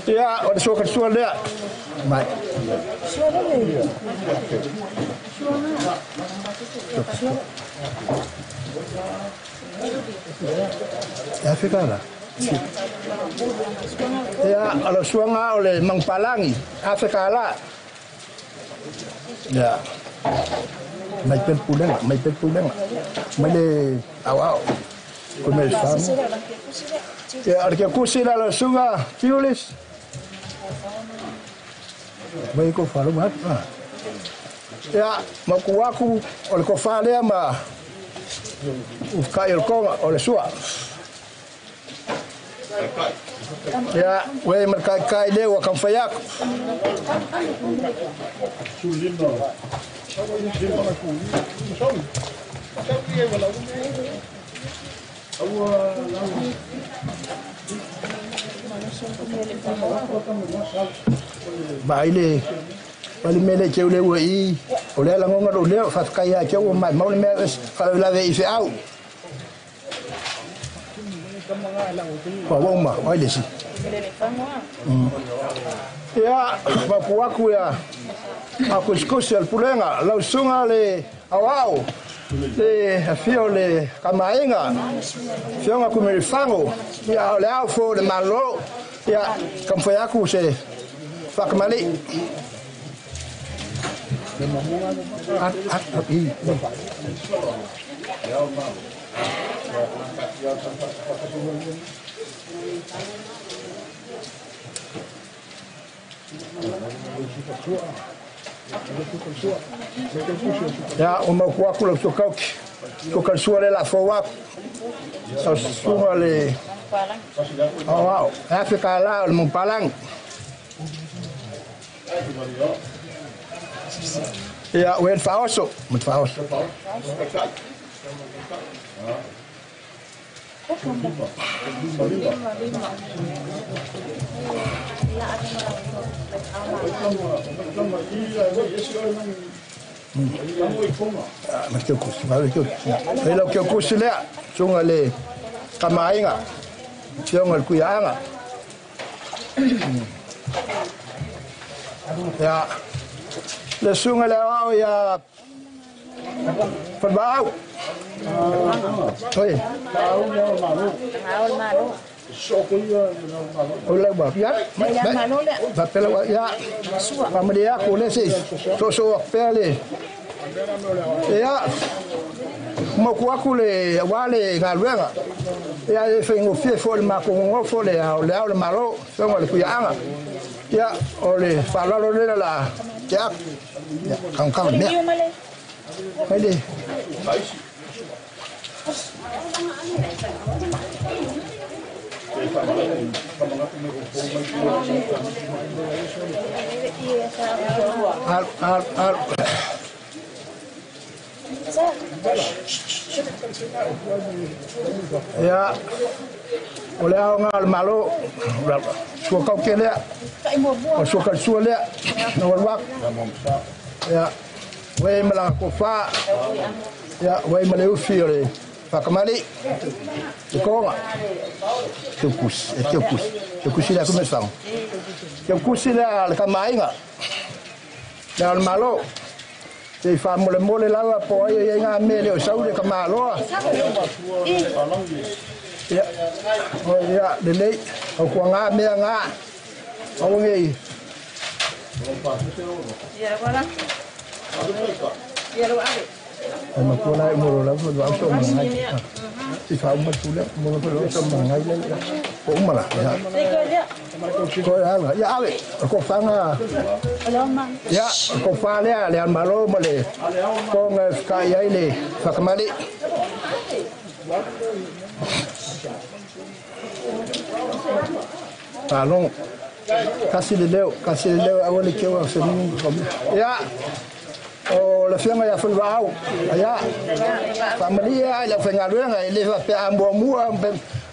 Speaker 11: Ia, o soka sua lea. Mai. Ia fikala. Ia, alo suanga o le mangpalangi, Afrika la. Ya. Mai pel pulenga, mai pel pulenga. Mai le au au. Come il fam. Ya, ar ke kusi la la sunga, tiulis. Mai ko falu ma. Ya, ma ku aku o le ko fa le ma. U kai o konga o le sua. Ya, we mar kai kai le wa kam fayak. Baile, baile mele ke le ua i, o le la ngonga lo le fa kai ya ke o mai mau le me fa la ve i fe au. Wa wa ma, wa le si. Ia, ma ku aku ia. A kuskusi al pulenga, lau sunga le au au. Le afio le kamainga. Fionga ku me fango. Ia le au fo le malo. Ia kam foi aku se fakamali. At i. Ya, o mau ku aku lau sokauki. Sua le la fo atu. Sau susuga le aoao. E afe kālā o le Maupalagi. Ia, ua e le faaoso ma le faaoso. Ma ke kusi, ma ke kusi. E lau ke kusi lea, sunga le kamainga, tionga le kuiaanga. Ya, le sunga le au ya Falvau. Oi. O lau ba ya. Ba pela ya. Ba malia ko le se. So so pele. Ya. Mo ku aku le wale galuega. Ya e fengo fie fo le ma ko ngo fo le au le au le malo, songa le kuiaanga. Ya o le falalo le la. Ya. Ya kang kang ne. Mai Al al al. Ya. O le ao ngā le malo. Sua kau ke lea. O sua kau sua lea. Na walu aku. Ya. Wei malanga ko fa. Ya, wei male ufi o le whakamali. Te konga. Te kusi, e te kusi. Te kusi lea kume whango. Te kusi lea le kamainga. Lea o le malo. Te whamole mole lawa po ai ai ngā mele o saule ka maloa. Ya, o ya, le lei. O kua ngā mea ngā. O ngei.
Speaker 16: Ya, wala. Ya, lo ave.
Speaker 11: Ai matua lai mo la fo au so mangai. Si fa uma tu le mo fo so mangai le. O uma la. Ya. Ko ya la. Ya ave. Ko fanga. Ya, ko fa le le malo mo le. Ko ngai ka ia le whakamali. Talon. Kasi le leo, kasi le leo awale ke wa se ni. Ya. O le fianga ya fulvau. Ya. Familia le fengaluenga le fa pe ambo mua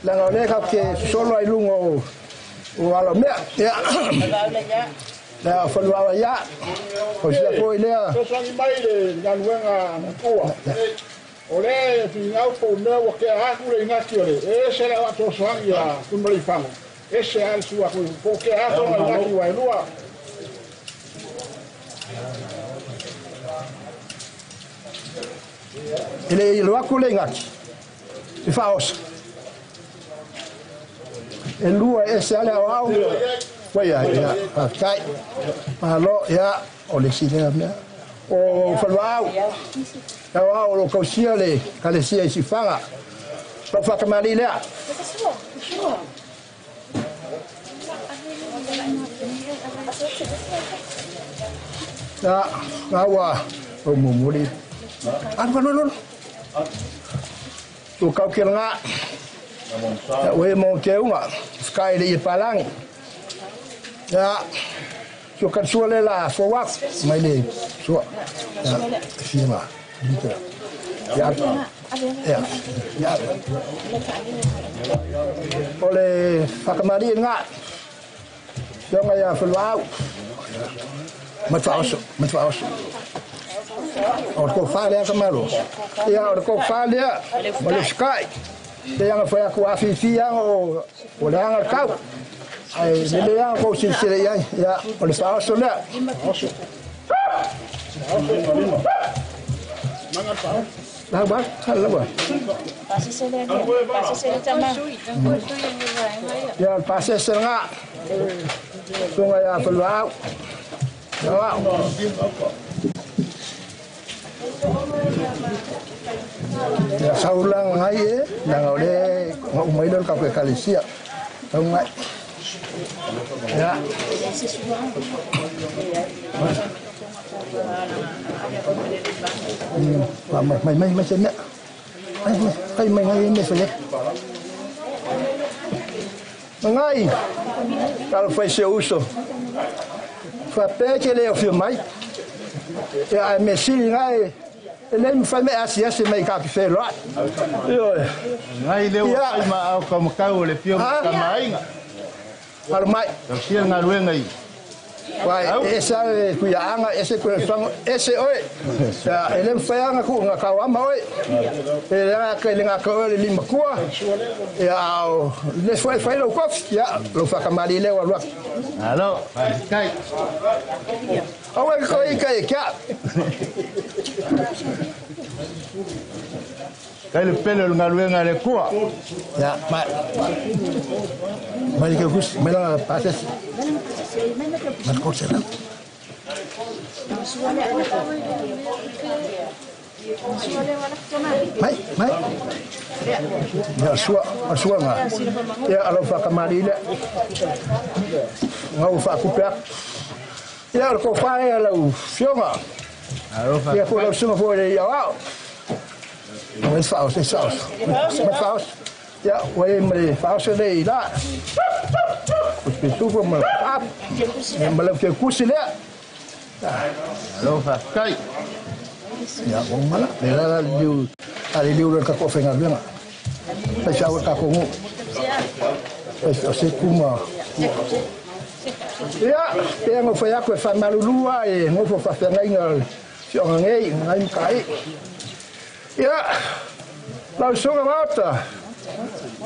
Speaker 11: la ngole ka ke solo ai lungo o ala mea. Ya. La fulvau ya. O sia ko ile.
Speaker 15: So mai le galuenga matua. O le fingau po mea o ke aku le ngati ole. E se la to sangi ya kumali fango. Ese al sua ko ke aku le ngati wa lua.
Speaker 11: Ele lo aku le ngaki. E faos. E lua ese ale au. Wa ya ya. Kai. Malo ya o le sile mea. O falwau. Au o kausia le kalesia i sifanga. Pa whakamali lea. Ya, ngawa o mumuri. Anu anu anu. Tu kau kira ngak. Ya, we mau ke unga. Sky le palang. Ya. Tu kan suale la fowak mai le sua. Ya, sima. Ya. Ya. Ya. Oleh whakamali ngak. Yang ya fulwau. Matfaoso, matfaoso. O ko fale ka malo. Ya o ko fale o le sky. Te yang foi aku afifi yang o o le anga kau. Ai le le yang ko sile ya ya o le faoso le. La ba la ba. Ya pase se nga. Sunga ya fulwau. Ya. Ya saulang ngai e nanga ole umai lor ka kalisia. Tau ngai. Ya. Mai mai mai mai sene. Kai mai ngai me fele. Ngai. Talo fai se uso. Fa pe ke le o fio mai. Ia ai me sili ngai. E le mfai me asi asi mai ka fe lo. Io.
Speaker 8: Ngai le o ai ma au ka makau le fio ka mainga.
Speaker 11: Alo mai.
Speaker 8: Tau sia galuega i.
Speaker 11: Wai, esa e kuia anga, ese kuia swango, ese oe. Ya, ele mfai anga ku nga kau ama oe. E nga ka le nga ka oe le lima kua. Ya, au, le fai fai lo kof, ya, lo whakamari le wa ruak.
Speaker 8: Alo, kai.
Speaker 11: Awe ko i kai kia.
Speaker 8: Kai le pele o le galuega le kua.
Speaker 11: Ya, mai. Mai ke kus, mai la pases. Mai ko se la. Mai, mai. Ya sua, sua nga. Ya alo whakamari le. Ngau whakupe. Ya ko whae lau fionga. Ya ko lau sunga fo le ia au. Mai whaos, mai whaos. Mai whaos. Ya, wai mai whaos le i la. Ko te tupu ma pap. Ma lau ke kusi le.
Speaker 8: Alo whakai.
Speaker 11: Ya, o mala. Le la la liu, a le liu le ka ko whenga luenga. Pai whao ka ko ngu. Pai whao se kuma. Ia, pea ngō whai aku e whaimalulua e ngō whawhengainga whionga ngei, ngai mkai. Ia, lau sunga maota.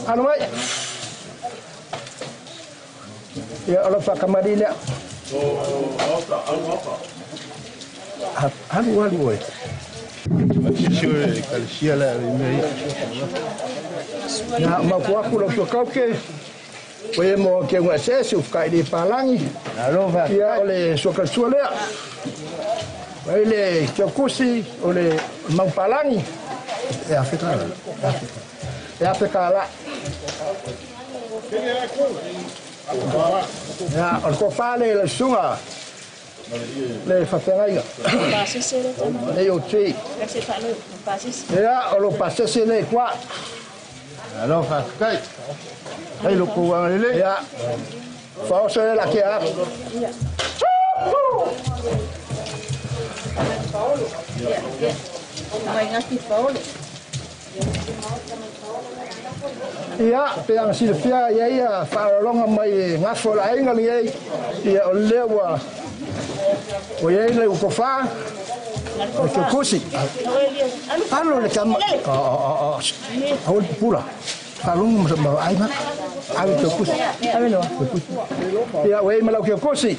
Speaker 11: Anu mai. Ia, alo whakamari lea. Alu, alu oe.
Speaker 8: Sio e kalesia lea i mea.
Speaker 11: Ia, mau aku lau suakauke. Oe mo ke ngā sese u whakai le palangi. Ia o le suakalsua lea. Oe le kiakusi o le mau palangi. E awheka la. E awheka la. Ia, o le kofale le sunga. Le whawhengaiga. Le o te. Ia, o lo pasese le kwa.
Speaker 8: Alo whakai. Kai loko wanga lele.
Speaker 11: Ia. Whaoso le la ke a. Ia, pe anga silafia ia ia whaalolonga mai e ngafo la ainga li ei. Ia o lea ua. O ia le ukofā. O te kusi. Alo le kama. O. Au le pula. Whalungu ma ai maka. Ai te kusi.
Speaker 16: Ai loa.
Speaker 11: Ia, ua ei malau ke kusi.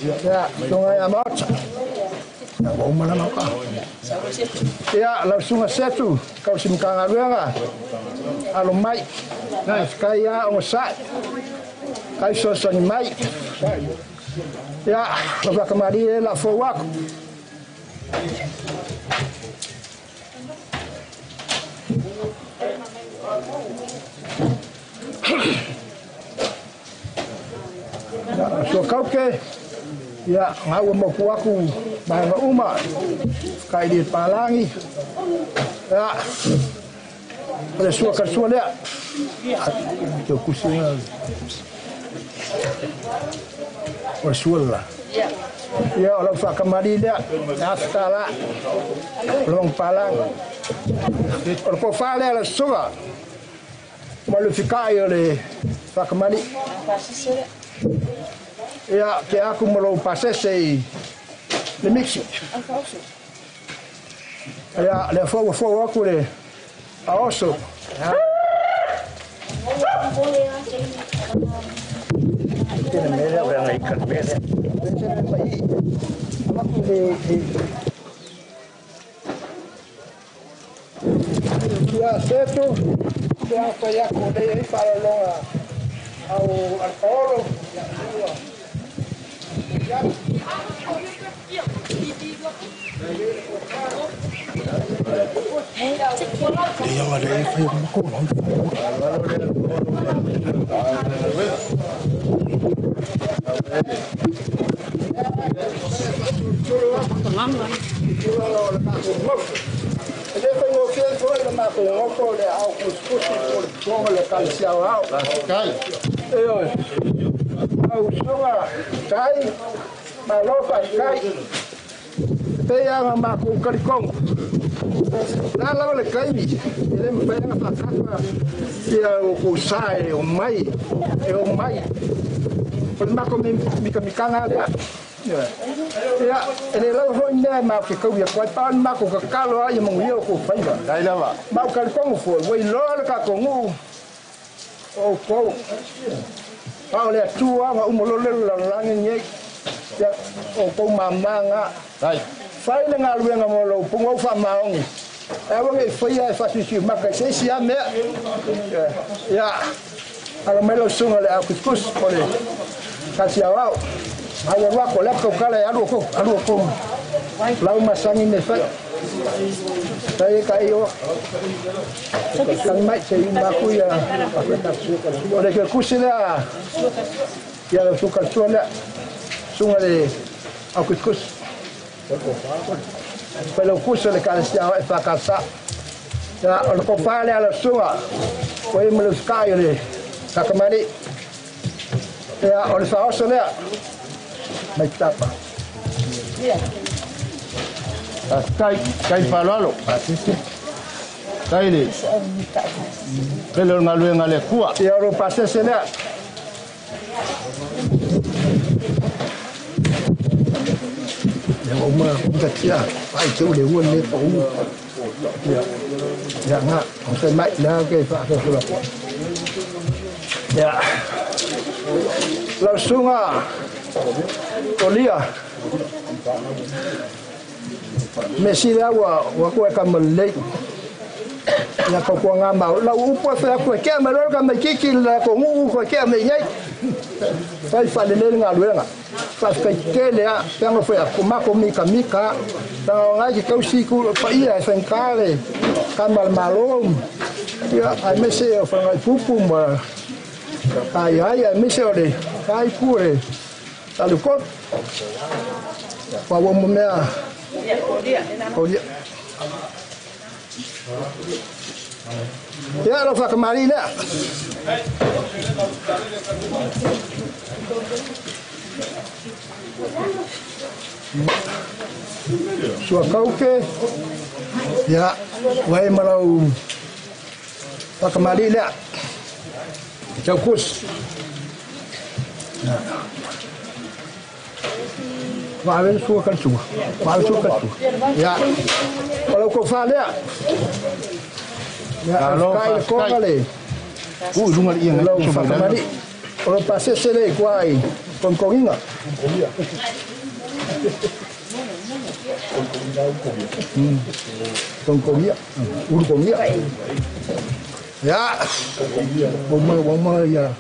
Speaker 11: Ia, tunga ia maota. Ia, ua umala mauka. Ia, lau sunga setu. Kau simkanga ruanga. Alo mai. Kai ia o sai. Kai sosoni mai. Ia, lau whakamari e la fō wako. Ia, sua kauke. Ia, ngā ua moku aku maenga uma. Kai li palangi. Ia, o le sua karsua lea. Te o kusi ngā. O le sua la. Ia, o lau whakamari lea. Awhika la. O lau palangi. O le kofā lea la sunga. Ma le whikai o le whakamari. Ia, ke aku ma lou pasese i le mixi. Ia, le fō fō aku le aoso. Tēnā mea lea, ngai ka mea lea. Ia, setu, te ata ia ko nei ei whaalolonga au alpaolo. Ia, E le faigofie foi le matou goto le ao kusikusi po le toga le kalesia aoao. E oe, au usoga tai, malo faafetai. E pei lava ona matou talitonu, o le a lava le taimi, e le mafai ona faatafa ia outou sa e omai, e omai. O le matou mitamitaga lea. Ia, e le lava foi mea matou te taui atu ai, pau le matou tatalo lava ia manuia outou faiva. Ma ou talitonu foi, ua iloa le tatou nuu o outou. A o le Atua na uma loa le lalolagi lenei, ia outou mama na. Fai le galuega mo lou puna ua faamaoni. E aua ne i faia e faasiusiumaka i se isi lava mea. Ia, alo mai lau susuga i le Aukuskus o le Tasi Aoao. A ua alu atu, o le atu tautala e alu outou, alu outou lau masani me fai. Tai e kai o. Tagi mai se i uma atu ia. O le kekusi lea, ia lau suka sua lea. Susuga i le Aukuskus. Failaukusi o le Ekalesia o EFKS. Ia, o le tofa lea a lau susuga, ua i ai ma le usikai o le Takamali. Ia, o le faaoso lea, mai tapa.
Speaker 8: Faafetai, tai faaaloalo. Tai le tele o le galuega a le Atua.
Speaker 11: Ia, o lou pasese lea. Ia, ua uma tatia, ai te ule ua le pa u. Ia, ia nga, o se mai lea ke faasoasola koa. Ia, lau susuga Kolia, mea sili lava ua ua atu e kama lelei. Ia tautua ngā mau. Lau upu e whai atu e kea mai loa ka mai kiki le la ko nuu ko kea mai nei. Whai whalelei le galuega. Faafetai tele a peanga foi a ko mako mika mika. Tanga o ngai ke kausi ku paia e whaingata le kama le malo. Ia aemaise o Whangaipupu ma ai ai aemaise o le kai pu le Talukot. Wa ua mo mea. Kolia. Ia lau whakamari lea. Sua kauke. Ia, ua e ma lau whakamari lea. Tau kus. Vave le sua kaltua. Vave sua kaltua. Ia. O lau kofa lea. Ia,
Speaker 8: Alo,
Speaker 11: kai le konga le.
Speaker 8: U lunga le ia
Speaker 11: Lau whakamari. O lau pasese le kua i kongkonginga. Kongkongia. Urukongia. Ia. Uma, uma, ia.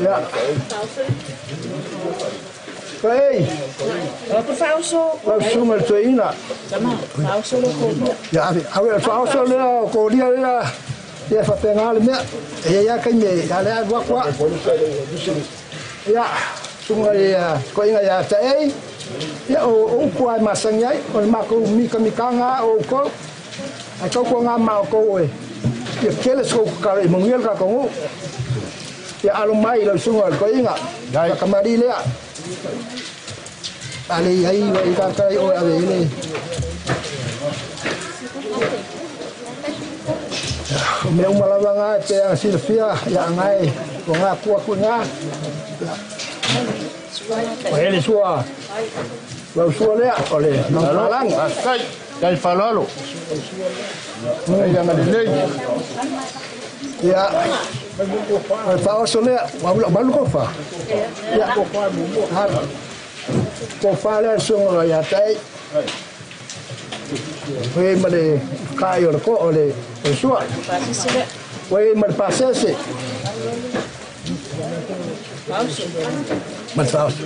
Speaker 11: Ia. Ei. Lau susuga i le toeaina. Ia, ave, ave le faaoso lea o kolia lea. Ia faapena le mea. E iai lava taimi e a lea alu atu lava. Ia, susuga i toeaina ia Taei. Ia, o upu lava e masani ai, o le matou mikamikaga o outou. Ae tautuaga ma outou e ia tele se kou tatalo i manuia le tatou nuu. Ia alo mai i lau susuga i le toeaina, la tamalii lea. A le i ai i tata i oe ave i le. O mea uma lava ngā e pei ona silafia, ia ngai o ngā kua kui ngā. O hele sua, lau sua lea, o le Manufalangi.
Speaker 8: Faafetai, tai faaaloalo. Ai langa lelei.
Speaker 11: Ia, o le faaoso lea, ua ula malu kofa. Ia, kofa lea le susuga ia Tai. Ua i ai ma le kai o le ko o le sua. Ua i ai ma le pasese. Ma le faaoso.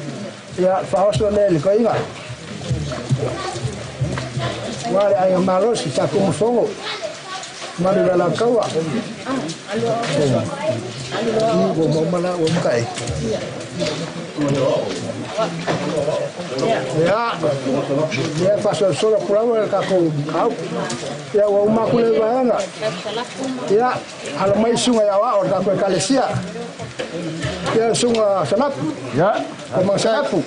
Speaker 11: Ia, faaoso lea i le toeaina. Ua le aiga malosi sa Tumufono. Mali la kawa. Ua maumala ua makai. Ia, ia fasolosolo kulaua le takou au. Ia ua uma aku le vaega. Ia, alo mai suga ia aoao le takou ekalesia. Ia suga Salapu.
Speaker 8: Ia,
Speaker 11: Komaga Salapu.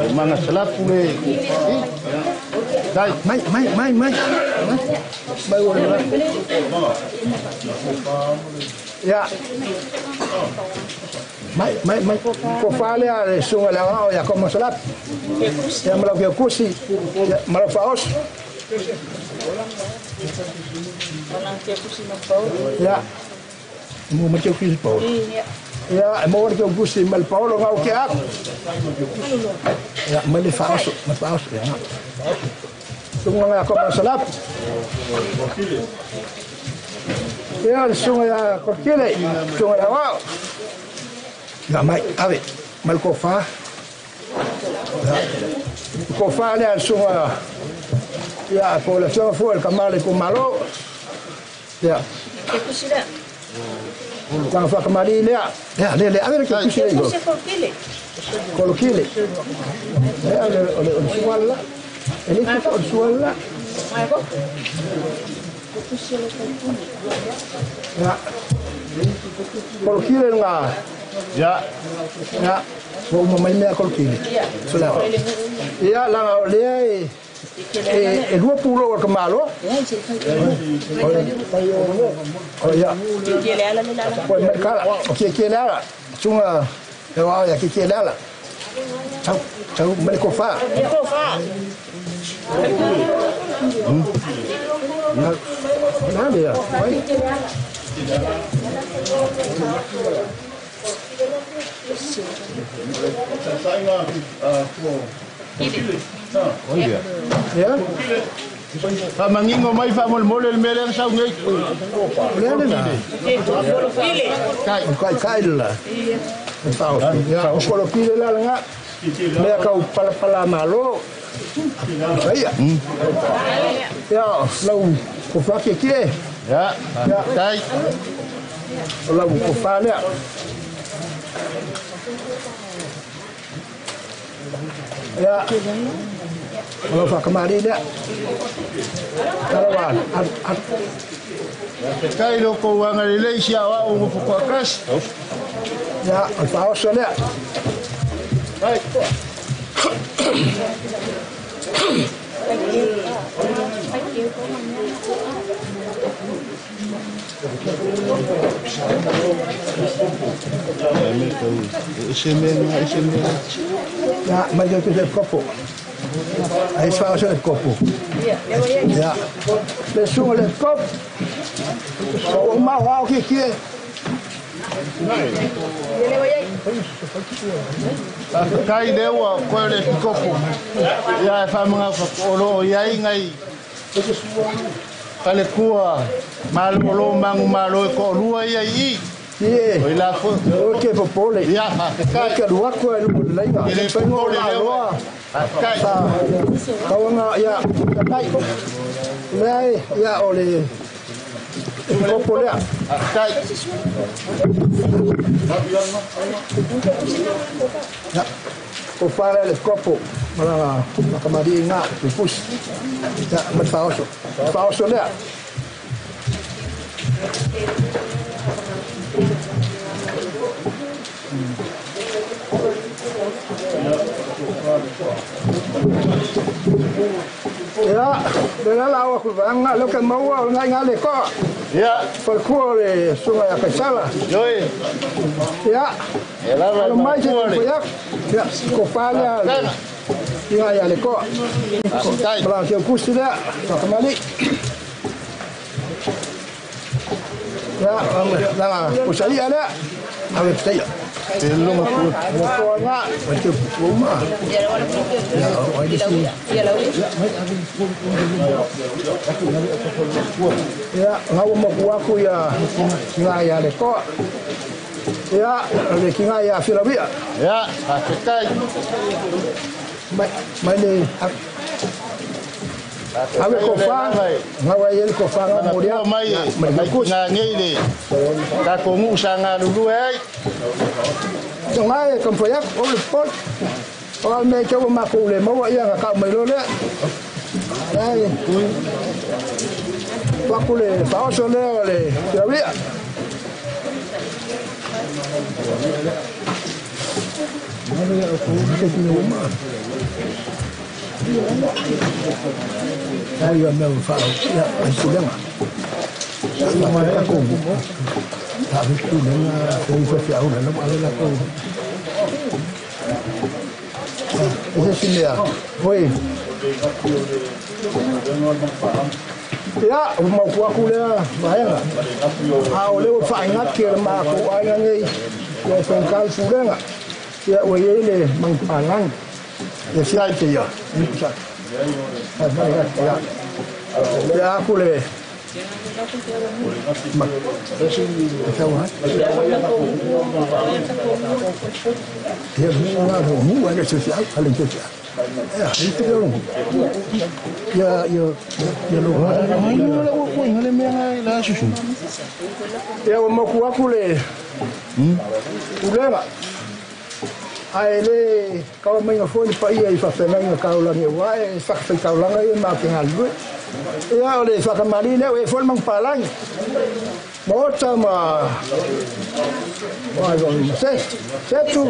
Speaker 8: Komaga Salapu le. Dai.
Speaker 11: Mai, mai, mai, mai. Mai ua le. Ia. Mai, mai, mai. Ko whālea le sunga le ao ia koma salap. Ia malau kia kusi. Ia malau whaos. Ia. Mo ma kia kusi paolo. Ia, mo ma kia kusi mal paolo ngau kia aku. Ia, mai le whaoso, mai whaoso. Ia. Sunga ngā koma salap. Ia, le sunga ia korkile. Sunga ia wao. Ia mai, ave, mai le kofa. Ia, kofa lea le suga, ia, po o le afioga foi le kamala i kumalo. Ia. Taga faakamali lea. Ia, le, le, ave le kusi le igo. Kolokile. Ia, o le suga la. E le o le suga la. Ia. Kolokile ngā.
Speaker 8: Ya.
Speaker 11: Ya. Ua uma mai mea kolokile. Sola. Ia langa o lea e e lua pulo o ka malo. O ia. O mai kala. O ke ke le ala. Sunga e wa ia ke ke le ala. Tau tau mai ko fa.
Speaker 16: Ko fa.
Speaker 11: Na na lea. Mai.
Speaker 8: Ia. Faamagigo mai faamolemole le mea lea na sau nei.
Speaker 11: O lea lena. O kaikai le la. Ia, o kolokile la laga. Mea kau palapala malo. Ia. Ia, lau kofa kiekie.
Speaker 8: Ia, kai.
Speaker 11: O lau kofa lea. Ia, o lau whakamari lea. Karawa, at.
Speaker 8: Te kai loko uanga lelei si au au ngupu kua kas.
Speaker 11: Ia, o whaoso lea.
Speaker 8: Ai.
Speaker 11: Ia, mai te te kopo. Ai whaoso le kopo. Ia. Le sunga le kopo. O mau au ki kie.
Speaker 8: Kai lea ua koe le pikopo. Ia e whaamanga o loo iai ngai. Falekua malo mangu malo e ko lua ia i.
Speaker 11: Ie.
Speaker 8: O ila fo.
Speaker 11: O ke popole.
Speaker 8: Ia fa
Speaker 11: kai. Ke luako e lu leinga.
Speaker 8: Le popole le. Kai.
Speaker 11: Tauanga ia kai. Le ia o le kopo lea.
Speaker 8: Kai.
Speaker 11: Ya. O fara le kopo. Mala makamari nga pupus. Ya matfaoso. Faoso lea. Ia, le la au ku vanga lo ka maua o ngai ngale ko.
Speaker 8: Ia,
Speaker 11: falkua le sunga ya kaisala.
Speaker 8: Yoi.
Speaker 11: Ia.
Speaker 8: E la
Speaker 11: la mai se ko ya. Ia, ko fala. Ia ia le ko. Bla ke kusi le, kamali. Ia, la kusali ala. Ave pteia.
Speaker 8: Te longa ku.
Speaker 11: Ko nga, o te uma. Ia, o ai si. Ia, ngau mo ku aku ia nga ia le ko. Ia, le kinga ia filavia.
Speaker 8: Ia, ha kai.
Speaker 11: Mai mai le. Ave kofa, ngawa ye kofa nga moria
Speaker 8: mai mai ngei le ka ko ngu sa nga lulu ai.
Speaker 11: Ngai kampo yak o le pol. O me ke o ma ko le mo ia nga ka mai lo le. Ai. Pa ku le fa o le le. Ya vi. Ai ia mea wha ia ai pulenga. Ia mai a kou. Ta vi pulenga ko i whawhi au na ale la kou. E se simea. Oi. Ia, o mau kuaku lea vaenga. A o leo whaingaki le mā ko ainga nei. Ia whengkal pulenga. Ia o ye le mangpalang. Ia siai te ia. Ia aku le. Ma. Ia mua ngā mua le se siai, hale se siai. Ia, i te reo. Ia, ia, ia lo.
Speaker 8: Ia lo ko inga le mea la susu.
Speaker 11: Ia o moku aku le. Ulenga. Ai le kau mai ngā foi pa ia i whawhenga kaulangi wa e whakawhai kaulanga ia mā ke ngā lue. Ia o le whakamari leo e foi mang palangi. Mota ma se setu.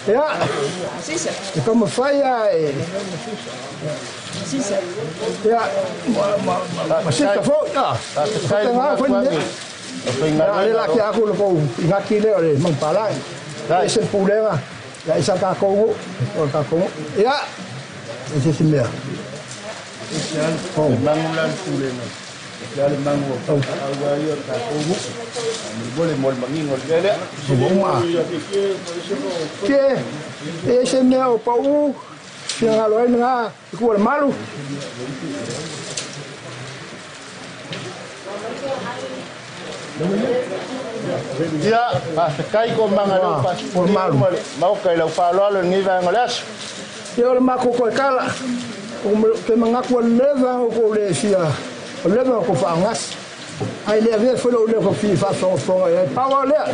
Speaker 11: Ia. E kama whai ai. Ia ma sita fo. Ia. Whai ngā foi ne. Ia le la ki aku le kou i ngā ki leo le mang palangi. Ia se pulenga. Ia isa ka kongo, o ka kongo. Ia, e se se mea.
Speaker 8: Oh, mangu la pulenga. Ia le mangu o aua ia ka kongo. Mole mole mangingo le le.
Speaker 11: Uma. Ke e se mea o pau, se ngalo ai nga ku le malu.
Speaker 8: Ia, kai ko manga le pa
Speaker 11: o malu.
Speaker 8: Mau kai lau whaaloalo ngi vaenga le aso.
Speaker 11: Ia o le mako koe kala. O te mangaku leva o ko le sia. O leva o ko whaangasi. Ai le avea fole o le ko fi whaafongafonga. Ia pawa lea.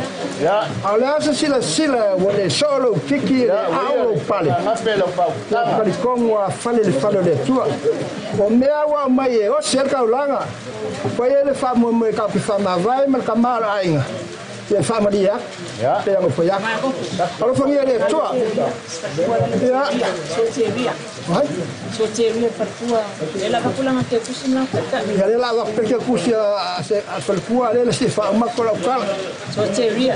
Speaker 8: Ia.
Speaker 11: A le asa sila sila o le solo kiki le au o pale.
Speaker 8: Ngape lau pau.
Speaker 11: Ia palikongo a fale le fale le tua. O mea wa mai e o se kaulanga. Pai ele wha mo mo ka pi wha mawai ma ka mara ainga. Ia wha maria.
Speaker 8: Ia.
Speaker 11: Te ango wha Alo whangia le tua. Ia.
Speaker 16: Soteria.
Speaker 11: Hai?
Speaker 16: Soteria partua. Ela kapulanga te kusi na kata.
Speaker 11: Ia le la wak peke kusi a se a falkua le se wha mako lau kala.
Speaker 16: Soteria.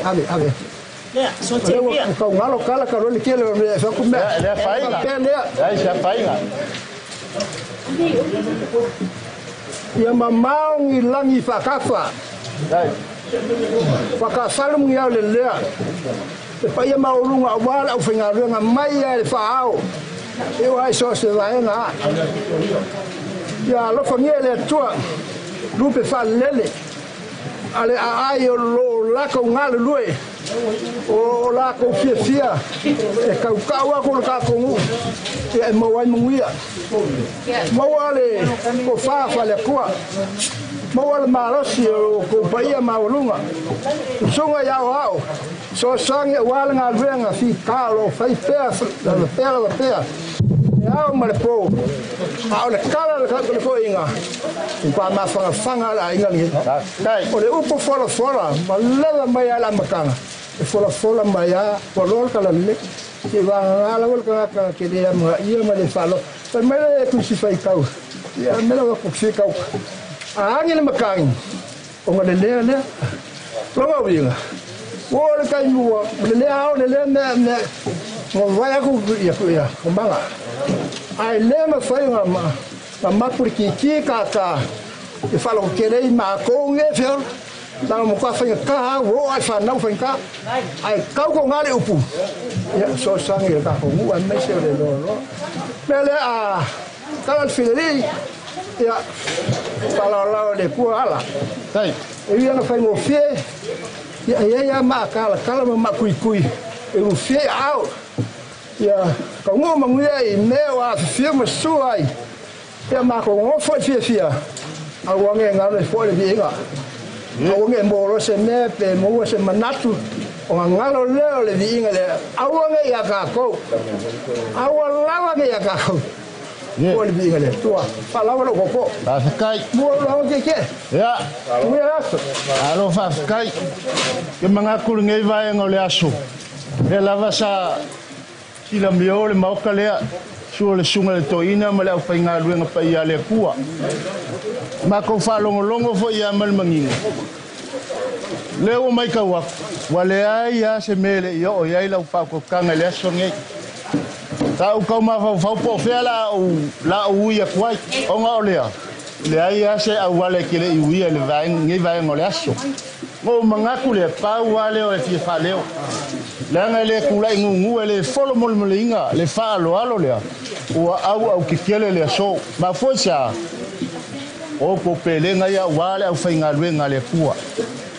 Speaker 11: Ave, ave.
Speaker 16: Ia, soteria.
Speaker 11: Ka ngalo kala ka role kele le fa ku me.
Speaker 8: Le whainga.
Speaker 11: Lea.
Speaker 8: Ia se whainga.
Speaker 11: Ia mamao ngi langi whakawha. Whakawhalu ngi au le lea. Te paia maurunga o wala au whaingaruanga mai a le whaao. E o ai so se vaenga a. Ia alofa ngia le atua. Lupe whalele. Ale a ai o lo lako ngale lue. O lako fia fia. E kaukau ako le kakongu. Ia e mau ai munguia. Maua le ko whaawha le kua. Maua le malosi o ko paia maulunga. Usunga iau au. So sangi o wale ngā luenga fi kalo, whai pea, la pea, la pea. E au ma le pō. A o le kala le le koinga. I pa mawhanga whanga la inga ni. O le upo fola fola, ma lewa mai ala makanga. E fola fola mai a, walol kala le. Ke wanga ngala wal kanga kanga ke lea mga ia ma le whalo. Pai mai le kusi whai kau. Ia mela wa kusi kau. A angi le makangi. O nga le lea lea. Longa winga. O le kai mua, le lea au le lea mea mea. Ngā vai aku ia ku ia, ko manga. Ai le ma whai ngā ma, ma mapuri ki ki ka ka. E whalo ke rei mā kou nge whio. Nā mo ka whainga ka, wo ai whanau whainga ka. Ai kau ko ngā le upu. Ia, so sangi le ka kongu, ai mai se o le loa loa. Mea le a, kala le whileri, ia, whalau le pua ala. E wia na whaingo whie, ia ia ia maa kala, kala ma maa kui kui. E u whie au. Ia kaunuʻu manuia i mea ua afifio ma susu ai. Ia makou nofo i fiafia, aua ne i galo ai foi le viiga. Aua ne i maua loa se mea pe maua se manatu ona galo lea o le viiga lea. Aua ne i iā tatou. Aua lava ne i iā tatou. Foi le viiga le Atua. Faalava lou tootoo.
Speaker 8: Faafetai.
Speaker 11: Mua lou lauga tietie.
Speaker 8: Ia.
Speaker 11: Manuia le aso.
Speaker 8: Malo faafetai. Ke manatu lenei vaega o le aso. Lea lava sa silamio le maota lea, sua le susuga i le toeaina ma le aufaigaluega paia a le Atua. Matou faalogologo foi ia ma le manino. Lea ua matau atu, ua leai lava se mea e le i oo i ai lau faautautaga i le aso lenei. Sa ou tau mafaufau po o fea la a ou ui atu ai, ona o lea, leai lava se auala e te le i uia i le vaega, vaega o le aso. Na ou manatu lea, pau lava lea o e fia faaleo. Leaga e le tula'i gugu e le folo molemoleina le faaaloalo lea, ua auautetele le aso. Mafua i se a? O outou pelega ia aua le aufaigaluega a le Atua.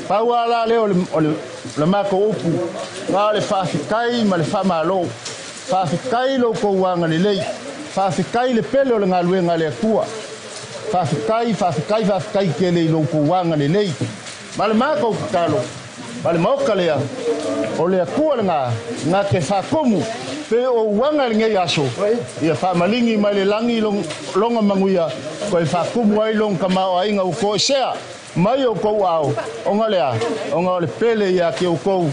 Speaker 8: Pau lava la lea o le matou upu, na o le faafetai ma le faamalo. Faafetai lo outou agalelei, faafetai le pele o le galuega a le Atua. Faafetai, faafetai, faafetai tele i lo outou agalelei. Ma le matou tatalo, ma le maota lea, o le Atua lena, na te faatumu, pe o uaga lenei aso, ia faamaligi mai le lagi loga manuia, koe faatumu ai lona tamaoaiga ua toesea mai outou ao, ona lea, ona o le pele ia te outou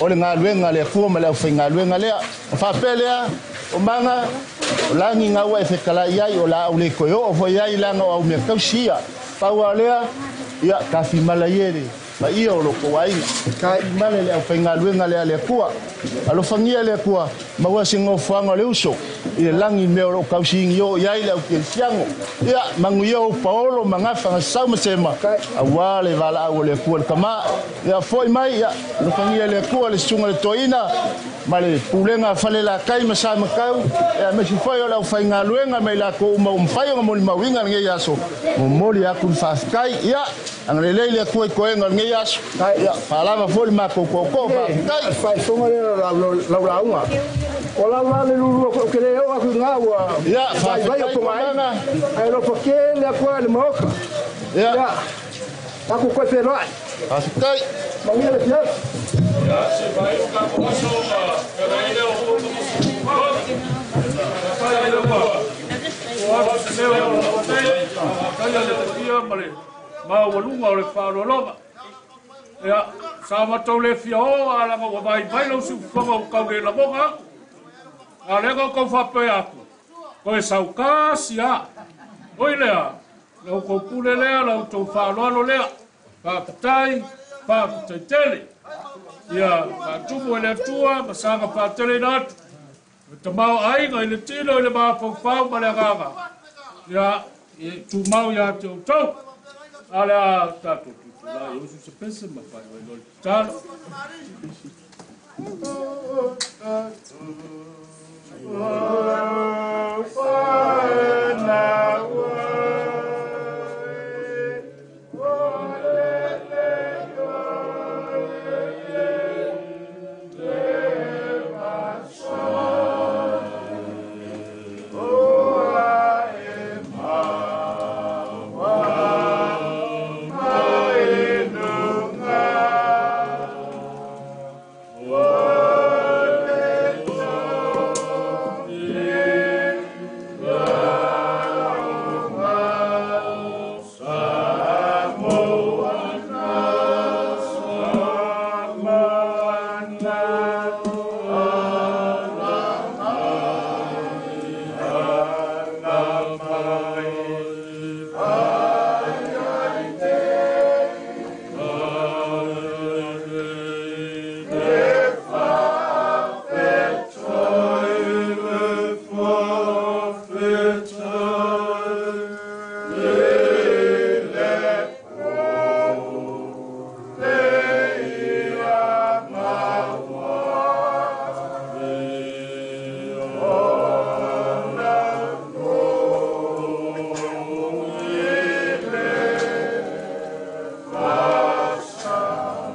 Speaker 8: o le galuega a le Atua ma le aufaigaluega lea. O faapea lea, o maga, o lagi gaua e fetalai ai, o la au le toe oo foi ai laga o au mea tausi ia. Pau lava lea, ia tafimala ia le paia o lo tou aiga. Tafimala le aufaigaluega lea a le Atua. Alofagia le Atua, maua se nofoaga o le uso i le lagi mea o loo tausiigi oo i ai le aukelesiago. Ia, manuia ou paolo ma gafa gasau ma sema, auā le valaau o le Atua le kamā. Ia, foi mai, ia, alofagia le Atua le susuga le toeaina, ma le pulega Falelatai ma Samatau, ia aemaise foi o le aufaigaluega ma i latou uma ua mafai ona molimauina lenei aso, momoli atu le faafetai. Ia, agalelei le Atua i toega o lenei aso. Ia, faalava foi le matou tootoo, faafetai.
Speaker 11: Faafofoga lea lau lauga. O lau la le lulua ou te le oo atu i gā ua vaivai o pogaai. Ae alofa tele atu ai le maota. Ia, tatou toe feiloai.
Speaker 8: Faafetai.
Speaker 11: Manuia le afiafi.
Speaker 5: Ia, se vai o tatou aso ma feagai lea o Faafetai le ua ua atu se leo o le nei, faafetai le paia ma le maualuga o le faaaloaloga. Ia, sa matou le fia o a laga ua mai mai lau siufofoga ua tau le lagoga atu. A lea na outou faapea atu, toe saukasi a. Oi lea, la outou pule lea, la outou faaaloalo lea. Faafetai, faafetai tele. Ia, faatumu e le Atua ma saga faateleina atu. Le tamaoaiga i le tino i le mafaufau ma le agaga. Ia, e tumau ia te outou. A le a tatou tutulai usu se pese ma fai vai loa le tatalo.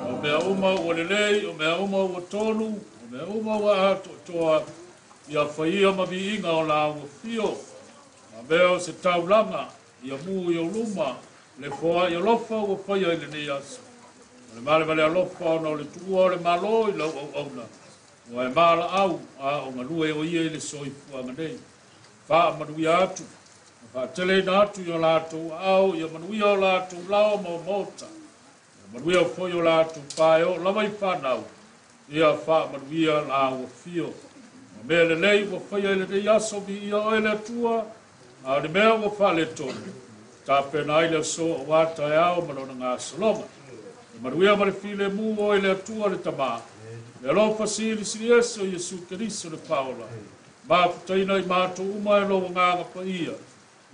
Speaker 5: O mea uma ua lelei, o mea uma ua tonu, o mea uma ua atoatoa. Ia faia ma viiga o la ua fio. A mea o se taulaga, ia mu i o luma, le foa i alofa ua faia i lenei aso. O le male vale alofa ona o le tuua o le malo i lau au auna. Ua e maala au a o galue o ia i le soifuaga nei. Faamanuia atu, ma faateleina atu i o latou aao, ia manuia o latou lao ma o maota. Ia manuia foi o latou pae o lava i whanau, ia faamanuia la ua fio. Ma mea lelei ua faia i lenei aso vi ia oe le Atua, a o le mea ua faaletonu, tapena ai le aso o taeao ma lona gasologa. E manuia ma le filemu oe le Atua le Tamā, le alofa silisili ese o Iesu Keriso le Faaola, mafutaina i matou uma e lou agaga paia,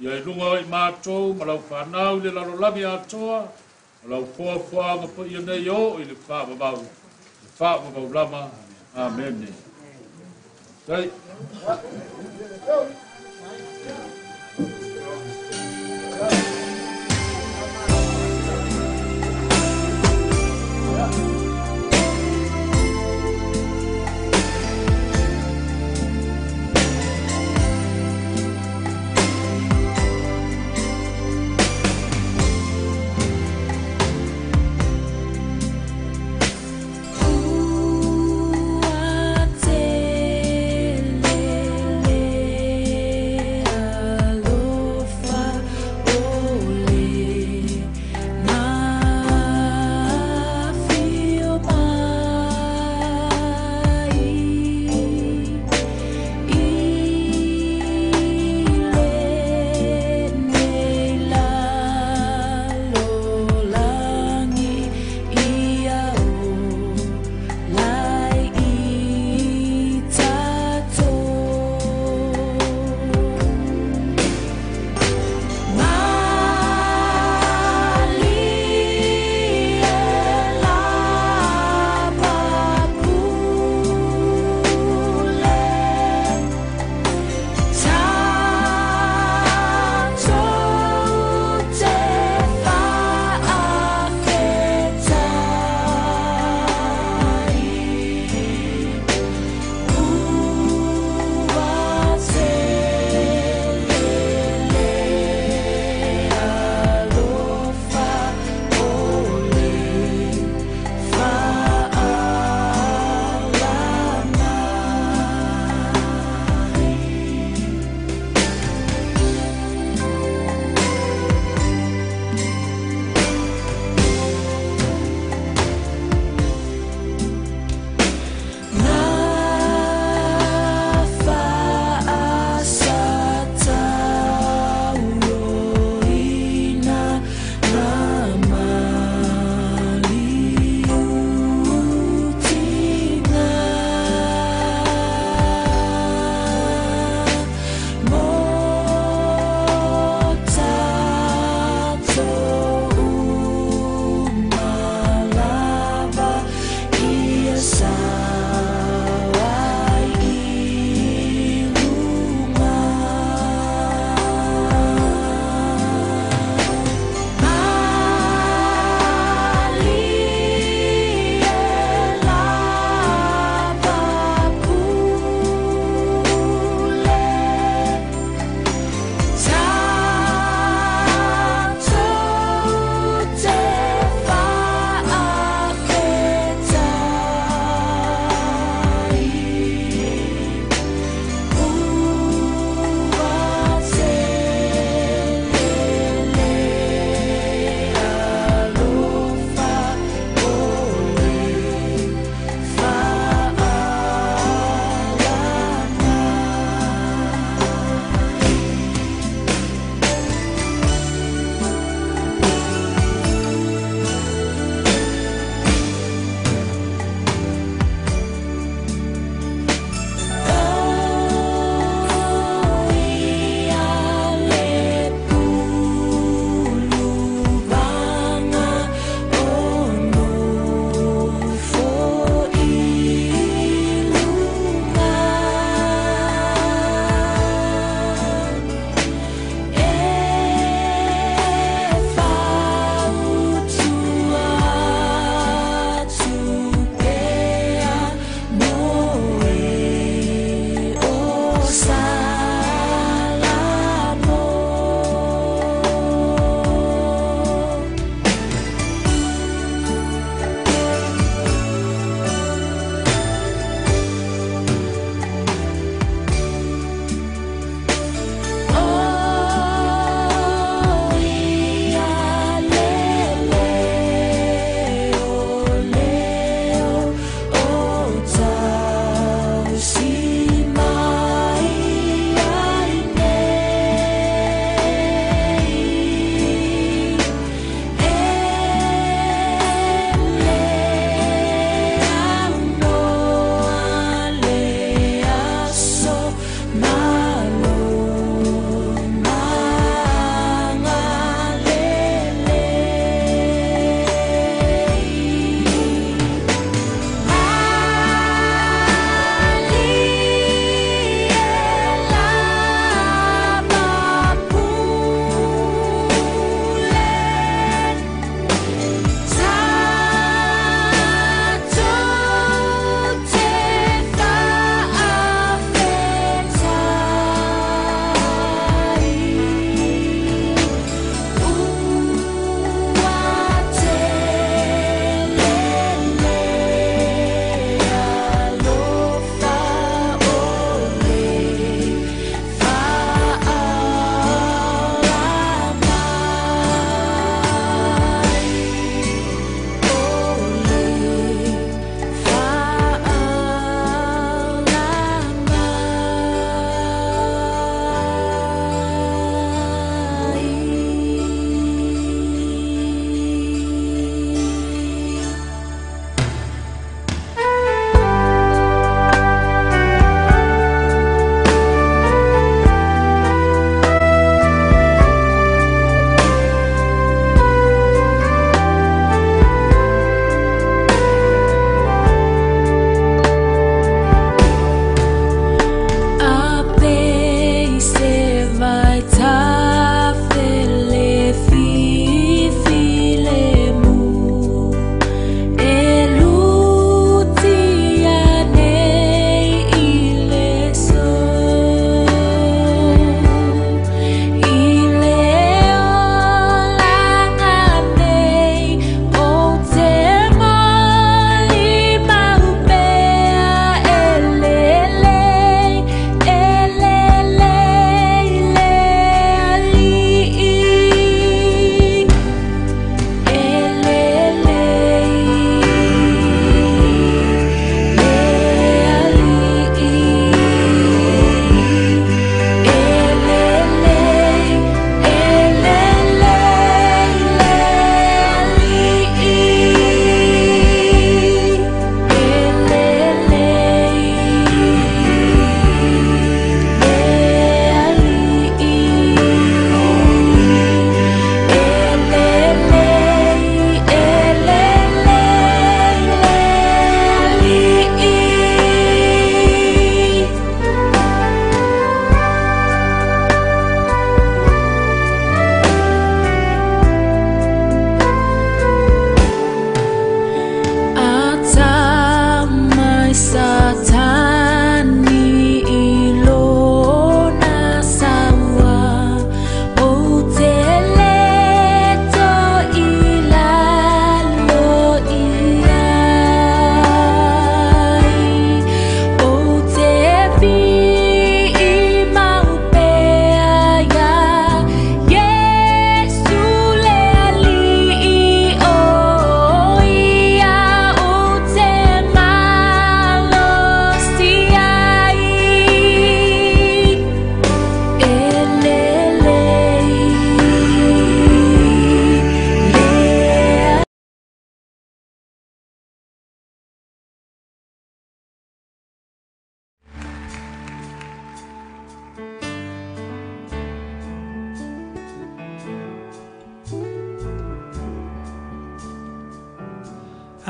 Speaker 5: ia i luga o i matou ma lau fanau i le lalolagi atoa, o lau foafoaga paia nei o i le faavavau, le faavavau lava. Amene. Tai.
Speaker 7: Ua tele le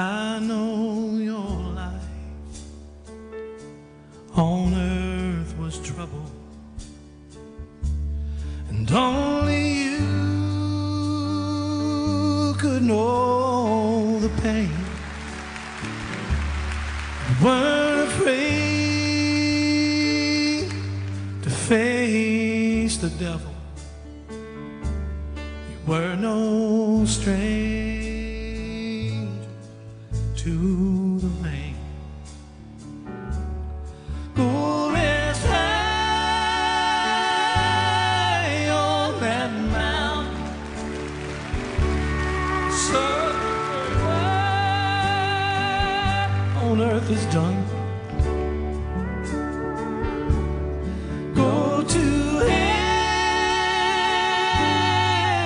Speaker 14: I know your life on earth was trouble, and only you could know the pain. You weren't afraid to face the devil. You were no stranger to the rain. Go rest high on that mountain. So what on earth is done? Go to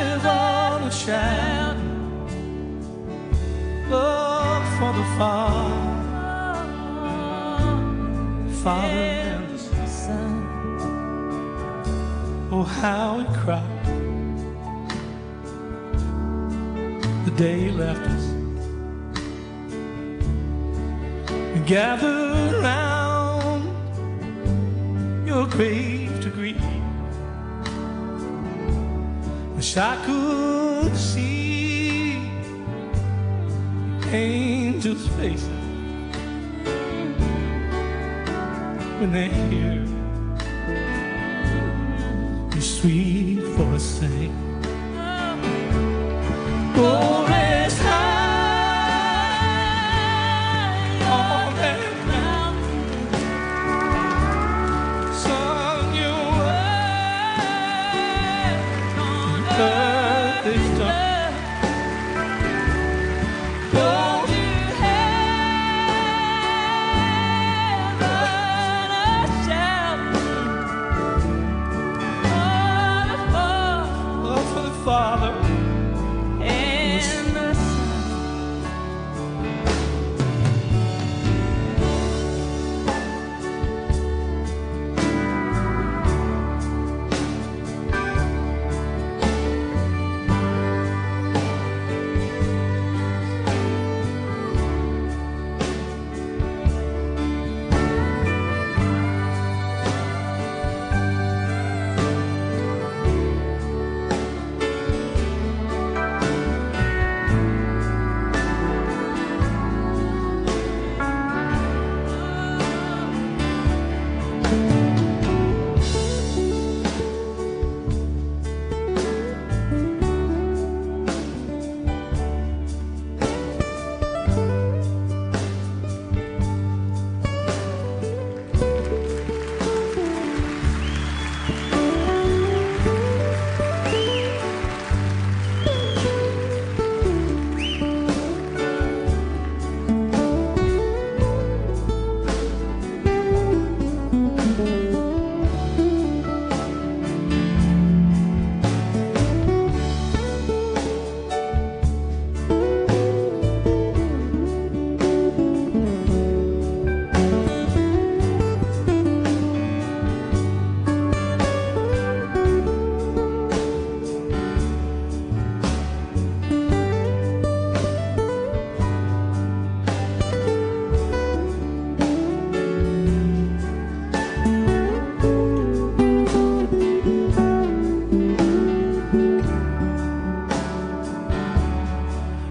Speaker 14: heaven and shout. Look for the Father, Father and the Son. Oh, how we cried the day you left us. We gathered round your grave to grieve. Wish I could see angels' faces when they hear your sweet voice say, Go rest high on that mountain. Son, your work on earth is done. Go to heaven, a shout. Oh, for the Father and the Son.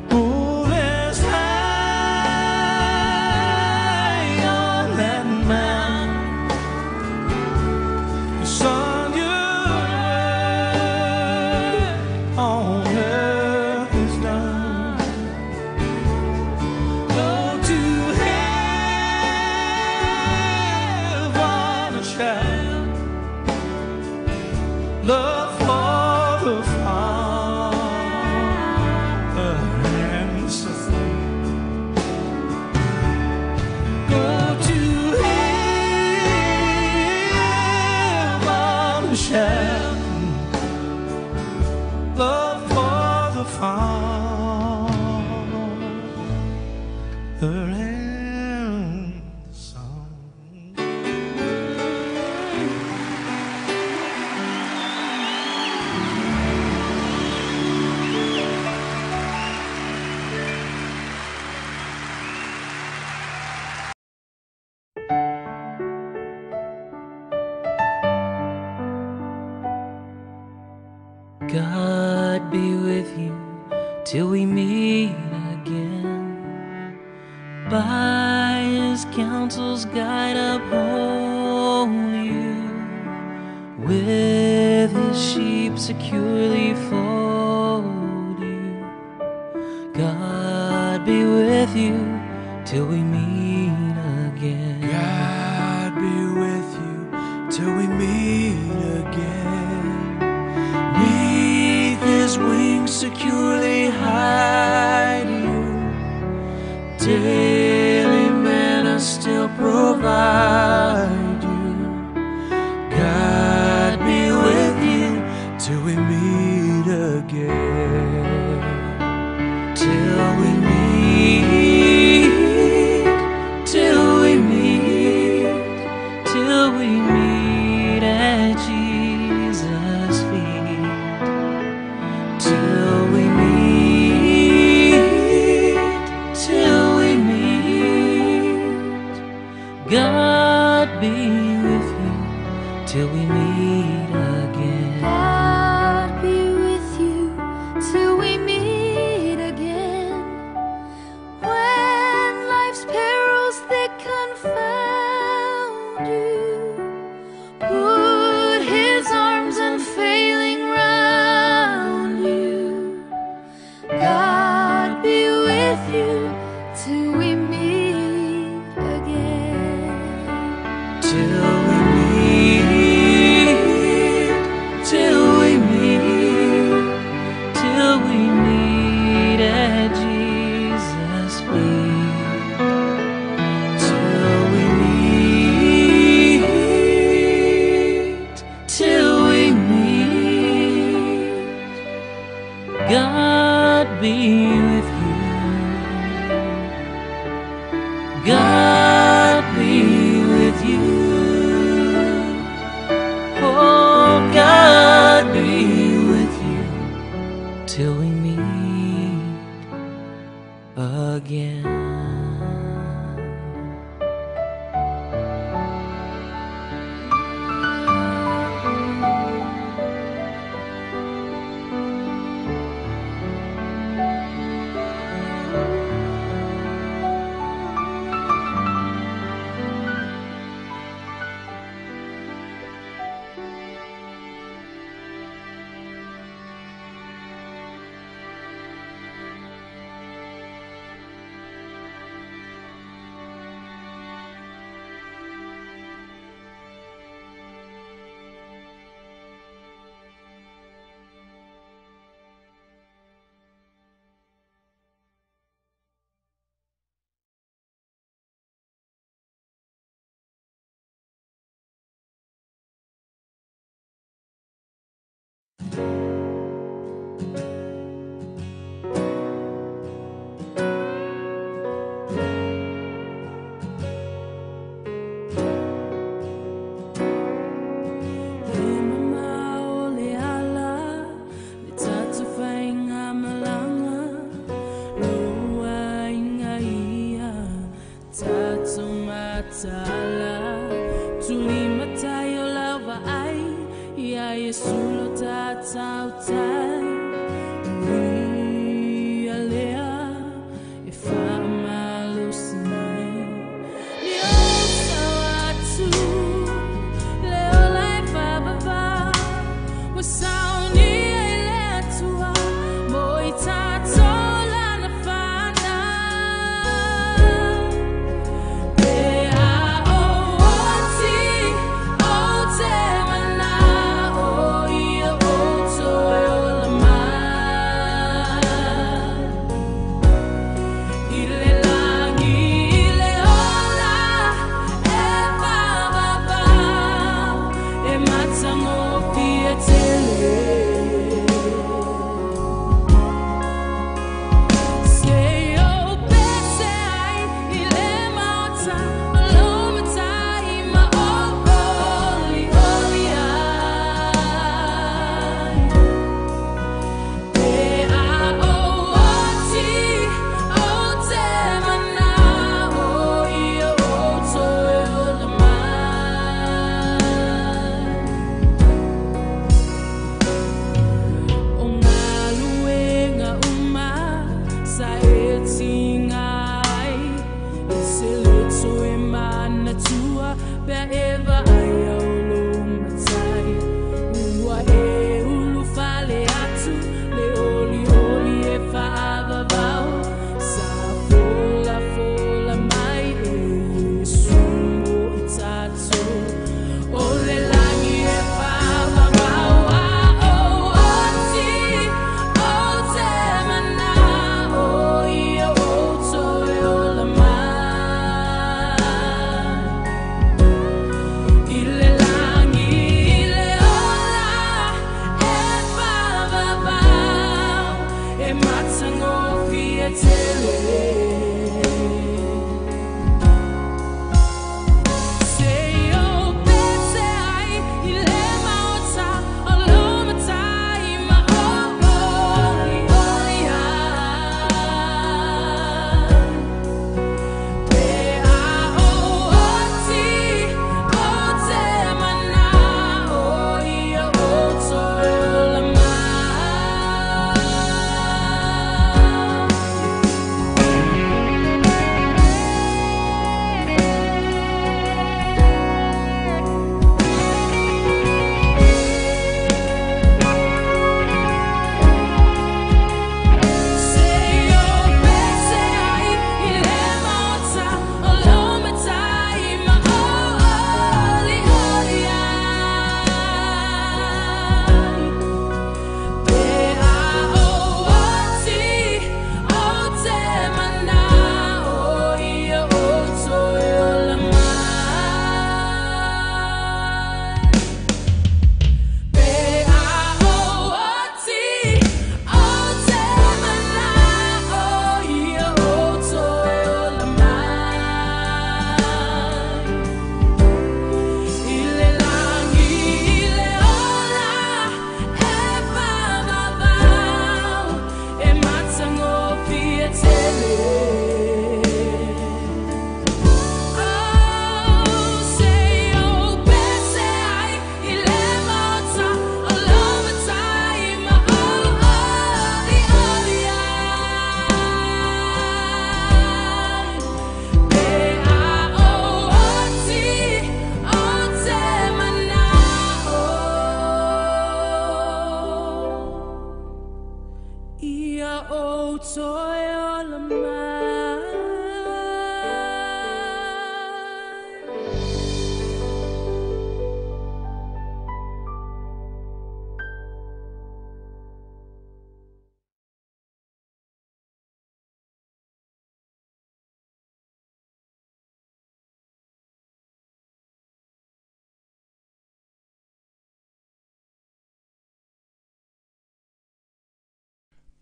Speaker 14: Go rest high on that mountain. Son, your work on earth is done. Go to heaven and shout. Love for the Father and the Son. Go to heaven and shout. Love for the Father and the Son.
Speaker 13: meet again. By his counsel's guide uphold you, with his sheep securely fold you. God be with you till we meet again.
Speaker 14: God be with you till we meet again. Neath his wings securely hide you. Daily manna still provide you. God be with you till we meet again.
Speaker 13: Till we meet, till we meet, till we meet at Jesus' feet. Till we meet, till we meet. God be with you till we meet again.
Speaker 7: God be with you till we meet again. When life's perils they confound you, put his arms unfailing round you. God be with you till we meet again.
Speaker 13: Till we meet, till we meet, till we meet at Jesus' feet. Till we meet, till we meet. God be with you. God be with you. Oh, God be with you till we meet again.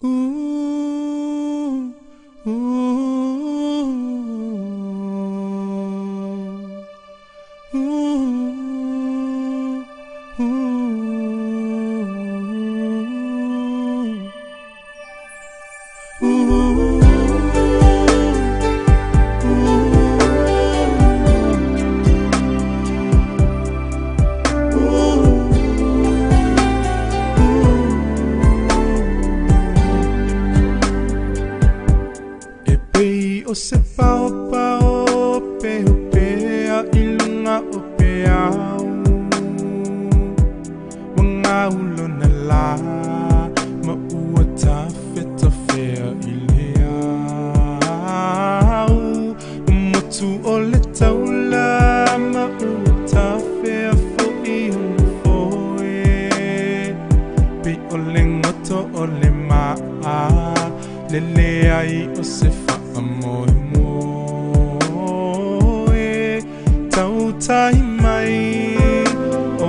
Speaker 2: Ooh, ooh, ooh, ooh, O se pao pao pe o pe a ilunga o pe au Wanga ulo na la ma ua tawheta whea i le au Motu o le taula ma ua tawhea fo i una foe Pe o le ngoto o le maa le lea i o se moe moe tautai mai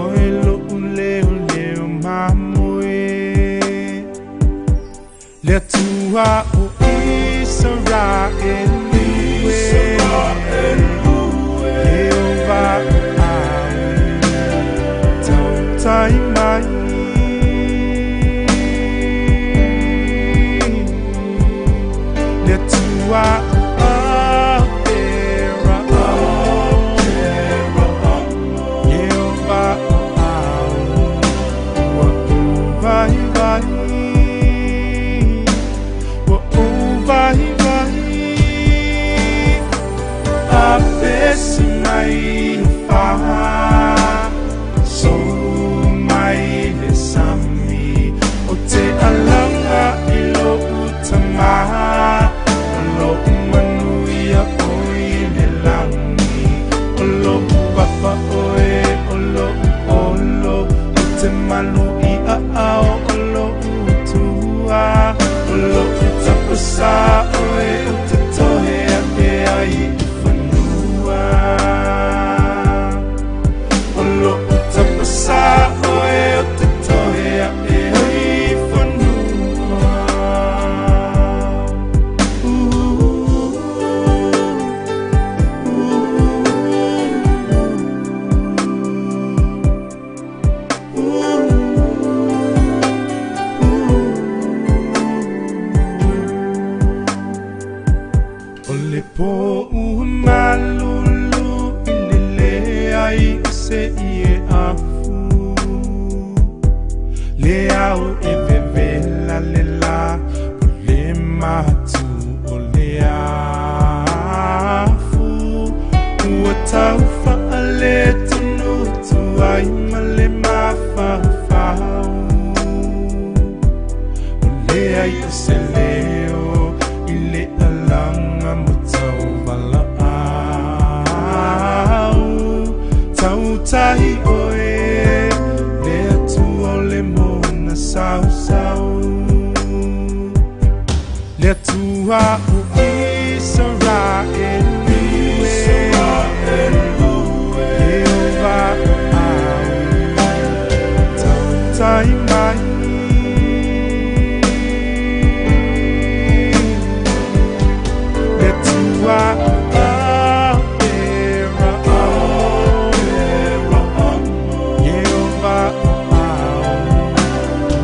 Speaker 2: oe lo'u leo leo mamoe le Atua o Isaraelu Ieova o au tautai mai le Atua Mai fa so mai le sami o te alanga i lo utama o lo manuia o i le langi o lo papa oe o lo olo o te malu i a ao o lo utua o lo utapasa oe o te tohe a e ai. Se po u malulu i le ai o se ie afu. Le au e vevela le la, po le matu o le afu. Ua tau whaale tonu tuai ma le mawhawhau. O le ai o se leo i le alanga mo tau wala au. Tau tahi oe, le atua o le mona sau sau. Le atua o Israel ue, Yeova o au, tau tai mai. Le atua o Aperaham, Yeova o au,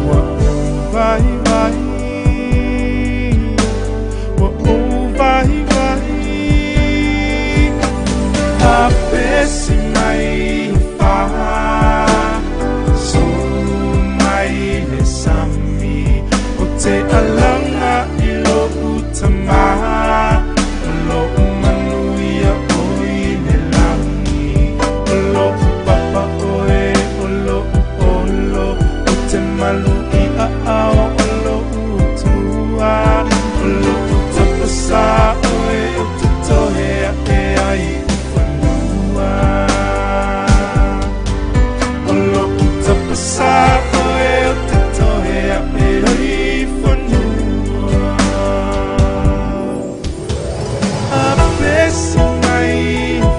Speaker 2: ua o vai vai, ua o vai vai. A pesi mai fa, so mai le sami, o te alanga i lo utama, o lo manuia o i le langi, o lo papa oe, o lo olo, o te malu i a ao, o lo utua, o lo utapasa oe, o te tohea e ai i whanua. O lo utapasa oe, o te tohea e ai i whanua. A pesi mai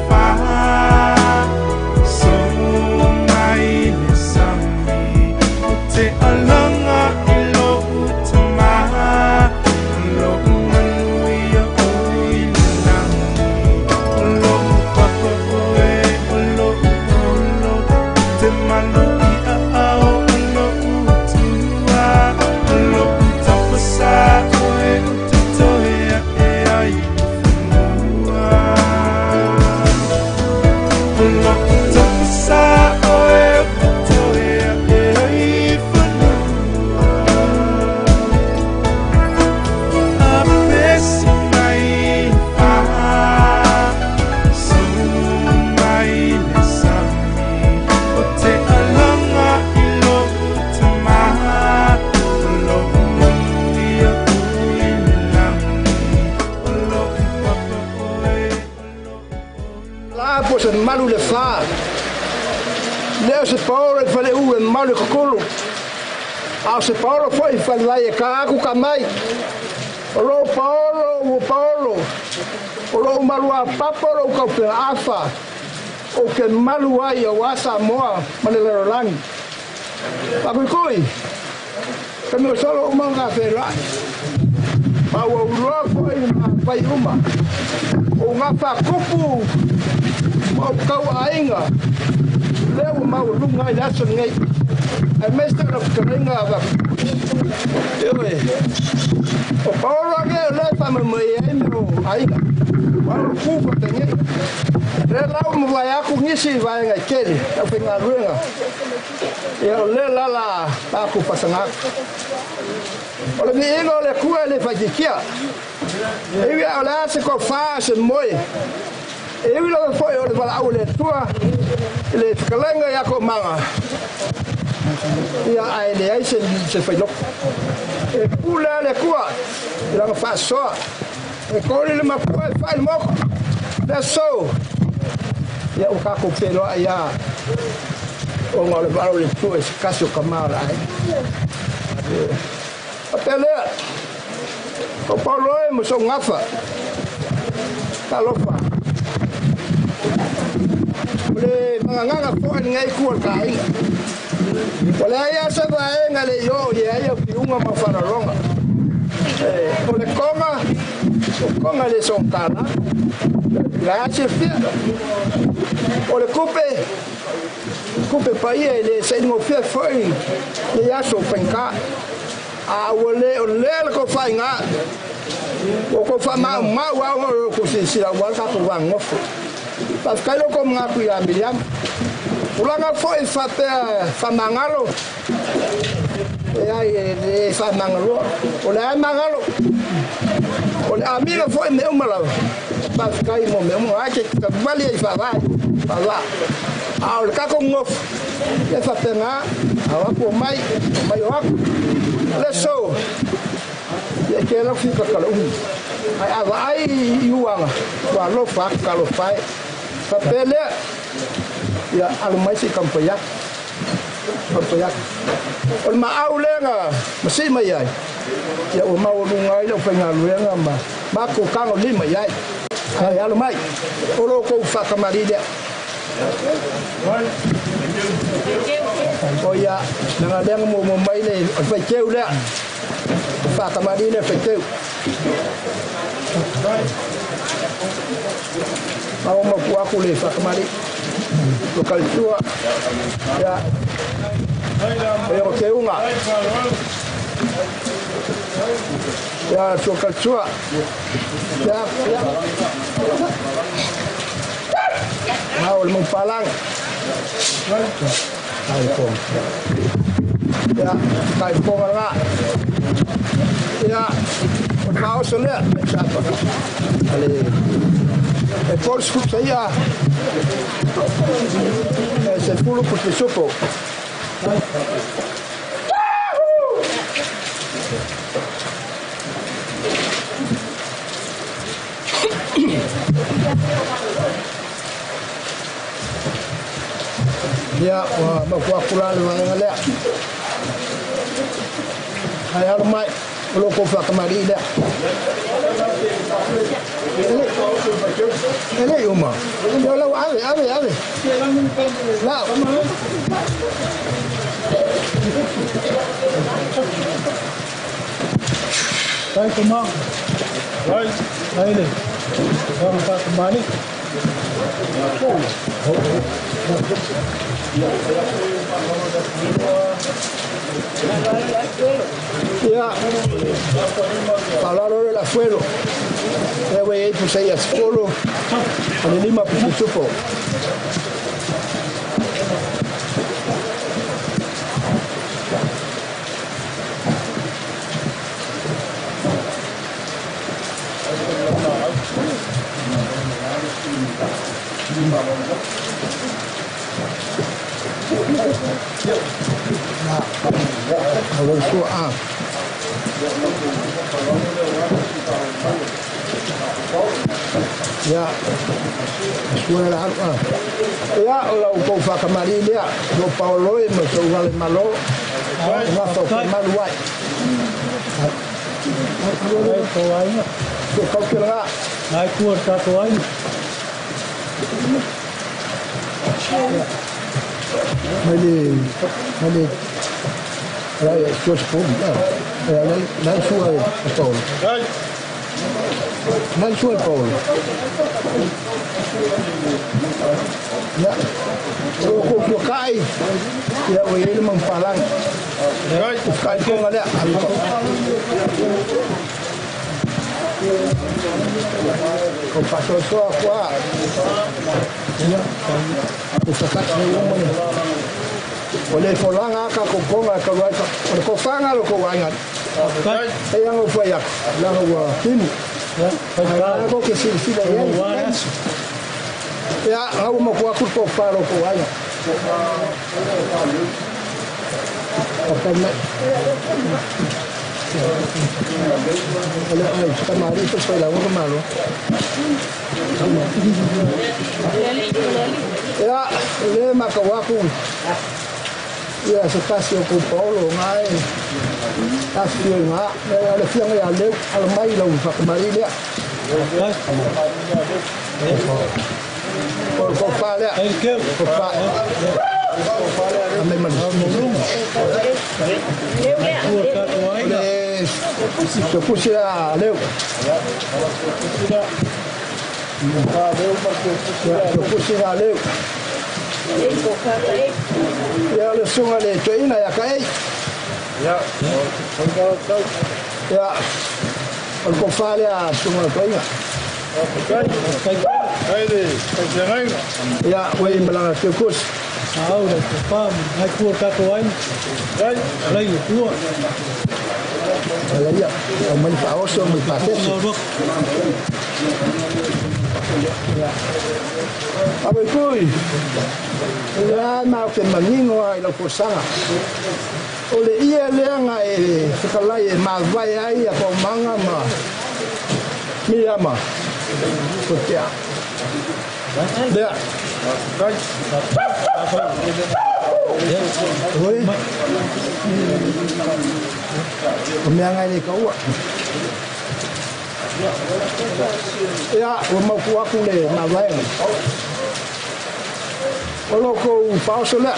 Speaker 2: fa, so mai le sami, o te alanga i lo utama, o lo manuia o i le langi, o lo papa oe, o lo olo, o te malu i a ao, o lo utua, o lo utapasa oe, o te tohea e ai i whanua. O lo utapasa oe, o te tohea e ai i whanua. A pesi mai fa, so mai le sami, o te alanga i lo utama, o lo manuia o i le langi, o lo papa oe, o lo
Speaker 11: La po se malu le fa. Leo se paolo i fale u e malu kokolo. A se paolo foi fale vai e ka aku ka mai. O lo paolo o paolo. O lo malu a papa o lo kaupe afa. O ke malu ai o asa moa ma le lalolagi. Pakuikui. Ka me solo o manga fe la. Ma ua uloa foi ma pai uma. O ngā whakupu ma o kau ainga. Leo mau lunga i le aso nei. Ai mai se na whakaringa a wak. Ewe. O paolo ake o le whama mai ai me o ainga. Paolo kufa te ngai. Le lau mo vai aku ngisi vai ngai kele. Au whenga ruenga. Ia o le lala aku pasanga. O le miinga o le kua le whakikia. Iwi o le ase ko wha se moe. Iwi lo foi o le wala au le tua. Le whakalenga ia ko manga. Ia ai le ai se se whailoko. E pula le kua. I langa whasoa. E kori le mapua e whai le moko. Le so. Ia o kako wheroa ia. O ngā le wala o le tua e se kasi o ka maora ai. O te lea. O Paulo e mo so ngafa. Talofa. O le manganganga foa ni ngai kua ka ainga. O le aia sa vaenga le yo i aia piunga ma whararonga. O le konga, o konga le sontana. La ase fia. O le kupe, kupe paia e le saingo fia foi. Le aso penka. A o le o le ko whainga. O ko fa ma ma wa o ko si si la wa ka ko wa ngofo. Faafetai lo kou magaku iā Miliama. Tulaga foʻi faapea faamagalo e ai e lē faamagaloa. O le ae magalo. O le amiga foʻi mea uma lava. Faafetai mo mea uma ae ke tavali ai faavae. Faavaa. A o le tatou gofo, ia faapena, ao atu o mai, o mai o atu. Le so, ia ke lau fika kala umi. Ai a vaai i uaga, ua alofa atu talofa e. Faapea lea, ia alu mai se i taumafai atu. Taumafai atu. O le maau lea na masii mai ai, ia ua maualuga ai lau faigaluega ma matou tagolima i ai. Ai alu mai, o lo kou faakamali lea. O ia, leaga lea na muamua mai le o le faiteu lea. O faakamali lea faiteu. Maua mapu aku le faakamali. O kalitua. Ia. O ia o teuga. Ia, tua kalitua. Ia, ia. Mau le maupalagi. Ai po. Ia, kai ponga lena. Ia, o le faaoso lea, sapa. Ale, e polu sekupu ia. E 10 pusi pisupo. Ia, ua mapu aku la le vaega lea. Ai alu mai, o lo kou faakamali'i lea. E leʻi uma. Ia o lau ave, ave, ave. Lau.
Speaker 12: Tai komang. Ai le. Wanga whakamani.
Speaker 11: Ia, faaaloalo le lafuelo. Lea ua iai pusa ia 10, o le 5 pusi tupo. Alo sua a. Ia, sua la alu a. Ia, o lau kou whakamari lea, lo paoloi ma sou hale malo, ngā whau malu ai.
Speaker 12: Ai tō aiga.
Speaker 11: Ko kau ngā.
Speaker 12: Nai kua tātou aiga.
Speaker 11: Mai le, lai sua sepulu, lai sua e Paolo. Lai sua e Paolo. Ia, o ko tua kai, ia o ele mang palang. O kai konga lea. Ko pasosoa koa. Ia, o whakati nei uma nei. O le folaga aka ko konga ka ruai ka. O le kofanga lo ko wainga. E anga ufai aku. Langa ua timu. Ai ko ke silisila i ai. Ia, ngau ma kua aku ko paro ko wainga. Papai mai. O le ai, tamari to foi la ua malo. Ia, le makawaku. Ia, se tasi o ku Paolo ngai. Tasi o ngā. Ia, le fianga ia leu, ala mai lau whakamari lea. O ko pā lea. Ko pā. Ame manu. Le, se pusi la leu. Se pusi la leu. Ia le sunga le toeina ia ka ei. Ia. O le tofa lea susuga le toeaina. Ia, ua i malaga teukosi.
Speaker 12: Au le tofa, ngai tua tatou ai. Alai le tua.
Speaker 11: Ala ia, au mai le faaoso ma le faatese. Ia. Awe pui. Ia ma o ke manino ai lau fosaga. O le ia lea e fekalai e mavae ai a paumanga ma Miriama. Ko tea. Lea. Oi. O mea ngai le kaua. Ia, ua mauku aku le mavaega. O lo kou faaoso lea.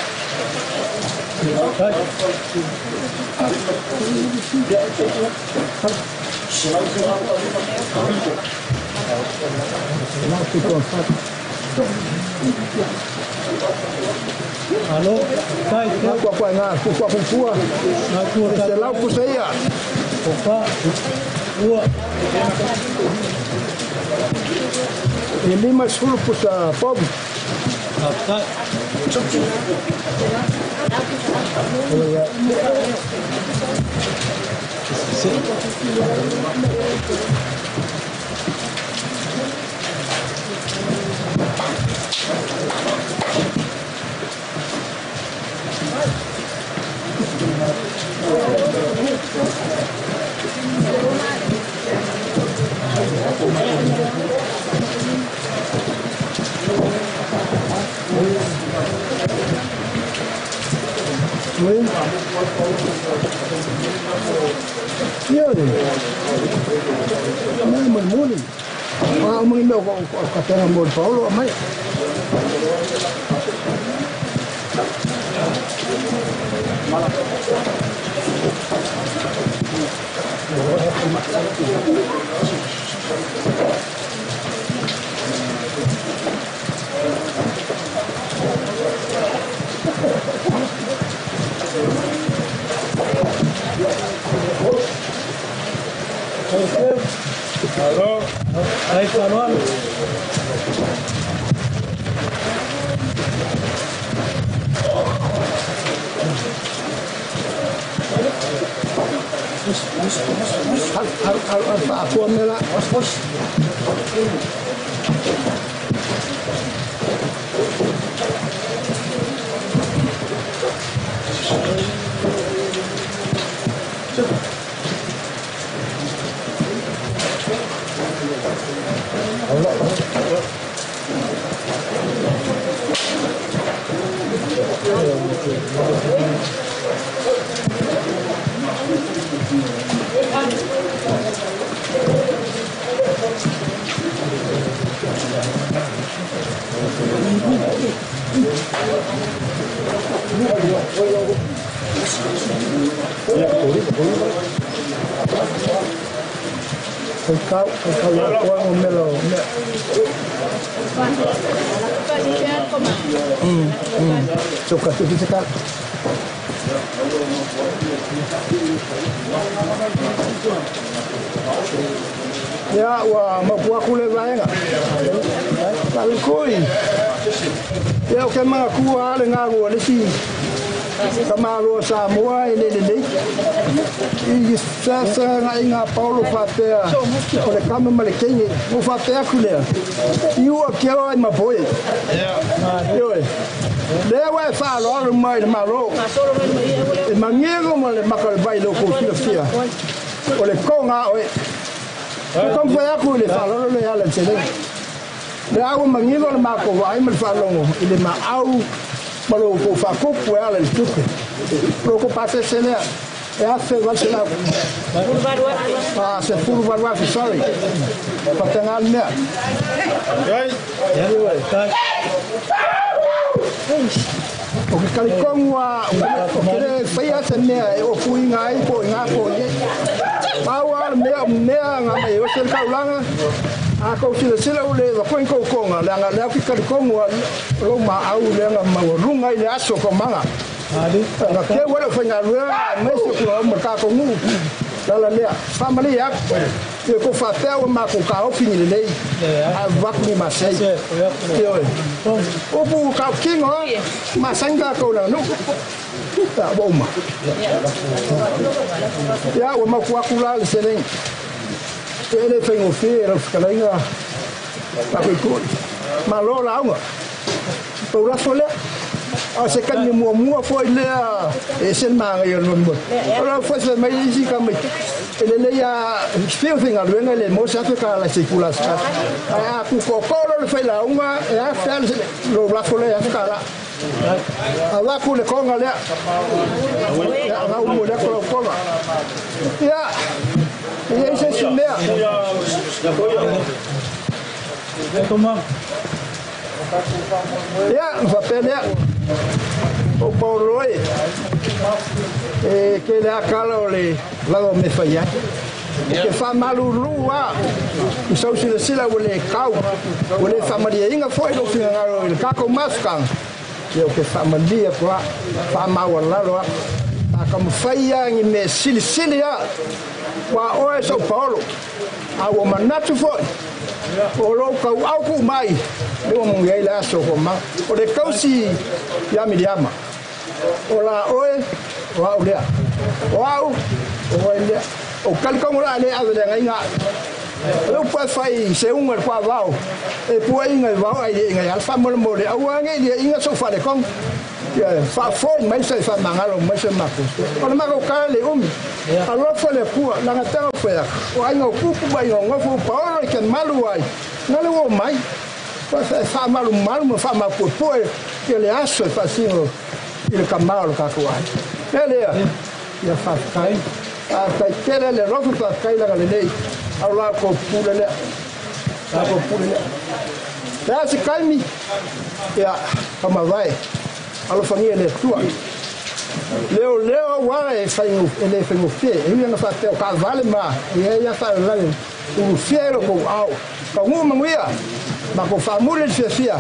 Speaker 12: Alo, tai,
Speaker 11: kua kua ngā, kua kua kua. Se lau pusa ia.
Speaker 12: Tofa, ua.
Speaker 11: E 50 pusa povu.
Speaker 12: Tai.
Speaker 11: Oi. Ia le. Mai mai moli. Ah, mai mea o ka tena mo le paolo mai.
Speaker 12: Alo, ai faaaloalo.
Speaker 11: Al al al al faafoa mea la. Kau kau ia koa o melo mea. So ka te te ka. Ia ua mapu aku le vaega. Palukui. Ia o ke makua le ngā le si. Ka malo sa moa e le le. I sa sa nga inga Paulo faapea o le kama ma le kenge o faapea ku lea. I ua ke ai ma boe. Ioe. Lea ua e faaloalo mai le malo. E mangego ma le maka le vai loko silafia. O le konga oe. O kampa aku le faaloalo le ala le sele. Le au mangego le mako vai ma le faalogo i le maau ma lo ko whakopu e ala le tupe. Lo ko pase lea. E afe val se lau. Ah, se furu valu afe, sorry. Patenga al mea. O ke kalikongu a, o ke le whaia se mea e o fuinga ai po i ngā po i e. Pau a le mea, mea ngā mai o se le kaulanga. A kou sila sila u le wakoin kou konga, le anga lea ki kalikongu a lo ma au le anga maurunga i le aso ko manga. Nga ke wala whainga rua, me se kua o marka ko ngu. Lala lea, whamali ak. Ia ko faapea ua makou taofi ni lelei ae vaku ni masei. Ioe. Upu kaukino a masani tatou le aganuu. Ia ua uma. Ia ua mapu atu la le seleni. E le faigofie lau fetalaiga faakoikoi. Malo lauga. Pau lafo lea. A o se taimi muamua foi lea e ese le magaia o le moemoe. O lau foi fai mai le isi tamaiti, e lelei a fiu faigaluega e le maua se afe tala i se itula aso. Ae a tutoatoo loa le failauga e afe lava lou lafo lea e afe tala. Avatu le toga lea. Ia, na umu le atu lau toga. Ia, e i ai se isi mea. Ia, na faapea lea. O Paolo e, e tele lava tala o le lava o mea e fai ai. Ou te faamalulu lava i sau silasila ua le tau, ua le faamalieina foi lou finagalo i le tatou mafutaga. Ia ou te faamalie atu lava, faamaualalo lava. A taumafai lava ni mea silisili lava, aua o oe sou Paolo, a ua manatu foi o lou tauau tuu mai, lea ua manuia ai le aso o Roma. O le tausi ia Miliama, o la oe, o au lea. O au, o oe lea. O talitonu la e le ave le agaiga au. O le upu e fai se uga i le puavao, e puaiga i vao ae liaiga i ala. Faamolemole, aua ne i liaiga sou faaletonu. Ia faafoi mai se faamagalo mai se matou. O le matou tala le umi. Alofa le Atua, lagatega o feaka, o aiga o kupu ma aiga o nofo o paolo i ke malu ai, na le ua mai. E faamalumalu ma faamaupuepue ia le aso e faasino i le kamā o le tatou aiga. Mea lea, ia faafetai. Faafetai tele le alofa, faafetai le agalelei au la outou pule lea. La outou pule lea. Le a se taimi, ia, kamavae, alofagia e le Atua. Leo leo aua e faigo, e le faigofie, e ui ana faapea o taavale ma e i ai lava faalavelave ulufia ai lo tou ao. Taunuu manuia, matou faamuli le fiafia,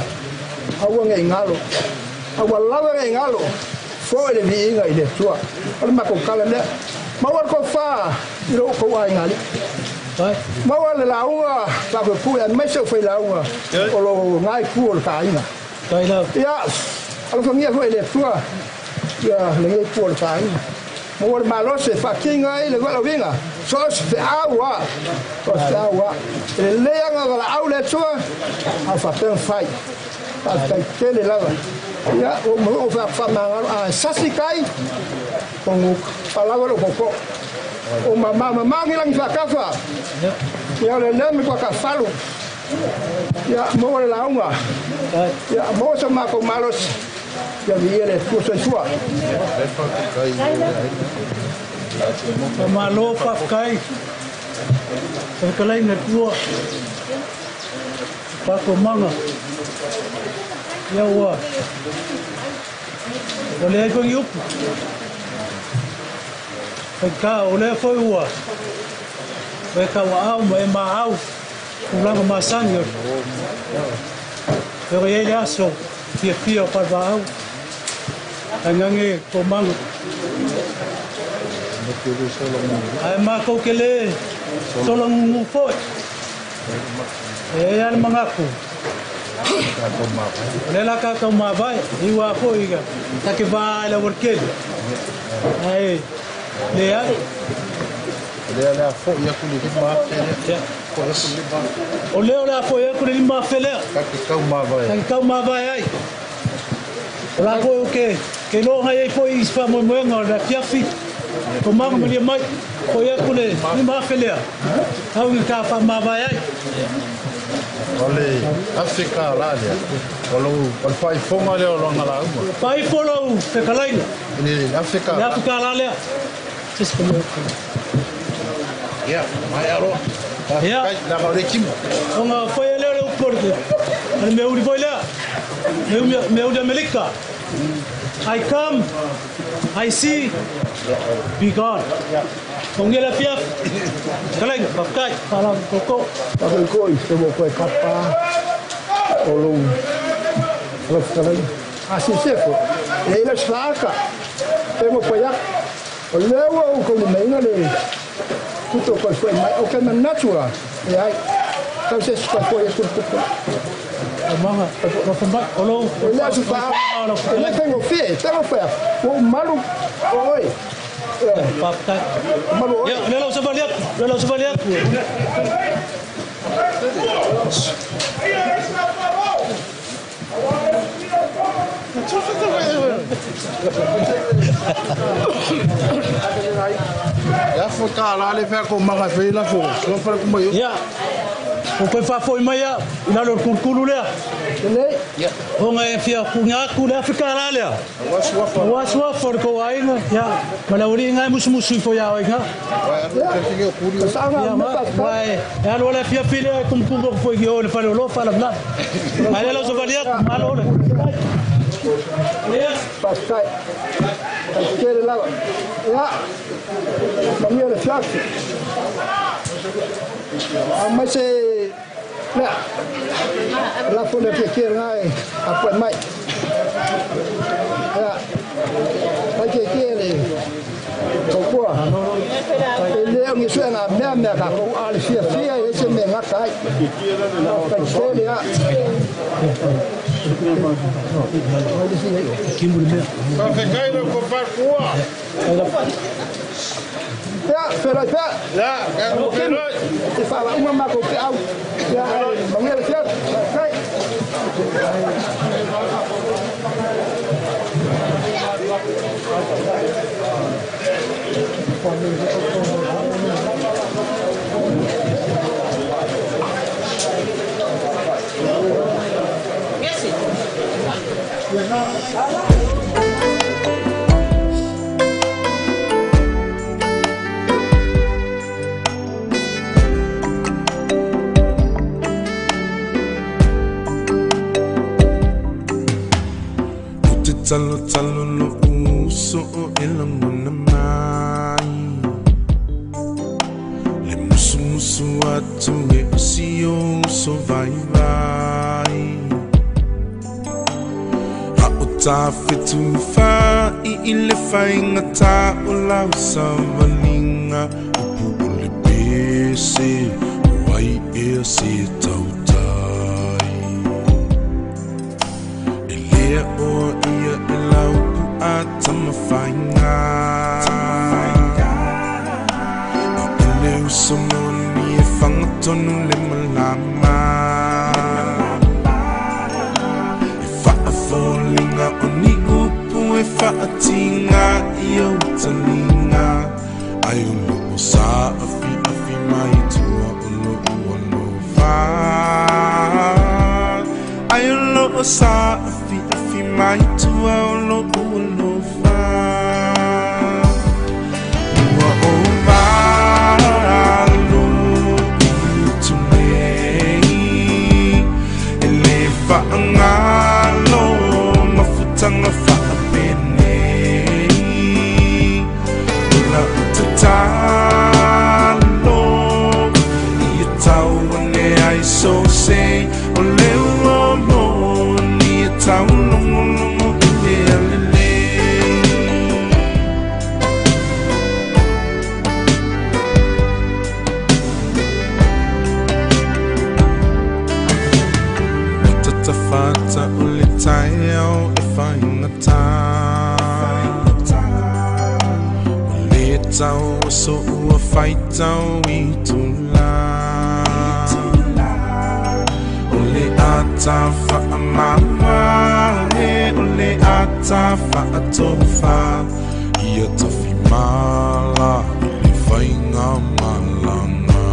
Speaker 11: aua ne i galo. Aua lava ne i galo, foi le viiga i le Atua. O le matou tala lea. Maua le tofa i lo outou aiga alii. Maua le lauga faapuepue aemaise o failauga o lo na itu o le taaiga. Ia, alofagia foi e le Atua ia lenei itu o le taaiga. Maua le malosi e faatino ai le valaauina, so o se feau lava, so o se feau lava. E lelei lava ona valaau le Atua, a o faapea ona fai. Faafetai tele lava. Ia, ua uma foi ona faamagalo, a sasi tai, konuka. Palawa lou popo. O mamamama ni lagi faatafa. Ia o le lea me tuakafalu. Ia maua le lauga. Ia maua so matou malosi. Ia viia le Atua soifua.
Speaker 12: Faamalo faafetai. Fetalaiga tua. Pakomanga. Ia ua. Ua leai foi ni upu. Faigata o lea foi ua e tauaau ma e maau tulaga masani o le i ai le aso fiafia o Falevaau tainane Komaga. Ae matou te le solagugu foi. E i ai lava le manatu, o lea la tatou mavae, e iu lava foi ta te va i le aualatele, ae leai.
Speaker 4: O lea o le a foi atu le 5,000 lea. Foi atu le 5,000.
Speaker 12: O lea o le a foi atu le 5,000 lea.
Speaker 4: Ta te tau mavae ai.
Speaker 12: Ta te tau mavae ai. O la foi ou te iloa na i ai foi isi faamoemoega o le afiafi, Komaga malie mai, foi atu le 5,000 lea, tau ina ta faamavae ai.
Speaker 15: O le $1,000 lea, o lou, o le faaifoga lea o lana lauga.
Speaker 12: Faaifo lou fetalaiga.
Speaker 15: I le $1,000.
Speaker 12: Le $1,000 lea. Se isi mea.
Speaker 4: Ia, maea loa.
Speaker 12: Ia.
Speaker 4: Leaga o le timo.
Speaker 12: Ona faia lea o le upu o le mea uli foi lea. Mea uli Amerika. I come, I see, be gone. Manuia le afiafi. Fetalaiga, faafetai, faalava koko.
Speaker 11: Faafetai se ua toe kapa o lou lau fetalaiga. A silasila foi, e i ai lau faata, pe ua pai atu. O lea ua ou taulimaina le Tuto ko foi mai o ke manatu la. E ai. Tau se ko foi e kupu.
Speaker 12: Manga, o lo
Speaker 11: O le asu fa. E le fengo fie, fengo fie. O malu oi.
Speaker 12: Papai.
Speaker 11: Malu oi.
Speaker 12: Le lau sa baliak, le lau sa baliak.
Speaker 4: Ya fo ka la le fa ko manga fe la fo. So fa ko mai.
Speaker 12: Ya. O koe whafoi mai a, i lalo kurukuru lea.
Speaker 11: Lelei.
Speaker 12: O ngai fia kunga aku le Afrika la lea. Wasu wafa ko ainga. Ya. Mana uri ngai musu musu ifo ya oinga. Ya ma wai. Ya lo le fia pile kum kum ko foi yo le fa lo fa la bla. Ale lo so valia malo le.
Speaker 11: Pasai. Kere lava. Ya. Mamia le fiafi. A mai se lea. La fo le fia kere ngai a pue mai. Ya. Mai ke kere. Kaukua. E leo ngi sue ngā mea mea ka kou a le fia fia e se mea ngata ai. Kai kere ya.
Speaker 15: Faafetai le kopakua.
Speaker 11: Pea, feloi pea.
Speaker 15: Ya, ka feloi.
Speaker 11: Te whawa uma mako pe au. Ya, mangia le fia. Kai.
Speaker 2: O te talo talo lo uso o e langona mai. Le musu musu atu e o si o so vai vai. Ha o tā whetu wha i i le whainga tā o lau sawalinga. Upu o le pese, o ai ea se tautai. E lea oa ia e lau pu a tamawhainga. A o le uso moni e whangatonu le malama. E whaafolinga o ni upu e whaatinga i au talinga. Ai o loo sa afi afi mai tua o loo alofa. Ai o loo sa afi afi mai tua o loo alofa. Ua o valo utu nei. E le whaangalo mafutanga whaapenei. Ula utatalo i e tau ane ai so sei. O leo o moni e tau longo longo i le alele. Tata o le taeao e whaingata. O le tau o so ua whaitau i tula. O le ata whaamama e o le ata whaatofa. Ia tawhi mala i le whainga malanga.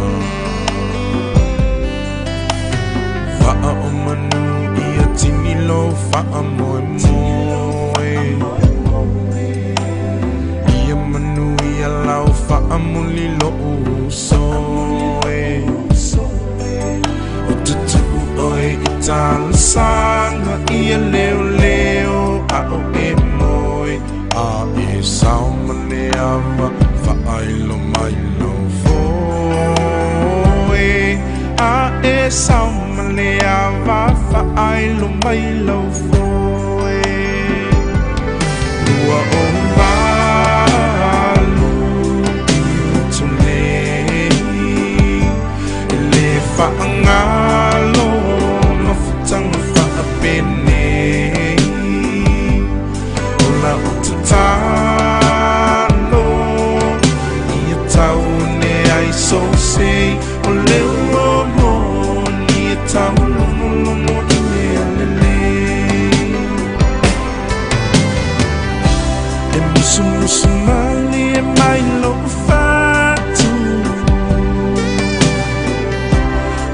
Speaker 2: Whaa o manu ia tini lo whaa moe moe. Ia manu ia lau whaa muli lo uso e. O te tuu oe i talasanga ia leo leo a o e moe. A e sao mane awa whaailo mai lo foe. A e sao mane awa whaailo mai lo foe. Ua o valu utu nei. Whaangalo Mafutanga whaapene O la utatalo Ia tau ne ai so sei O leo mo ni e tau longo longo i mea lele E musu musu mali e mai lo fatu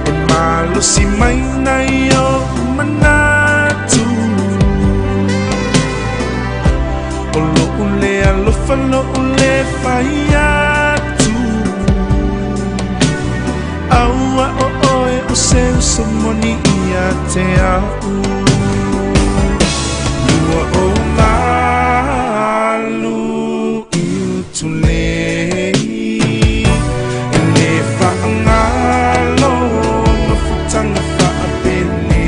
Speaker 2: E malo si mai nai o manatu O lo ule alofa lo ule fai atu Aua o oe o se uso moni ia te au Lua o malu i utulei E le whaangalo mafutanga whaapene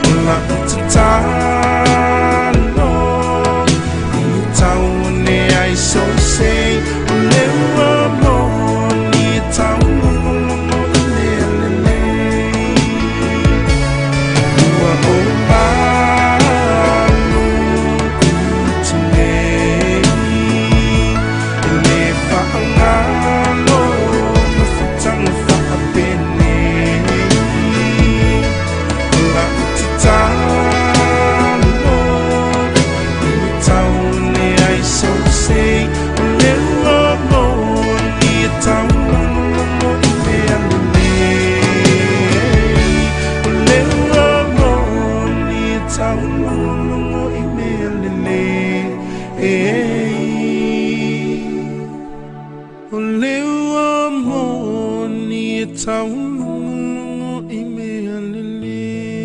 Speaker 2: O la utatalo I tau ne ai so sei O leo moni e tau longo longo i mea lelei Lua o malu i utulei E le whaangalo mafutanga whaapene O la utatalo I tau ne ai so sei O leo moni e tau longo longo i mea lelei O leo moni e tau longo longo i mea lelei O leo moni e tau longo longo i mea lelei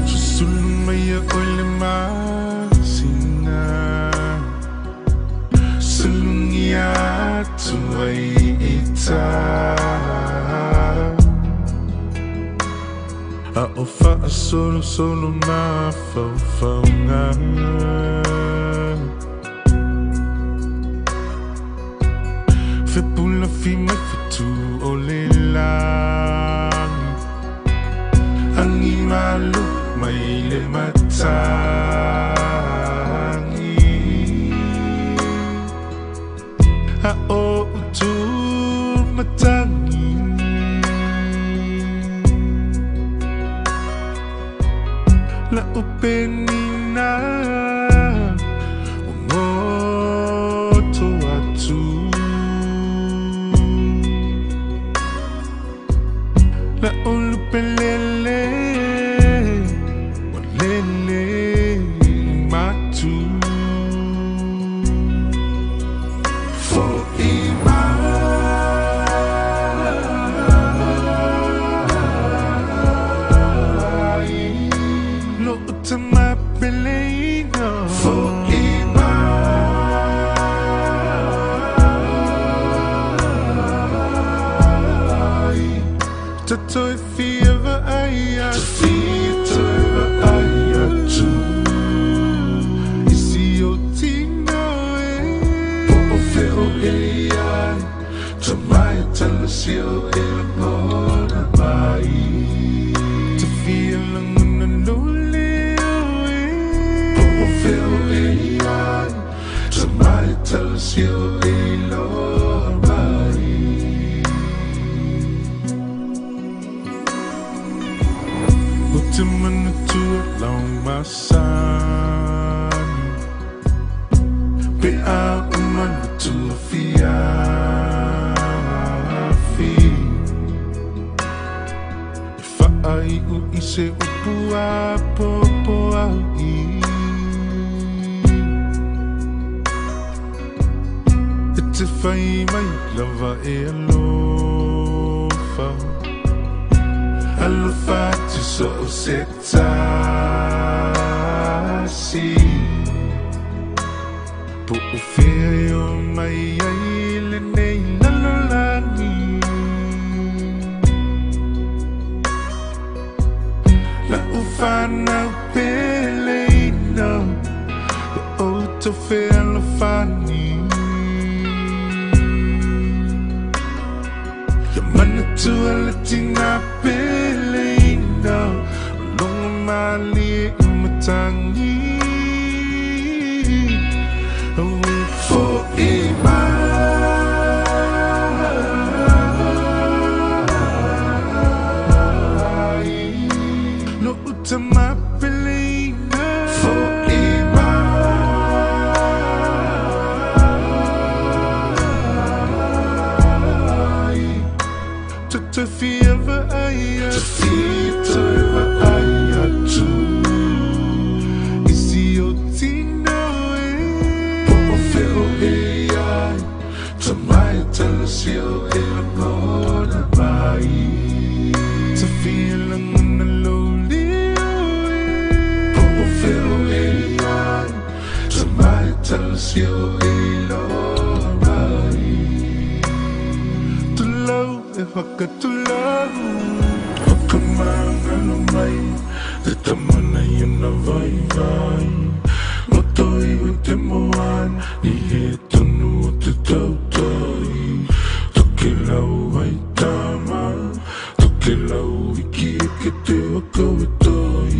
Speaker 2: Susulu mai o le masina Sulungi atu ai i tā A o whaasolo solo mawhauwhaunga Fepula fi mai whetu o le langi Angi malu mai le matangi A o utu matangi La upenina O ngoto atu La olupelele Walele matu Fo i mai Lo utama peleina talasi o e iloa mai. O te manatua lau masani, pe a o manatua fiafi. E faaiu i se upu a popo ai. E te whai mai lava e alofa, alofa tu so o se tasi. Po o fea e o mai ai le nei lalolagi. La u whanau peleina, le o tau whea alofani. Ia manatua le tina peleina, o longa malie i matangi. Awe fo'i mai, lo uta ma peleina. Fo'i mai, te fia vaai atu, te fia toe vaai atu. I si o tino e, po o feo e ai, ta mai talasi o e langona mai. Te fia langona lo leo e, po o feo e ai, ta mai talasi o e loa mai. Tulau e whakatulau, whakamangalo mai, te tamana i ana vai vai. Roto i o te moana, ni he tonu o te tautai. Toke lau ai tama, toke lau iki e ke te waka e tai.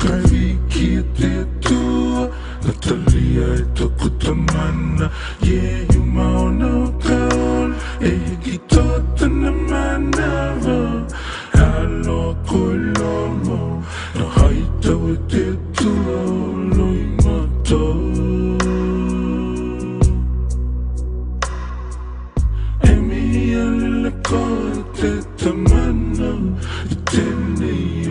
Speaker 2: Kai wiki e te atua, Natalia e toku tamana. Ye yuma ona o kaola, e hiki tō tana manawa. Aloha koe lomo, na haitau e te atua o loi matou. E mihi a lele koe te tamana, i tēnei